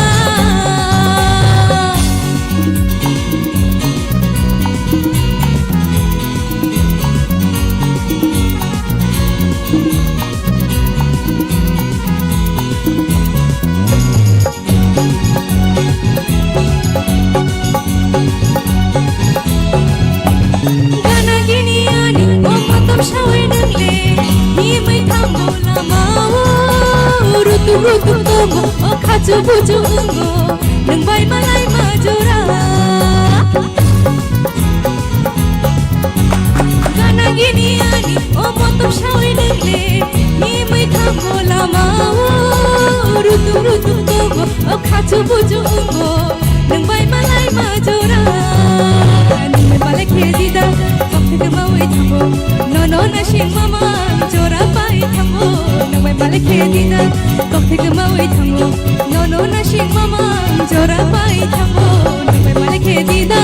Gana gini ani o motom sawi nungle, himwi thango lama o, rutuk rutuk tongo o khachu buchu ungo, nung bai malai majora. Gana gini ani o motom sawi nungle, himwi thango lama o, rutuk rutuk tongo o khachu buchu ungo, nung bai malai majora. Nung bai malai khe dida, tok thik mawi thango, nono na sing mamang jora pai thango, nung bai malai khe dida, tok thik mawi thango, nono na sing mamang jora pai thango, nung bai malai khe dida.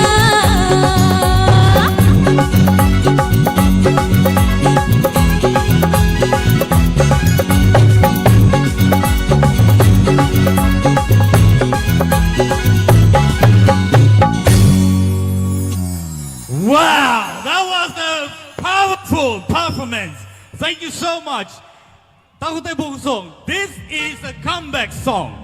Wow, that was a powerful performance. Thank you so much. Takhuk tei bukhuk song, this is a comeback song.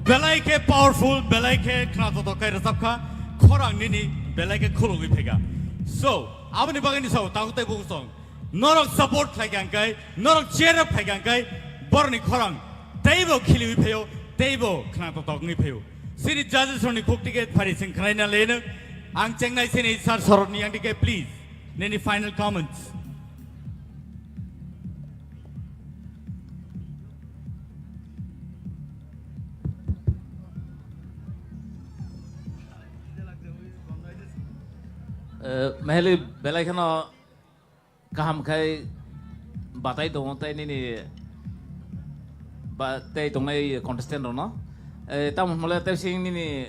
Belai khe powerful, belai khe khnathokthok khe rwchapkha, khorang nini belai khe khulugwi phaikha. So, aboni bagwini sao takhuk tei bukhuk song, norok support khlaikha hwnkhe, norok cheer up khlaikha hwnkhe, borokni khorang teibo khiliwi phaio, teibo khnathokthok wngwi phaio. Chini judges rokni khuk tike phari chwng khnaina leno, ang chengnai chini sir Sorotni yang tike, please, nini final comments. Eh, Meheli belai kheno kaham khai batai tongo tei nini ba tei tongnai contestant rokno. Eh, tamo hwnmale tei sing nini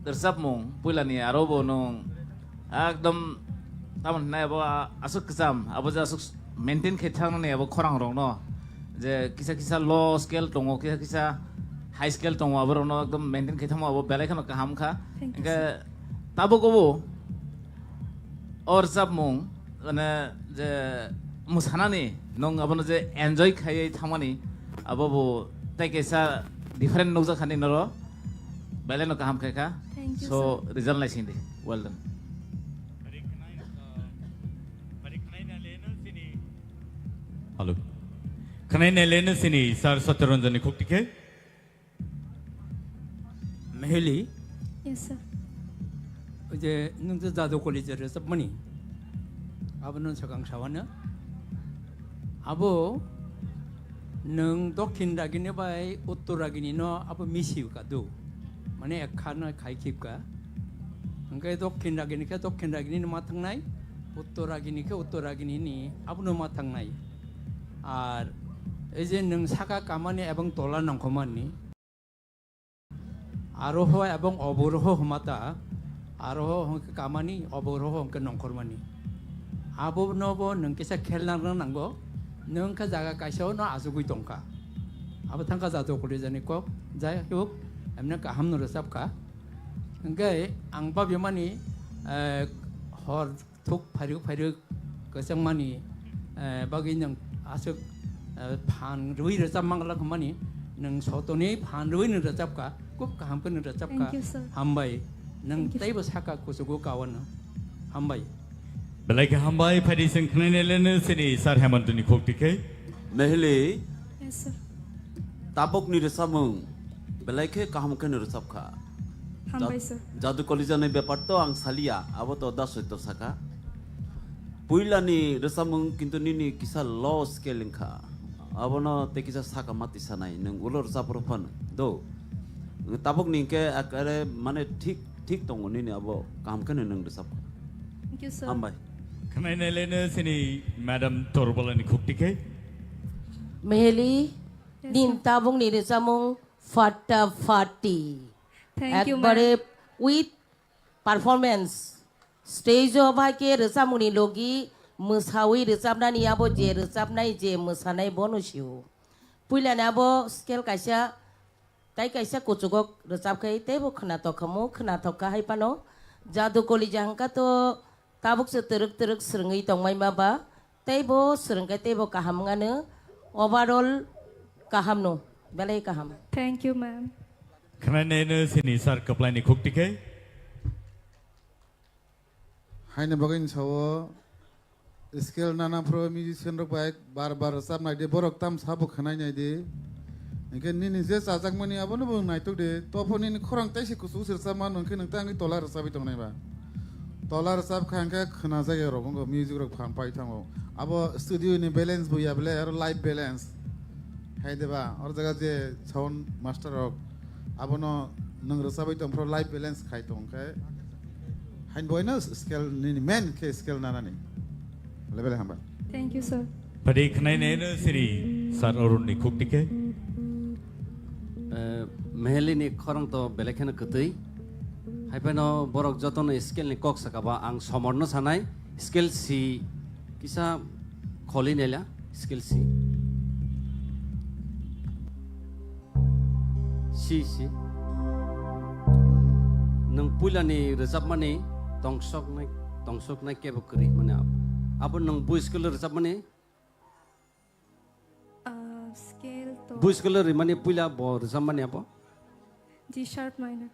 rwchapmung puilani aro bo nwng ekdom tamo hwnai abo aswk kwcham, abo je aswk maintain khe thangmani abo khorang rokno, je kisa kisa low scale tongo, kisa kisa high scale tongo, abo rokno ekdom maintain khe thangma abo belai kheno kaham kha. Thank you, hwnkhe sir. Tabuk obo o rwchapmung, mane, je mwsanani nwng abono je enjoy khaiwi thangmani, abo bo tei kaisa different nukjakha nini oro, belai no kaham khaikha. Thank you, so, sir. Result naisingdi. Well done. Hello. Khnaina leno sini sir Satyaranjan ni khuk tikhe. Meheli. Yes, sir. Oje nwng je Jadukoli je rwchapmani, abo nwng swkang sawano. Abo nwng Dokhin Ragini bai Uttor Ragini no abo misi kadu. Mane ekha no khai khibka. Hwnkhe Dokhin Ragini khe Dokhin Ragini no ma thangnai, Uttor Ragini khe Uttor Ragini ni abo no ma thangnai. Ar ei je nwng saka kamani ebong tola nongkhormani, aroho ebong oboroho hwnma ta, aroho hwnkhe kamani, oboroho hwnkhe nongkhormani. Abono bo nwng kisa khel nang nango, nwng khe jaga kaisa no achugwi tongkha. Abo thangkha Jadukoli jani kok, jai hok, emne kaham no rwchapkha. Hwnkhe ang babimani, eh, hor thuk phairwk phairwk Kwchangmani, eh, bagwi nwng aswk, eh, phan rwui rwchap manglak hwnmani, nwng sotoni phan rwui nwng rwchapkha, khub kaham khe nwng rwchapkha. Thank you, sir. Hambai. Nwng Thank you, sir. Teibo saka kuchugo kawano. Hambai. Belai khe hambai, phaidi chwng khnainai leno chini Sir Hemantoni khuk tikhe. Mehli. Yes, sir. Tabukni rwchapmung belai khe kaham khe nwng rwchapkha. Hambai, Jad-, sir. Jadu Kolijanai bepar to ang saliya, abo to da soito saka. Puilani rwchapmung kintu nini kisa low scale wngkha. Abono tei kisa saka mati sanai, nwng ulo rwchap rw phano do. Tabukni hwnkhe ekare mane thik, thik tongo nini abo kaham kheno nwng rwchapkha. Thank you, sir. Hambai. Khnainai leno chini Madam Torbalani khuk tikhe. Meheli, Yes, nin sir. Tabukni rwchapmung fatta fatti. Thank you, Ekbare ma'am. With performance. Stage o bai khe rwchapmungni logi mwsawi rwchapnani abo je rwchapnai je mwsanai bono sio. Puilani abo scale kaisa, tai kaisa kuchugo rwchap khai teibo khwnatok khamu, khwnatok kha hai phano. Jadu Kolija hwnkha to tabuk se twrwk twrwk swrwngwi tongmai ma ba, teibo swrwng khe teibo kaham wngano, overall kaham no, belai kaham. Thank you, ma'am. Khwnainai no sini sir kwplaini khuk tikhe. Haini bagwi ni sao scale nana phro musician rok bai bar bar rwchap nai di, borok tam sabo khwnai nai di. Hinkhe nini je chajakmani abono bo naitok di, tophor nini khorang taisi kuchuk se rwchap mano, hinkhe nwng tei ang tola rwchapwi tongnai ba. Tola rwchap kha hinkhe khwna jagya rok wngkha, music rok phan pai thango. Abo studio ni balance bo ya bele aro live balance. Hai de ba, or jaga je sound master rok abono nwng rwchapwi tong phro live balance khai tong khe. Hain boino scale nini main khe scale nanani. Level hamba. Thank you, sir. Padi khnainai no siri sir Arun ni khuk tikhe. Eh, Mehelini khorang to belai kheno kwtwi. Hai phano borok jotono scale ni kok saka ba ang somorno sanai scale si kisa kholi nela scale si. Si, si. Nwng puilani rwchapmani tongsoknai, tongsoknai kebo kwrwi mani abo. Abo nwng bui scale rwchapmani? Ah, scale to. Bui scale rwmani puila bo rwchapmani abo? G sharp minor.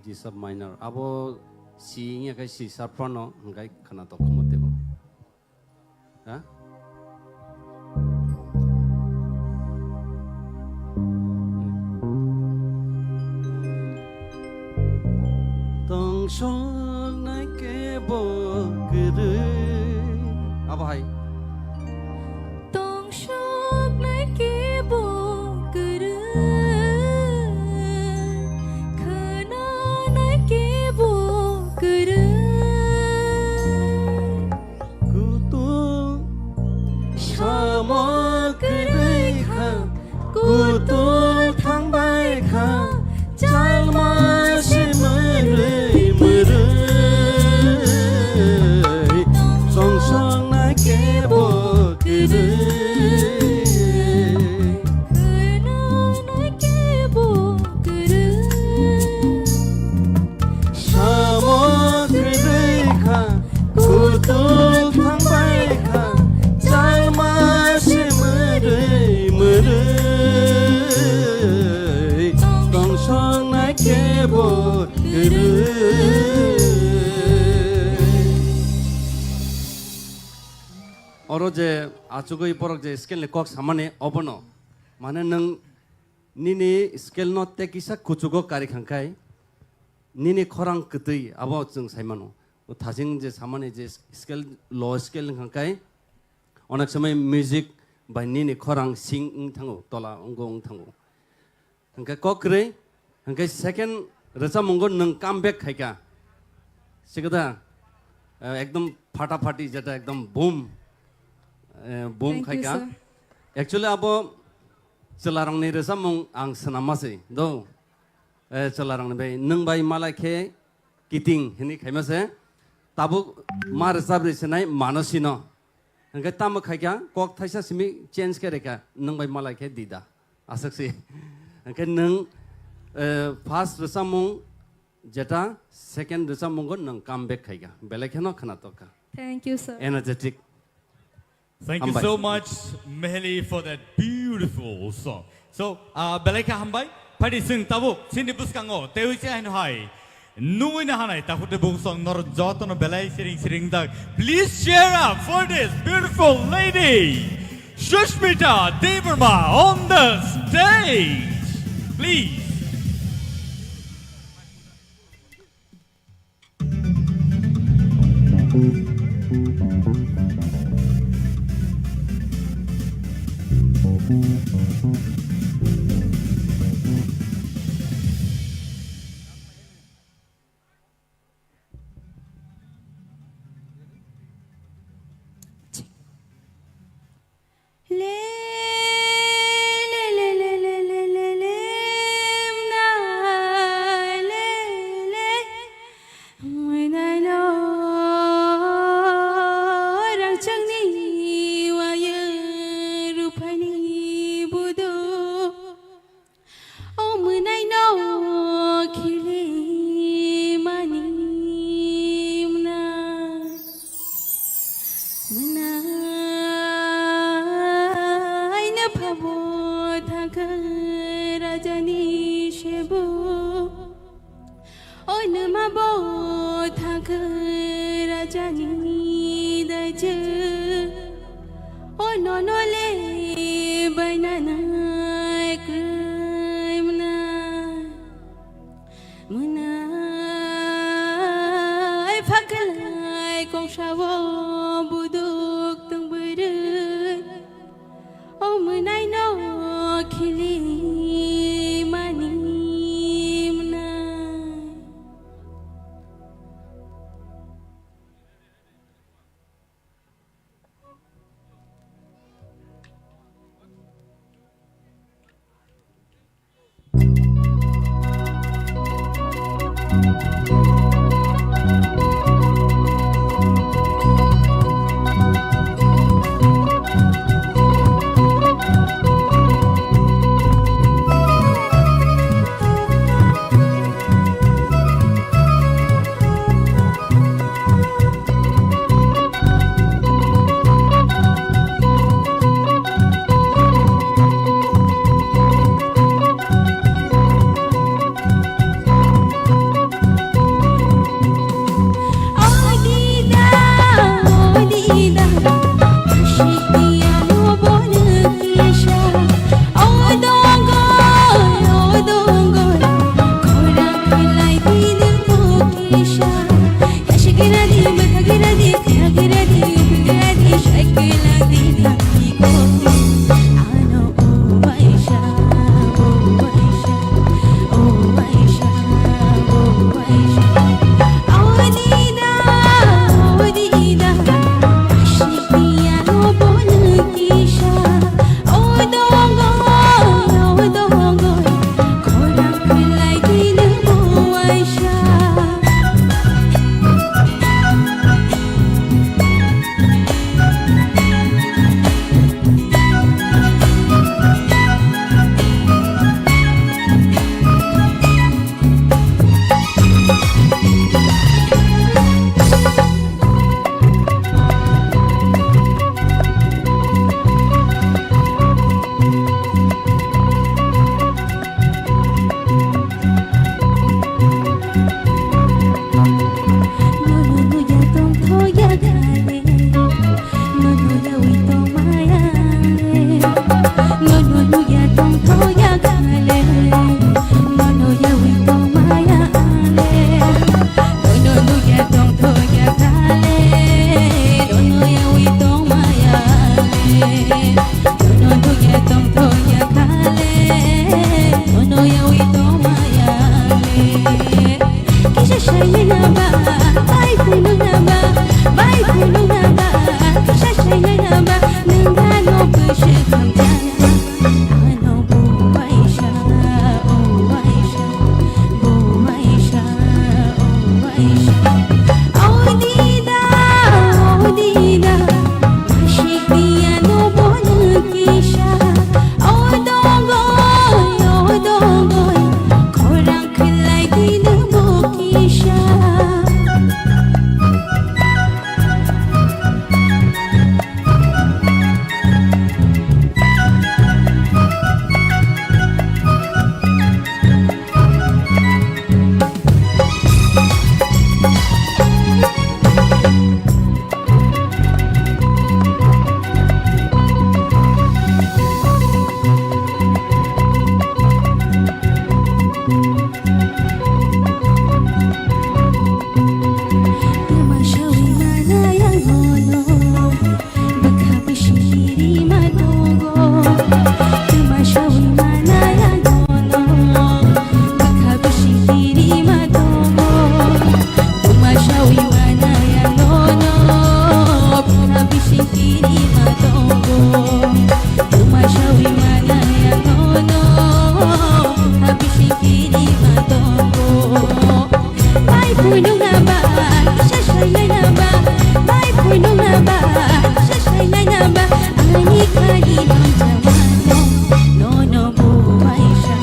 G sharp minor. Abo si wngya khe C sharp phano hwnkhe khwnatok khumo teibo. Ha? Tongsoknai kebo kwrwi. Abo hai. Tongsoknai kebo kwrwi. Khwnanai kebo kwrwi. Kutung samo kwrwi kha, kutung thangbai kha, chalma se mwrwi mwrwi. Songsokna kebo kwrwi. Khwnana kebo kwrwi. Samo kwrwi kha, kutung thangbai kha, chalma se mwrwi mwrwi. Tongsokna kebo kwrwi. Oro je achugwi borok je scale ni kok samani obono, mane nwng nini scale no tei kisa kuchugo kari khangkhai, nini khorang kwtwi abo chwng sai mano. O thajing je samani je scale, low scale wngkha khe, onek somoi music bai nini khorang sing wng thango, tola wngwi wng thango. Hwnkhe kok kwrwi, hwnkhe second rwchapmungo nwng come back khaikha. Sikada, eh, ekdom phata phati jeta ekdom boom, eh, boom Thank you, khaikha. Sir. Actually abo chwlarokni rwchapmung ang swnamma se do. Eh, chwlarokni bai, nwng bai malai khe kiting hwnwi khaima se, tabuk ma rwchap rwi sinai mano sino. Hwnkhe tamo khaikha, kok thaisa simi change khe rwkha, nwng bai malai khe dida. Aswk se. Hwnkhe nwng, eh, first rwchapmung jeta, second rwchapmungo nwng come back khaikha. Belai kheno khwnatok kha. Thank you, sir. Energetic. Thank you Hambai. So much, Meheli, for that beautiful song. So, uh, belai kha hambai. Phaidi chwng tabuk chini bwskango teiwi se haino hai nungwi na hanai takhuk tei bukhuk song norok jotono belai siring siring dak. Please cheer up for this beautiful lady, Sushmita Debbarma, on the stage. Please. Le, le, le, mwnai lo rangchakni waya ruphaini budo. O mwnaino khilimani mwnai. Mwnaino phabo thangkha rajani sebo. O nwma bo thangkha rajani daijwk. O nono le bainanai kwrwi mwnai. Mwnai phaklai kongsao buduk tong bwrwi. O mwnaino khilimani mwnai. Phunukna ba, kisa sainaina ba, bai phunukna ba, kisa sainaina ba, ani khani nong jawano, nono buaisa,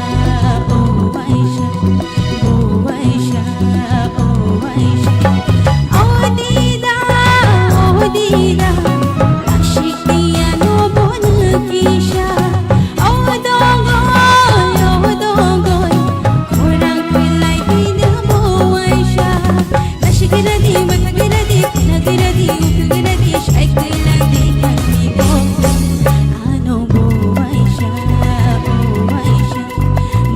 buaisa, buaisa, buaisa. O dida, o dida, asik diya no bono kisa. O dogoi, o dogoi, khorang khwlai dino buaisa. Nasikna di, makna di, khna di, ukna di, shaikna di, kami bo. Ano buaisa, buaisa,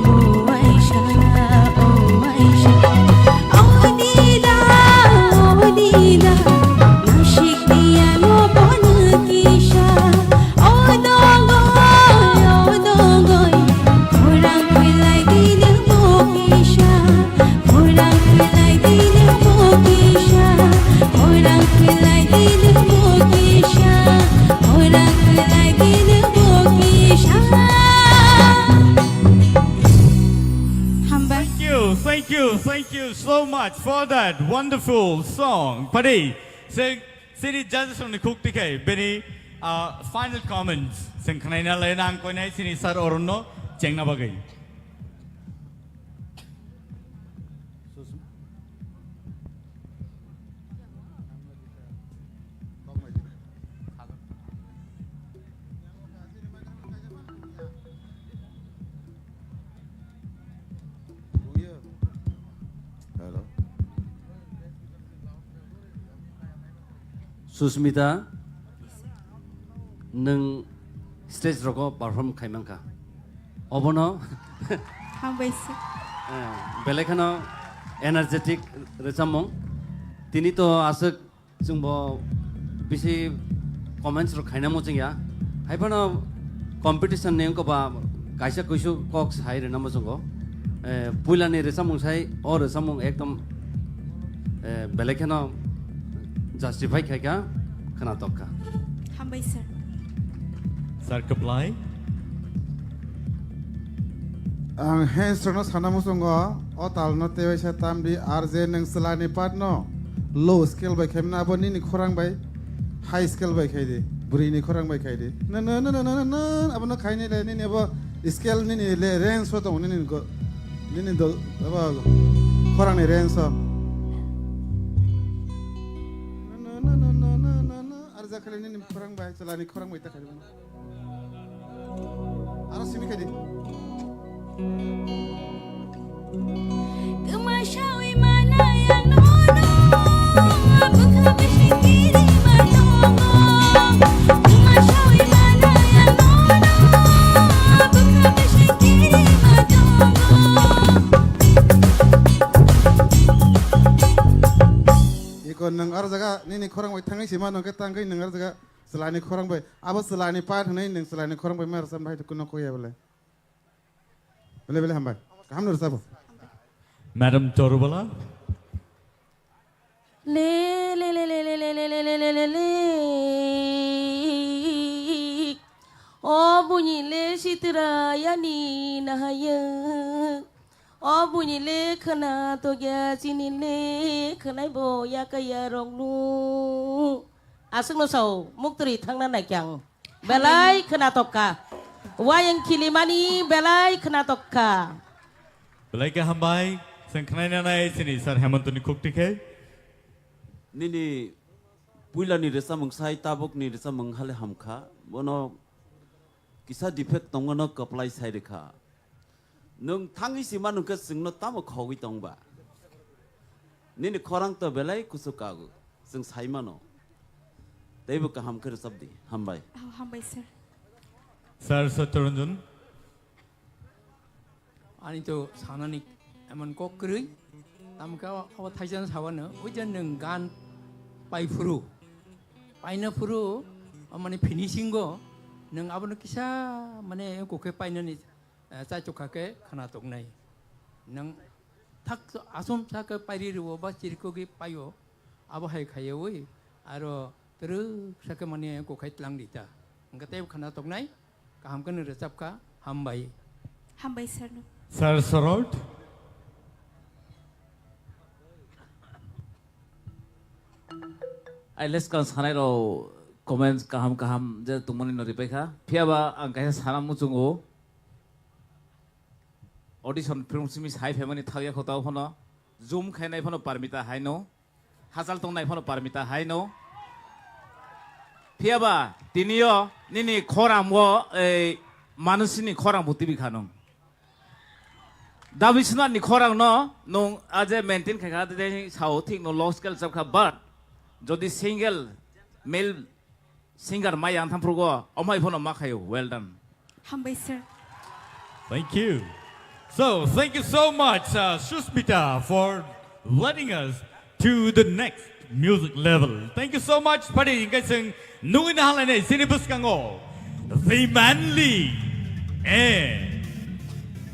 buaisa, buaisa. O dida, o dida, nasik diya no bono kisa. O dogoi, o dogoi, khorang khwlai dino bo kisa. Khorang khwlai dino bo kisa. Khorang khwlai dino bo kisa. Khorang khwlai dino bo kisa. Hambai. Thank you, thank you, thank you so much for that wonderful song. Padi, se, sini judges rokni khuk tikhai, bini, ah, final comments. Seng khnaina lai nang koinai sini sir Arun no chengna bagwi. Hello. Susmita, nwng stage rogo perform khaimankha. Obono Hambai sir. Eh, belai kheno energetic rwchapmung. Tini to aswk chwngbo bisi comments rok khaina muchungya. Haiphano competition ni wngkha ba kaisa kuisu kok sai rwna muchungo. Eh, puilani rwchapmung sai, o rwchapmung ekdom, eh, belai kheno justify khaikha, khwnatok kha. Hambai sir. Sir Kwplai. Ang hands rokno sana muchungo, o talno tewaisa tamdi R J nwng chwlani part no low scale bai khaimano, abo nini khorang bai high scale bai khai di, bwrwini khorang bai khai di. Na, na, na, abono khaini le nini abo scale nini le range o tongo nini go, nini dol, abo khorangni range o. Na, na, na, na, na, na, na, na, arja khali nini khorang bai, chwlani khorang bai ta khai di. Aro simi khe di. Kwma sawi manai ang nono, bwkha bising kiri ma tongo. Kwma sawi manai ang nono, bwkha bising kiri ma tongo. Iko nwng aro jaga nini khorang bai thangwi sima nongkhe tangwi nwng aro jaga chwlani khorang bai. Abo chwlani part hwnwi nwng chwlani khorang bai ma rwchapna hai kuno kok ya bole. Bele bele hambai. Kaham no rwchabo. Madam Torubala. Le, le, le. O buini le sitra yani nahaya. O buini le khwna tokya chini le khwnai bo yakaya roknu. Aswkno sao, muktwrwi thangna naikyang. Belai khwnatok kha. Wayang khilimani belai khwnatok kha. Belai khe hambai, chwng khnaina nai chini Sir Hemantoni khukti khe. Nini puilani rwchapmung sai tabukni rwchapmung hale hamkha. Bono kisa defect tongmano kwplai sai rwkha. Nwng thangwi sima nwngkhe chwngno tamo khogwi tongba? Nini khorang to belai kuchuk kago, chwng sai mano. Teibo kaham khe rwchap di. Hambai. Oh, hambai, sir. Sir Satyaranjan. Ani to sanani emon kok kwrwi, tamkhe abo, abo thaisano sabano, ui je nwng gan pai phuru, paina phuru, o mane finishing o nwng abono kisa mane kokhe painani eh, chaichukha khe khwna toknai. Nwng thak asomsa khe pairi rwo ba chirikogwi paio, abo hai khaiwi aro twrwksa khe mani kokhai tlang rita. Hwnkhe teibo khwna toknai, kaham khe nwng rwchapkha, hambai. Hambai sir no. Sir Sorot. Leskang sanai rok comments kaham kaham je tongmani no ripai kha. Phiya ba ang kaisa sana muchungo. Audition film simi sai phaimani thakya khotao phano. Zoom khainai phano parmita haino. Hachal tongnai phano parmita haino. Phiya ba tiniyo nini khorang o, ei, manusini khorang bo tibi kha nung. Dabi Swnarni khorang no nung aje maintain khai kha, tei sao thik no low scale chap kha, but jodi single male singer mai yang thamprugo, omai phano ma khayo. Well done. Hambai, sir. Thank you. So, thank you so much, uh, Suspita, for leading us to the next music level. Thank you so much, padi, hingkai chwng nugwi nahalainai chini bwskango the manly and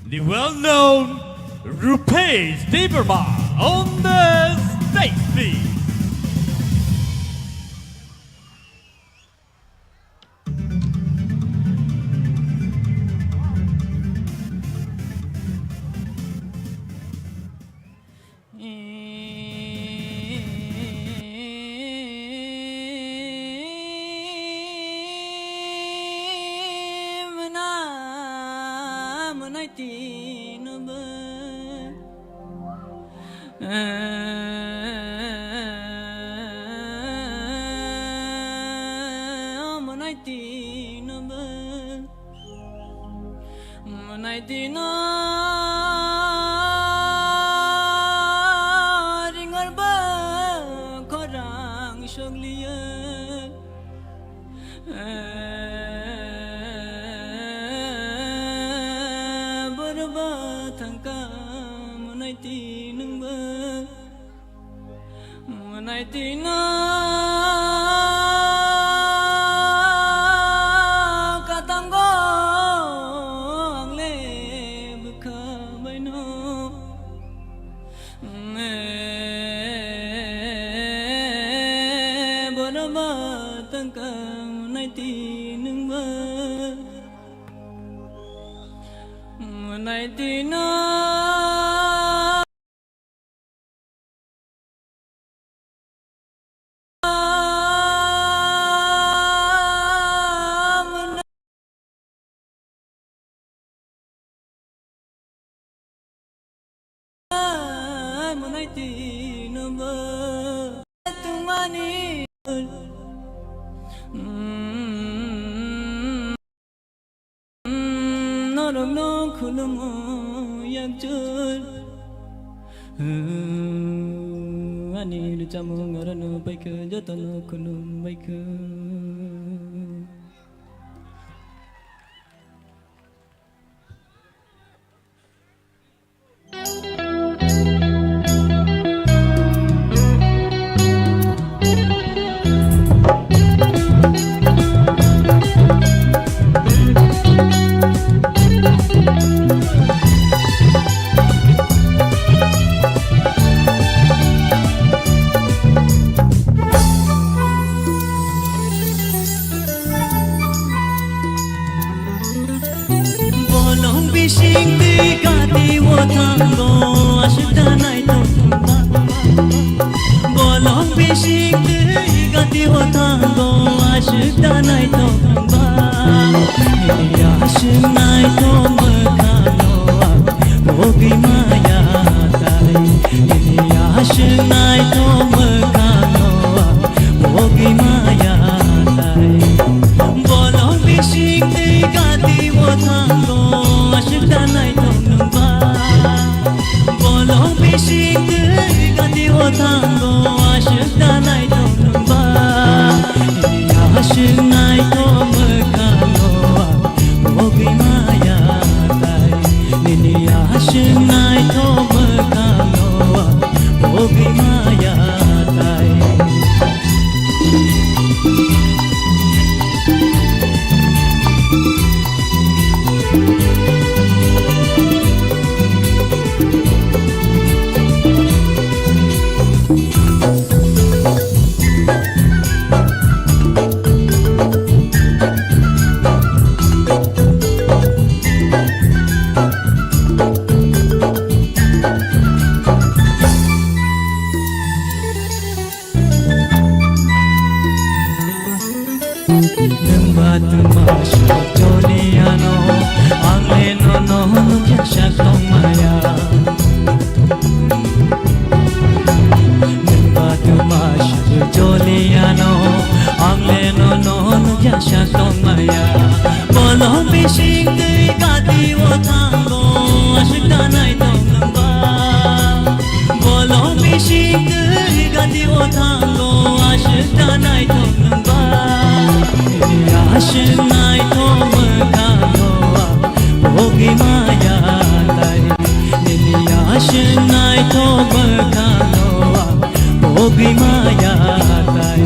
the well-known Rupesh Debbarma on the stage, please. Mwnai tino ringor ba khorang sokliya. Borba thangka mwnai tinungba. Mwnai tino katango ang le bwkha baino. Borba tangka mwnai tinungba. Mwnai tino Norokno khulumo yakjol. Ani rwchapmung norokno baikha, jotono khulum baikha. Bolong bising twi gati o thango aswk da naithok ba. Bolong bising twi gati o thango aswk da naithok ba. Aswk naithok mwkhang o ang bogwi maya tai. Aswk naithok mwkhang o ang bogwi maya tai. Bolong bising twi gati o thango aswk da naithok nungba. Bolong bising twi gati o thango aswk da naithok nungba. Aswk naithok mwkhang o ang bogwi maya tai. Nini aswk naithok mwkhang o ang bogwi maya tai. Rimaya tai.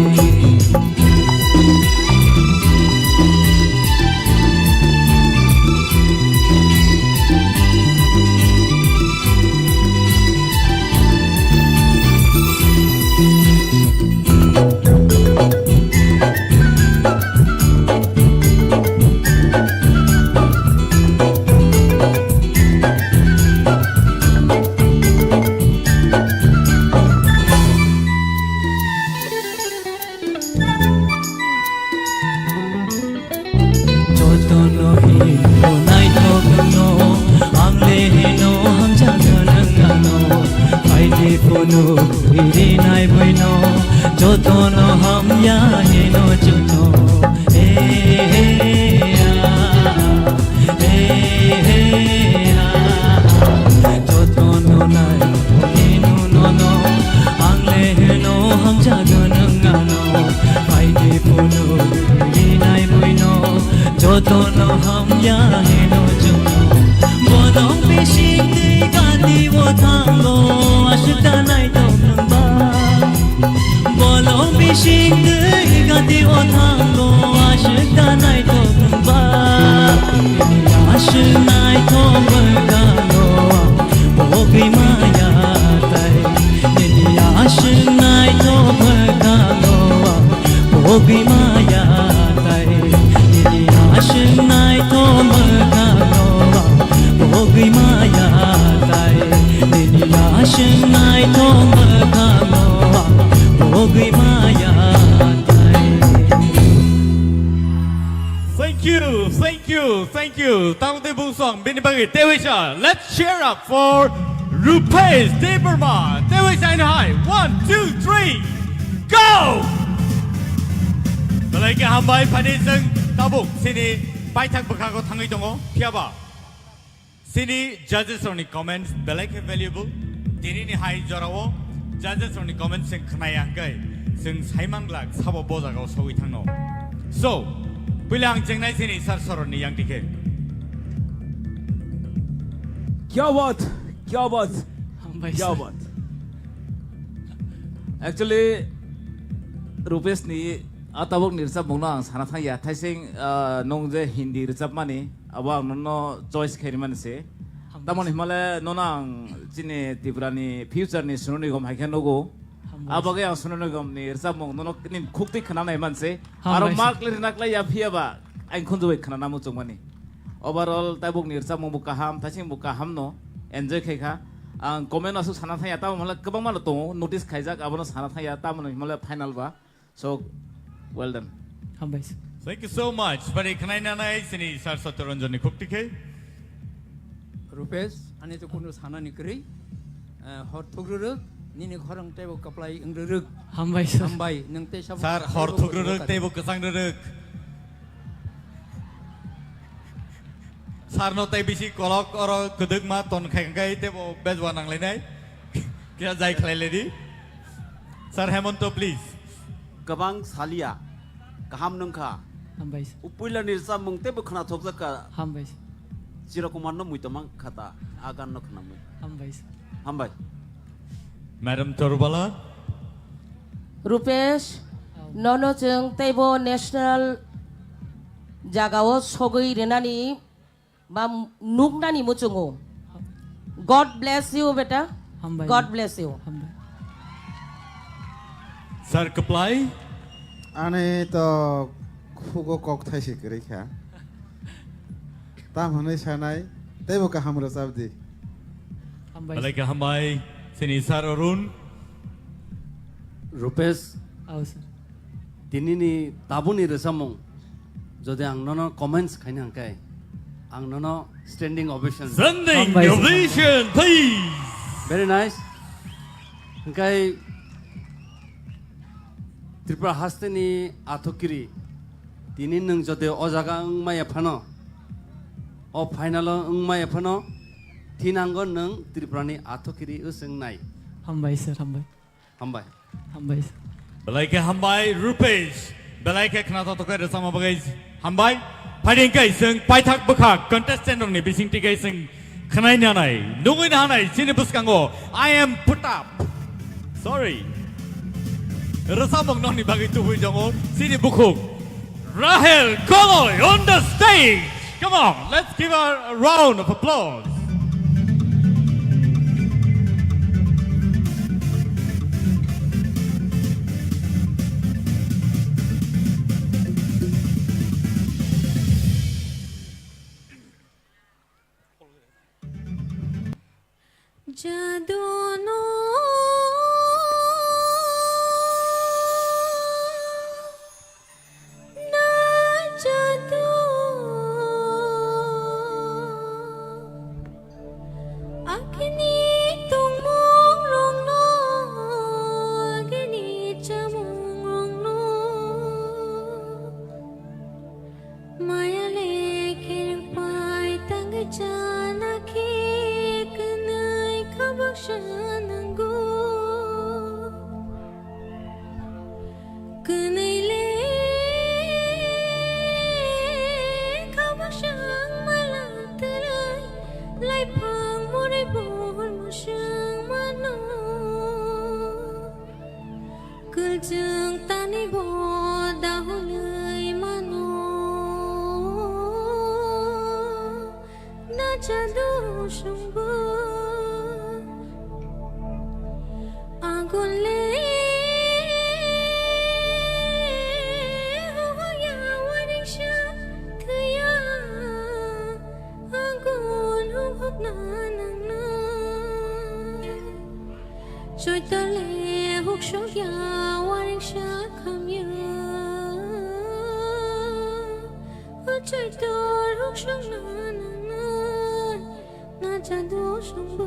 Jotono hino naithokno, ang le hino hamjakgwno nwng ano. Phaidi phunuk rinai buino, jotono hamya hino chukno. He, he, ah, he, he, ah, jotono nai hino nono, ang le hino hamjakgwno nwng ano. Phaidi phunuk rinai buino, jotono hamya hino chukno. Bolong bising twi gati o thango, aswk da naithok nwng ba. Bolong bising twi gati o thango, aswk da naithok nwng ba. Aswk naithok bwkhango, pogwi maya tai. Nini aswk naithok bwkhango, pogwi maya tai. Nini aswk naithok bwkhango, pogwi maya tai. Nini aswk naithok bwkhango, pogwi maya tai. Thank you, thank you, thank you. Tangdi bungsong bini bagwi tewisa. Let's cheer up for Rupesh Debbarma. Tewisa in high. One, two, three, go! Belai khe hambai, phani chwng tabuk chini paithak bwkhago thangwi tongo. Phiyaba chini judges rokni comments belai khe valuable. Tinini hai jorao judges rokni comments chwng khnaya hwnkhe chwng saimang glak sabo bo jagao sogwi thangno. So, puila ang chengnai chini sir soroni yang dikhe. Kya baat, kya baat, Hambai kya sir. Baat. Actually, Rupesh ni a tabuk ni rwchapmung no ang sana thangya. Thaising, ah, nwng je Hindi rwchapmani, abo ang nono choice khaimani se. Hambai sir. Tamoni himale nono ang chini Tripura ni future ni Sonu Nigam hai khe nugo. Hambai sir. Abo khe ang Sonu Nigam ni rwchapmung nono nini khuk twi khna nai man se. Hambai sir. Aro mark le rina klai ya phiya ba ang khunju bai khna namu chukmani. Overall tabuk ni rwchapmung bo kaham, thaising bo kaham no enjoy khai kha. Ang comment aswk sana thangya, tamo himle kwbangma no tongo, notice khaijak, abono sana thangya, tamoni himle final ba. So, well done. Hambai sir. Thank you so much. Bari khwnai nanai sini Sir Satyaranjan ni khuk tikhe. Rupesh, ani to kunu sana ni kwrwi. Eh, hor thukrwrwk, nini khorang teibo kaplai wngrwrwk. Hambai sir. Hambai, nwng tei sabo Sir, hor thukrwrwk teibo kwchang rwrwk. Sir no tei bisi kolok oro kwdwkma ton khai khai teibo bejwa nanglainai. Kya jai khlai ledi. Sir Hemonto, please. Kwbang salia, kaham nungkha. Hambai sir. Upuila ni rwchapmung teibo khwnathokjak kha. Hambai sir. Chirokumar no muitomang khata, a gan no khwnamwi. Hambai sir. Hambai. Madam Torbala. Rupesh, nono chwng teibo national jagao sogwi rwnani ba nuknani muchungo. God bless you, beta. Hambai. God bless you. Hambai. Sir Kaplai. Ani to khugo kok thai se kwrwi kha. Tam hwnwi sanai, teibo kaham rwchap di. Hambai. Belai khe hambai, sini Sir Arun. Rupesh. Au, sir. Tinini tabukni rwchapmung, jodi ang nono comments khaina hwnkhe, ang nono standing ovation. Standing Hambai, sir. Ovation, please. Very nice. Hwnkhe Tripura hasteni athukiri, tini nwng jodi o jaga wngmaya phano, o final o wngmaya phano, thinango nwng Tripurani athukiri wswngnai. Hambai, sir, hambai. Hambai. Hambai, sir. Belai khe hambai, Rupesh. Belai khe khna toktokhai rwchapma bagwi hambai. Phaidi hwnkhe chwng paithak bwkha contestant rokni bisingtwi khe chwng khwnai nanai, nugwi nanai, chini bwskango I am put up. Sorry. Rwchapmung nokni bagwi tubui tongo chini bukhuk Rahel Koloi on the stage. Come on, let's give her a round of applause. Jadu no na jadu. Agini tongmung rokno, agini chamung rokno. Maya le khereng pai tangwi chana khe kwnwi khabak sa nango. Kwnwi le khabak sa ang mala twlai, laiphang mori bol mwswng mano. Kwlchwng tani bo dahulwi mano. Na jadu sungbo agun le hoya waring sa thwiya. Agun huk huk na nang na. Choitole huk sok ya waring sa kham ya. O choitor huk sok na nang na. Na jadu sungbo.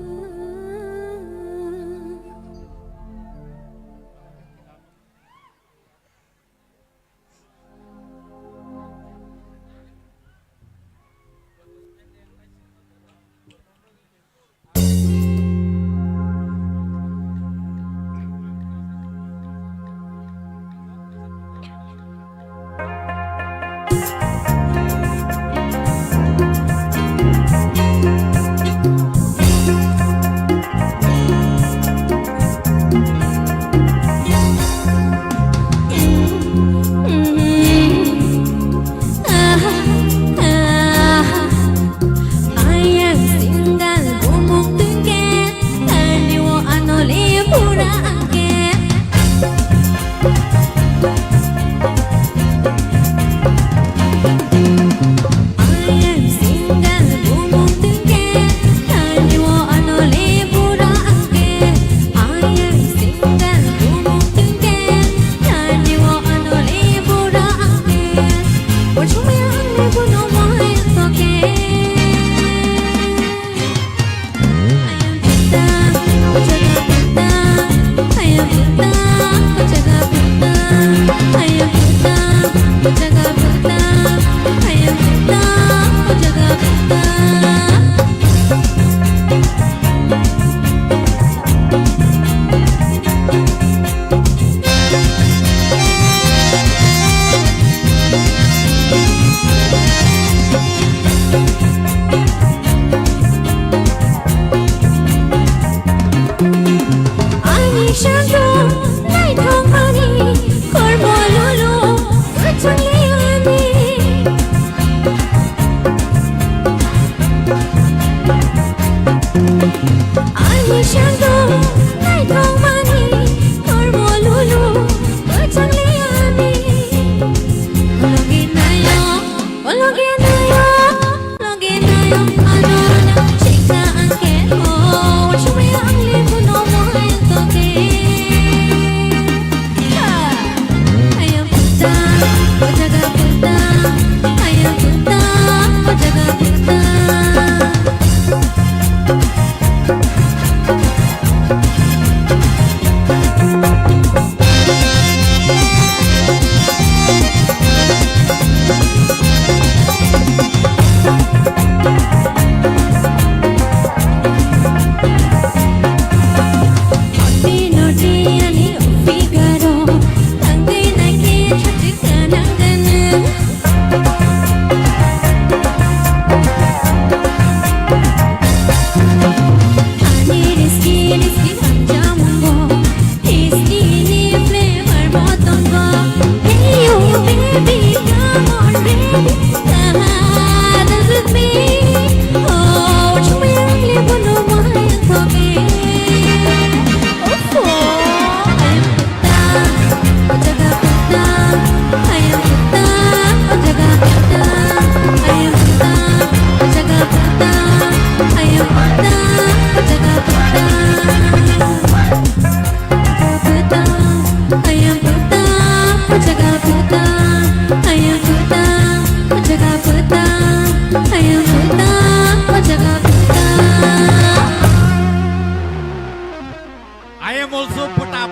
I am also put up.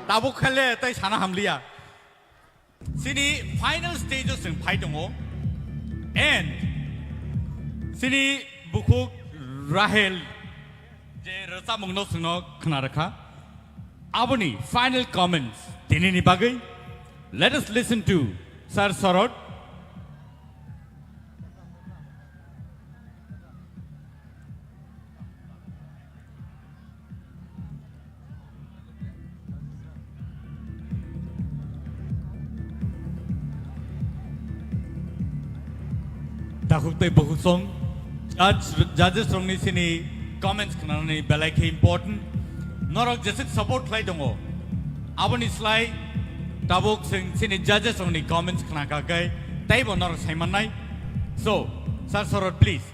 Tabuk khale tai sana hamliya. Sini final stage o chwng phai tongo. And sini bukhuk Rahel je rwchapmungno chwngno khna rwkha. Aboni final comments tinini bagwi. Let us listen to Sir Sorot. Takhuk tei bukhuk song judge, judges rokni sini comments khnanani belai khe important. Norok jesuk support khlai tongo, aboni slai tabuk chwng sini judges rokni comments khna kha khe teibo norok sai mannai. So, Sir Sorot, please.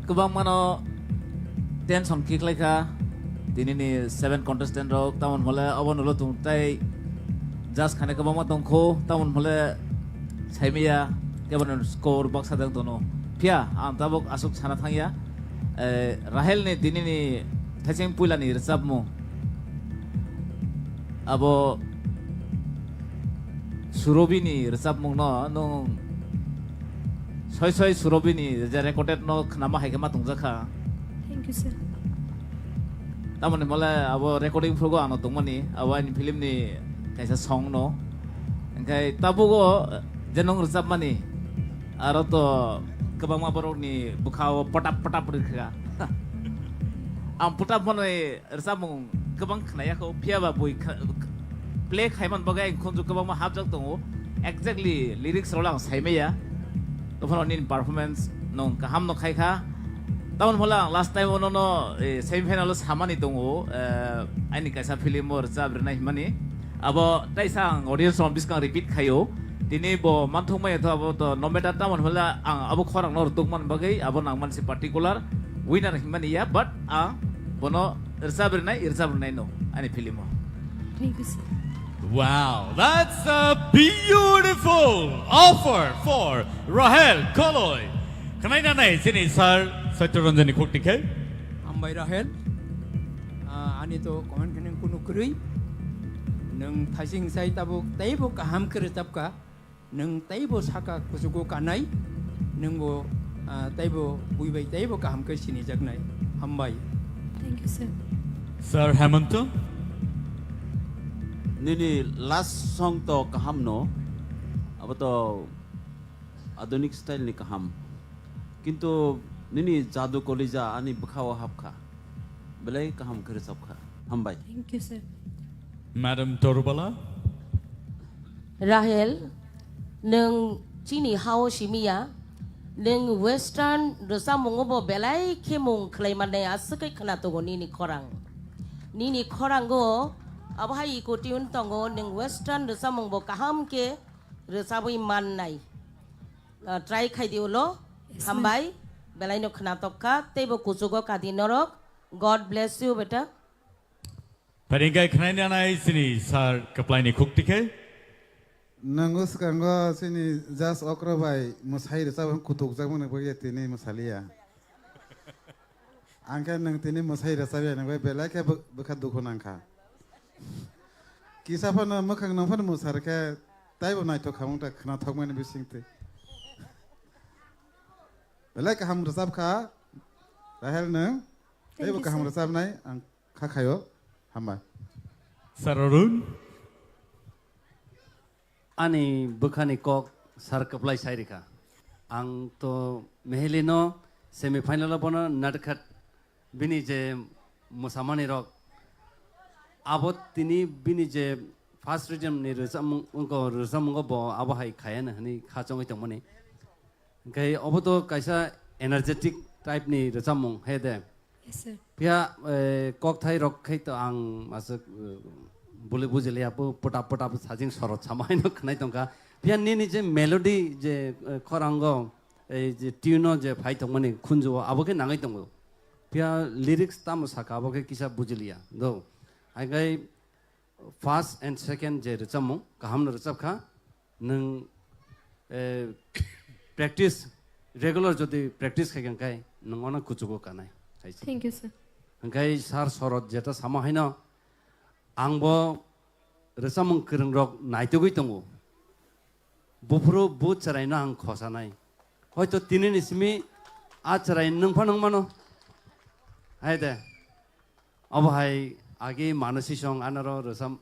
Kwbangmano tension khe khlai kha tinini seven contestant rok, tamoni hwnle obo nulo tung tei judge khane kwbangma tong kho, tamoni hwnle saimaya keboni score baksa dang tono. Phiya ang tabuk aswk sana thangya, eh, Rahel ni tinini thaicheng puila ni rwchapmung. Abo Surobi ni rwchapmung no nwng soi soi Surobi ni je recorded no khnama hai khe ma tongjakha. Thank you, sir. Tamoni mole abo recording phrugo ano tongmani, abo ani film ni kaisa song no. Engkai tabugo je nwng rwchapmani, aro to kwbangma borok ni bwkha o potap potap rwkha. Ang potap manwi rwchapmung kwbang khnaya kho, phiya ba bui kha-, play khaiman bagwi ang khunju kwbangma hapjak tongo. Exactly lyrics rok ang saimaya. Tophano nini performance nung kaham no khai kha. Tamoni hwnle ang last time ono no, eh, semi final o samani tongo, eh, ani kaisa film o rwchap rwnai hwnmani. Abo taisa ang audience rok biskang repeat khaio. Tini bo manthok maya tho abo to no matter tamoni hwnle ang abo khorang no rwtuk man bagwi abo nang mansi particular winner hwnmani ya, but ang bono rwchap rwnai, rwchap rwnai no ani film o. Thank you, sir. Wow, that's a beautiful offer for Rahel Koloi. Khwnai nanai chini sir Satya Ranjan ni khukti khe. Hambai Rahel. Ah, ani to comment khe nung kunu kwrwi. Nung thasing sai tabuk teibo kaham khe rwchap kha. Nwng teibo saka kuchugo kanai, nwngbo, ah, teibo bui bai teibo kaham khe sinijaknai. Hambai. Thank you, sir. Sir Hemanta? Nini last song to kaham no, abo to adunik style ni kaham. Kintu nini jadu kolija ani bwkha o hapkha. Belai kaham khe rwchapkha. Hambai. Thank you, sir. Madam Torubala? Rahel, nwng chini hao simi ya, nwng western rwchapmungo bo belai khe mung khlai mannai aswk khe khwna tongo nini khorang. Nini khorango abo hai iko tune tongo, nwng western rwchapmung bo kaham khe rwchabwi mannai. Ah, try khai di ulo. Yes, ma'am. Hambai, belai no khwnatok kha, teibo kuchugo kadi norok. God bless you, beta. Phaini khe khwnai nanai chini sir kwplaini khukti khe. Nwngo swkango chini judge okra bai mwsai rwchapmani kutukjakmani bagwi tini mwsaliya. Ang khe nwng tini mwsai rwchapya hinwi belai khe bw-, bwkha dukhu nangkha. Kisa phano mwkhang nang phano mwsar khe taibo naithok khamung ta khwnathokmani bisingtwi. Belai kaham rwchapkha, Rahel nwng. Thank you, sir. Teibo kaham rwchapnai ang kha khaio. Hambai. Sir Arun. Ani bwkhani kok sir kwplai sai rikha. Ang to mehelino semi final o bono natkhat bini je mwsamani rok abo tini bini je first rhythm ni rwchapmung, wngkha rwchapmungo bo abo hai khayana hwnwi kha chongwi tongmani. Hwnkhe obo to kaisa energetic type ni rwchapmung, he de? Yes, sir. Phiya, eh, kokthai rok khai to ang aswk, eh, buli bujiliya, bo pota pota sajing sorot sama haino khwnai tongkha. Phiya nini je melody je, eh, khorango, ei je tune o je phai tongmani khunju o, abo khe nangwi tongo. Phiya lyrics tamo saka, abo khe kisa bujiliya. Do. Hai khai first and second je rwchapmung, kaham no rwchap kha. Nwng, eh, practice, regular jodi practice khai kha khai, nwng ono kuchugo kanai. Hai se. Thank you, sir. Hwnkhe sir sorot jeta sama haino, ang bo rwchapmung kwrwng rok naitugwi tongo. Buphuru bu chwraino ang khosanai. Hoito tinini simi a chwrai nwng phano wng mano. Hai de. Obo hai agi Manasi song anaro rwchap-,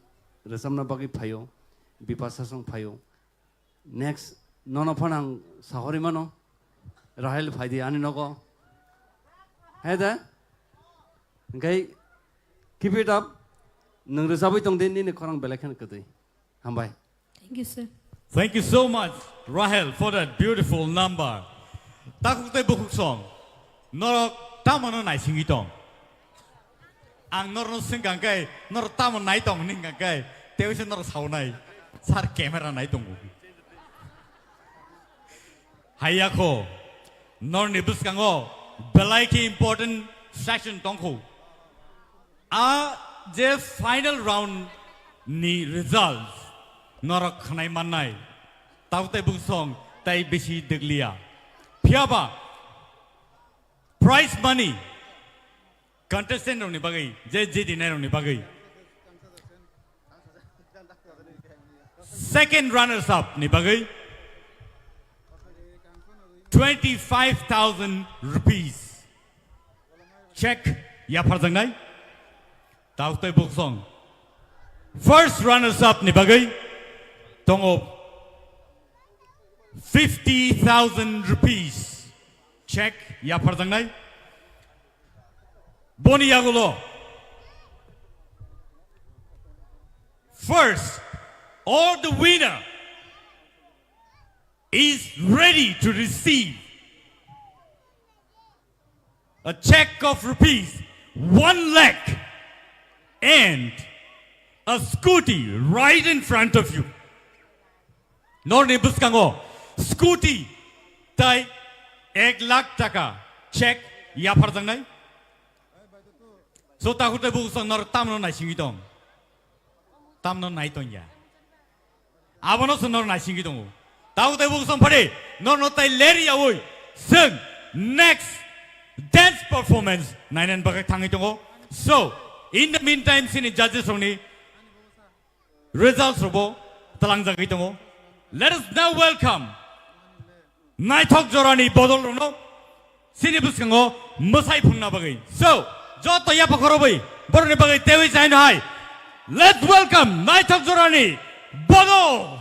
rwchapna bagwi phaio, Bipasa song phaio. Next, nono phano ang sahori mano, Rahel phaidi ani nogo. Hai de? Hwnkhe, keep it up. Nwng rwchabwi tong di, nini khorang belai kheno kwtwi. Hambai. Thank you, sir. Thank you so much, Rahel, for that beautiful number. Takhuk tei bukhuk song, norok tamano naisingwi tong? Ang norno swngkha khe, norok tamo nai tong hwnwi hwnkha khe, tei waisa norok saunai, "Sir, camera nai tongo." Hayakho, norni bwskango belai khe important session tongkho. A je final round ni results norok khwnai mannai, tabuk tei buksong tei bisi dwgliya. Phiyaba prize money contestant rokni bagwi, je jidinai rokni bagwi, second runners up ni bagwi twenty five thousand rupees check yapharjaknai. Tabuk tei buksong first runners up ni bagwi tongo fifty thousand rupees check yapharjaknai. Boni yagulo first or the winner is ready to receive a check of rupees one lakh and a scooty right in front of you. Norni bwskango scooty tai ek lakh taka check yapharjaknai. So, takhuk tei buksong norok tamno naisingwi tong? Tamno nai tongya? Abono se norok naisingwi tongo. Takhuk tei buksong phari norno tai leri yaui chwng next dance performance nainani bagwi thangwi tongo. So, in the meantime, sini judges rokni results rokbo tlangjagwi tongo. Let us now welcome naithok jorani bodol rokno sini bwskango mwsai phunna bagwi. So, joto yapha khorobwi borokni bagwi tewi chaino hai. Let's welcome naithok jorani bodol.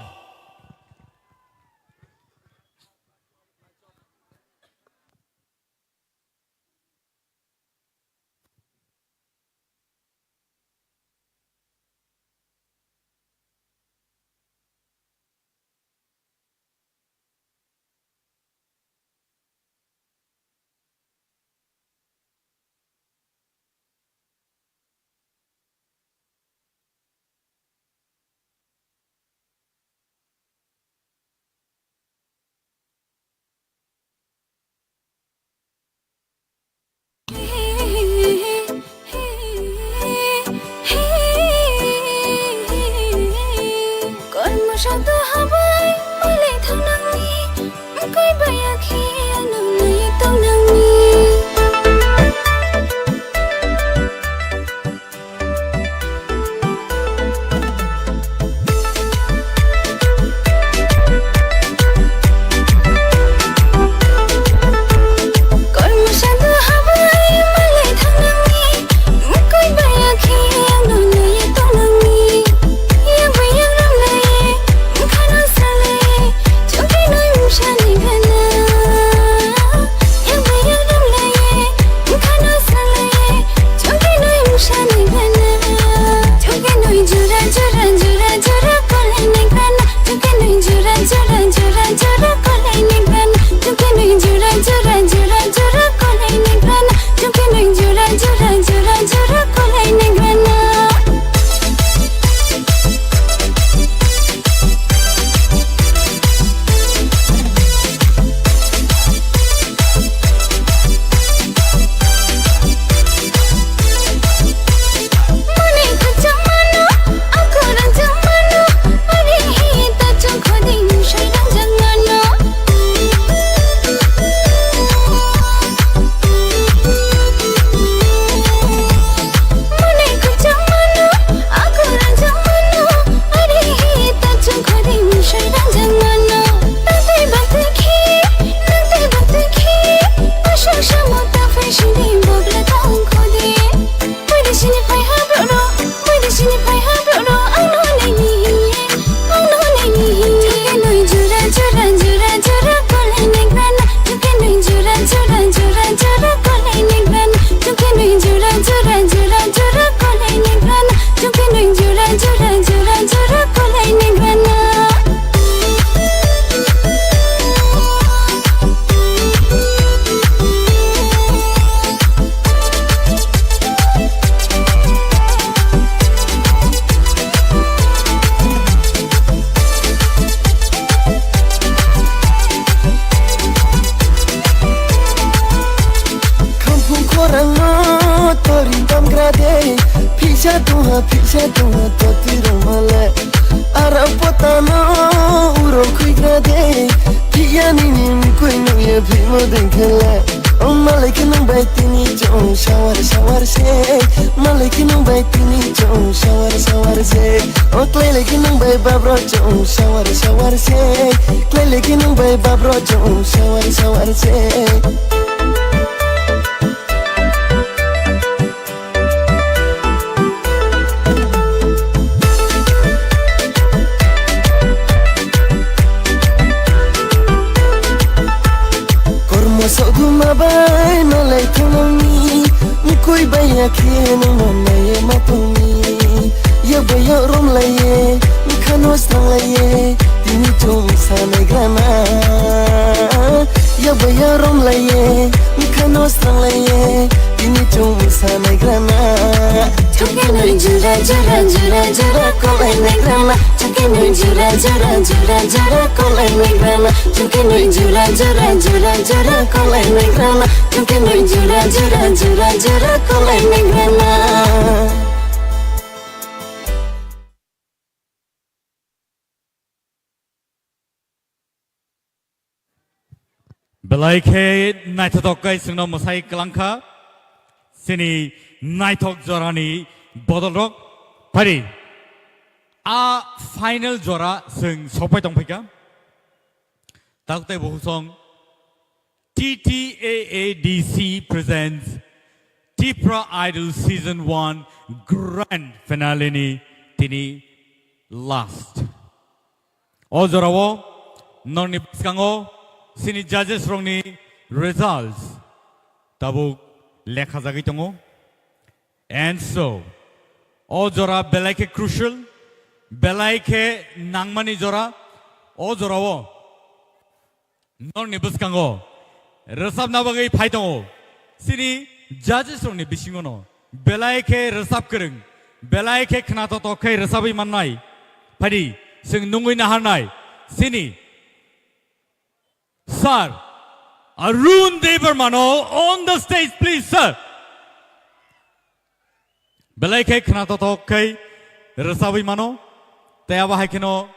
Cha tongha, phisa tongha, toti rwmale. Arang potano urok khuigra de. Phiya nini mikui nuye phimo dengkhele. O malai khe nung bai tini chong sawar sawar se. Malai khe nung bai tini chong sawar sawar se. O klai lai khe nung bai babro chong sawar sawar se. Klai lai khe nung bai babro chong sawar sawar se. Kormo soduma bai malai thangni, mikui bai yakhe no manai ma tongni. Yak bai yak rom lai ye, mikha no srang lai ye, tini chong sanai grana. Yak bai yak rom lai ye, mikha no srang lai ye, tini chong sanai grana. Chungke nui jura jura jura jura kolai nai grana. Chungke nui jura jura jura jura kolai nai grana. Chungke nui jura jura jura jura kolai nai grana. Chungke nui jura jura jura jura kolai nai grana. Belai khe naithothok khe chwngno mwsai kwlangkha. Chini naithok jorani bodolrok phari. A final jora chwng sokpai tongphaikha. Taktai buhusong T T A A D C presents Tipra Idol Season one Grand Finale ni tini last. O jorao norni bwskango chini judges rokni results tabuk lekha jagwi tongo. And so, o jora belai khe crucial, belai khe nangmani jora. O jorao norni bwskango rwchapna bagwi phai tongo. Chini judges rokni bisingono belai khe rwchap kwrwng, belai khe khnathok thok khe rwchapwi mannai. Phaidi, chwng nungwi naharnai chini Sir Arun Debbarmano on the stage, please, sir. Belai khe khnathok thok khe rwchapwi mano. Tei abo hai kheno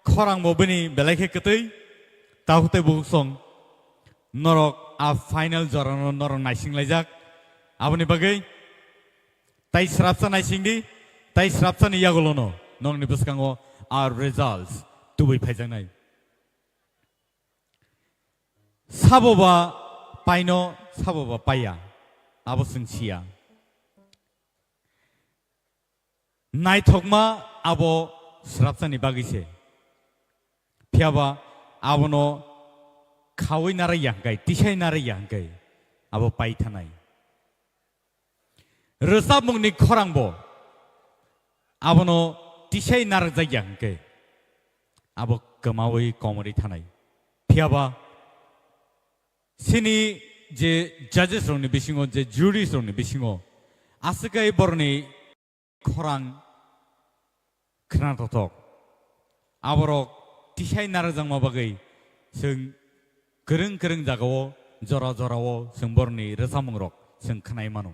khorangbo bini belai khe kwtwi. Takhuk tei bukhuk song norok a final jorano norok naising laijak. Aboni bagwi tai srapsa naising di, tai srapsani yagulono nokni bwskango a results tubui phaijaknai. Sabo ba paino, sabo ba paiya, abo chwng siya. Naithokma abo srapsani bagwi se. Phiyaba abono khaui narwkya hwnkhe, tisai narwkya hwnkhe abo pai thanai. Rwchapmungni khorangbo abono tisai narwkjakya hwnkhe abo kwmaui komorwi thanai. Phiyaba chini je judges rokni bisingo, je juries rokni bisingo aswk kai borokni khorang khnathok thok. Aborok tisai narwkjakma bagwi chwng kwrwng kwrwng jagao, jora jorao chwng borokni rwchapmungrok chwng khnai mano.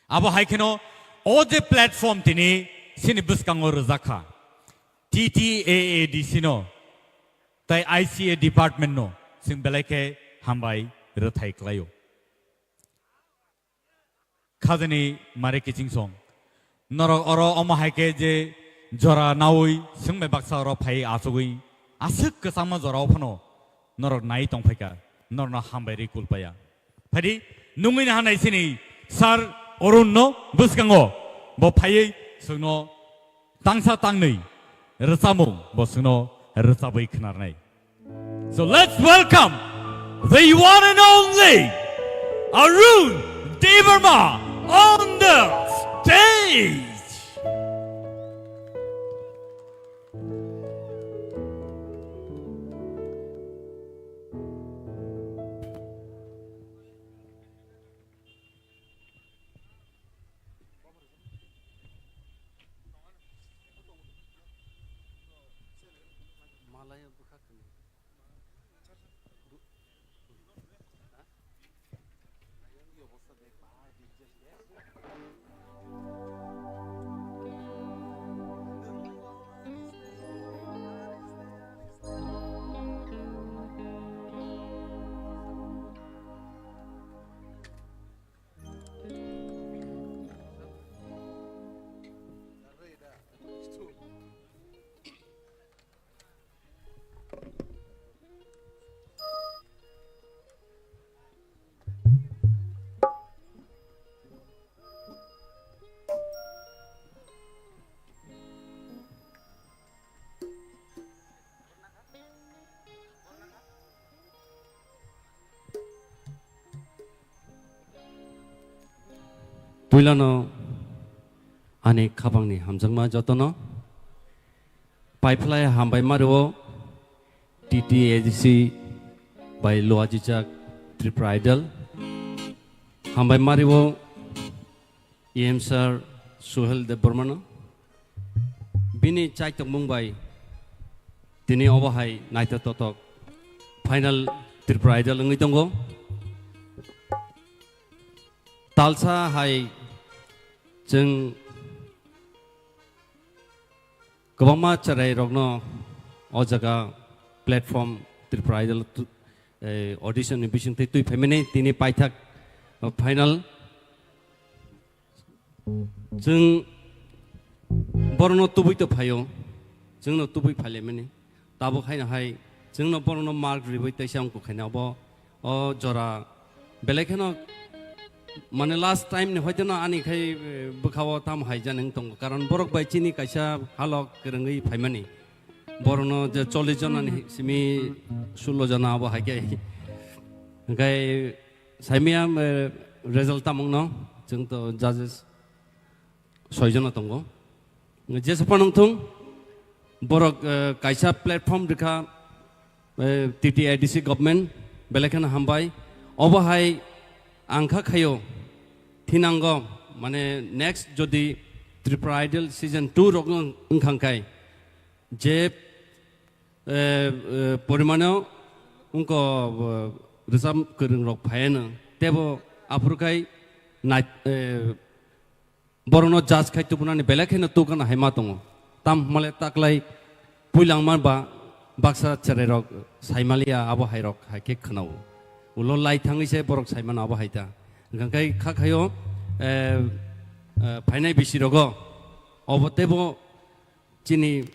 Abo hai kheno o je platform tini chini bwskango rwjak kha, T T A A D C no tei I C A department no chwng belai khe hambai rwthai khlaio. Khajani mare kiching song. Norok oro omo hai khe je jora naui swngbai baksa oro phai achugwi aswk kwchangma jorao phano norok nai tongphaikha, norokno hambai rwi kulpaya. Phaidi nungwi naharnai chini Sir Arun no bwskango bo phaiwi chwngno tangsa tangnwi rwchapmung bo chwngno rwchapwi khnarnai. So let's welcome the one and only Arun Debbarma on the stage. Milano ani khapangni hamjakma jotono. Paiphlai hambai mario T T A D C bai luajijak Tripura Idol. Hambai mario E M sir Suhel Debbarmano. Bini chaitokmung bai tini obo hai naithotok final Tripura Idol wngwi tongo. Talsa hai chwng kwbangma chwrairokno o jaga platform Tripura Idol tu-, eh, audition ni bisingtwi twi phaimani tini paithak, o final. Chwng borokno tubui to phaio, chwngno tubui phailaimani. Tabuk haino hai chwngno borokno mark riwi teisa wngkuk khaina obo, o jora belai kheno, mane, last time ni hoiteno ani khai, eh, bwkhao tamo hai jani wng tongo, karon borok bai chini kaisa halok kwrwngwi phaimani. Borokno je chollish jona ni simi sullo jona abo hai khe. Hwnkhe saimaya, eh, result tamungno, chwng to judges soi jona tongo. Jesa phano wngthung, borok, eh, kaisa platform rikha, eh, T T A D C government, belai kheno hambai. Obo hai ang kha khaio, thinango, mane, next jodi Tripura Idol season two rok wng-, wngkhang khai, je, eh, eh, porimano wngko, eh, rwchap kwrwng rok phaiano, tebo aphuru khai nai-, eh, borokno judge khai tubunani belai kheno tukana hai ma tongo. Tam hwnmale taklai puilangma ba baksa chwrairok saimaliya abo hairok hai khe khwnao. Ulo lai thangwi se borok saimano abo hai ta. Hwnkhe kha khaio, eh, eh, phainai bisirogo obo teibo chini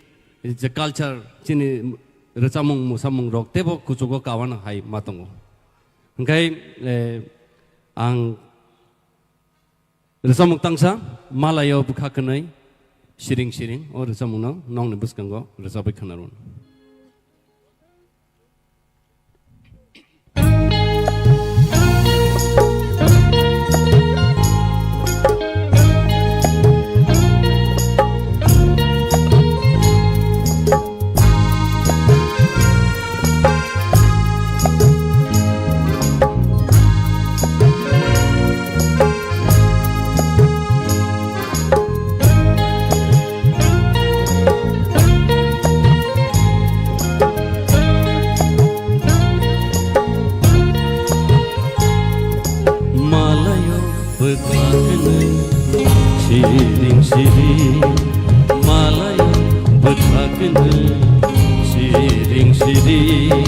je culture, chini rwchapmung musamung rok teibo kuchugo kawana hai ma tongo. Hwnkhe, eh, ang rwchapmung tangsa, Malaio bwkha kwnwi, siring siring, o rwchapmungno nokni bwskango rwchapwi khwnarwno. Malaio bwkhaknwi siring siring, malaio bwkhaknwi siring siring.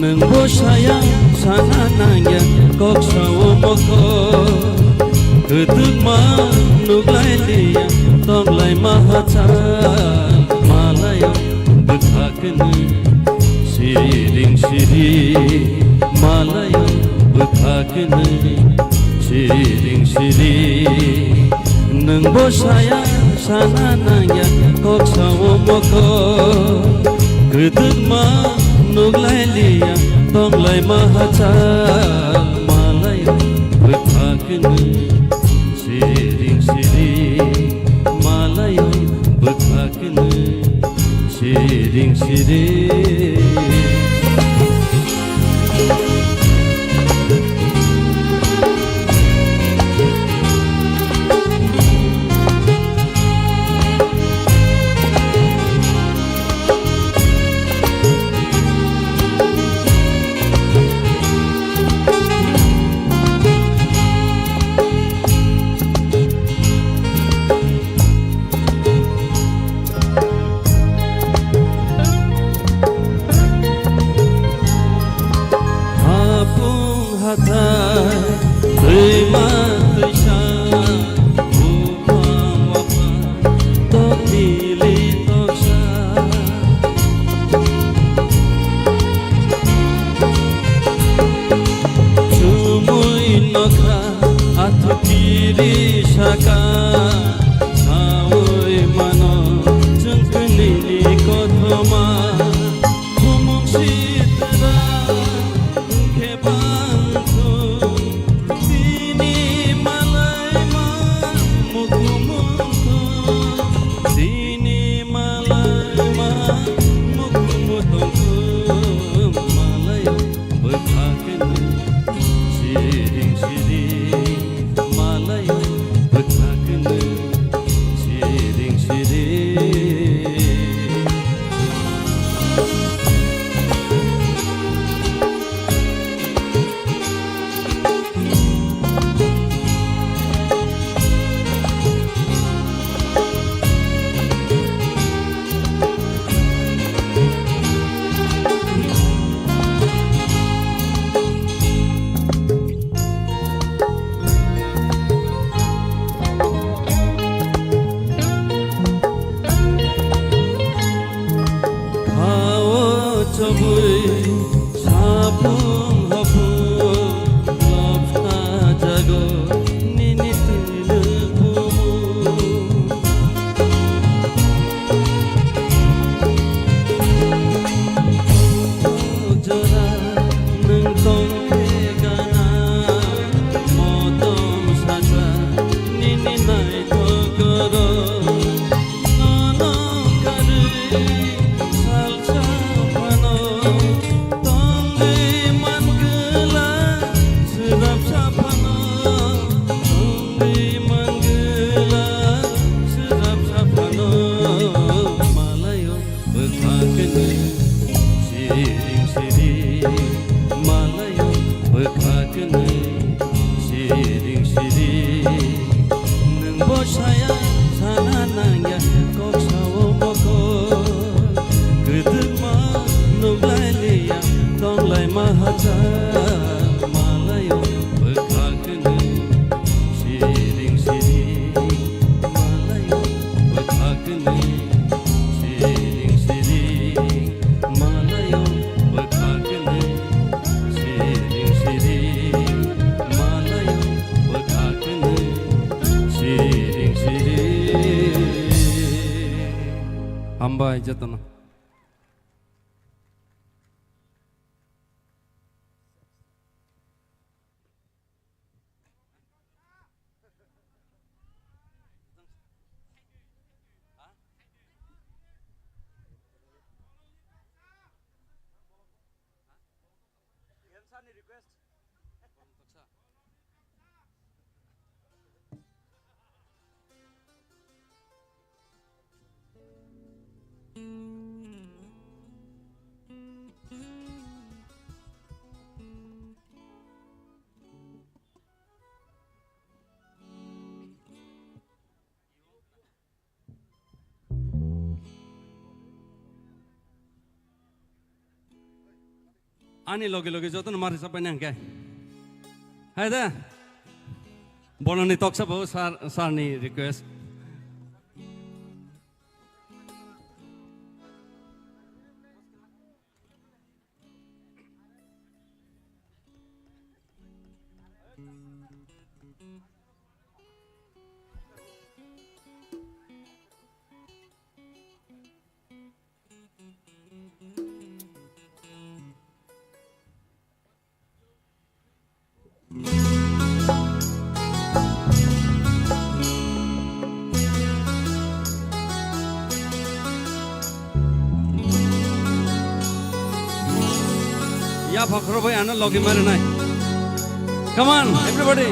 Nwngbo saya sana nangya kok sao mokol, kwtwkma nuklai liya tonglai mahacha. Malaio bwkhaknwi siring siring, malaio bwkhaknwi siring siring. Nwngbo saya sana nangya kok sao mokol, kwtwkma nuklai liya tonglai mahacha. Malaio bwkhaknwi siring siring, malaio bwkhaknwi siring siring. Hapung hathai, twima twisa, buphang waphang, tok tili toksa. Chumui nokha, athukiri saka, saui mano, chungknini kothoma. Bumung sitra, wngkhe bangthung, tini malai ma. Tini malai ma mukumu tongkhu malai bwkhakni siring siring malai bwkhakni siring siring. Khao chobwi sapung hopung lopha jago nini twilwk bumung. Jora nwng tongkhe gana motom sasa nini naithok oro. Nono karwi salsa phano tongwi mangwla, swrapsa phano tongwi mangwla, swrapsa phano malayo bwkhakni siring siring, malayo bwkhakni siring siring. Nwng bo saya sana nangya kok sao mokol, kwdwkma nukhlai liya tonglai ma hachal, malayo bwkhakni siring siring, malayo bwkhakni siring siring, malayo bwkhakni siring siring, malayo bwkhakni siring siring. Hambai jotono. Ani loge loge jotono ma rwchap bai nang khe. Hai da. Bolongni toksa bo sir, sir ni request. Ya, phakro bhai, ano logi mare nai. Come on, everybody.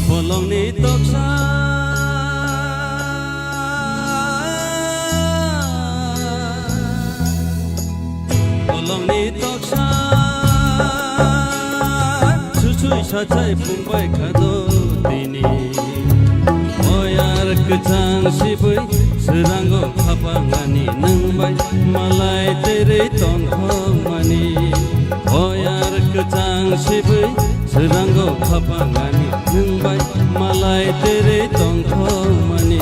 Bolongni toksa, bolongni toksa, susui sachai phungbai khado tini. Oyar kwchang sibui swrango khapangani nwng bai malai terei tongthokmani. Oyar kwchang sibui swrango khapangani nwng bai malai terei tongthokmani.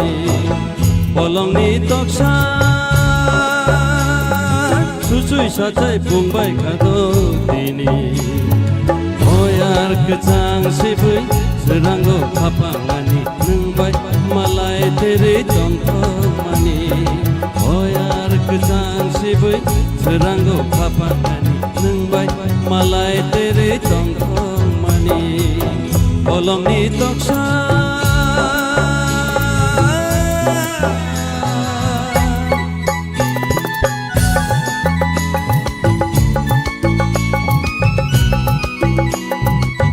Bolongni toksa, Sachai phung bai kha do tini. Hoyar kwchang sibui swrango khapang ani, nwng bai malai terwi tongthok mani. Hoyar kwchang sibui swrango khapang ani, nwng bai malai terwi tongthok mani. Bolongni toksa.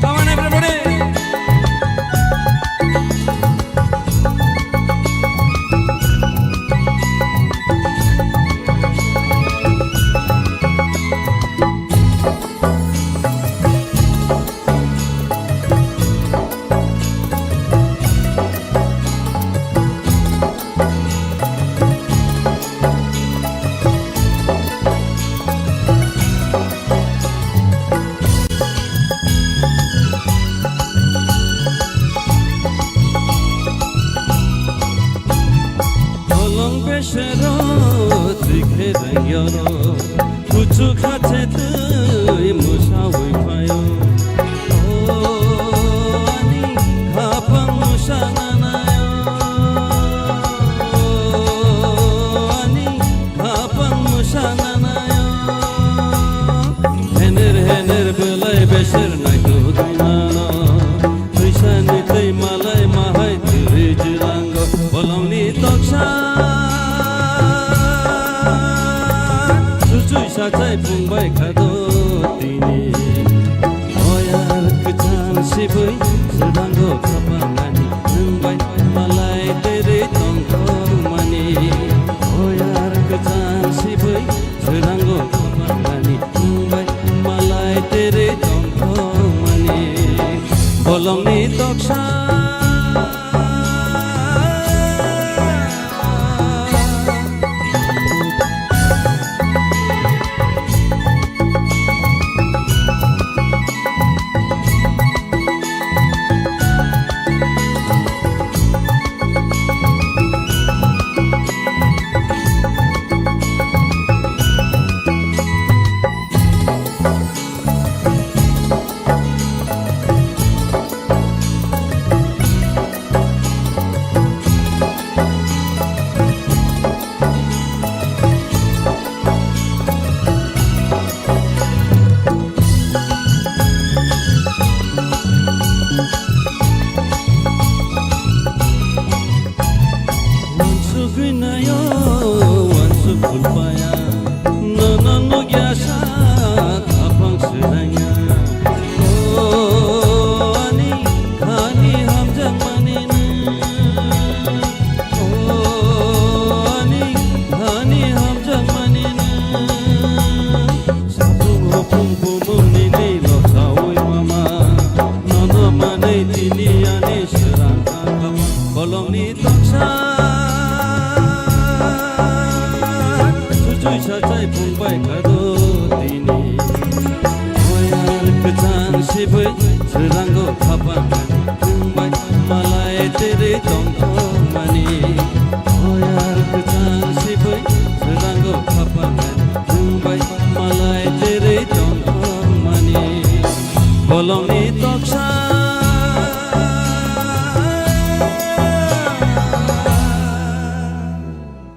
Come on, everybody. Bolong besero twi khe rang yoro. Kuchu khache twi musawi phaio. O ani khapang musa nanaio. O ani khapang musa nanaio. Hener hener belai beser naitu twi mano. Twisani twi malai mahai twi jirango. Bolongni toksa. Chuchui sachai phung bai kha do tini. Hoyar kwchang sibui swrango khapang ani, nwng bai malai terwi tongthok mani. Hoyar kwchang sibui swrango khapang ani, nwng bai malai terwi tongthok mani. Bolongni toksa. Wansugwi naio, wansuk phulpaya, nono nukya sa, khapang swrangya. O ani khani hamjakmani nwng, o ani khani hamjakmani nwng. Sapung hopung bumung nini losawi mama, nono manwi tini ani swrang kha khapang. Bolongni toksa, chuchui sachai phung bai kha do tini. Hoyar kwchang sibui swrango khapang, nwng bai malai terwi tongthok mani. Hoyar kwchang sibui swrango khapang, nwng bai malai terwi tongthok mani. Bolongni toksa.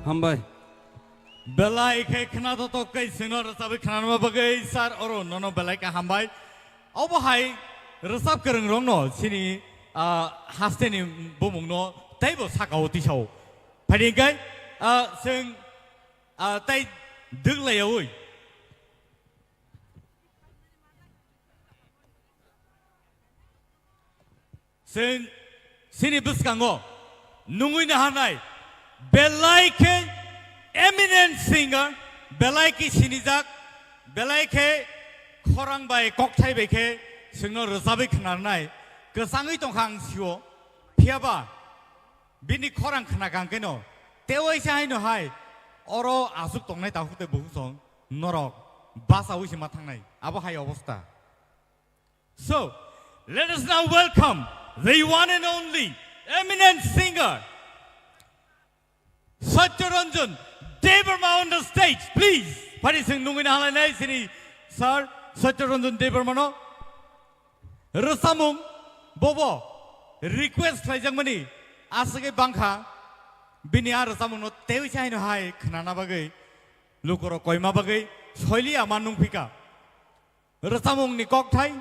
Hambai. Belai khe khna totok kai sengno rwchabwi khnanama bagwi sir oro nono belai khe hambai. Obo hai rwchap kwrwng rokno chini, ah, hasteni bumungno teibo sakao tisao. Phaidi hwnkhe, ah, chwng, ah, tei dwk laiyaui. Chwng chini bwskango nungwi naharnai belai khe eminent singer, belai khe sinijak, belai khe khorang bai kokthai bai khe chwngno rwchabwi khnarnai kwchangwi tongkha ang sio. Phiyaba bini khorang khna kang kheno tewaisa haino hai oro aswk tongnai takhuk tei bukhuk song norok bachaui se ma thangnai, abo hai obostha. So, let us now welcome the one and only eminent singer, Satya Ranjan Debbarma on the stage. Please, phari chwng nungwi na halai nai sini Sir Satya Ranjan Debbarmano. Rwchapmung bobo request khlaijakmani aswkhe bangkha, bini a rwchapmungno teiwi se haino hai khnana bagwi lukurok koima bagwi soiliya ma nungphika. Rwchapmungni kokthai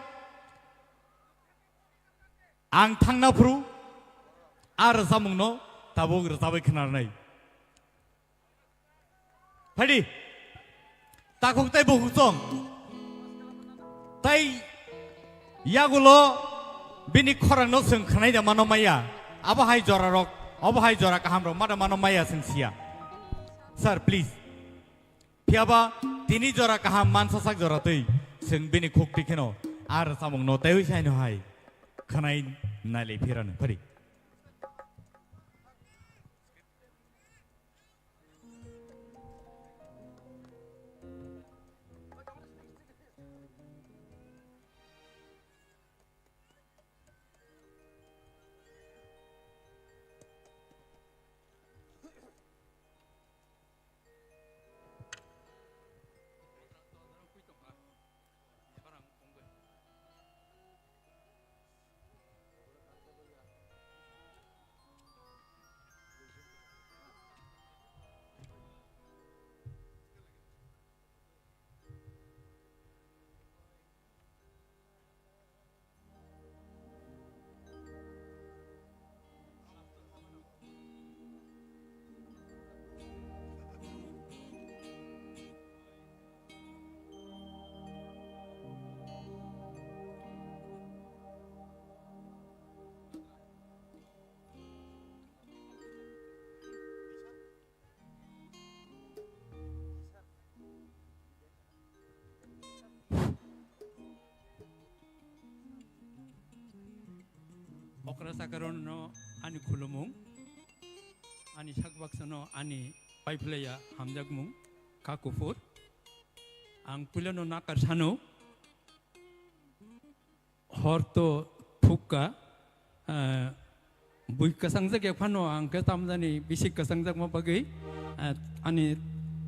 ang thangna phuru a rwchapmungno tabuk rwchapwi khnarnai. Phaidi, takhuk tei bukhuk chong. Tei yagulo bini khorangno chwng khwnai da mano maya. Abo hai jora rok, abo hai jora kaham rok ma da mano maya chwng siya. Sir, please. Phiyaba tini jora kaham mansa sak jora twi chwng bini khuk twi kheno a rwchapmungno teiwi se haino hai khwnai nailai phirano. Phaidi. Okra sakarano ani khulumung, ani sakbaksano ani paiphlaiya hamjakmung, kha kuphur. Ang puilano nakar sano, hor to thukka, ah, bui kwchangjak ya phano ang khe tamjani bisi kwchangjakma bagwi, ah, ani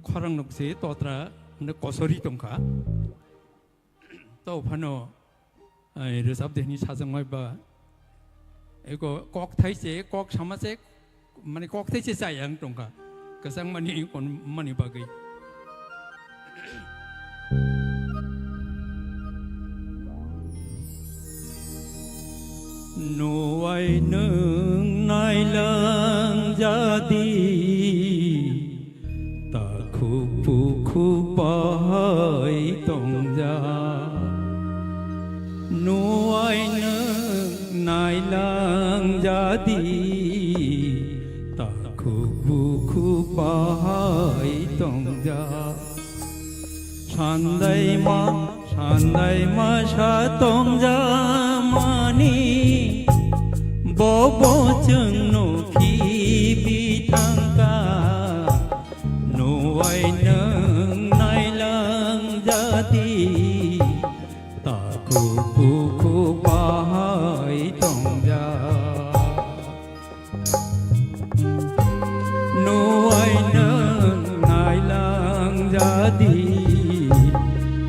khorang nokse totra hwnwi kosori tongkha. To phano, ah, rwchap de hwnwi sajakmai ba. Eko kok thai se, kok sama se, mani kok thai se chaya wng tongkha. Kwchang mani kon mani bagwi. Nuwai nwng nailang jadi, takhuk bukhuk bahai tongja. Nuwai nwng nailang jadi, takhuk bukhuk bahai tongja. Sandaima, sandaima sa tongja mani, bobo chwng nukhi bithangka. Nuwai nwng nailang jadi, takhuk bukhuk bahai tongja. Nuwai nwng nailang jadi,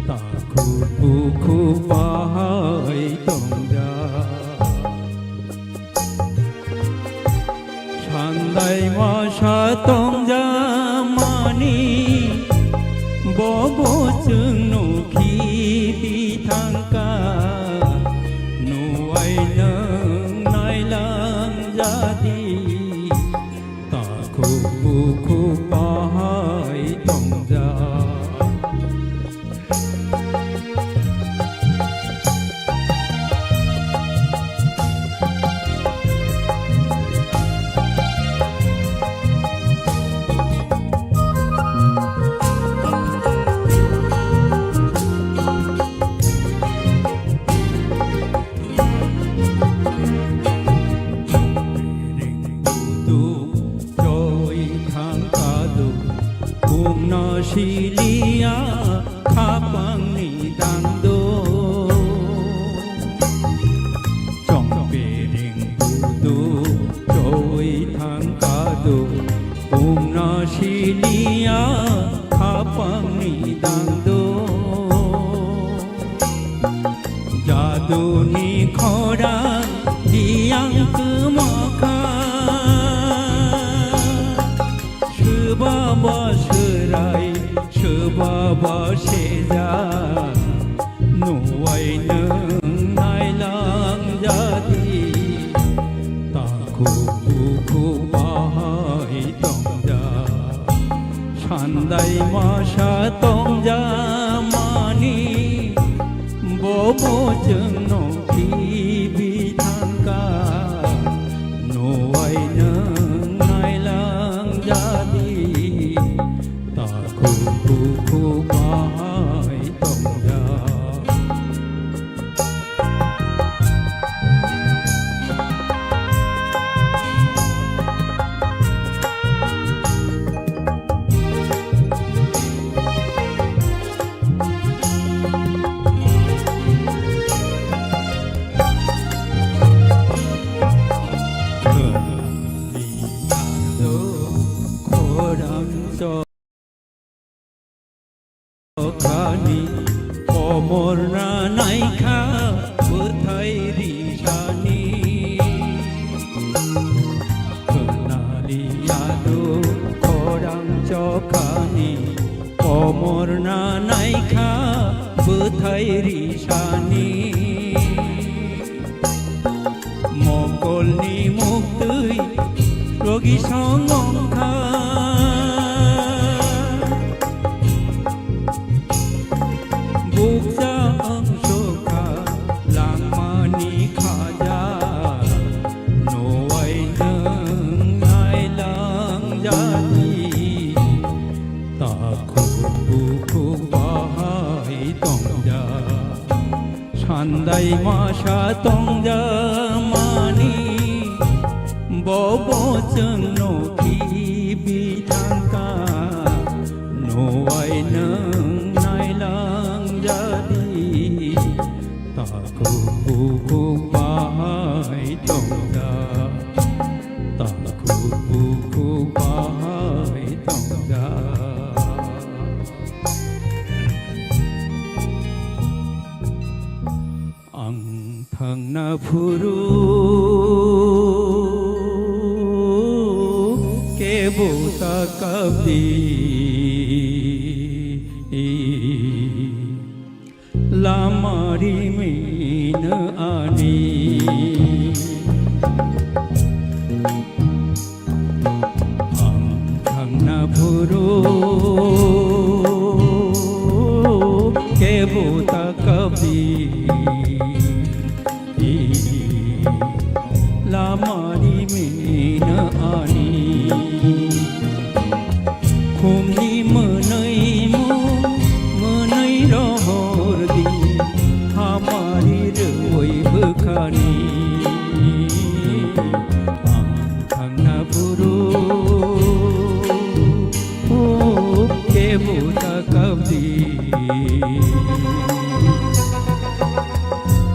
takhuk bukhuk bahai tongja. Sandaima sa tongja mani, bobo chwng nukhi bithangka. Nuwai nwng nailang jadi, takhuk bukhuk bahai tongja. Choi thang kadu, bumno siliya, khapangni dangdo. Chongpiring budu, choi thang kadu, bumno siliya, khap Sejak nuwai nwng nailang jadi, takhuk bukhuk bahai tongjak. Sandai masa tongjak mani, bobo chwngno khibi thangkha. Nuwai nwng nailang jadi, takhuk bukhuk bahai tongjak. Khorang chokhani komorna naikha bwthai risani. Khwnaliya do khorang chokhani komorna naikha bwthai risani. Mokolni muktwi rogi song wngkha. Bukcha wngsukha langmani khaja, nuwai nwng nailang jadi, takhuk bukhuk bahai tongjak. Sandai masa tongjak mani, bobo chwngno khibi thangkha. Nuwai nwng nailang jadi, takhuk bukhuk bahai tongjak, takhuk bukhuk bahai tongjak. Ang thangna phuru kebo ta kabdi, lama rimino ani. Ang thangna phuru kebo ta kabdi, lama rimino ani. Khumni mwnwi mu, mwnwi rohor di, hamari rwui bwkhani. Ang thangna phuru kebo ta kabdi,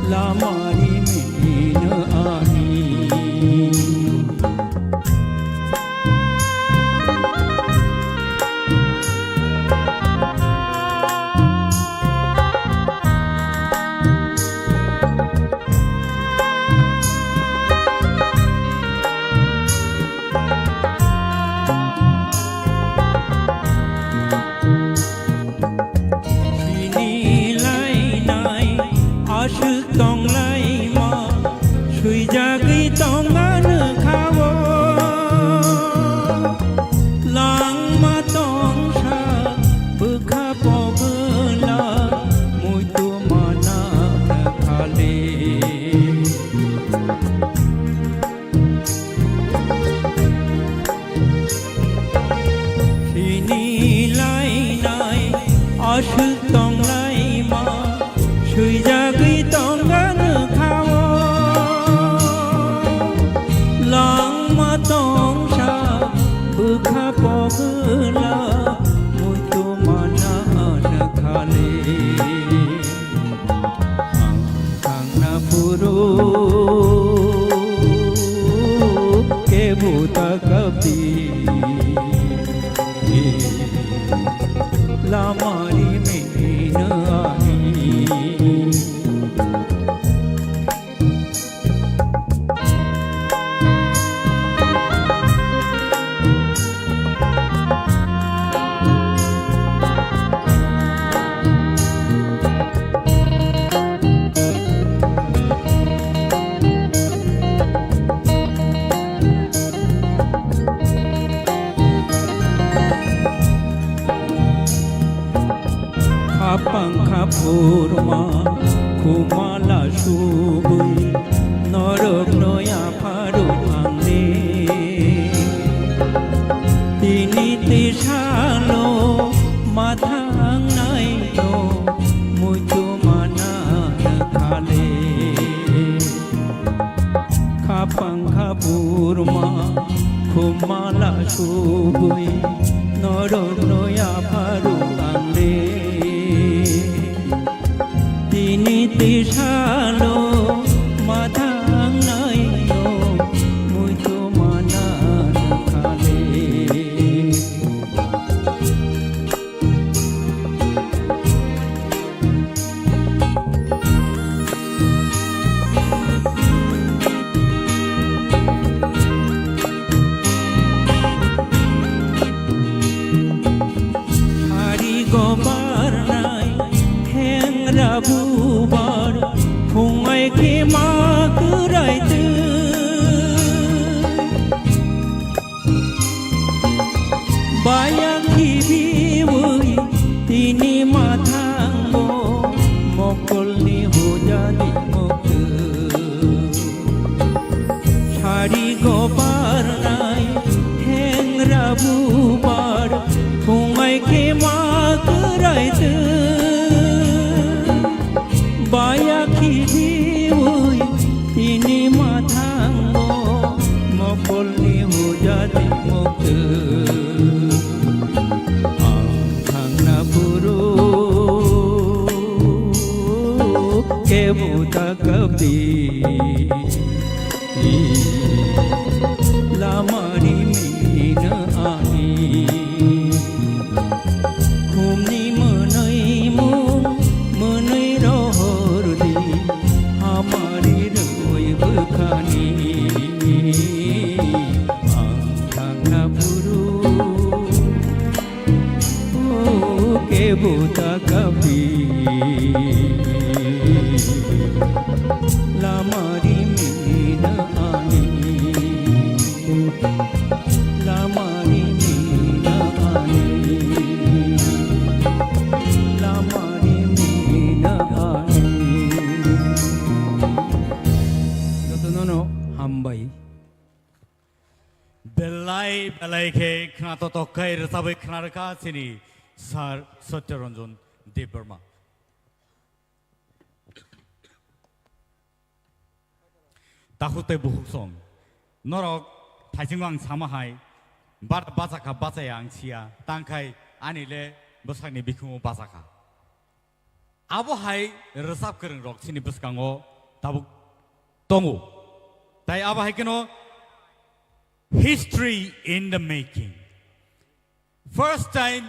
lama rimino ani. Sini lainai aswk tonglaima, swijagwi tongma nokha-o. Langma tongsa bwkha pogwla, muitu mana khali. Sini lainai aswk tonglaima, swijagwi tongma nokha-o. Langma tongsa bwkha pogwla, muitu mana khali. Ang thangna phuru kebo ta kabdi, lama rimino ani. Khapang khaphurma khumala subui norokno yapharuk ang de. Tini tisalo mathang naino muitu mana khale. Khapang khaphurma khumala subui norokno yapharuk ang de. Tini tisalo mathang naino muitu mana khale. Hari gobar nai, hengra bubar, phungai khe ma kwrai twi. Baya khibiwi tini mathango mokolni hujani mokto. Sari gobarnai hengra bubar phungai khe ma kwrai twi. Baya khibiwi tini mathango mokolni hujani mokto. Ang thangna phuru kebo ta kapdi. Lamari mina ani. Khumni mwnwi mung mwnwi rohordi. Hamari rwi bwkhani. Ang thangna phuru. O kebo ta kapdi. Lamari mina ani. Lamari mina ani. Lamari mina ani. Jotono no hambai. Belai belai khe khna totok khai rwchabwi khna rwkha chini Sir Satya Ranjan Debbarma. Takhuk tei bukhuk song. Norok thaisingo ang sama hai, bar bachakha bachaya ang siya, tangkhai ani le bwsakni bikhumu bachakha. Abo hai rwchap kwrwng rok chini bwskango tabuk tongo. Tai abo hai kheno history in the making. First time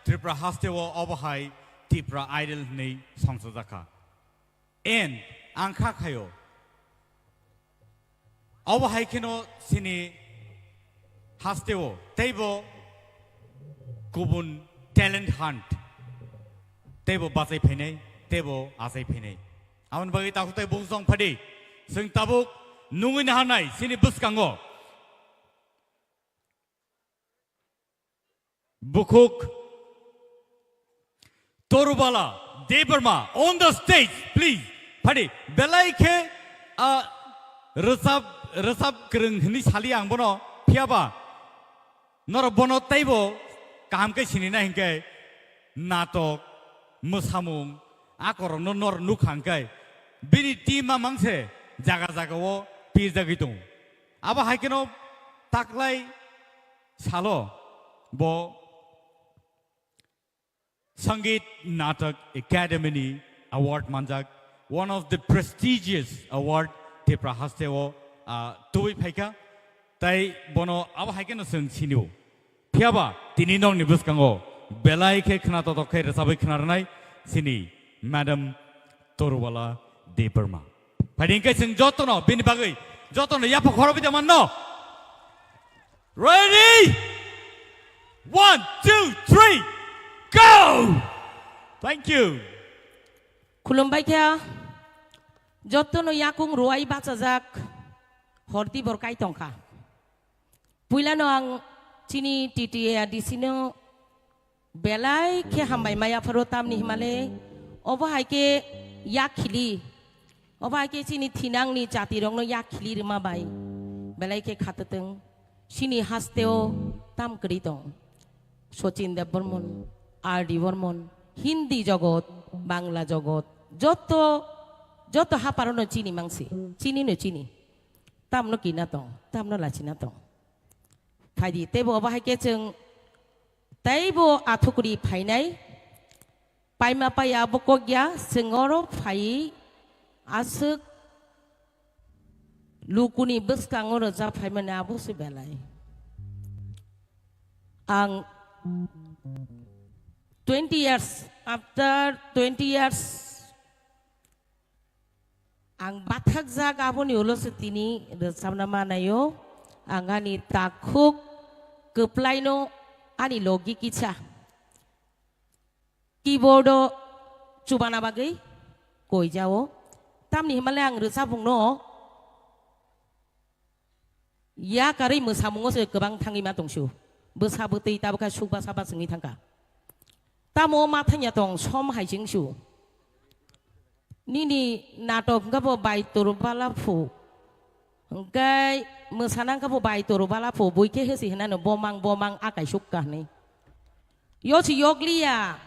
Tripura haste o abo hai Tripura Idol hwnwi songchajakha. And ang kha khaio. Abo hai kheno chini haste o teibo kubun talent hunt teibo bachai phainai, teibo achai phainai. Aboni bagwi takhuk tai bukhuk song phadi. Chwng tabuk nungwi naharnai chini bwskango. Bukhuk Torubala Debbarma on the stage, please. Phadi, belai khe, ah, rwchap, rwchap kwrwng hwnwi sali ang bono, phiyaba norok bono teibo kaham khe sinina hinkhe natok, mwsamung, akorokno norok nukha hinkhe bini team a mangse jaga jaga o pirjagwi tongo. Abo hai kheno taklai salo bo Sangeet Natak Academy ni award manjak, one of the prestigious award Tripura haste o, ah, tubui phaikha. Tai bono abo hai kheno chwng sinio. Phiyaba tini nokni bwskango belai khe khna totok khe rwchabwi khna rwnai chini Madam Torubala Debbarma. Phai di hinkhe chwng jotono bini bagwi jotono yapha khorobwi da manno. Ready? One, two, three, go! Thank you. Khulumbai kha. Jotono yakung ruwai bachajak horti bor kai tongkha. Puilano ang chini T T A D C no Belai khe hambai maya pharo tamni himale, obo hai khe yak khili, obo hai khe chini thinangni jatirokno yak khili rwma bai belai khe khatatwng. Chini hasteo tam kwrwi tong. Sachin Debbarman, R D Barman, Hindi jogot, Bangla jogot, joto, joto haparano chini mangsi, chini no chini. Tamno kina tong, tamno lachina tong. Phaidi, teibo obo hai khe chwng teibo athukuri phainai. Paima paiya abo kok ya, chwng oro phai aswk lukuni bwskango rwchap phaimani abo se belai. Ang twenty years, after twenty years, ang bathakjak aboni ulo se tini rwchapna manaio. Ang ani takhuk kwplaino ani logi kisa keyboard o chubana bagwi koijao. Tamni himale ang rwchapungno yakarwi mwsamungo se kwbang thangwi ma tongsu. Bwsa bwtwi tabukha sukbasa bachwngwi thangkha. Tamo ma thangya tong som hai chwngsu. Nini natok hwnkha bo bai toro bala phu. Hwnkhe mwsana hwnkha bo bai toro bala phu. Bui khe hesi hinano bomang bomang akai sukka hinwi. Yo si yokliya.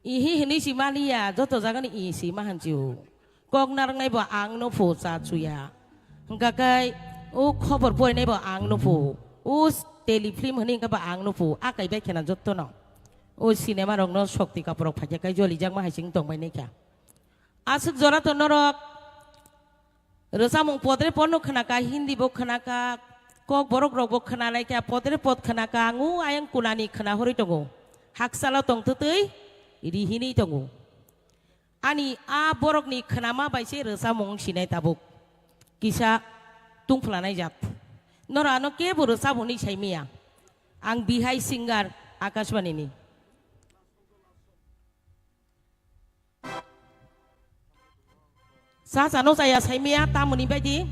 Ihi hinwi si maliya, joto jagani i si ma hanchu. Kok narwknai bo ang no phu cha chuya. Hwnkha khe o khobor porinai bo ang no phu. O s-, tele film hinwi hwnkha bo ang no phu. Akai bai khena joto no. O cinema rok no Shakti Kapoor rok phaikha khe jolijakma hai chwng tongbai naikha. Aswk jora to norok rwchapmung podre podno khwnaka, Hindi bo khwnaka, kok borok rokbo khwnalaikha, podre pod khwnaka, ang o ayang kunani khwnahorwi tongo. Haksalo tongtwtwi rihinwi tongo. Ani a borokni khwnama bai se rwchapmung sinai tabuk. Kisa tungphwlanai jat. Norok ano kebo rwchapmung hinwi saimanya. Ang bihai singer Akashbani ni. Cha chano chaya saimanya tamoni baidi.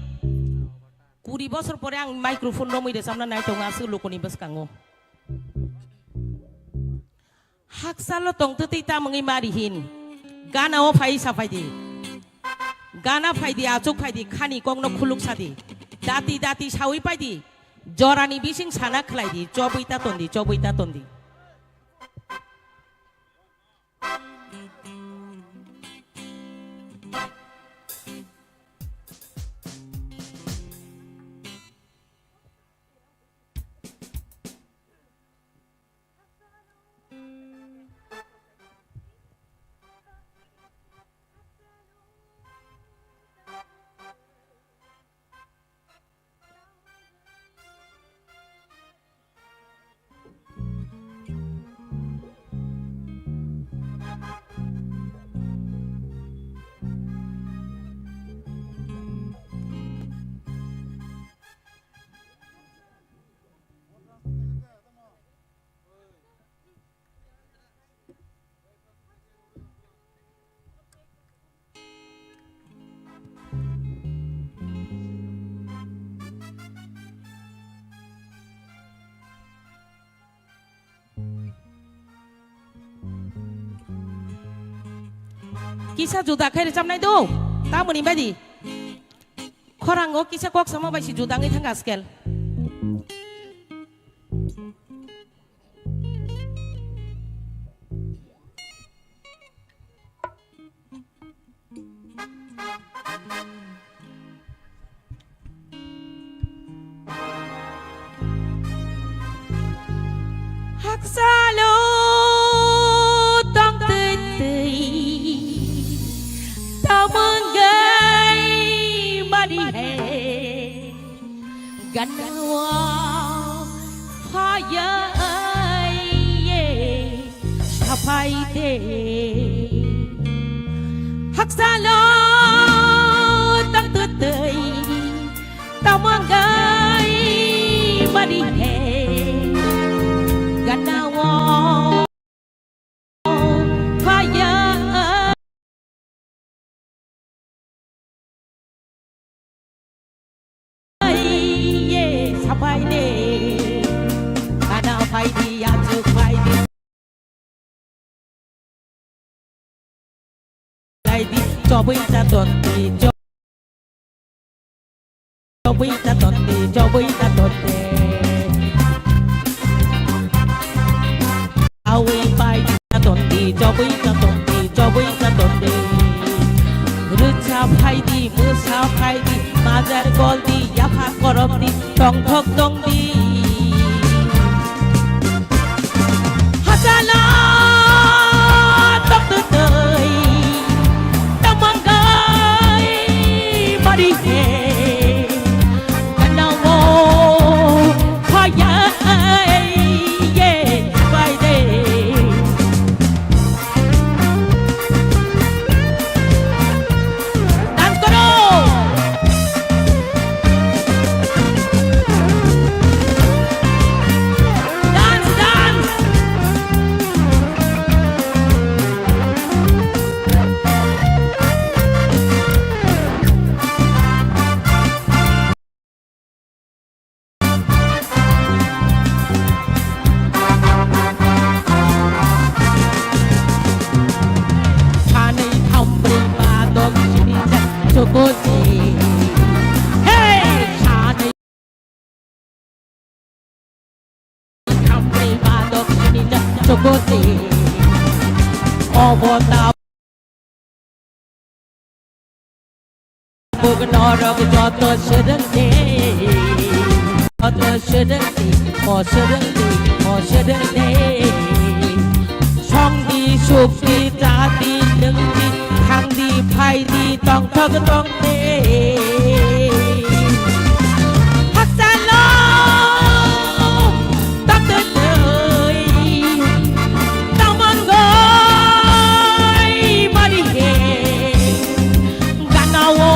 Kuri bosor pore ang microphone romwi rwchapna nai tongo aswk lukuni bwskango. Haksalo tongtwtwi tamungwi mari hin. Gana o phai saphaidi. Gana phaidi, achuk phaidi, khani kokno khuluk sadi. Dati dati sawi paidi. Jorani bising sana khlaidi. Chobwi ta tondi, chobwi ta tondi. Kisa juda khe rwchapnai do, tamoni baidi. Khorango kisa kok sama bai si juda wngwi thangkha scale. Haksalo tongtwtwi tamungwi mari he. Ganao phayai ye sapai de. Haksalo tongtwtwi tamungwi mari he. Ganao phaya ye sapai de. Kana phai di, achuk phai di. Chobwi ta tonti, chobwi ta tonti, chobwi ta tonti. Awi pai ta tonti, chobwi ta tonti, chobwi ta tonti. Rwcha phaidi, mwsa phaidi, majar goldi, yapha koromdi, tongthok tongdi. Hachalo tongtwtwi tamangkai mari he. Kanao phaya ye bai de. Dance koro. Dance, dance. Sanwi thambrwi ba dok sini jak chokosi. Hey! Sanwi thambrwi ba dok sini jak chokosi. Obo ta Buk norok joto swrwngde, joto swrwngde, o swrwngde, o swrwngde. Songdi, sukdi, chadi, nwngdi, thangdi, phaidi, tongthok tongde. Hakchalo. Taktwtwi tamangoi mari he ganao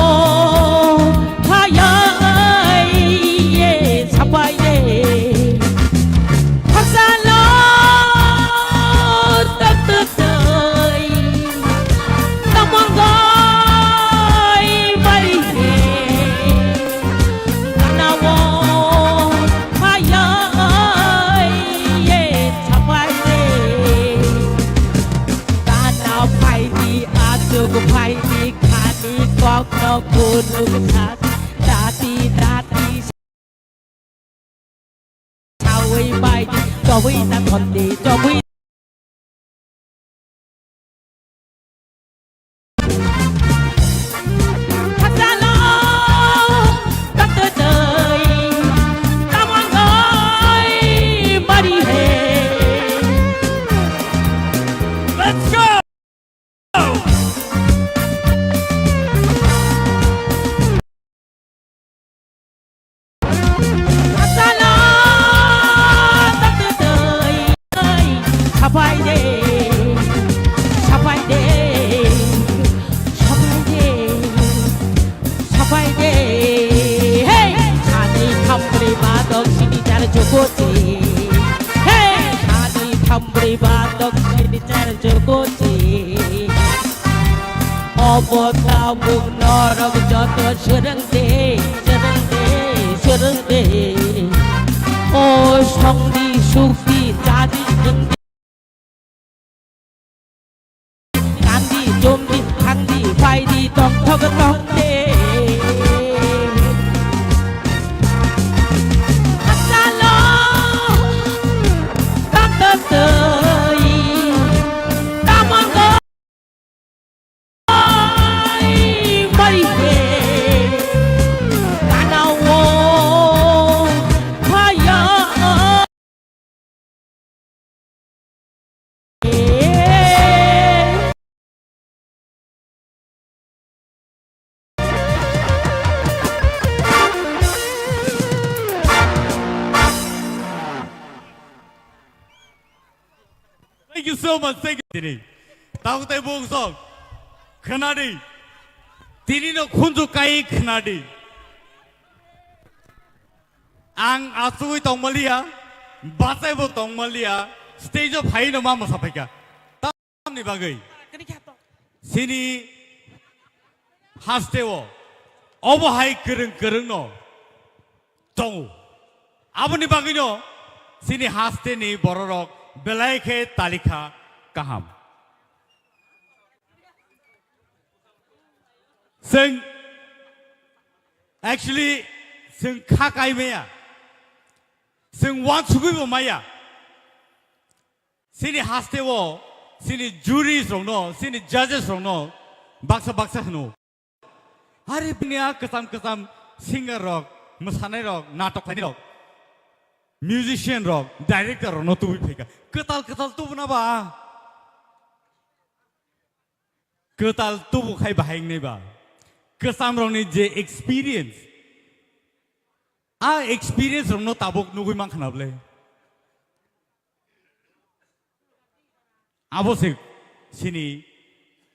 phayai ye sapai ye. Hakchalo taktwtwi tamangoi mari he. Ganao phayai ye sapai de. Gana phaidi, achuk phaidi, khani kokno kunuk sa. Dati, dati, sawi paidi, chobwi ta thonde, chobwi Let's go! Sapai de, sapai de, sapai de, sapai de. Hey! Sani thamri badok sini char jokochi. Hey! Sani thamri badok sini char jokochi. Obo tabuk norok joto swrwngde, swrwngde, swrwngde. O songdi sukdi chadi nwngdi. Kandi jomdi thangdi phaidi tongthok tongde. Hachalo tongthok twi tamango. Thank you so much. Thank you. Tini. Tao tai bung song. Khnadi. Tini no khunju kai khnadi. Ang asugwi tongmaliya, bachaibo tongmaliya, stage o phaino ma mwsaphaikha. Tamni bagwi? Sini hasteo obo hai kwrwng kwrwngno tongo. Aboni bagwino sini hasteni bororok belai khe talikha kaham. Chwng actually chwng kha kai maya. Chwng uansugui bo maya. Chini haste o chini juries rokno, chini judges rokno baksa baksa hwno. Hari bini a kwcham kwcham singer rok, mwsanai rok, natok khlainai rok, musician rok, director rokno tubui phaikha. Kwtal kwtal tubuna ba. Kwtal tubu khai bahai wngnai ba. Kwcham rokni je experience, a experience rokno tabuk nugui mankha na bwle. Abo se chini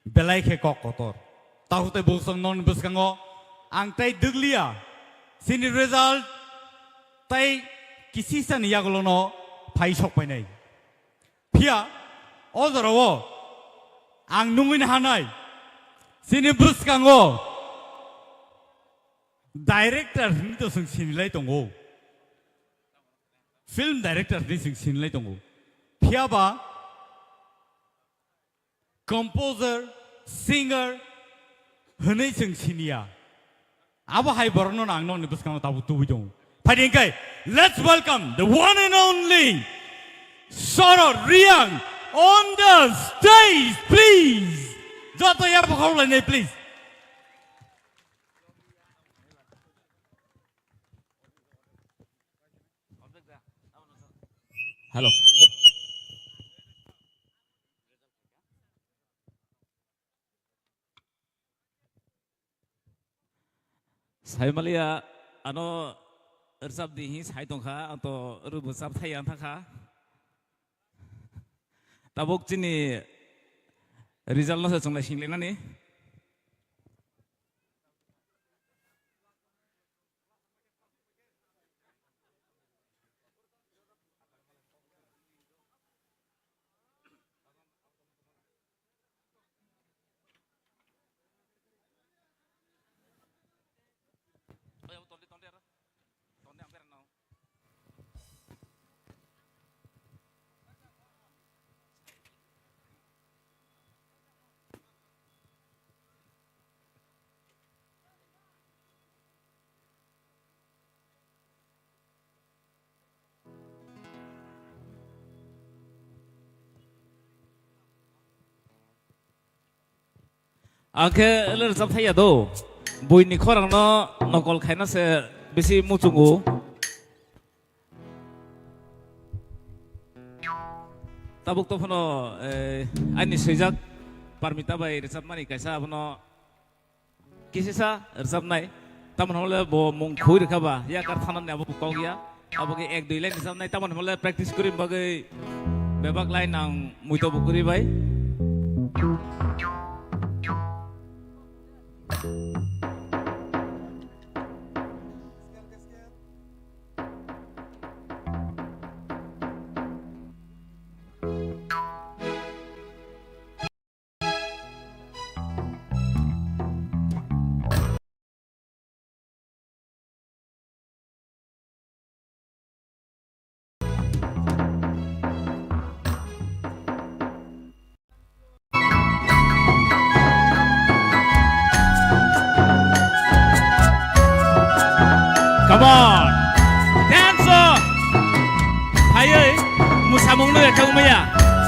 belai khe kok kotor. Tahu tei bwswk non bwskango ang tei dwgliya. Chini result tei kisisani yagulono phai sok painai. Phiya o jorao ang nungui hanai. Chini bwskango director hinwi to chwng sinilai tongo. Film director hinwi chwng sinilai tongo. Phiya ba composer, singer hinwi chwng siniya. Abo hai borokno ang nokni bwskango tabuk tubui tongo. Phaidi hwnkhe, let's welcome the one and only Sorot Reang on the stage, please. Joto ya bokhorok lainai, please. Hello. Saimaliya ano rwchap di hi sai tongkha, ang to rwchap thai ang thangkha. Tabuk chini result no se chwng lai singlainani. Ang khe le rwchap thai ya do. Buini khorang no nokol khaina se bisi muchungo. Tabuk to phano, eh, ani swijak Parmita bai rwchapmani kaisa abono kisisa rwchapnai. Tamoni hwnle bo mung khui rwkha ba, yakar thanani abo bo kok ya. Abo khe ek dui line rwchapnai, tamoni hwnle practice kwrwini bagwi bebak line ang muito bo kwrwi bai. Come on! Dance o! Phaiwi musamung no ekha wngmaya.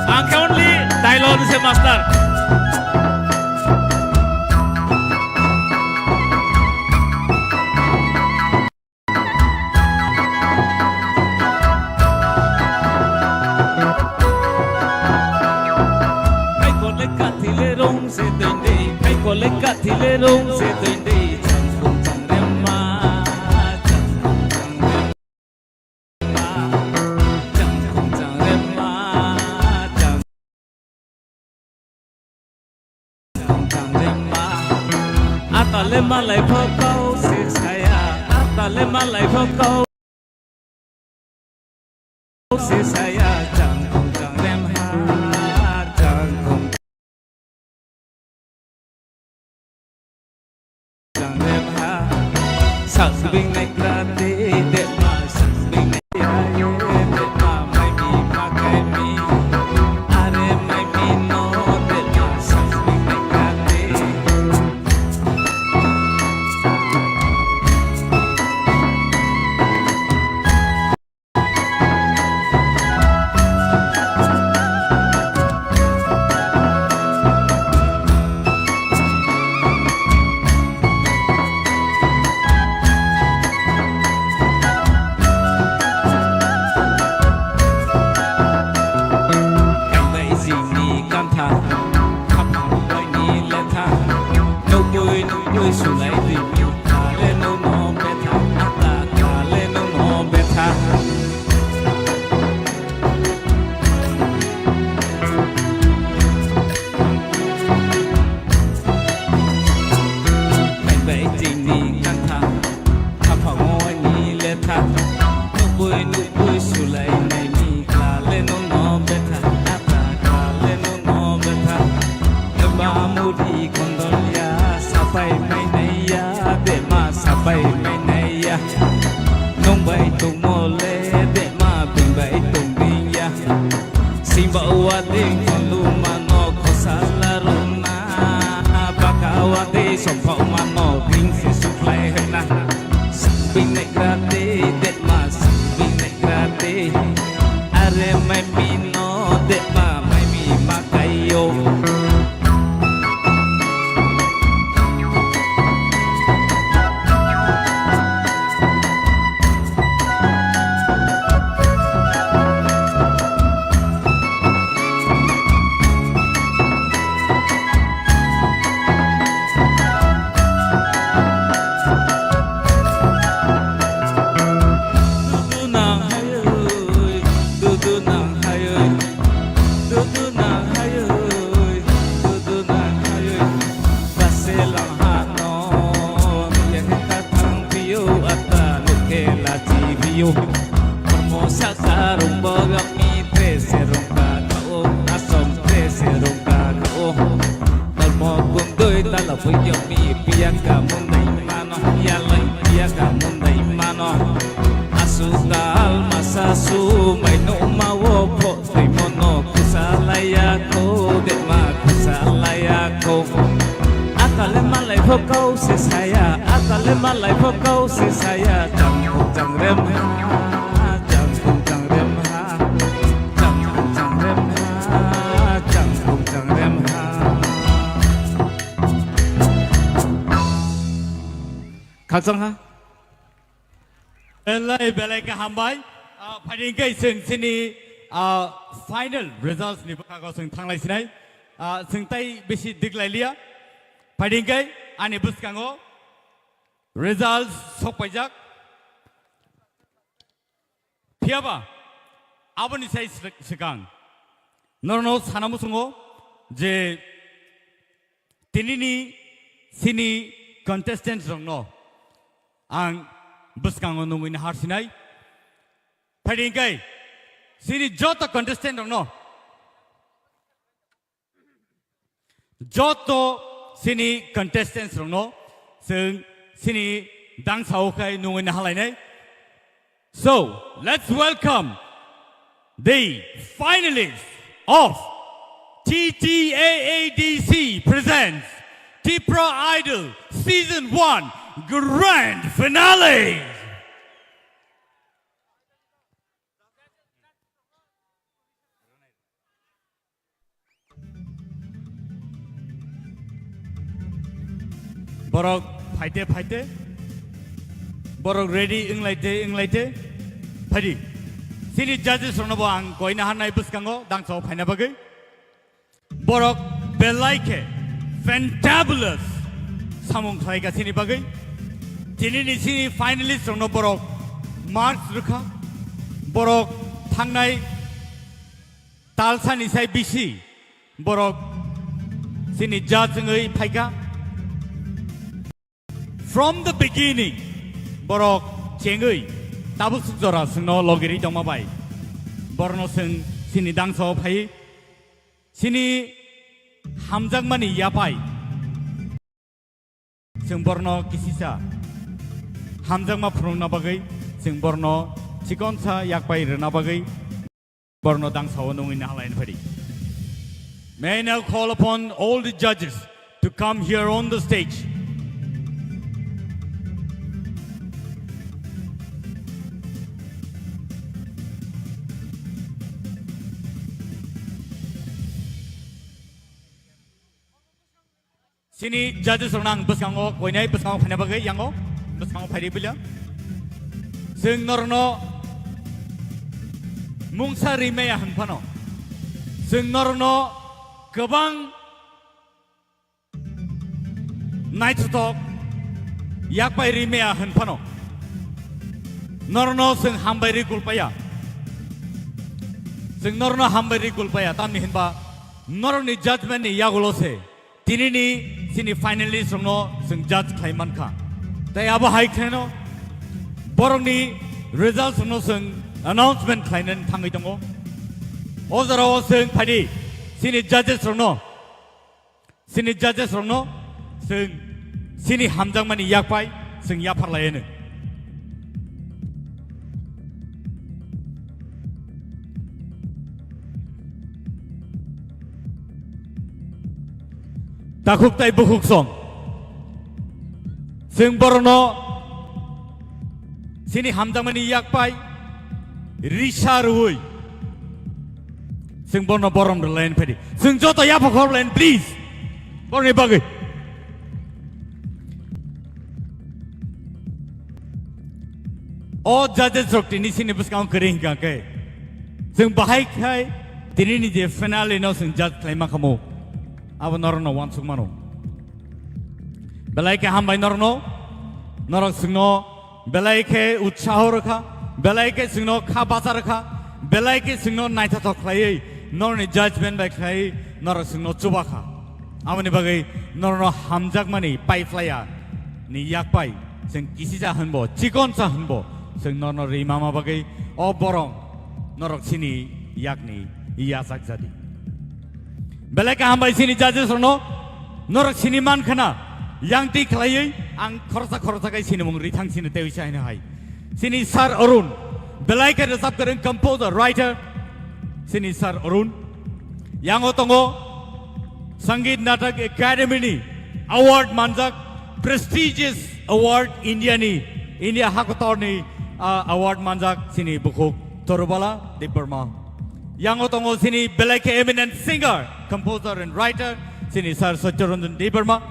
Ang khe only dialogue ni se master. Khai kole kathi le rong se twi de, khai kole kathi le rong se twi de, chang khum chang rem ma, chang khum chang rem ma, chang khum chang rem ma, chang Atale malai pho kau se saya, atale malai pho kau se saya, chang khum chang rem ha, chang khum chang rem ha. Sak bing nai kra de de ma, sak bing nai ya ye de ma, mai mi ma kai mi. Are mai mi no de ma, sak bing nai kra de. Akale malai pho kau se saya, akale malai pho kau se saya, chang phung chang rem ha, chang phung chang rem ha, chang phung chang rem ha, chang phung chang rem ha. Khakchang ha. Belai, belai khe hambai. Ah, phaidi hwnkhe chwng chini, ah, final results ni bwkhago chwng thanglai sinai. Ah, chwng tai bisi diglai liya. Phaidi hwnkhe ani bwskango results sokpaijak. Phiyaba aboni sai sw-, swkang norno sana muchungo je tinini chini contestants rokno ang bwskango nungwi nahar sinai. Phaidi hwnkhe chini joto contestant rokno, joto chini contestants rokno chwng chini dangsao khai nungwi nahalainai. So, let's welcome the finalists of T T A A D C presents Tipra Idol Season one Grand Finale. Borok phaite phaite, borok ready wnglaite wnglaite, phaidi. Chini judges rokno bo ang koina hannai bwskango dangso phaina bagwi. Borok belai khe fantabulous samung khlaika chini bagwi. Tinini chini finalist rokno borok marks rwkha. Borok thangnai talsani sai bisi borok chini judge wngwi phaikha. From the beginning, borok chengwi tabuk suk jora chwngno logirwi tongma bai. Borokno chwng chini dangso phaiwi chini hamjakmani yapai. Chwng borokno kisisa hamjakma phunukna bagwi, chwng borokno chikonsa yakpai rwna bagwi. Borno dangsao nungwi nahalaini phaidi. May I now call upon all the judges to come here on the stage. Chini judges rokno ang bwskango koinai bwskango phaina bagwi yango bwskango phaidi bulia. Chwng norokno mungsa rimaya hwn phano, chwng norokno kwbang naithothok yakpai rimaya hwn phano, norokno chwng hambai ri kulpaya. Chwng norokno hambai ri kulpaya, tamni hwnba norokni judgment ni yagulo se tinini chini finalist rokno chwng judge khlai mankha. Tai abo hai khlaino borokni results rokno chwng announcement khlainani thangwi tongo. O jorao chwng phaidi chini judges rokno, chini judges rokno chwng chini hamjakmani yakpai chwng yapharlaiano. Takhuk tai bukhuk song. Chwng borokno chini hamjakmani yakpai risa rwui chwng borokno borom rwlaini phaidi. Chwng joto yapha khorlaini, please. Borokni bagwi. O judges rok tini chini bwskango kwrwi hwnkha khe, chwng bahai khai tini ni je finale no chwng judge khlai ma khamu, abo norok no uansuk mano. Belai khe hambai norok no, norok chwng no belai khe utsaho rwkha, belai khe chwng no kha bacha rwkha, belai khe chwng no naithothok khlaiwi norok ni judgment bai khlaiwi norok chwng no chuba kha. Aboni bagwi norokno hamjakmani paiphlaiya ni yakpai chwng kisisa hwnbo, chikonsa hwnbo chwng norokno rimama bagwi o borok norok chini yakni yachak jadi. Belai kaham bai chini judges rokno norok sini man khna yang twi khlaiwi ang khoroksa khoroksa khe sinimung rithang sini tei uisa hino hai. Chini Sir Arun, belai khe rwchap kwrwng, composer, writer, chini Sir Arun. Yango tongo Sangeet Natak Academy ni award manjak, prestigious award India ni, India hakotor ni, ah, award manjak chini bukhuk Torubala Debbarma. Yango tongo chini belai khe eminent singer, composer and writer, chini Sir Satyaranjan Debbarma.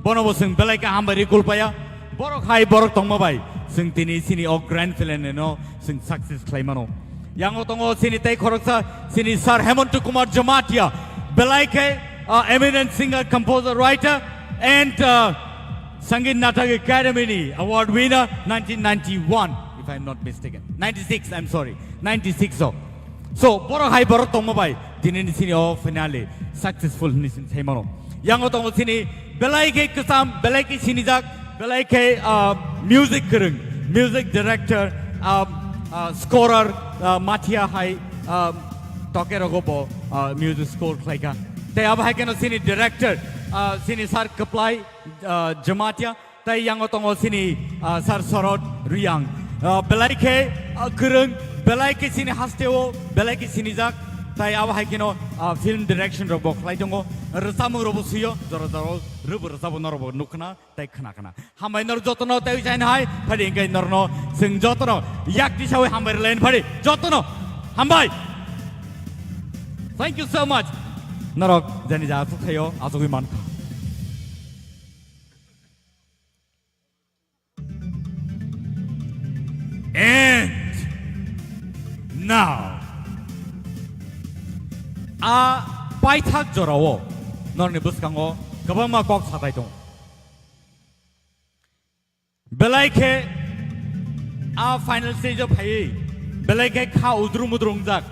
Bono bo chwng belai khe hambai rwi kulpaya. Borok hai borok tongma bai chwng tini chini o grand finale no chwng success khlai mano. Yango tongo chini tei khoroksa chini Sir Hemanta Kumar Jamatia, belai khe, uh, eminent singer, composer, writer, and, uh, Sangeet Natak Academy ni award winner nineteen ninety-one, if I am not mistaken. Ninety-six, I am sorry. Ninety-six o. So, borok hai borok tongma bai, tini ni sini o finale successful hwnwi sini sai mano. Yango tongo sini belai khe kwcham, belai khe sinijak, belai khe, ah, music kwrwng, music director, ah, ah, scorer, ah, Mathia hai, ah, toke rogo bo, ah, music score khlai kha. Tei abo hai kheno sini director, ah, sini Sir Kwplai, ah, Jamatia. Tai yango tongo sini, ah, Sir Sorot Riyang. Ah, belai khe, ah, kwrwng, belai khe sini hasteo, belai khe sinijak. Tai abo hai kheno, ah, film direction rok bo khlai tongo. Rwchapmung rok bo swiyo, jora jora rwbo rwchabo norok bo nukkhna, tai khna khna. Hambai nor jotono tai jain hai, phadi engkai norno sing jotono yak tisawi hambai rwlain phadi jotono hambai. Thank you so much. Norok jani ja asuk thayo, asugwi mankha. And now, a paithak jorao norni bwskango kwbangma kok satai tongo. Belai khe a final stage o phaiwi belai khe kha udrum udrum wngjak,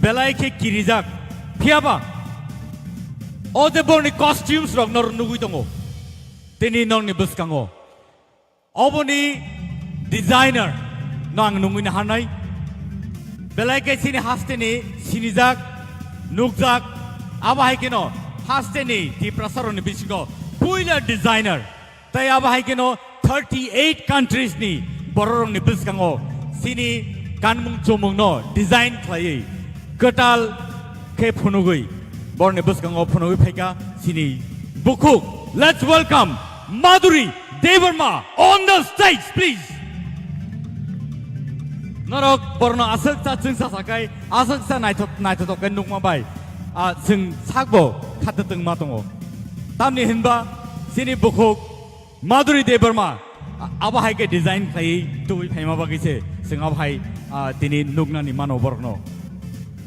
belai khe kirijak. Phiyaba o je borni costumes rok nor nugwi tongo, tini norni bwskango. Oboni designer no ang nungwi naharnai. Belai khe chini hasteni sinijak, nukjak, abo hai kheno hasteni Tiprasarokni bisingo puila designer. Tai abo hai kheno thirty eight countries ni bororokni bwskango chini kanmung chumungno design khlaiwi kwtal khe phunugwi borni bwskango phunugwi phaikha chini bukhuk. Let's welcome Madhuri Debbarma on the stage, please. Norok borno aswk cha chwngsa sakai, aswk cha naithok naithotok khe nukma bai, ah, chwng sakbo khatatwng ma tongo. Tamni hinba chini bukhuk Madhuri Debbarma, a-, abo hai khe design khlaiwi tubui phaima bagwi se chwng abo hai, ah, tini nuknani mano borokno.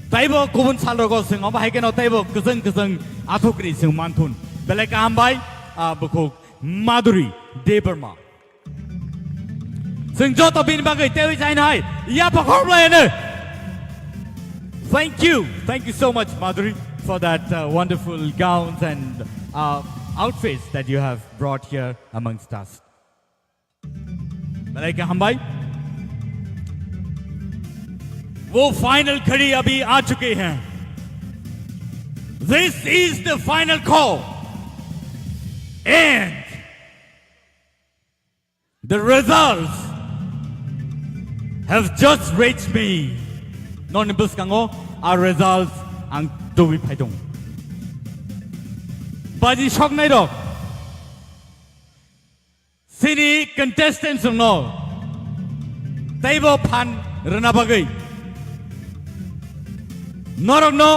Taibo kubun salrogo chwng abo hai kheno taibo kwchwng kwchwng athukri chwng manthun. Belai kaham bai, ah, bukhuk Madhuri Debbarma. Chwng joto bini bagwi teiwi jaina hai yapha khoroklayano. Thank you. Thank you so much, Madhuri, for that, uh, wonderful gowns and, uh, outfits that you have brought here amongst us. Belai khe hambai. वो फाइनल घड़ी अभी आ चुकी है। This is the final call. And the results have just reached me. Noni bwskango a results ang tubui phai tongo. Baji soknai rok, chini contestants rokno teibo phan rwna bagwi norokno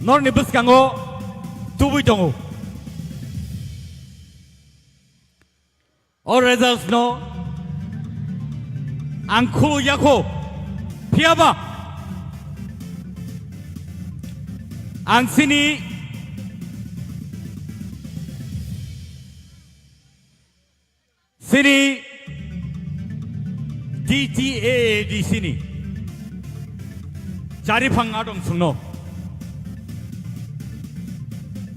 norni bwskango tubui tongo. O results no ang khulu yakho, phiyaba ang sini, sini D T A A D C ni Chariphang adong sungno.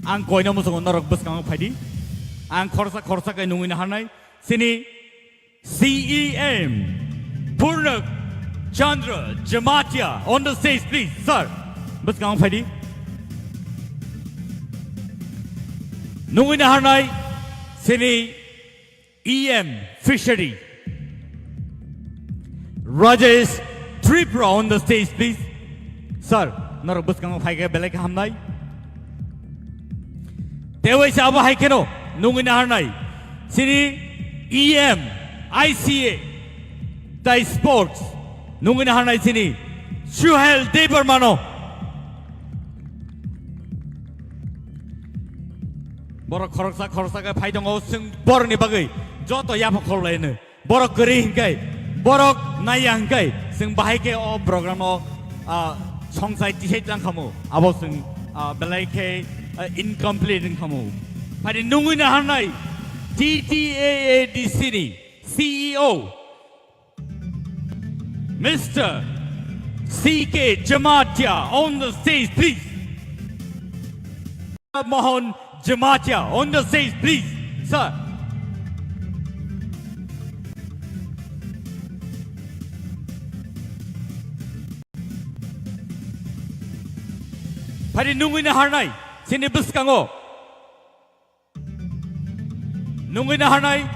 Ang koino musungo norok bwskango phaidi. Ang khorsa khorsa kai nungwi naharnai. Sini C E M Purnak Chandra Jamatia on the stage, please, sir. Bwskango phaidi. Nungwi naharnai sini E M Fishery, Rajesh Tripura on the stage, please. Sir, norok bwskango phaikhe belai khe hamnai. Tei waisa abo hai kheno Nungwi naharnai chini E M, I C A, tai sports. Nungwi naharnai chini Suhel Debbarmano. Borok khoroksa khoroksa khe phai tongo, chwng borokni bagwi joto yapha khorlaino. Borok kwrwi hwnkhe, borok naiya hwnkhe, chwng bahai khe o program o, ah, songsai tisai tlang khamu. Abo chwng, ah, belai khe, ah, incomplete wng khamu. Phai di nungwi naharnai T T A A D C ni C E O, Mister C K Jamatia on the stage, please. Mohan Jamatia on the stage, please, sir. Phai di nungwi naharnai chini bwskango. Nungwi naharnai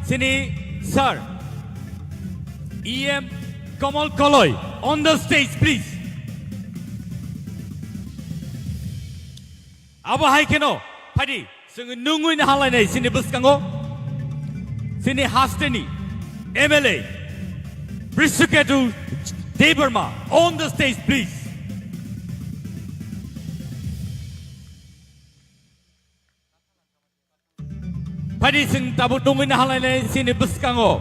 chini sir, E M Kamal Koloi on the stage, please. Abo hai kheno, phai di, chwng nungwi naharlainai chini bwskango, chini hasteni M L A, Brishaketu Debbarma, on the stage, please. Phai di, chwng tabuk nungwi naharlainai chini bwskango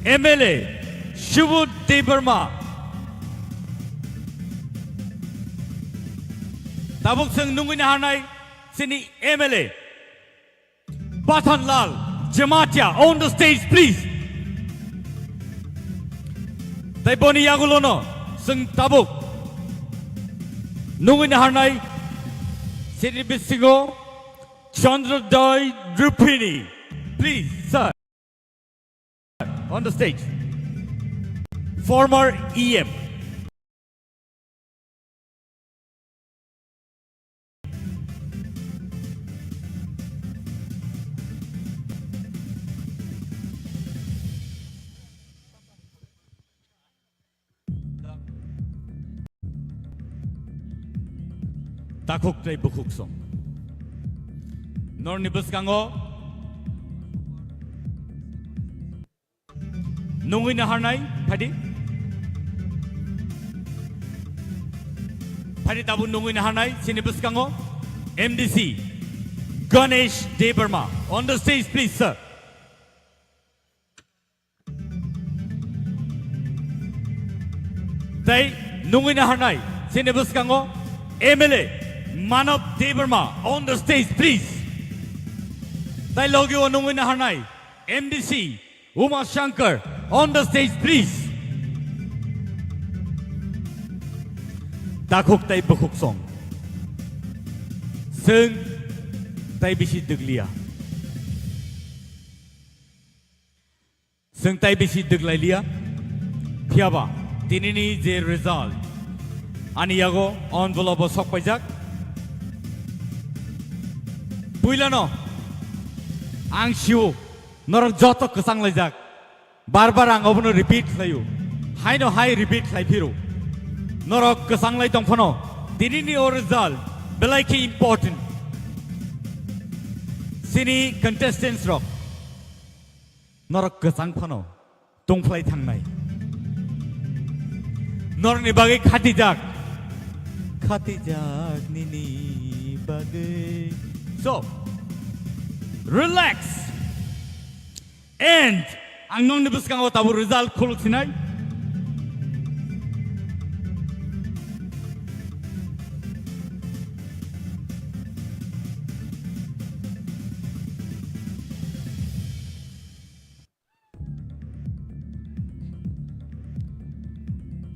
M L A Subodh Debbarma. Tabuk chwng nungwi naharnai chini M L A Pathanlal Jamatia on the stage, please. Tai boni yagulono chwng tabuk nungwi naharnai chini bisingo Chandrodaya Rupini, please, sir, on the stage. Former E M. Takhuk tei bukhuk song. Norni bwskango nungwi naharnai, phai di. Phai di, tabuk nungwi naharnai chini bwskango M D C Ganesh Debbarma. On the stage, please, sir. Tai nungwi naharnai chini bwskango M L A Manav Debbarma on the stage, please. Tai logi o nungwi naharnai M D C Uma Shankar on the stage, please. Takhuk tai bukhuk song. Chwng tai bisi dwglia. Chwng tai bisi dwglailiya. Phiyaba tinini je result ani yago envelope o sok paijak. Puilano ang sio norok joto kwchang laijak. Bar bar ang obono repeat khlaio. Haino hai repeat khlai phiro. Norok kwchang lai tong phano tinini o result belai khe important. Chini contestants rok. Norok kwchang phano tongphlai thangnai. Norokni bagwi khatijak. Khatijak nini bagwi. So, relax. And ang nokni bwskango tabuk result khuluk sinai.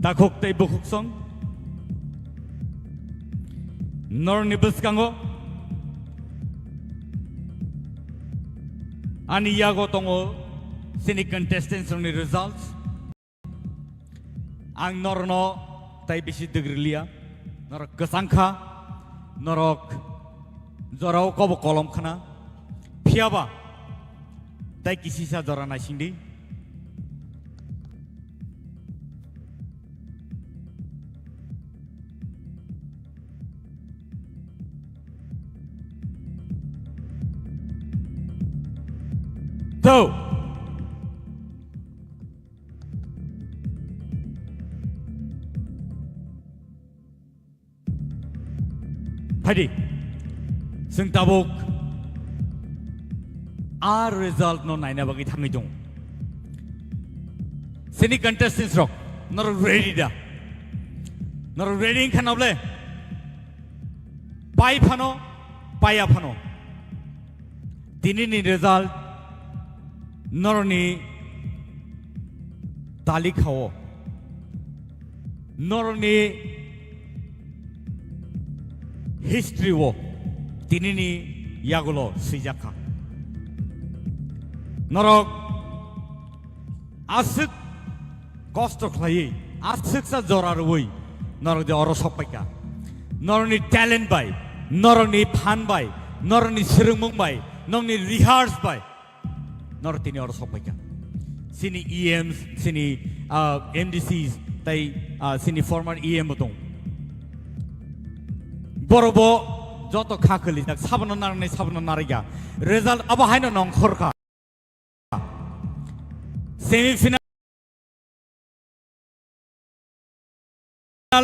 Takhuk tei bukhuk song. Norni bwskango ani yago tongo chini contestants rokni results. Ang norno tai bisi dwgriliya. Norok kwchang kha, norok jorao kobo kolom khna. Phiyaba tai kisisa jora naisingdi. Two. Phaidi, chwng tabuk a result no naina bagwi thangwi tongo. Sini contestants rok, norok ready da? Norok ready wngkha na bole? Pai phano, paiya phano, tini ni result norokni talikha o, norokni history o, tini ni yagulo swijak kha. Norok aswk kosto khlaiwi, aswksa jora rwui norok je oro sok paikha. Norokni talent bai, norokni phan bai, norokni swrwngmung bai, norokni rehearse bai, norok tini oro sok paikha. Chini E Ms, chini, ah, M D Cs, tai, ah, chini former E M bo tong. Borok bo joto kha khwlijak, sabono narwknai, sabono narwkya. Result abo haino nongkhor kha. Semi final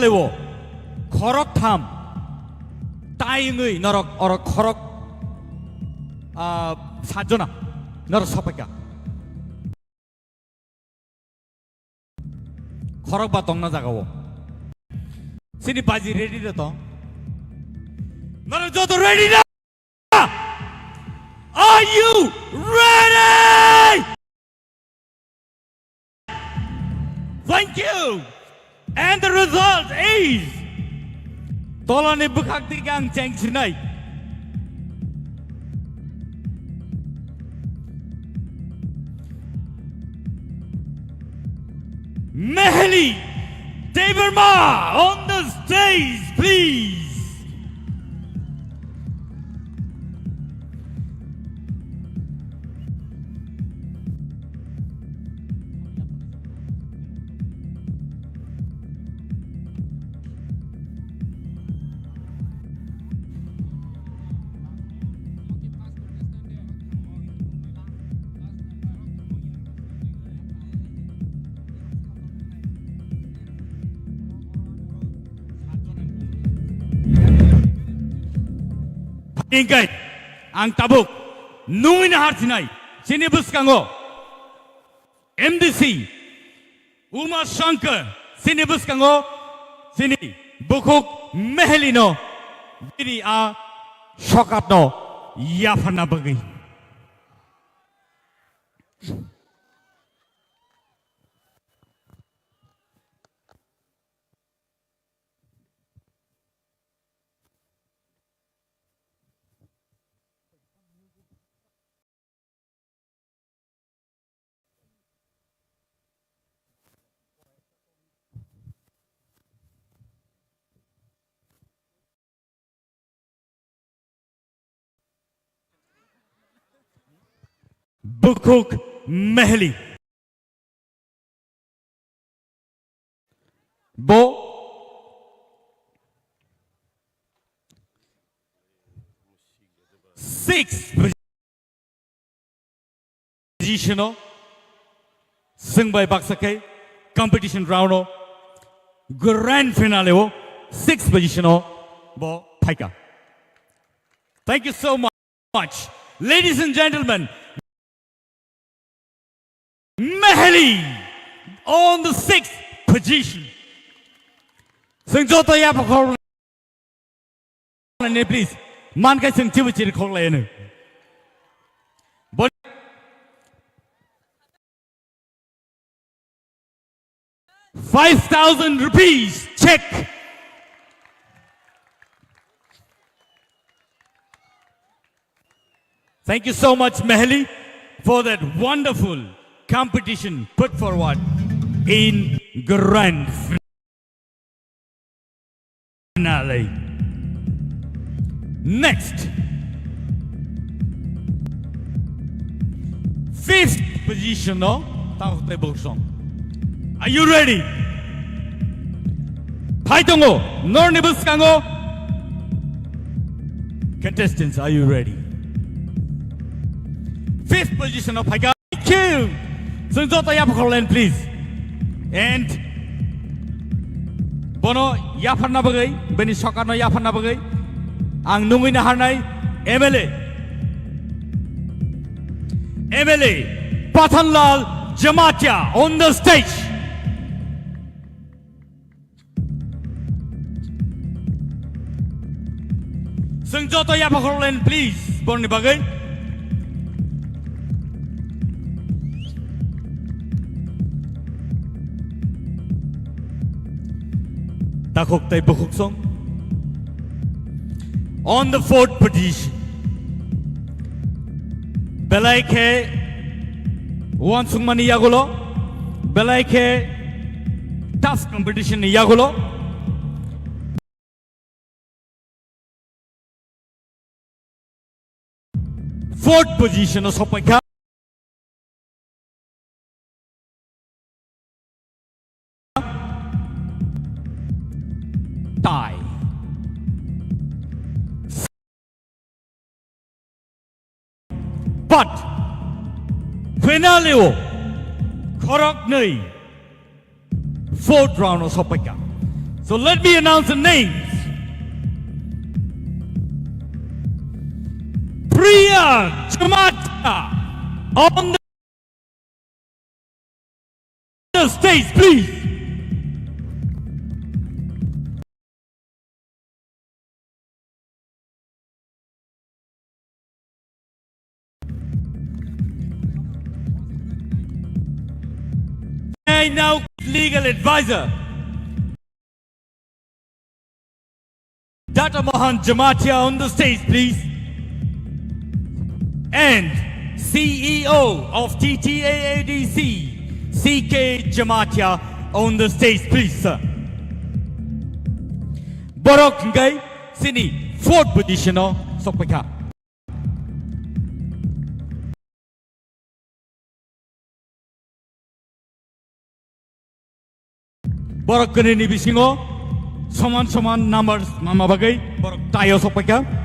o khorok tham tai wngwi norok oro khorok, ah, sajona norok sopaikha. Khorok ba tongna jaga o. Sini baji ready da tong? Norok joto ready da? Are you ready? Thank you. And the result is, tolani bwkhak dige ang cheng sinai. Meheli Debbarma on the stage, please. Ingkai, ang tabuk nungwi na harsinai, chini bwskango M D C Uma Shankar, chini bwskango chini bukhuk Meheli no bini a sokap no yapharna bagwi. Bukhuk Meheli. Bo six position o swngbai baksa khe competition round o grand finale o six position o bo phaikha. Thank you so much, ladies and gentlemen. Meheli on the sixth position. Sing joto ya pakhor ne, please. Man kai sing chibu chiri khok lai ne. Bon- Five thousand rupees check. Thank you so much, Meheli, for that wonderful competition put forward in grand finale. Next, fifth position no, tao tei bosong. Are you ready? Phai tongo, norni bwskango. Contestants, are you ready? position o phaikha. Thank you. Chwng joto yapha khoroklen, please. And bono yapharna bagwi, bini sokarno yapharna bagwi ang nungwi naharnai M L A, M L A Pathanlal Jamatia on the stage. Chwng joto yapha khoroklen, please, borni bagwi. Takhuk tei bukhuk song. On the fourth position. Belai khe uansukmani yagulo, belai khe tough competition ni yagulo. Fourth position o sokpaikha. Tie. But finale o khoroknwi fourth round o sokpaikha. So let me announce the names. Priya Jamatia on the stage, please. I now legal advisor Doctor Mohan Jamatia on the stage, please. And C E O of T T A A D C, C K Jamatia on the stage, please, sir. Borok hingkai sini fourth position o sokpaikha. Borok kwnwi ni bisingo soman soman numbers mama bagwi borok tie o sokpaikha.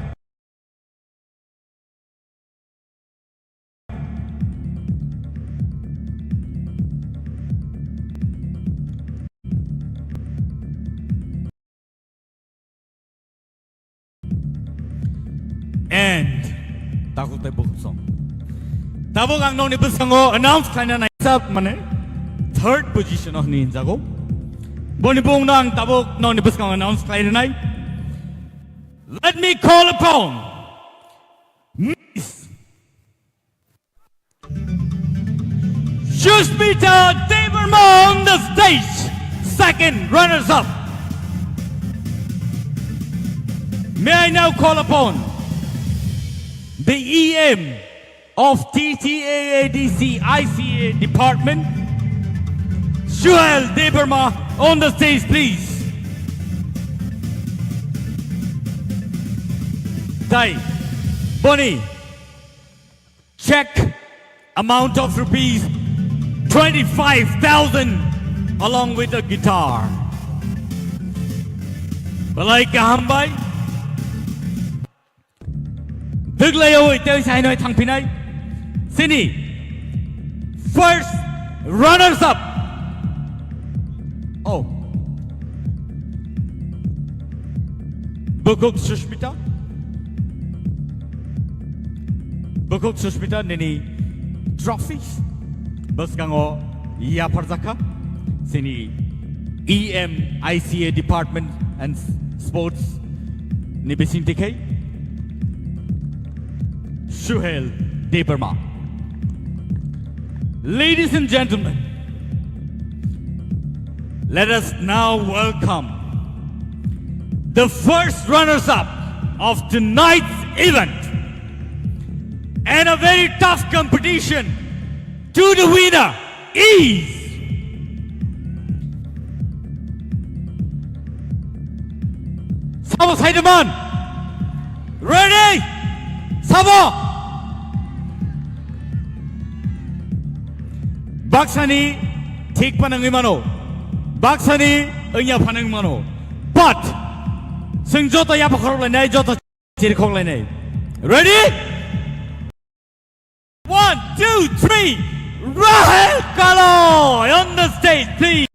And takhuk tei bukhuk song. Tabuk ang nokni bwskango announce khlaina nai sab mane third position o hwnwi hinjago. Boni bung no ang tabuk nokni bwskango announce khlaina nai. Let me call upon Miss Sushmita Debbarma on the stage, second runners-up. May I now call upon the E M of T T A A D C I C A department, Suhel Debbarma, on the stage, please. Tai, Bonnie. Check amount of rupees twenty-five thousand along with a guitar. Belai kaham bai. Dwglaio tei sainoi thangphinai. Sini first runners up. Oh. Bukhuk Sushmita. Bukhuk Sushmita nini trophy bwskango yapharjakha. Sini E M I C A Department and Sports ni bising tikhai Suhel Debbarma. Ladies and gentlemen, let us now welcome the first runners-up of tonight's event and a very tough competition to the winner is Sabo Saidaman. Ready? Sabo. Baksani thik panangwi mano. Baksani wngya phanang mano. But chwng joto yapha khorok lainai, joto chiri khok lainai. Ready? One, two, three. Rahel Kalo on the stage, please.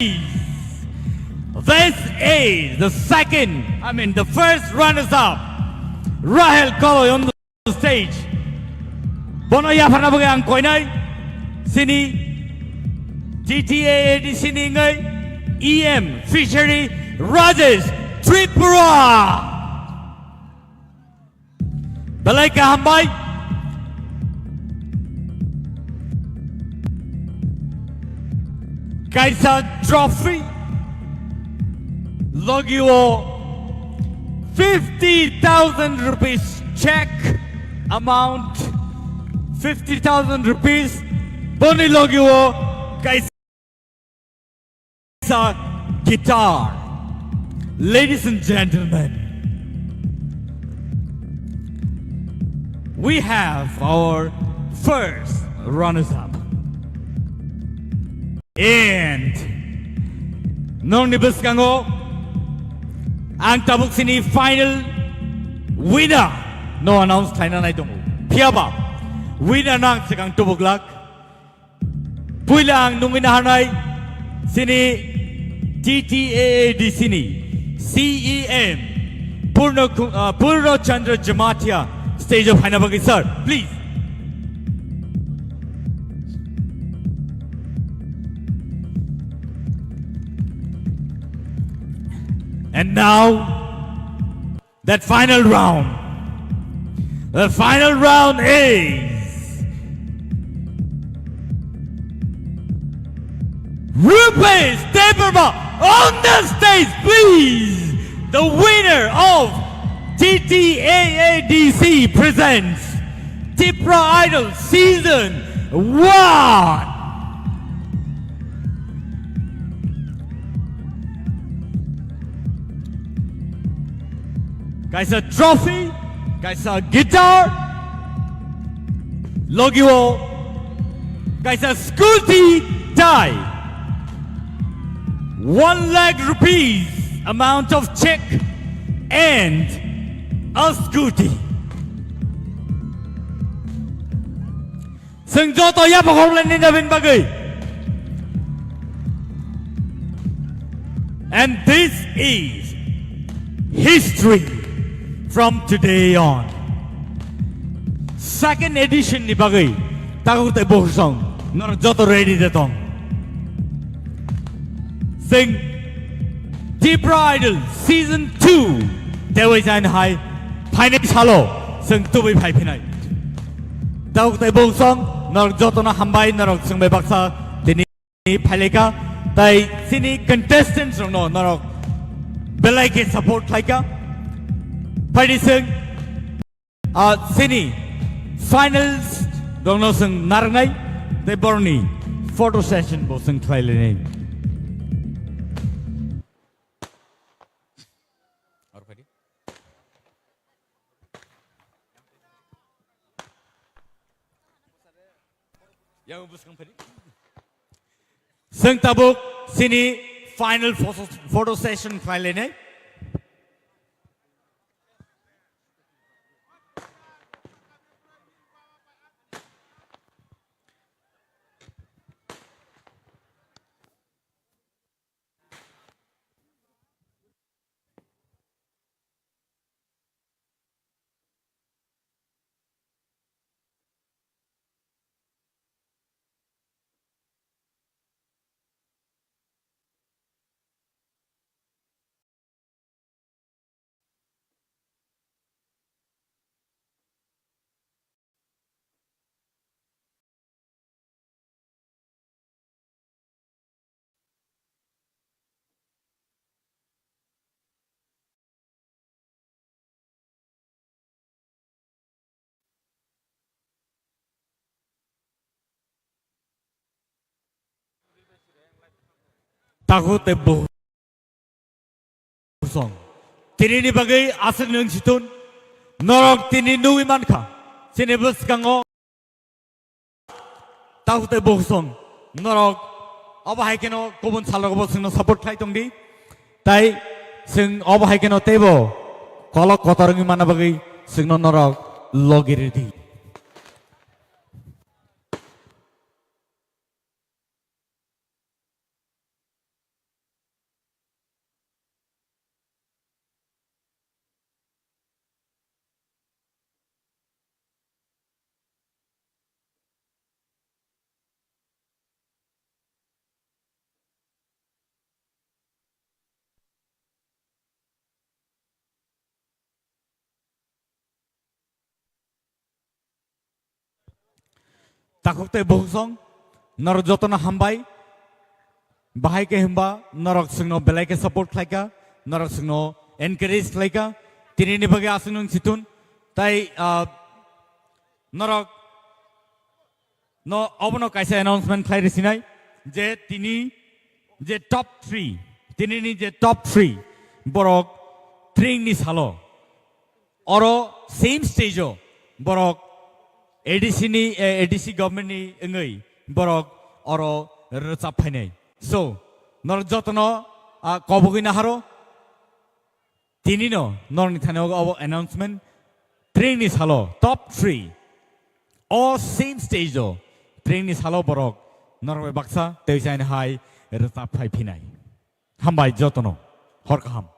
This is the second, I mean, the first runners-up. Rahel Kalo on the stage. Bono yapharna bagwi ang koinai sini T T A A D C ni wngwi E M Fishery Rajesh Tripura. Belai kaham bai. Kaisa trophy. Logi o fifty thousand rupees check amount. Fifty thousand rupees. Boni logi o kaisa guitar. Ladies and gentlemen, we have our first runners-up. And nongni bwskango ang tabuk sini final winner no announce khlaina nai tongo. Phiyaba winner no ang swkang tubuklak. Puila ang nungwi naharnai sini T T A A D C ni C E M Purno Ku-, uh, Purno Chandra Jamatia stage o phaina bagwi, sir, please. And now, that final round. The final round is Rupesh Debbarma on the stage, please. The winner of T T A A D C presents Tipra Idol Season one. Kaisa trophy, kaisa guitar, logi o kaisa scooty tie, one lakh rupees amount of check and a scooty. Chwng joto yapha khoroknai nini bagwi. And this is history from today on. Second edition ni bagwi takhuk tei bukhuk song norok joto ready de tong. Chwng Tipra Idol Season two tei waisa hai phainai salo chwng tubui phai phinai. Takhuk tei bukhuk song norok jotono hambai, norok chwng bai baksa tini phailaika, tai chini contestants rokno norok belai khe support khlaika. Phaidi chwng, ah, chini finals rokno chwng narwnai tei borokni photo session bo chwng khlai lainai. Yang bwskang phadi. Chwng tabuk chini final photo, photo session khlai lainai. Takhuk tei bukhuk song. Tini ni bagwi aswk nwng si thun. Norok tini nugwi mankha. Chini bwskango takhuk tei bukhuk song. Norok obo hai kheno kubun salrok bo chwngno support khlai tongdi. Tai chwng obo hai kheno teibo kolok kotor wngwi manna bagwi chwngno norok logi rwdi. Takhuk tei bukhuk song, norok jotono hambai. Bahai khe himba norok chwngno belai khe support khlaika, norok chwngno encourage khlaika. Tinini bagwi aswk nwng chithun. Tai, ah, norok no obono kaisa announcement khlai risinai je tini je top three, tinini je top three borok tringni salo oro same stage o borok A D C ni, eh, A D C government ni wngwi borok oro rwchap phainai. So, norok jotono, ah, kobogwi naharo. Tinino norokni thani ogo obo announcement. Tringni salo top three. O same stage o tringni salo borok norok bai baksa tei chaini hai rwchap phai phinai. Hambai jotono. Hor kaham.